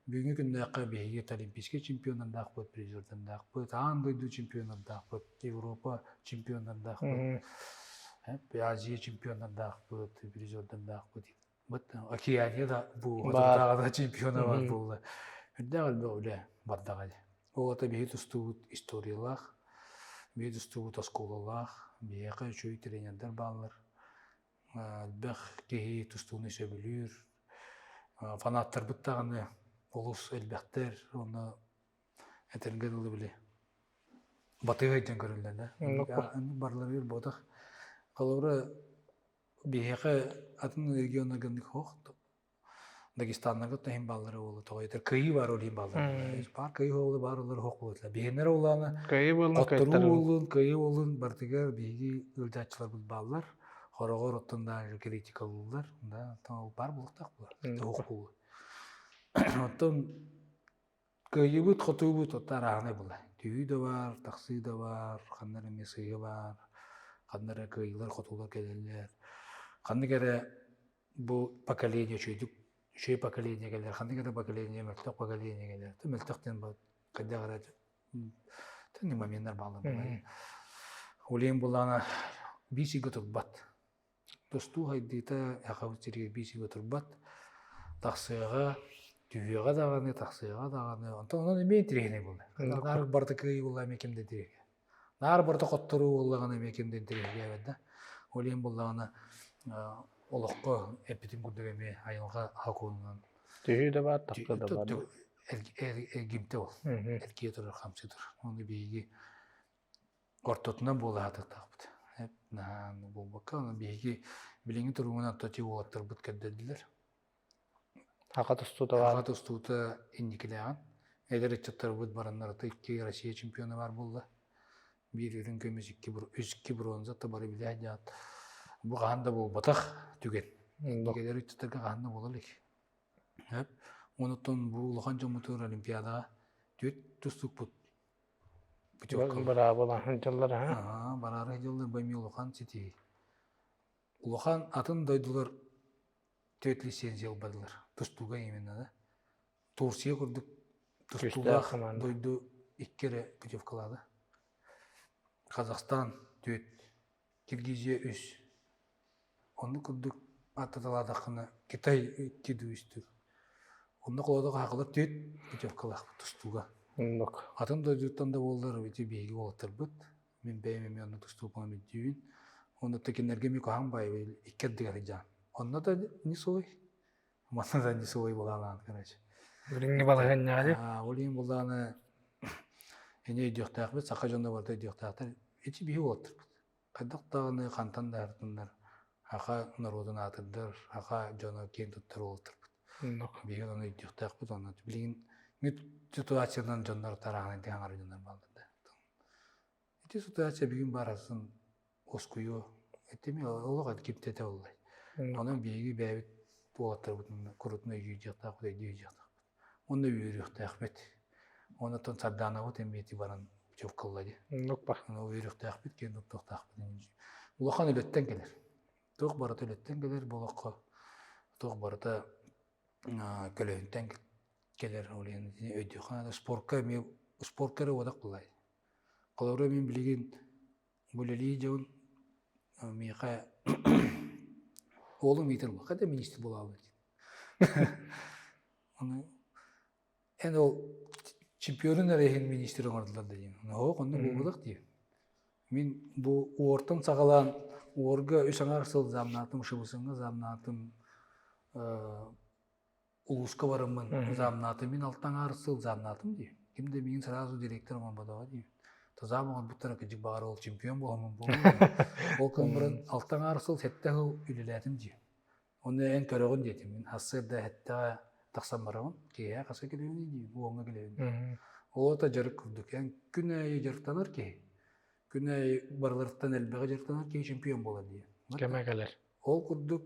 Бүгүҥҥү күннээххэ биһиги олимпийскай чемпионнардаахпыт, призердардаахпыт, аан дойду чемпионнардаахпыт, Европа чемпионнардаахпыт, Азия чемпионнардаахпыт, призердардаахпыт. Океания да бу да чемпиона бар буолла. Үрдээх элбэх үлэ бардаҕа дии. Ол ата биһи тустуубут историялаах, биһи тустуубут оскуолалаах, биһиэхэ үчүгэй тренердэр бааллар. Элбэх киһи тустууну сөбүлүүр. Фанаттарбыт даҕаны олус элбэхтэр. Уонна этэргэ дылы били. Батыһа өйдөн көрүллэр да. Барыларыгар буотах. Холобура биһиэхэ атын регионнарга хоох Дагестаннарга иһин бааллара буолла тоҕо этэр кыайыы баар ол иһин бааллара баар кыайыы буолла баар олор хоох буолла биһиэннэр улаана Кыайыы буолла хотторуу буоллун кыайыы буоллун бартыгар биһиги ыалдьааччыларбыт бааллар хороҕор оттон да критикалыыллар да ол баар буолуохтаах буолар хоох буолуо оттон Кыайыыбыт-хотуубут отто арааһынай буолла. Түһүү да баар, тахсыы да баар, ханна эрэ эмиэ сыыһа баар, ханна эрэ кыайыылар-хотуулар кэлэллэр. Ханнык эрэ бу поколение үчүгэйдик үчүгэй поколение кэлэр, ханнык эрэ поколение мөлтөх поколение кэлэр. Мөлтөх диэн бу хайдах эрэ төннүк моменнар бааллар буолар. Ол иһин буоллаҕына биир сиргэ турбат. Тустуу хайдыыта Сахабыт сиригэр биир сиргэ турбат, тахсыаҕа, түһүөҕэ даҕаны, тахсыаҕа даҕаны. Онтон онон эмиэ интэриэһинэй буолла. Наар барыта кыайыы буолла эмиэ ким да интэриэһинэй. Наар барыта хотторуу буоллаҕына эмиэ ким да интэриэһиргээбэт да. Ол иһин буоллаҕына олоххо эппитим курдук эмиэ айылҕа сокуонунан Түһүү да баар, тахсыы да баар. Эргимтэ ол. Эргийэ турар, хамсыы турар. Ону биһиги ортотунан буола сатыахтаахпыт. Наһаа буолбакка, ону биһиги билиҥҥи туругунан тоти уолаттарбыт көрдөрдүлэр. Саха тустуута баар. Саха тустуута инникилээҕин. Эдэр ыччаттарбыт бараннарыта икки Россия чемпиона баар буолла. Биир үрүҥ көмүс, икки, үс икки бронза бары билээ дьаат. Бу хаһан да буолбатах түгэн. Эдэр ыччаттарга хаһан да буола илик. Онуттан бу улахан дьоммутугар Олимпиадаҕа түөрт тустукпут Быраабыла сылдьаллар Аа, бараары сылдьаллар бу эмиэ улахан ситиһии. Улахан атын дойдулар түөрт лицензия ылбатылар. Тустууга именно да. Турция курдук тустуулаах дойду икки эрэ путевкалаата. Казахстан түөрт, Киргизия үс. Оннук курдук аттаталаатаххына Китай икки дуу үстүү. Онно холоодох аахылар түөрт путевкалаахпыт тустууга. Оннук. Атын дойдуттан да буоллар ити биһиги уолаттарбыт. Мин бэйэм эмиэ онно тустууппун өйдүүбүн. Онно кинилэргэ эмиэ куһаҕан баайы икки ардыгар сылдьаҕын. Онно да не свой, манна да не свой буолаалаан короче. Билиҥҥи балаһыанньаҕа дии. Ол иһин буллаҕына эни өйдүөхтээхпит, саха дьоно барыта өйдүөхтээхтэр. Ити биһи уолаттарбыт. Хайдах даҕаны хантан да аһартыннар, саха норуотун аатырдар, саха дьоно киэн туттар уолаттарбыт. Биһиги ону өйдүөхтээхпит уонна билигин ситуациянан дьоннор тарааһын таҥара дьоннор бааллар да. Ити ситуация бүгүн бааратын уоскуйуо. Этими олох кимтэтэ оллай. Онон биһиги бэйэбит уолаттарбытын курутун өйдүүрдүөхтээхпит, өйдүүрдүөхтээхпит. Уонна үөрүөхтээхпит. Онтон Сардаанабыт эмиэ баран путевкалла дии. Оннук ба. Ону үөрүөхтээхпит, киэн туттуохтаахпыт. Улахан үлэттэн кэлэр. Туох барыта үлэттэн кэлэр болоххо, туох барыта көлөһүнтэн кэлэр. Ол иһин өйдүөххэ наада. Спорка эмиэ спорка эрэ уодах булай. Холобура мин билигин бу үлэлии дьон миэхэ уолум ыытар хайда министр буолаабыт Ону эн ол чемпионун эрэ иһин министр оҥордулар да диэн. Оһох онно буолбатах дии. Мин бу уортан саҕалаан уорга үс аҥаар сыл замнаатым, ШБС-ҥа замнаатым, улууска бараммын замнаатым, мин алта аҥаар сыл замнаатым дии. Ким да миигин сразу директор оҥорботоҕо дии. Зам оҥорбуттара кырдьык баҕар ол чемпион буоламмын буолуо. Ол гынан баран алта аҥаар сыл, сэттэ сыл үлэлээтим дии. Онно эн көрөҕүн диэтим. Мин сарсыарда сэттэ тахсан барабын. Киэһэ хаска кэлэбиний диибин, уоҥҥа кэлэбин. Ол аата дьарык курдук. Эн күн аайы дьарыктанар киһи, күн аайы барыларыттан элбэҕи дьарыктанар киһи чемпион буолар диэн. Кэмэ кэлэр. Ол курдук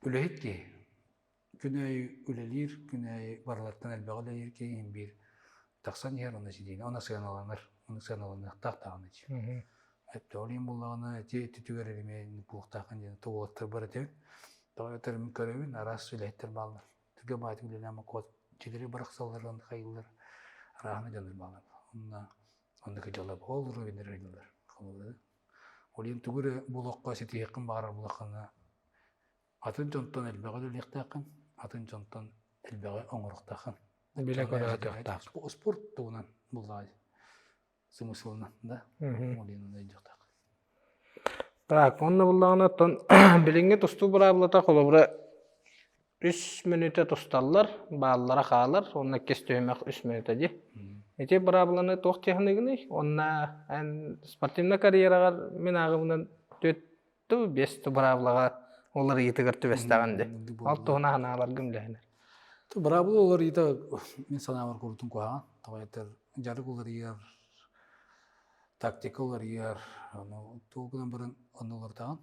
үлэһит киһи күн аайы үлэлиир, күн аайы барыларыттан элбэҕи үлэлиир киһи иһин биир тахсан иһэр уонна ситиини, уонна сыаналанар, уонна сыаналаныахтаах даҕаны дии. Эптэ ол иһин буоллаҕына ити ититигэр эмиэ буолуохтааххын диэн уолаттарбар этэбин. Тоҕо этэрин көрөбүн, араас үлэһиттэр бааллар. Түргэн баҕайытык үлэлээн куот дьиэлэри бырахсалларын хайыыллар, арааһына дьоннор бааллар. Онно оннук дьоло ол уровеннар ыйдылар. Ол иһин тугу эрэ буолуохха ситиһиэххин баҕарар буоллаххына атын дьонтон элбэҕи үлэлиэхтээххин, атын дьонтон элбэҕи оҥоруохтааххын. Билэ көрө сатыахтаах. Спорт туһунан буллаҕай смыслынан, да? Ол иһин өйдүөхтээх. Так, онно буллаҕына оттон билиҥҥи тустуу быраабылата холобура үс мүнүүтэ тусталлар, бааллара хаалар, уонна иккис түһүмэх үс мүнүүтэ дии. Ити быраабыланы туох дии Уонна эн спортивнай карьераҕар мин ааҕыбынан түөрт биэс быраабылаҕа уларыйыытыгар түбэстэҕин дии. Ол туһунан санааларгын билэһинэр. Быраабыла уларыйыыта мин санаабар курутун куһаҕан. Тоҕо этэр дьарык уларыйар, тактика уларыйар, ону тугу гынан баран онно уларытаҕын.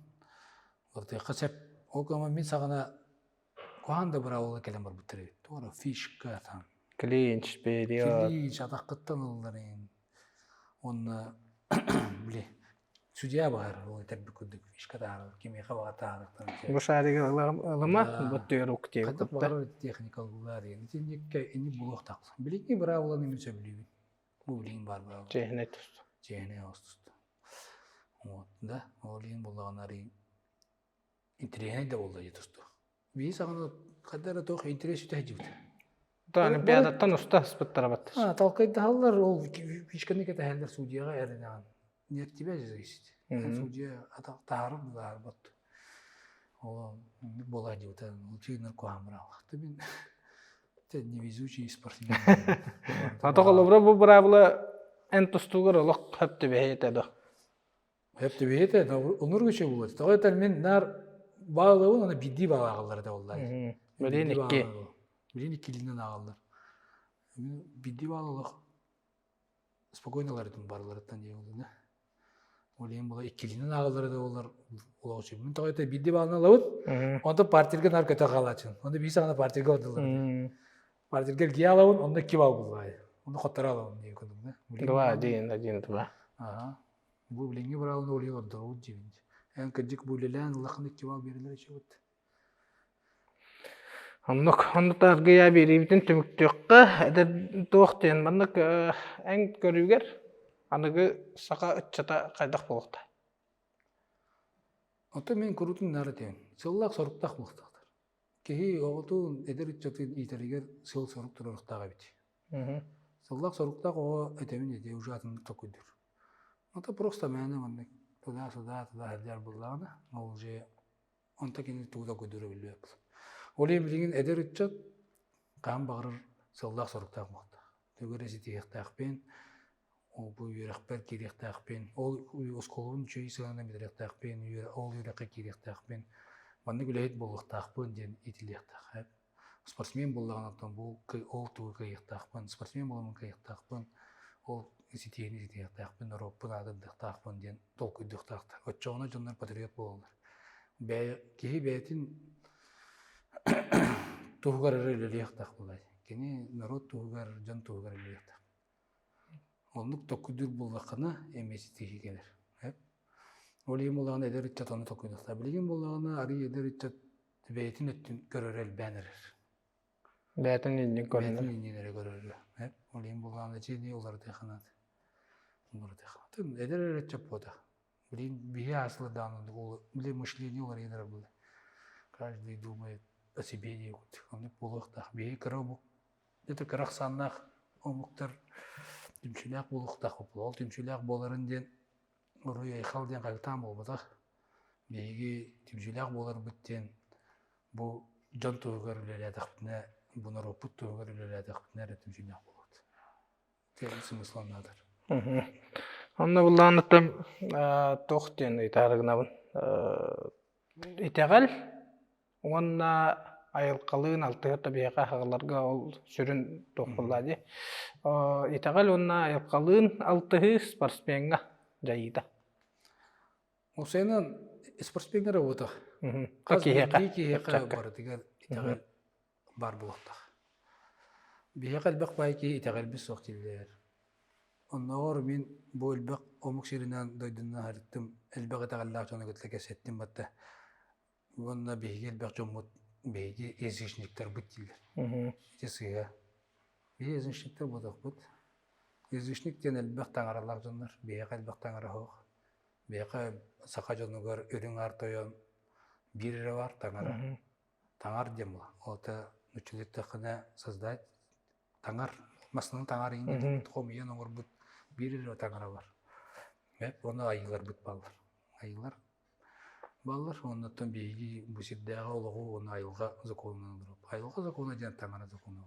Уларытыахха сөп. Ол гынан мин саҕана Куһаҕан да быраабыла кэлэн барбыттар эбит. Туора фишка там. Клинч, период. Клинч атаххыттан ылларыҥ. Уонна били судья баһар ол этэрбит курдук фишка таһаарар кимиэхэ баҕар таһаарыахтан Бу шарига ылыма, бу түөрүк Хайдах баҕарар техника ыллар диэн. Итинниккэ инник буолуохтаах. Билиҥҥи быраабыланы мин сөбүлүүбүн. Бу билигин баар быраабыла. Чиэһинэй тустуу. Чиэһинэй оҕус тустуу. Вот, да, ол иһин буоллаҕына арый интэриэһинэй да буолла дии тустуу. Биһи саҕана хайда эрэ туох интэриэс сүтэ сылдьыбыта. Да, Олимпиадаттан уста аспыттара бат. А, толкайдаһаллар, ол фишканы кэтэһэллэр судьяҕа эрэнэҕин. Не от тебя же зависит. Судья таһаарар да таһаарбат. Ол буола дьыбыта, ол чыынар куһаан быраалах. Мин невезучий спортсмен. Ата холобура бу быраабыла эн тустуугар олох хөп түбэһэ этэ до. Хөп түбэһэ этэ, онур үчүгэй буолуо. Тоҕо этэр мин наар баалабын, аны биирдии баал ааҕаллар этэ буоллар. Билин икки. Билин иккилинэн ааҕаллар. Мин биирдии баал олох спокойно ылар этим барыларыттан диye буолла. Ол иһин була иккилинэн ааҕаллар да буоллар олох үчүгэй. Мин тоҕо этэ биирдии баалынан ылабыт, онтон партирга наар көтө хаалааччын. Онно биир саҕана партирга ордулар. Партирга эргийэ алабын, онно икки баал буллаай. Онно хотторо алабын диye курдук да. Два, один, один, два. Ага. Бу билиҥҥи быраабыланы ол иһин ордоробут диибин. Эн кырдьык бу үлэлээн улахан икки баал биэрэллэр үчүгэйбит. Оннук оннук аргыйа биэриибитин түмүктүөххэ. Эдэр туох диэн маннык эн көрүүгэр аныгы саха ыччата хайдах буолуохтай? Оттон мин куруутун наар этиэм. Сыаллаах-соруктаах буолуохтаахтар. Киһи оҕотун, эдэр ыччатын иитэригэр сыал-сорук туруоруохтаах эбит. Сыллаах-соруктаах оҕо этэбин ити уже атыннык толкуйдуур. Это просто мээнэ маннык туда-сюда туда сылдьар буоллаҕына, ол уже онто кини тугу толкуйдуура биллибэт. Ол иһин билигин эдэр ыччат хаһан баҕарар сыаллаах-соруктаах буолуохтаах. Тугу эрэ ситиһиэхтээхпин, ол бу үөрэхпэр киириэхтээхпин, ол оскуолабын үчүгэй сыананан бүтэриэхтээхпин, ол үөрэххэ киириэхтээхпин, маннык үлэһит буолуохтаахпын диэн иитиллиэхтээх. Спортсмен буоллаҕына оттон бу ол тугу кыайыахтаахпын, спортсмен буоламмын кыайыахтаахпын, ол ситиһиини ситиһиэхтээхпин, норуоппун аатырдыахтаахпын диэн толкуйдуохтаахтар. Оччоҕуна дьоннор патриот буолаллар. Бэйэ, киһи бэйэтин туһугар эрэ үлэлиэхтээх буолар. Кини норуот туһугар, дьон туһугар үлэлиэхтээх. Оннук толкуйдуур буоллаххына, эмиэ ситиһии кэлэр. Ол иһин буоллаҕына эдэр ыччат ону толкуйдуохтаах. Билигин буоллаҕына арыый эдэр ыччат бэйэтин өттүн көрөрө элбээн эрэр. Бэйэтин иннин көрүнэр. Бэйэтин иннин эрэ көрөрө. Ол иһин буоллаҕына дьиэни уларытыахха наада. Уларытыахха. Эдэр эрэ ыччат буолбатах. Билигин биһи аасылардаан били мышление уларыйан эрэр буолла. Каждый думает о себе диэбит. Оннук буолуохтаах. Биһи кыра омук Это кыра ахсааннаах омуктар түмсүүлээх буолуохтаах Ол түмсүүлээх буоларын диэн уруй-айхал диэн хаһыытаан буолбатах. Биһиги түмсүүлээх буоларбыт диэн бу дьон туһугар үлэлээтэхпитинэ, бу норуоппут туһугар үлэлээтэхпитинэ эрэ түмсүүлээх буолуохпут. Диэн смысланнаатар. Онно буллаҕыттан туох диэн ыйытаары гынабын. Итэҕэл Уонна айылҕалыын алтыһар да биһиэхэ аһаҕаларга ол сүрүн туох буоллаа дии. Итэҕэл уонна айылҕалыын алтыһыы спортсмеҥҥа дьайыыта. Уопсайынан спортсмеҥҥа эрэ буолбатах. Хас биирдии киһиэхэ барытыгар итэҕэл баар буолуохтаах. Биһиэхэ элбэх баай киһи итэҕэлбит суох дииллэр. Оннооҕор мин бу элбэх омук сиринэн дойдунан сырыттым, элбэх итэҕэллээх дьону кытта кэпсэттим батта. Уонна биһиги элбэх дьоммут биһиги язычниктарбыт дииллэр. Ити сыыһа. Биһиги язычниктар буолуохпут. Язычник диэн элбэх таҥаралаах дьоннор. Биһиэхэ элбэх таҥара суох. Биһиэхэ саха дьонугар үрүҥ аар тойон биир эрэ баар таҥара. Таҥар диэн буолар. Ол это нууччалыы эттэххинэ создать таҥар массыына таҥар иҥин хомуйан оҥорбут биир эрэ таҥара бар. Уонна айыыларбыт бааллар. Айыылар Бааллар уоннаттан биһиги бу сирдээҕи олоҕу уонна айылҕа законунан олоробут. Айылҕа закона диэн таҥара закона.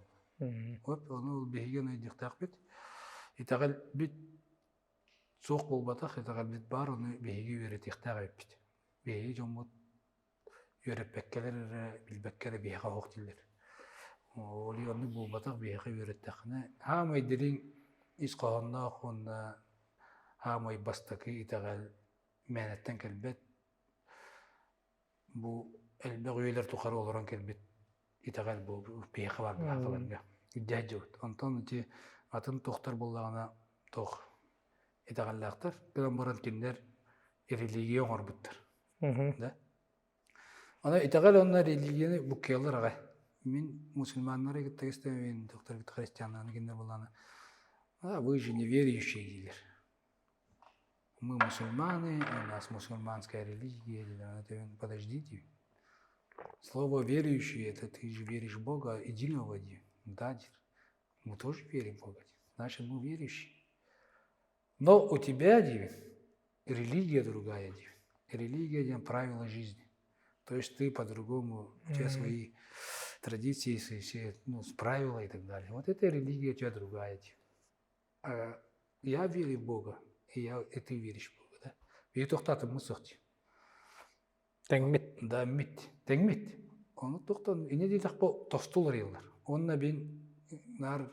Вот ону биһиги ону өйдүөхтээхпит. Итэҕэлбит суох буолбатах, итэҕэлбит баар, ону биһиги үөрэтиэхтээх эбиппит. Биһиги дьоммут үөрэппэккэлэр эрэ, билбэккэ эрэ биһиэхэ оһох дииллэр. Ол иһин оннук буолбатах, биһиэхэ үөрэттэххинэ, хаамай дириҥ ис хоһоонноох уонна хаамай бастакы итэҕэл мээнэттэн кэлбэт. Бу элбэх үйэлэр тухары олорон кэлбит итэҕэл бу биһиэхэ баар быһаакаларга илдьэ сылдьыбыт. Онтон ити атын туохтар буоллаҕына туох итэҕэллээхтэр гынан баран кинилэр религия оҥорбуттар. Да? Аны итэҕэл уонна религияны буккуйаллар аҕай. Мин мусульманнары кытта истэбин, доктор кытта христианнары кинилэр буоллаҕына, а вы же неверующие дииллэр. Мы мусульманы, у нас мусульманская религия, дииллэр. Подождите. Слово верующий, это ты же веришь в Бога единого, да, мы тоже верим в Бога, значит, мы верующие. Но у тебя, Дивин, религия другая, Дивин. Религия диэн правила жизни. То есть ты по-другому, у тебя свои традиции, свои все, ну, правила и так далее. Вот эта религия у тебя другая. Дивин. А я верю в Бога, и, я, и ты веришь в Бога, да? И тохтатыммыт суох Тэҥмит. Да, мит. Тэҥмит. Ону тохтон, инэ диэтэхпэ тосту уларыйаллар. Уонна бин наар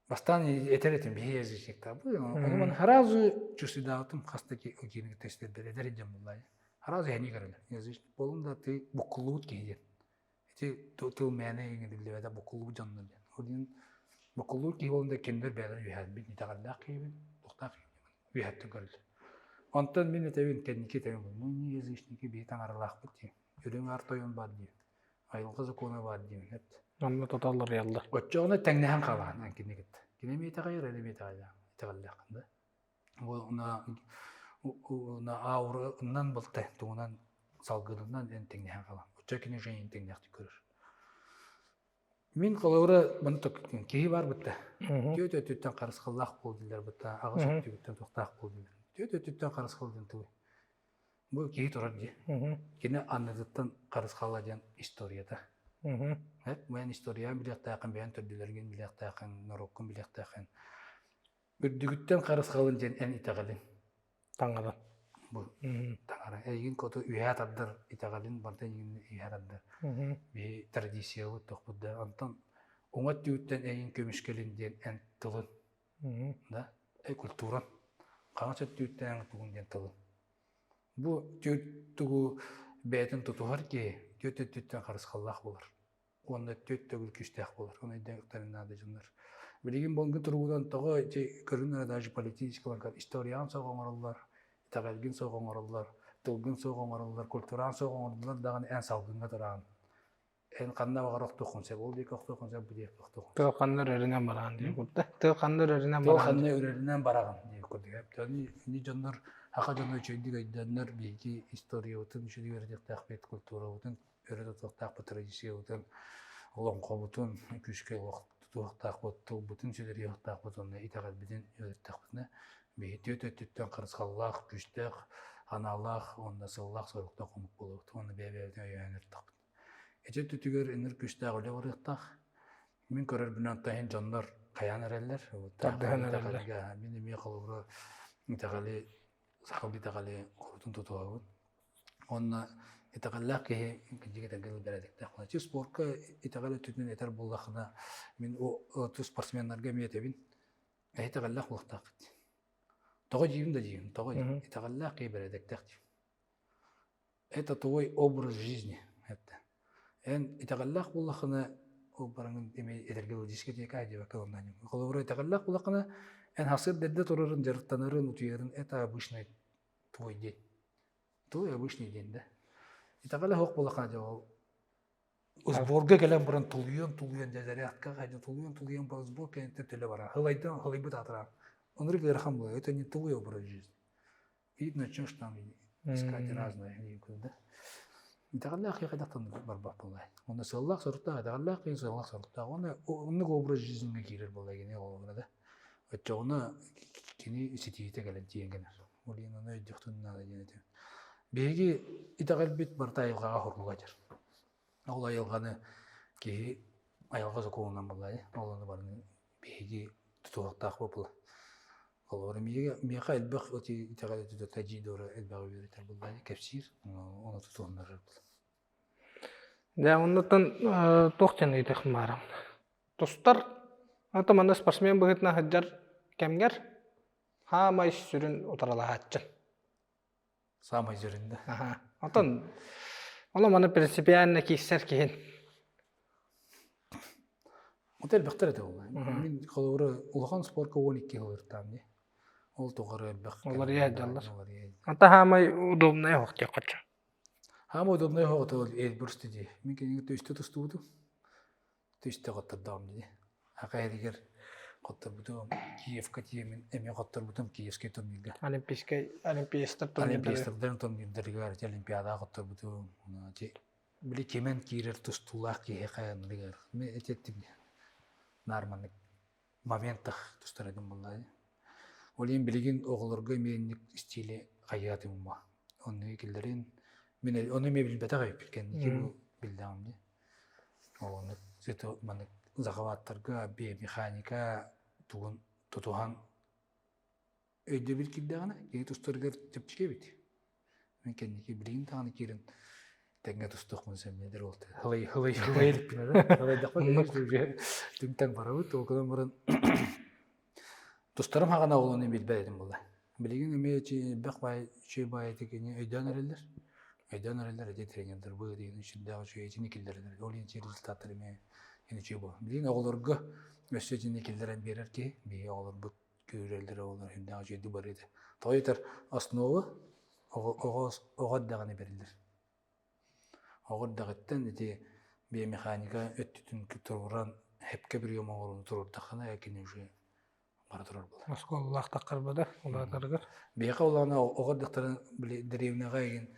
Бастаан этэр этим биһи язычниктаабы. Ону маны сразу чувствуйдаабытым хас да киһини тестердер эдэр дьон буллаа. Сразу эһини көрөлөр. Язычник буолун да ты буккуллубут киһи диэн. Ити тыл мээнэ иҥэриллибэтэ буккуллубут дьоннор диэн. Ол иһин буккуллубут киһи буолун да кинилэр бэйэлэрэ үөһэрбит итэҕэллээх киһибин, туохтаах киһибин үөһэттэн көрөллөр. Онтон мин этэбин, кэнники этэбин, мы не язычники, биһи таҥаралаахпыт диэн. Үрүҥ аар тойон баар диэн. Айылҕа сокуона баар диэн эт. Онно туталларыйаллар. Оччоҕуна тэҥнэһэн хаалаҕын эн кинини кытта. Кини эмиэ итэҕэйэр, эн эмиэ итэҕэллээххин да. Уна аурынан былтай тугунан салгынынан эн тэҥнэһэн хаалан. Оччо кини уже эн тэҥнэхтик көрөр. Мин холобура маны киһи бар бытта. Түөт өттүттэн харысхаллаах буол дииллэр бытта, аҕыс өттүгүттэн туохтаах буол дииллэр. Түөт өттүттэн харысхал диэн тугуй? Бу киһи турар дии. Кини аннытыттан харысхала диэн историята. Бэйэн историяны билиэхтээххин, бэйэн төрдүлэргин билиэхтээххин, норуоккун билиэхтээххин. Үрдүгүттэн харысхалын диэн эн итэҕэлин. Таҥара. Бу таҥара. Эйигин хоту үөһээ тардар итэҕэлин барыта эйигин үөһээ тардар. Биһи традициябыт тохпут да. Онтон уҥа өттүгүттэн эйигин көмүскэлин диэн эн тылын. Да? Эй культуран. Хаҥас өттүгүттэн тугун диэн тылын. Бу түөрт тугу бэйэтин тутуһар киһи түөрт өттүттэн харысхаллаах буолар уонна түөрт төгүл күүстээх буолар. Ону өйдөөхтөрүн наада дьоннор. Билигин буолгу туругунан тоҕо ити көрүҥнэрэ даже политическаларга историяҕын суох оҥороллор, итэҕэлгин суох оҥороллор, тылгын суох оҥороллор, культураҕын суох оҥордулар даҕаны эн салгыҥҥа тураҕын. Эн ханна баҕар охтуоххун сөп, ол диэки охтуоххун сөп, бу диэки охтуоххун сөп. Тыал ханна үрэринэн бараҕын диye курдук. Тыал ханна үрэринэн Тыал бараҕын. ханна үрэринэн бараҕын диye курдук. Ини дьоннор, саха дьоно үчүгэйдик өйдөөннөр биһиги историябытын үчүгэйдик үөрэтиэхтээхпит, культурабытын өрө тутуохтаахпыт, традициябытын, олоҥхобутун күүскэ тутуохтаахпыт, тылбытын сүтэриэхтээхпит уонна итэҕэлбитин үөрэттэхпитинэ биһи түөрт өттүттэн харысхаллаах, күүстээх, аналлаах уонна сыаллаах-соруктаах омук буолабыт уонна бэйэ-бэйэбитин өйөөн ыртахпыт. Ити өттүтүгэр иннир күүстээх үлэ барыахтаах. Мин көрөрбүнэн оттон иһин дьоннор хайаан эрэллэр. Тардыһан эрэллэр. Мин эмиэ холобура итэҕэли, сахалыы итэҕэли куруутун тутуһабын. Уонна итэҕэллээх киһи кырдьык этэргэ дылы бэрээдэктээх буолар. Спорка итэҕэл өттүнэн этэр буоллаххына, мин тус спортсменнарга эмиэ этэбин, эһи итэҕэллээх буолуохтааххыт. Тоҕо диибин да диибин, тоҕо итэҕэллээх киһи бэрээдэктээх диибин. Это твой образ жизни это. Эн итэҕэллээх буоллаххына, ол бараҥын эмиэ этэргэ дылы дискотека диэбэккэ ылынна. Холобура итэҕэллээх буоллаххына, эн сарсыарда эрдэ турарын, дьарыктанарын, утуйарын это обычный твой день. Твой обычный день, да. Итэҕэлэ суох буоллаххына дьэ ол сборга кэлэн баран тулуйан-тулуйан дьэ зарядка хайда тулуйан-тулуйан баран сбор кэнниттэн төлө барар. Хылайдан хылайбыт аатырар. Оннук ыарахан буолар. Это не твой образ жизни. И начнешь там искать разные да. Итэҕэллээх киһи хайдахтан барбат буолай. Онно сыаллаах-соруктаах итэҕэллээх киһи сыаллаах-соруктаах. Уонна оннук образ жизниҥҥэ киирэр буолла кини олоҕуна да. Оччоҕуна кини ситиһиитэ кэлэн тиийэн кэлэр. Ол иһин ону өйдүөхтүн наада диэн этим. Биһиги итэҕэлбит барыта айылҕаҕа хоруга дьар. Ол айылҕаны киһи айылҕа сокуонунан буолла ол ону барыны биһиги тутуһуохтаах буолла. Холобура, миэхэ элбэх итэҕэл тажидора элбэҕи үөрэтэр буоллаҕа кэпсиир, ону тутуһуннарар буолла. Дьэ, оннуттан туох диэн ыйытыахпын баарым. Тустар, ата манна спортсмен быһыытынан сылдьар кэмҥэр хаамай сүрүн утарылаһааччын. Саамай сүрүн да. Аха. Отон ону маны принципиально киирсэр киһин. Ото элбэхтэр этэ буолла. Мин холобура улахан спорка 12 сыл ыртаам дии. Ол тухары элбэх. Уларыйа сылдьаллар. Ата хаамай удобнай оһох диэххэ Хаамай удобнай оһох ол Эльбрус дии. Мин кинигэ түстэ тустубутум. Түстэ хоттордоҕум дии. Аха эригэр хотторбутум. Киевка тиэмин эмиэ хотторбутум Киевскэй турнирга. Олимпийскай Олимпиецтар турнирдарыгар. Олимпиецтар турнирдарыгар Олимпиадаҕа хотторбутум. Били кимэн киирэр тустуулаах киһиэхэ анныгар мин этиэттим наар маннык моментах тустар этим буоллаа. Ол иһин билигин оҕолорго эмиэ инник стили хайыатым ума. Онну киллэрин мин ону эмиэ билбэтэх эбиппит кэнники бу биллэҕим дии. Ону маннык захваттарга биомеханика тугун тутуһан өйдөбүл киирдэҕинэ, киһи тустарыгар чэпчэки эбит. Мин кэнники билигин даҕаны киирэн тэҥҥэ тустуохпун сэмнэдэр уолта. Хылай хылай хылай иликпин эрэ. Хылайдахпын түҥ-таҥ барабыт. Ол гынан баран тустарым хаҕана оҕолону билбэт этим буолла. Билигин эмиэ элбэх баай үчүгэй баайытык ини өйдөөн эрэллэр. Өйдөөн эрэллэр эти тренердэр бу диэн сүрдээх үчүгэй итини киллэрэллэр. Ол иһин результаттар эмиэ ини үчүгэй буолар. Билигин оҕолорго өссө итини киллэрэн биэрэр киһи биһиги оҕолорбут күүрэллэрэ олор сүрдээх үчүгэйдик барыыта. Тоҕо диэтэр основа оҕо оҕо эрдэҕинэ бэриллэр. Оҕо эрдэҕиттэн ити биомеханика өттүтүн туруоран хэпкэ прием оҥорууну туруордаххына кини уже бара турар буолар. Оскуолалаах таххарбата улаатарыгар. Биһиэхэ улаана оҕо эрдэхтэрин били дэриэбинэҕэ игин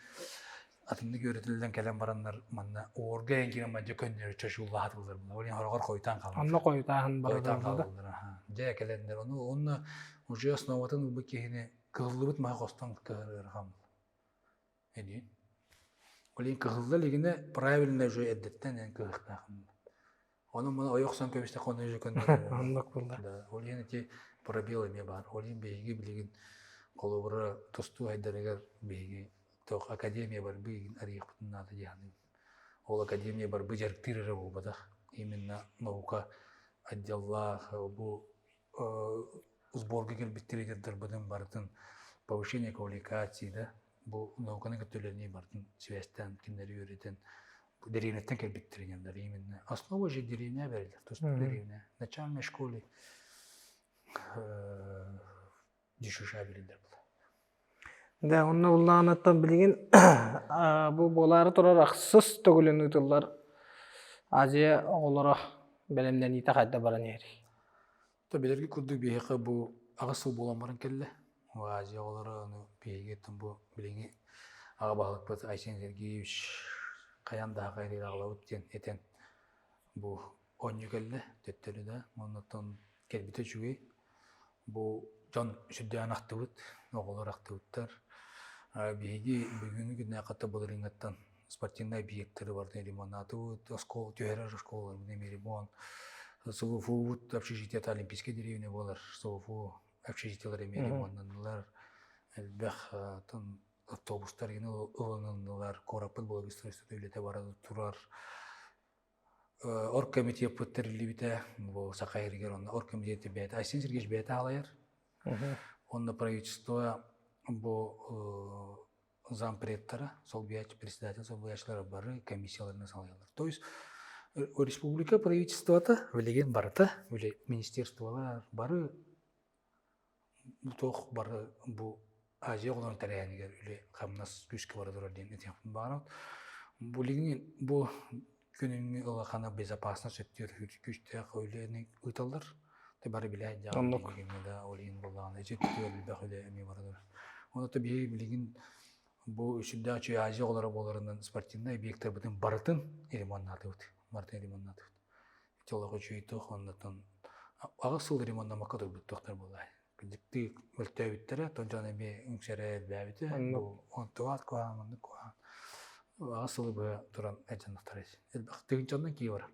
атыннык үөрэтиллэн кэлэн бараннар манна уорга эҥин киирэн мадьа көннөрү чочуллаһатыллар була. Ол иһин хороҕор хойутаан хаалар. Онно хойутааһын Хойутаан хаалаллар. Дьэ кэлэннэр ону онно уже основатын ылбыт киһини кыһыллыбыт маһы хостон кыһырыархам. Эдиин. Ол иһин кыһылла илигинэ правильно уже эрдэттэн эн кыһыахтаахын. Ону маны ойох охсон кэбистэххэ ону уже көннөрөр. Оннук буолла. Да, ол иһин ити пробел эмиэ баар. Ол иһин биһиги билигин холобура тустуу айдарыгар биһиги туох академия барбы игин арыйыахпытын наада дии саныыбын. Ол академия барбы дьарыктыыр эрэ буолбатах. Именно наука отделлаах бу сборга кэлбит тренердарбытын барытын повышение квалификации да бу науканы кытта үлэлии барытын связьтаан кинилэри үөрэтэн дэриэбинэттэн кэлбит тренердэр именно основа же деревня бэриллэр тустуу деревня начальной школе дешуша бэриллэр була Да, онно уллаанаттан билигин бу буолаары турар ахсыс төгүлүн ыытыллар Азия оҕолоро бэлэмнэниитэ хайда баран иһэрий? То билэрги курдук биһиэхэ бу аҕыс сыл буолан баран кэллэ. Азия оҕолоро ону биһиги бу билиҥҥи аҕа баһылыкпыт Айсен Сергеевич хайаан да аҕа аҕалабыт диэн этэн бу оонньуу кэллэ төттөрү да оннуттан кэлбитэ үчүгэй. Бу дьон сүрдээн ахтыбыт, оҕолор ахтыбыттар. Биһиги бүгүҥҥү күннээх хатта былырыыҥҥыттан спортивнай объектары барытын ремонтаатыбыт, оскуола түһэрэр оскуолаларбытын эмиэ ремонт, СВФУ-бут общежитиета Олимпийскай деревня буолар, СВФУ общежитиелар эмиэ ремоннаннылар, элбэх автобустар ылыныллылар, куораппыт благоустройствота үлэтэ бара турар. Оргкомитеппыт тэриллибитэ, бу Саха сиригэр онно оргкомитеты бэйэтэ Айсен Сергеевич бэйэтэ салайар. Онно правительство бу зампредтара, солбуйааччы председатель солбуйааччылара бары комиссияларынан салайаллар. То есть республика правительствота билигин барыта, били министерстволар бары туох бары бу Азия оҕолорун тэрээһинигэр үлэ хамнас күүскэ бара турар диэн этиэхпин баҕарабын. Билигин бу күнүҥҥү улахана безопасность өттүгэр күүстээх үлэни ыыталлар. Те бары билээ да ол иһин буоллаҕына ити өттүгэр элбэх үлэ эмиэ бара турар. Онон биһиги билигин бу сүрдээх үчүгэй Азия оҕолоро буоларынан спортивнай объектарбытын барытын ремоннаатыбыт. Барытын ремоннаатыбыт. Ити олох үчүгэй туох оннотон аҕыс сыл ремоннаммакка турбут туохтар буоллаа. Кырдьыктыы мөлтөөбүттэрэ, оттон дьон эмиэ үҥсэрэ элбээбитэ. Бу онтугаат куһаҕан, маннык куһаҕан. Аҕыс сылы быһа туран эдьаннахтара. Элбэх тыһыынчанан кии барар.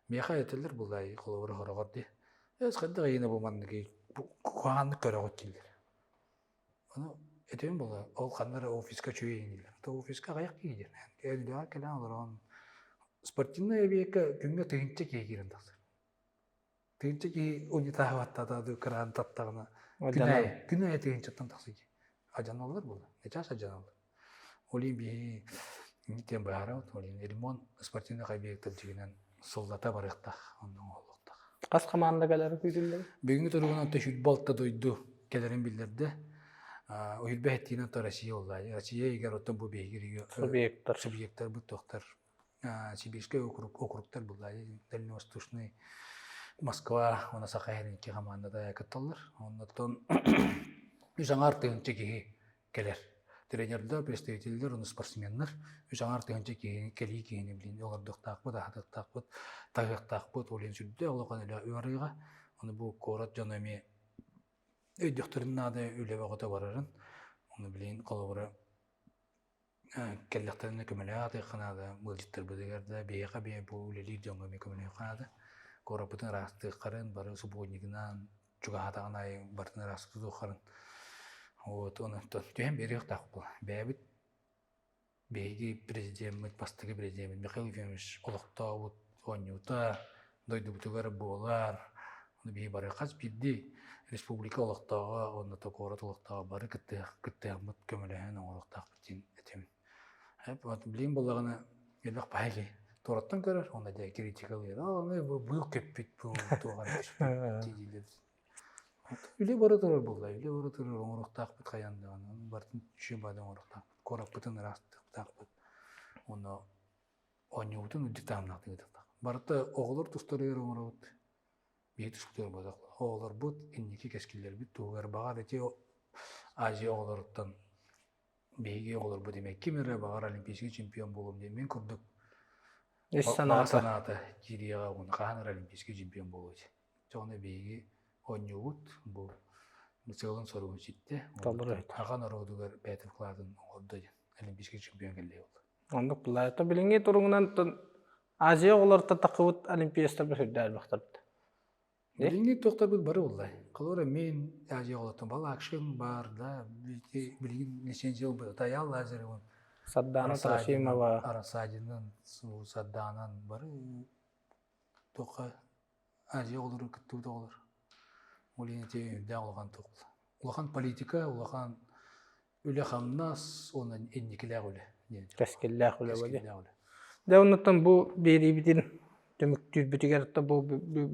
Миэхэ этэллэр буллаай, холобура хороҕор дии. Эс хайдах эйиэнэ бу манныгы куһаҕаннык көрөҕүт дииллэр. Ону этим буолла, ол ханна эрэ офиска үчүгэй дииллэр. То офиска аҕыйах киһи диэн. Элбэҕи кэлэн олорон спортивнай эбиэккэ күҥҥэ тыһыынча киһи киирэн тахсар. Тыһыынча киһи унитаһы баттата кыраан таттаҕына күн аайы күн аайы тыһыынчаттан тахсар дии. Адьаналлар буолла. Начаас адьаналлар. Ол иһин биһи инниттэн быһаарабыт. Ол иһин ремонт спортивных объектов дьигинэн сыллата барыахтаах, онно оҥоһуллуохтаах. Хас хамаанда кэлэрэ күүтүллэр? Бүгүҥҥү туругунан 126 дойду кэлэрин биллэрдэ. Уһүлбэ хэттиинэн то Россия буолла. Россия иһигэр оттон бу биһиги субъектар субъектарбыт туохтар Сибирскэй округ округтар буолла. Дальневосточный Москва уонна Саха иһин икки хамаандата кытталлар. Оннуттан үс аҥаар тыһыынча киһи кэлэр. Тренердэр, представителлэр уонна спортсменнар үс аҥаар тыһыынча киһини, кэлии киһини билин олордуохтаахпыт, аһатыахтаахпыт, таһыахтаахпыт, ол иһин сүрдээх улахан үлэ ыарыыга. Ону бу куорат дьоно эмиэ өйдүөхтэрин наада үлэ бөҕөтө барарын. Ону билигин холобура кэллэхтэринэ көмөлөөх атыахха наада, ыалдьыттарбытыгар да, биһиэхэ бэйэ бу үлэлиир дьоҥҥо эмиэ көмөлөһүөххэ наада. Куораппытын ыраастыаххарын, бары субботнигынан чугаһаатаҕын аайы барытын ыраастык тутуоххарын. Вот, онон түһэн биэриэхтээх буолла. Бэйэбит биһиги президеммит, бастакы президеммит Михаил Ефимович олохтообут оонньуута дойдубутугар буолар. Ону биһиги бары хас биирдии республика олохтооҕо уонна куорат олохтооҕо бары кыттыах кыттыахмыт көмөлөһөн оҥоруохтаахпыт диэн этим. Билигин буоллаҕына элбэх баһа киһи туораттан көрөр уонна дьэ критикалыыр. Аны бу быыл көппүт бу туох эрэ түспүт дииллэр. Үлэ бара турар буолла. Үлэ бара турар оҥоруохтаахпыт хайаан даҕаны. Барытын үчүгэй баҕайы оҥоруохтаахпыт. Куораппытын ыраастыахтаахпыт. Уонна оонньуубутун үрдүк таһымнаахтык ыытыахтаах. Барыта оҕолор тустарыгар оҥоробут. Биһи тустарыгар буолбатах. Оҕолорбут инники кэскиллэрбит туһугар баҕар ити Азия оҕолоруттан биһиги оҕолорбут эмиэ ким эрэ баҕар олимпийский чемпион буолуом диэн мин курдук Үс санаата. санаата киириэҕэ уонна хаһан эрэ олимпийский чемпион буолуо этэ. Дьэ ону биһиги оонньуубут бу сыалын-соругун ситтэ. Толору. Аҕа норуотугар бэйэтин вкладын оҥордо диэн олимпийский чемпион кэллэ буолла. Оннук булла. Билиҥҥи туругунан Азия оҕолоруттан таххыбыт олимпиецтарбыт сүрдээх элбэхтэрбит. Билиҥҥи туохтарбыт бары буолла. Холобура мин Азия оҕолоруттан Балакшин бар да, билигин лицензия ылбыт Таял Лазаревын, Сардаана Трофимова, Арасадинын, Сардаанан бары туохха Азия оҕолорун кыттыбыт оҕолор. Ол иһин ити үрдээх улахан туох улахан политика, улахан үлэ-хамнас уонна инникилээх үлэ диэн. Кэскиллээх үлэ Кэскиллээх үлэ. Дьэ оннуттан бу биэриибитин түмүктүүрбүтүгэр бу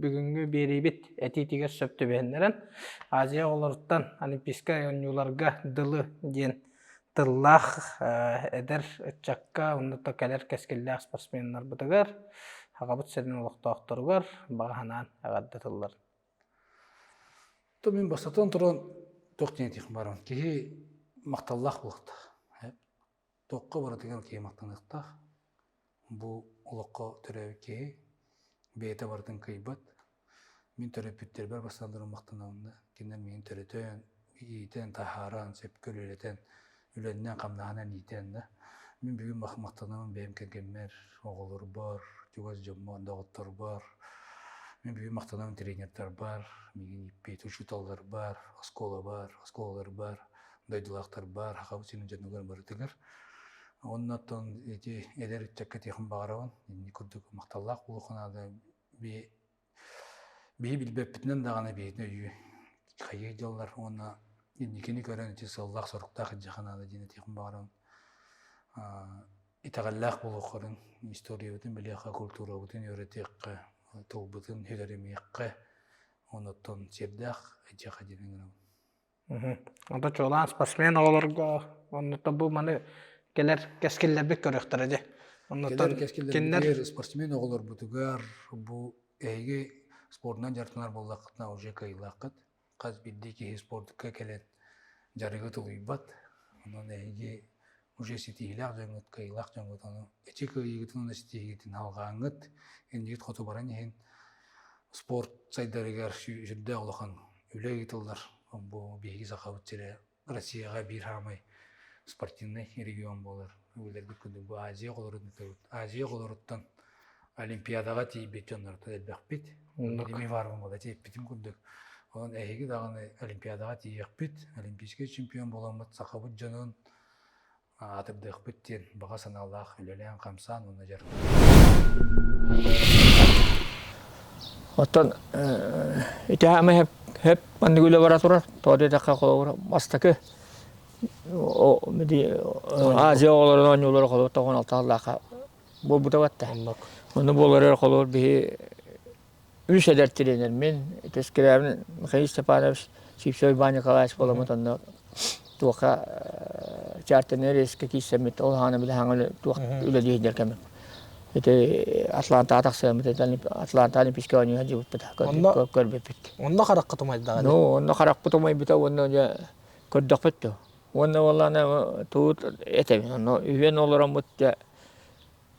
бүгүҥҥү биэриибит этиитигэр сөп түбэһиннэрэн Азия оҕолоруттан Олимпийскай оонньууларга дылы диэн тыллаах эдэр ыччакка уонна кэлэр кэскиллээх спортсменнарбытыгар Сахабыт сирин олохтоохторугар баҕа санаан эҕэрдэ тыллар. То мин бастатан туран туох диэн этиэх баран киһи махталлаах буолуохтаах. Туохха барытыгар киһи махтаныахтаах. Бу олоххо төрөөбүт киһи бэйэтэ барытын кыайбат. Мин төрөппүттэрбэр бастаан туран махтанабын да. Кинилэр миигин төрөтөн, иитэн, таһааран, сөпкө үлэлэтэн, үлэннэн-хамнаһынан иитэн да. Мин бүгүн махтанабын бэйэм кэргэммэр, оҕолорбор, чугас дьоммор, доҕотторбор. Мин бүгүн махтанабын тренердарбар, миигин ииппит учууталларбар, оскуолабар, оскуолаларбар, дойдулаахтарбар, Сахабыт сирин дьонугар барытыгар. Уонна оттон ити эдэр ыччакка этиэхпин баҕарабын, инник курдук махталлаах буолуохха наада. Биһи билбэппитинэн даҕаны биһигини өйүү хайыы дьаллар уонна инникини көрөн ити сыаллаах-соруктаах илдьиэххэ наада диэн этиэхпин баҕарабын. Итэҕэллээх буолуоххарын, историябытын билиэххэ, культурабытын үөрэтиэххэ, тылбытын сүтэримиэххэ, онуттан сиэрдээх илдьиэххэ диэн ыҥырабын. Онто чуолаан спортсмен оҕолорго оннуттан бу маны кэлэр кэскиллэрбит көрүөхтэрэ дии. Оннуттан Кэлэр кэскиллэрбитигэр спортсмен оҕолорбутугар бу эһиги спордунан дьарыктанар буоллаххытына уже кыайыылааххыт. Хас биирдии киһи спортка кэлэн дьарыгы тулуйбат. Онон эһиги уже ситиһиилээх дьоҥҥут, кыайыылаах дьоҥҥут ону эчи кыайыыгытын уонна ситиһиигитин алҕааҥҥыт, иннигит хоту баран иһин спорт сайдарыгар сүрдээх улахан үлэ ыытыллар. Бу биһиги Сахабыт сирэ Россияҕа биир саамай спортивнай регион буолар. Үлэлэрбит курдук бу Азия оҕолорун ыытабыт. Азия оҕолоруттан Олимпиадаҕа тиийбит дьоннортон элбэхпит. Билими баарбын буола тиэппитим курдук. Онон эһиги даҕаны Олимпиадаҕа тиийиэхпит, олимпийскай чемпион буоламмыт сахабыт дьонун аатырдыахпыт диэн баҕа санаалаах үлэлээн-хамсаан уонна Оттон ити хаамай хөп маннык үлэ бара турар. Тоҕо диэтэххэ холобур бастакы Азия оҕолорун оонньуулара холобур 96 сыллаахха буолбута батта. Онно буолар холобур биһи үс эдэр тренер мин Тэскирээбин Михаил Степанович Сивцев Иван Николаевич буоламмыт онно туохха чартерный рейскэ киирсэммит ол хаана били хаҥа туох үлэлии сылдьар кэмим ити Атлантаҕа тахсыаммыт Атланта Олимпийскай оонньууга дьыбыппыт көрбүппүт Онно хараххыт умайдаҕа ну онно харахпыт умайбыта уонна дьэ көрдөхпүт дуо уонна буоллаҕына туут этэбин онно үһүөн олороммут дьэ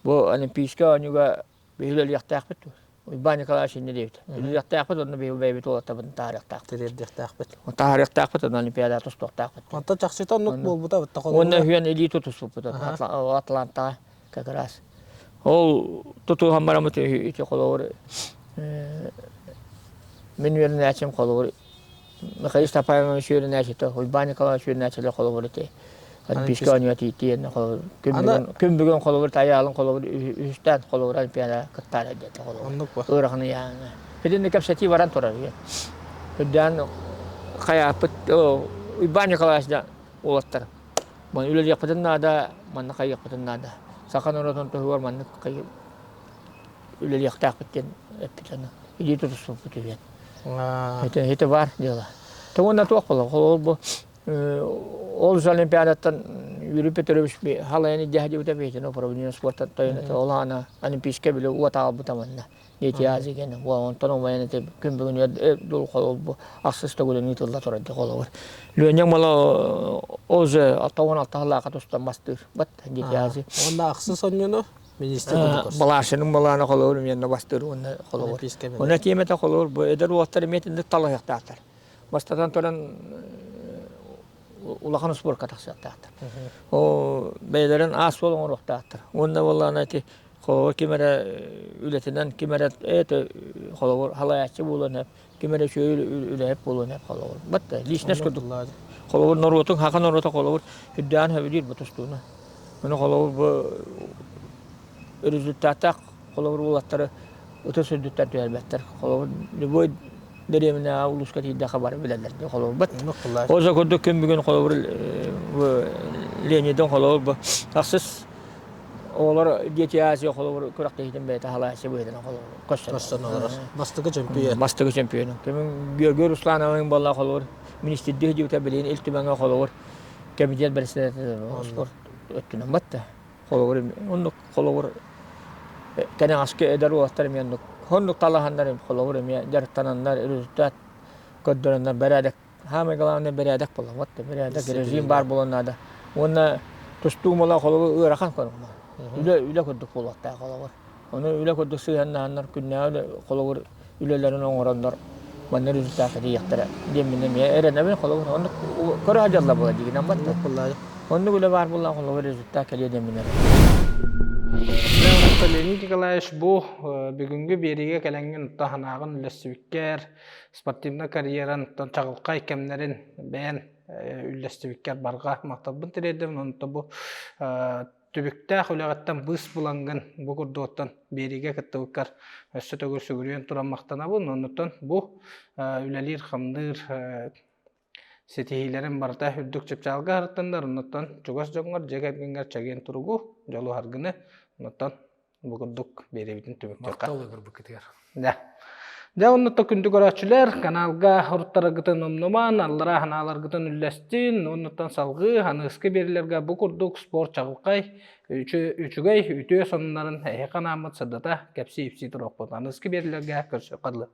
бу Олимпийскай оонньууга биһи үлэлиэхтээхпит дуо Уйбаан Николаевич инньэ диэбит. Үлэлиэхтээхпит уонна биһиги бэйэбит уолаттарбытын таһаарыахтаахпыт. Тириэрдиэхтээхпит. Таһаарыахтаахпыт уонна Олимпиадаҕа тустуохтаахпыт. Онтон чахчыта оннук буолбута бытта Уонна үһүөн илии тутуспуппут Атлантаҕа как раз. Ол тутуһан бараммыт ити холобур мин үөрэнээччим холобур Михаил Степанович үөрэнээччитэ, Уйбаан Николаевич үөрэнээччилэр холобур ити Олимпийскай оонньууга тиийэн холобур күн бүгүн күн бүгүн холобур тайаалын холобур үһүстээн холобур Олимпиада кыттаары диэтэ холобур. Оннук ба. Ыарахан ыйааһыҥҥа. Итинник кэпсэтии баран турар. Үрдээн хайааппыт Уйбаан Николаевич да уолаттар манна үлэлиэхпитин наада, манна хайыахпытын наада. Саха норуотун туһугар маннык үлэлиэхтээхпит диэн эппит аны илии тутуспуппут үһүөн. Ити, ити баар дьыала. Те уонна туох буолар? Холобур бу ол Олимпиадаттан Юрий Петрович халайан илдьэ диэбитэ бэйэтин управление спорта тойон этэ. Ол аана Олимпийскай били уот аҕалбыта манна. Дети Азии диэн. Онтон умайан ити күн бүгүн дул холобур бу ахсыс төгүлүн ыытылла турар ди холобур. Лүөнньэҥ мала ол же 66 сыллаахха тустан бастыыр. Бат Дети Азии. Уонна ахсыс онньуну Министр курдук Балашиның балаана холобур эмиэ бастыыр уонна холобур. Уонна тиэмэтэ холобур бу эдэр уолаттар эмиэ итинник талаһыахтаахтар. Бастатан туран улахан успуорка тахсыахтаахтар. О бэйэлэрин аас суол оҥоруохтаахтар. Уонна буоллаҕына ити холобур ким эрэ үлэтинэн ким эрэ это холобур халайааччы буолуон сөп, ким эрэ үчүгэй үлэһит буолуон сөп холобур. Батта личность курдук. Холобур норуотуҥ хака норуота холобур үрдээн сөбүлүүр бу тустууну. Ону холобур бу результаттаах холобур уолаттары ытыс үрдүттэн түһэрбэттэр. Холобур любой дэриэбинэҕэ улууска тиийдэххэ бары билэллэр дии холобурбут. Ол да курдук күн бүгүн холобур бу Леонидын холобур бу ахсыс оҕолор Дети Азия холобур күрэхтэһиитин бэйэтэ халааччы быһыытынан холобур көстөн олорор. Бастакы чемпион. Бастакы чемпион. Кэмин Георгий Руслановын буолла холобур министрдии диэбитэ билигин Ил Түмэҥҥэ холобур кэмитиэт бэрэссэдээтэлэ спорт өттүнэн батта. Холобур оннук холобур кэнэҕэски эдэр уолаттар эмиэ оннук оннук талаһаннар холобур эмиэ дьарыктананнар результат көрдөрөннөр бэрээдэк Саамай главное бэрээдэк буолла. Вот бэрээдэк режим баар буолуон наада. Уонна тустуу мала холобур ыарахан көрүҥ. Үлэ үлэ курдук буолуохтаах холобур. Ону үлэ курдук сыһыаннаһаннар күннээҕи холобур үлэлэрин оҥороннор манна результатка тиийиэхтэрэ диэммин эмиэ эрэнэбин холобур оннук көрө сылдьаллар буолла дигинэн батта. Оннук үлэ баар буоллаҕына холобур результат кэлиэ диэммин Леонид Николаевич бу бүгүҥҥү биэриигэ кэлэҥҥин таһынааҕын үллэстибиккэр спортивнай карьеран чаҕылхай кэмнэрин бэйэн үллэстибиккэр барҕа махталбын тириэрдэбин. Онто бу түбүктээх үлэҕиттэн быыс булаҥҥын бу курдуктан биэриигэ кыттыбыккар өссө төгүл сүгүрүйэн туран махтанабын. Оннуттан бу үлэлиир-хамныыр ситиһиилэрин барыта үрдүк чыпчаалга аһарыттаннар. Оннуттан чугас дьоҥҥор, дьиэ кэргэҥҥэр чэгиэн туругу, дьолу-саргыны, оннуттан Бу курдук биэрэбитин түмүктүөххэ. Махтал ыҥырбыккытыгар. Дьэ. Дьэ оннуттан күндү көрөөччүлэр, каналга уруттараргытын умнуман, аллараа ханааларгытын үллэстин, оннуттан салгыы аныгыскы биэрилэргэ бу курдук спорт чаҕылхай, үчүгэй, үтүө сонуннарын эһиэхэ анааммыт сырдата кэпсии-ипсии туруохпут. Аныгыскы биэрилэргэ көрсүөххэ дылы.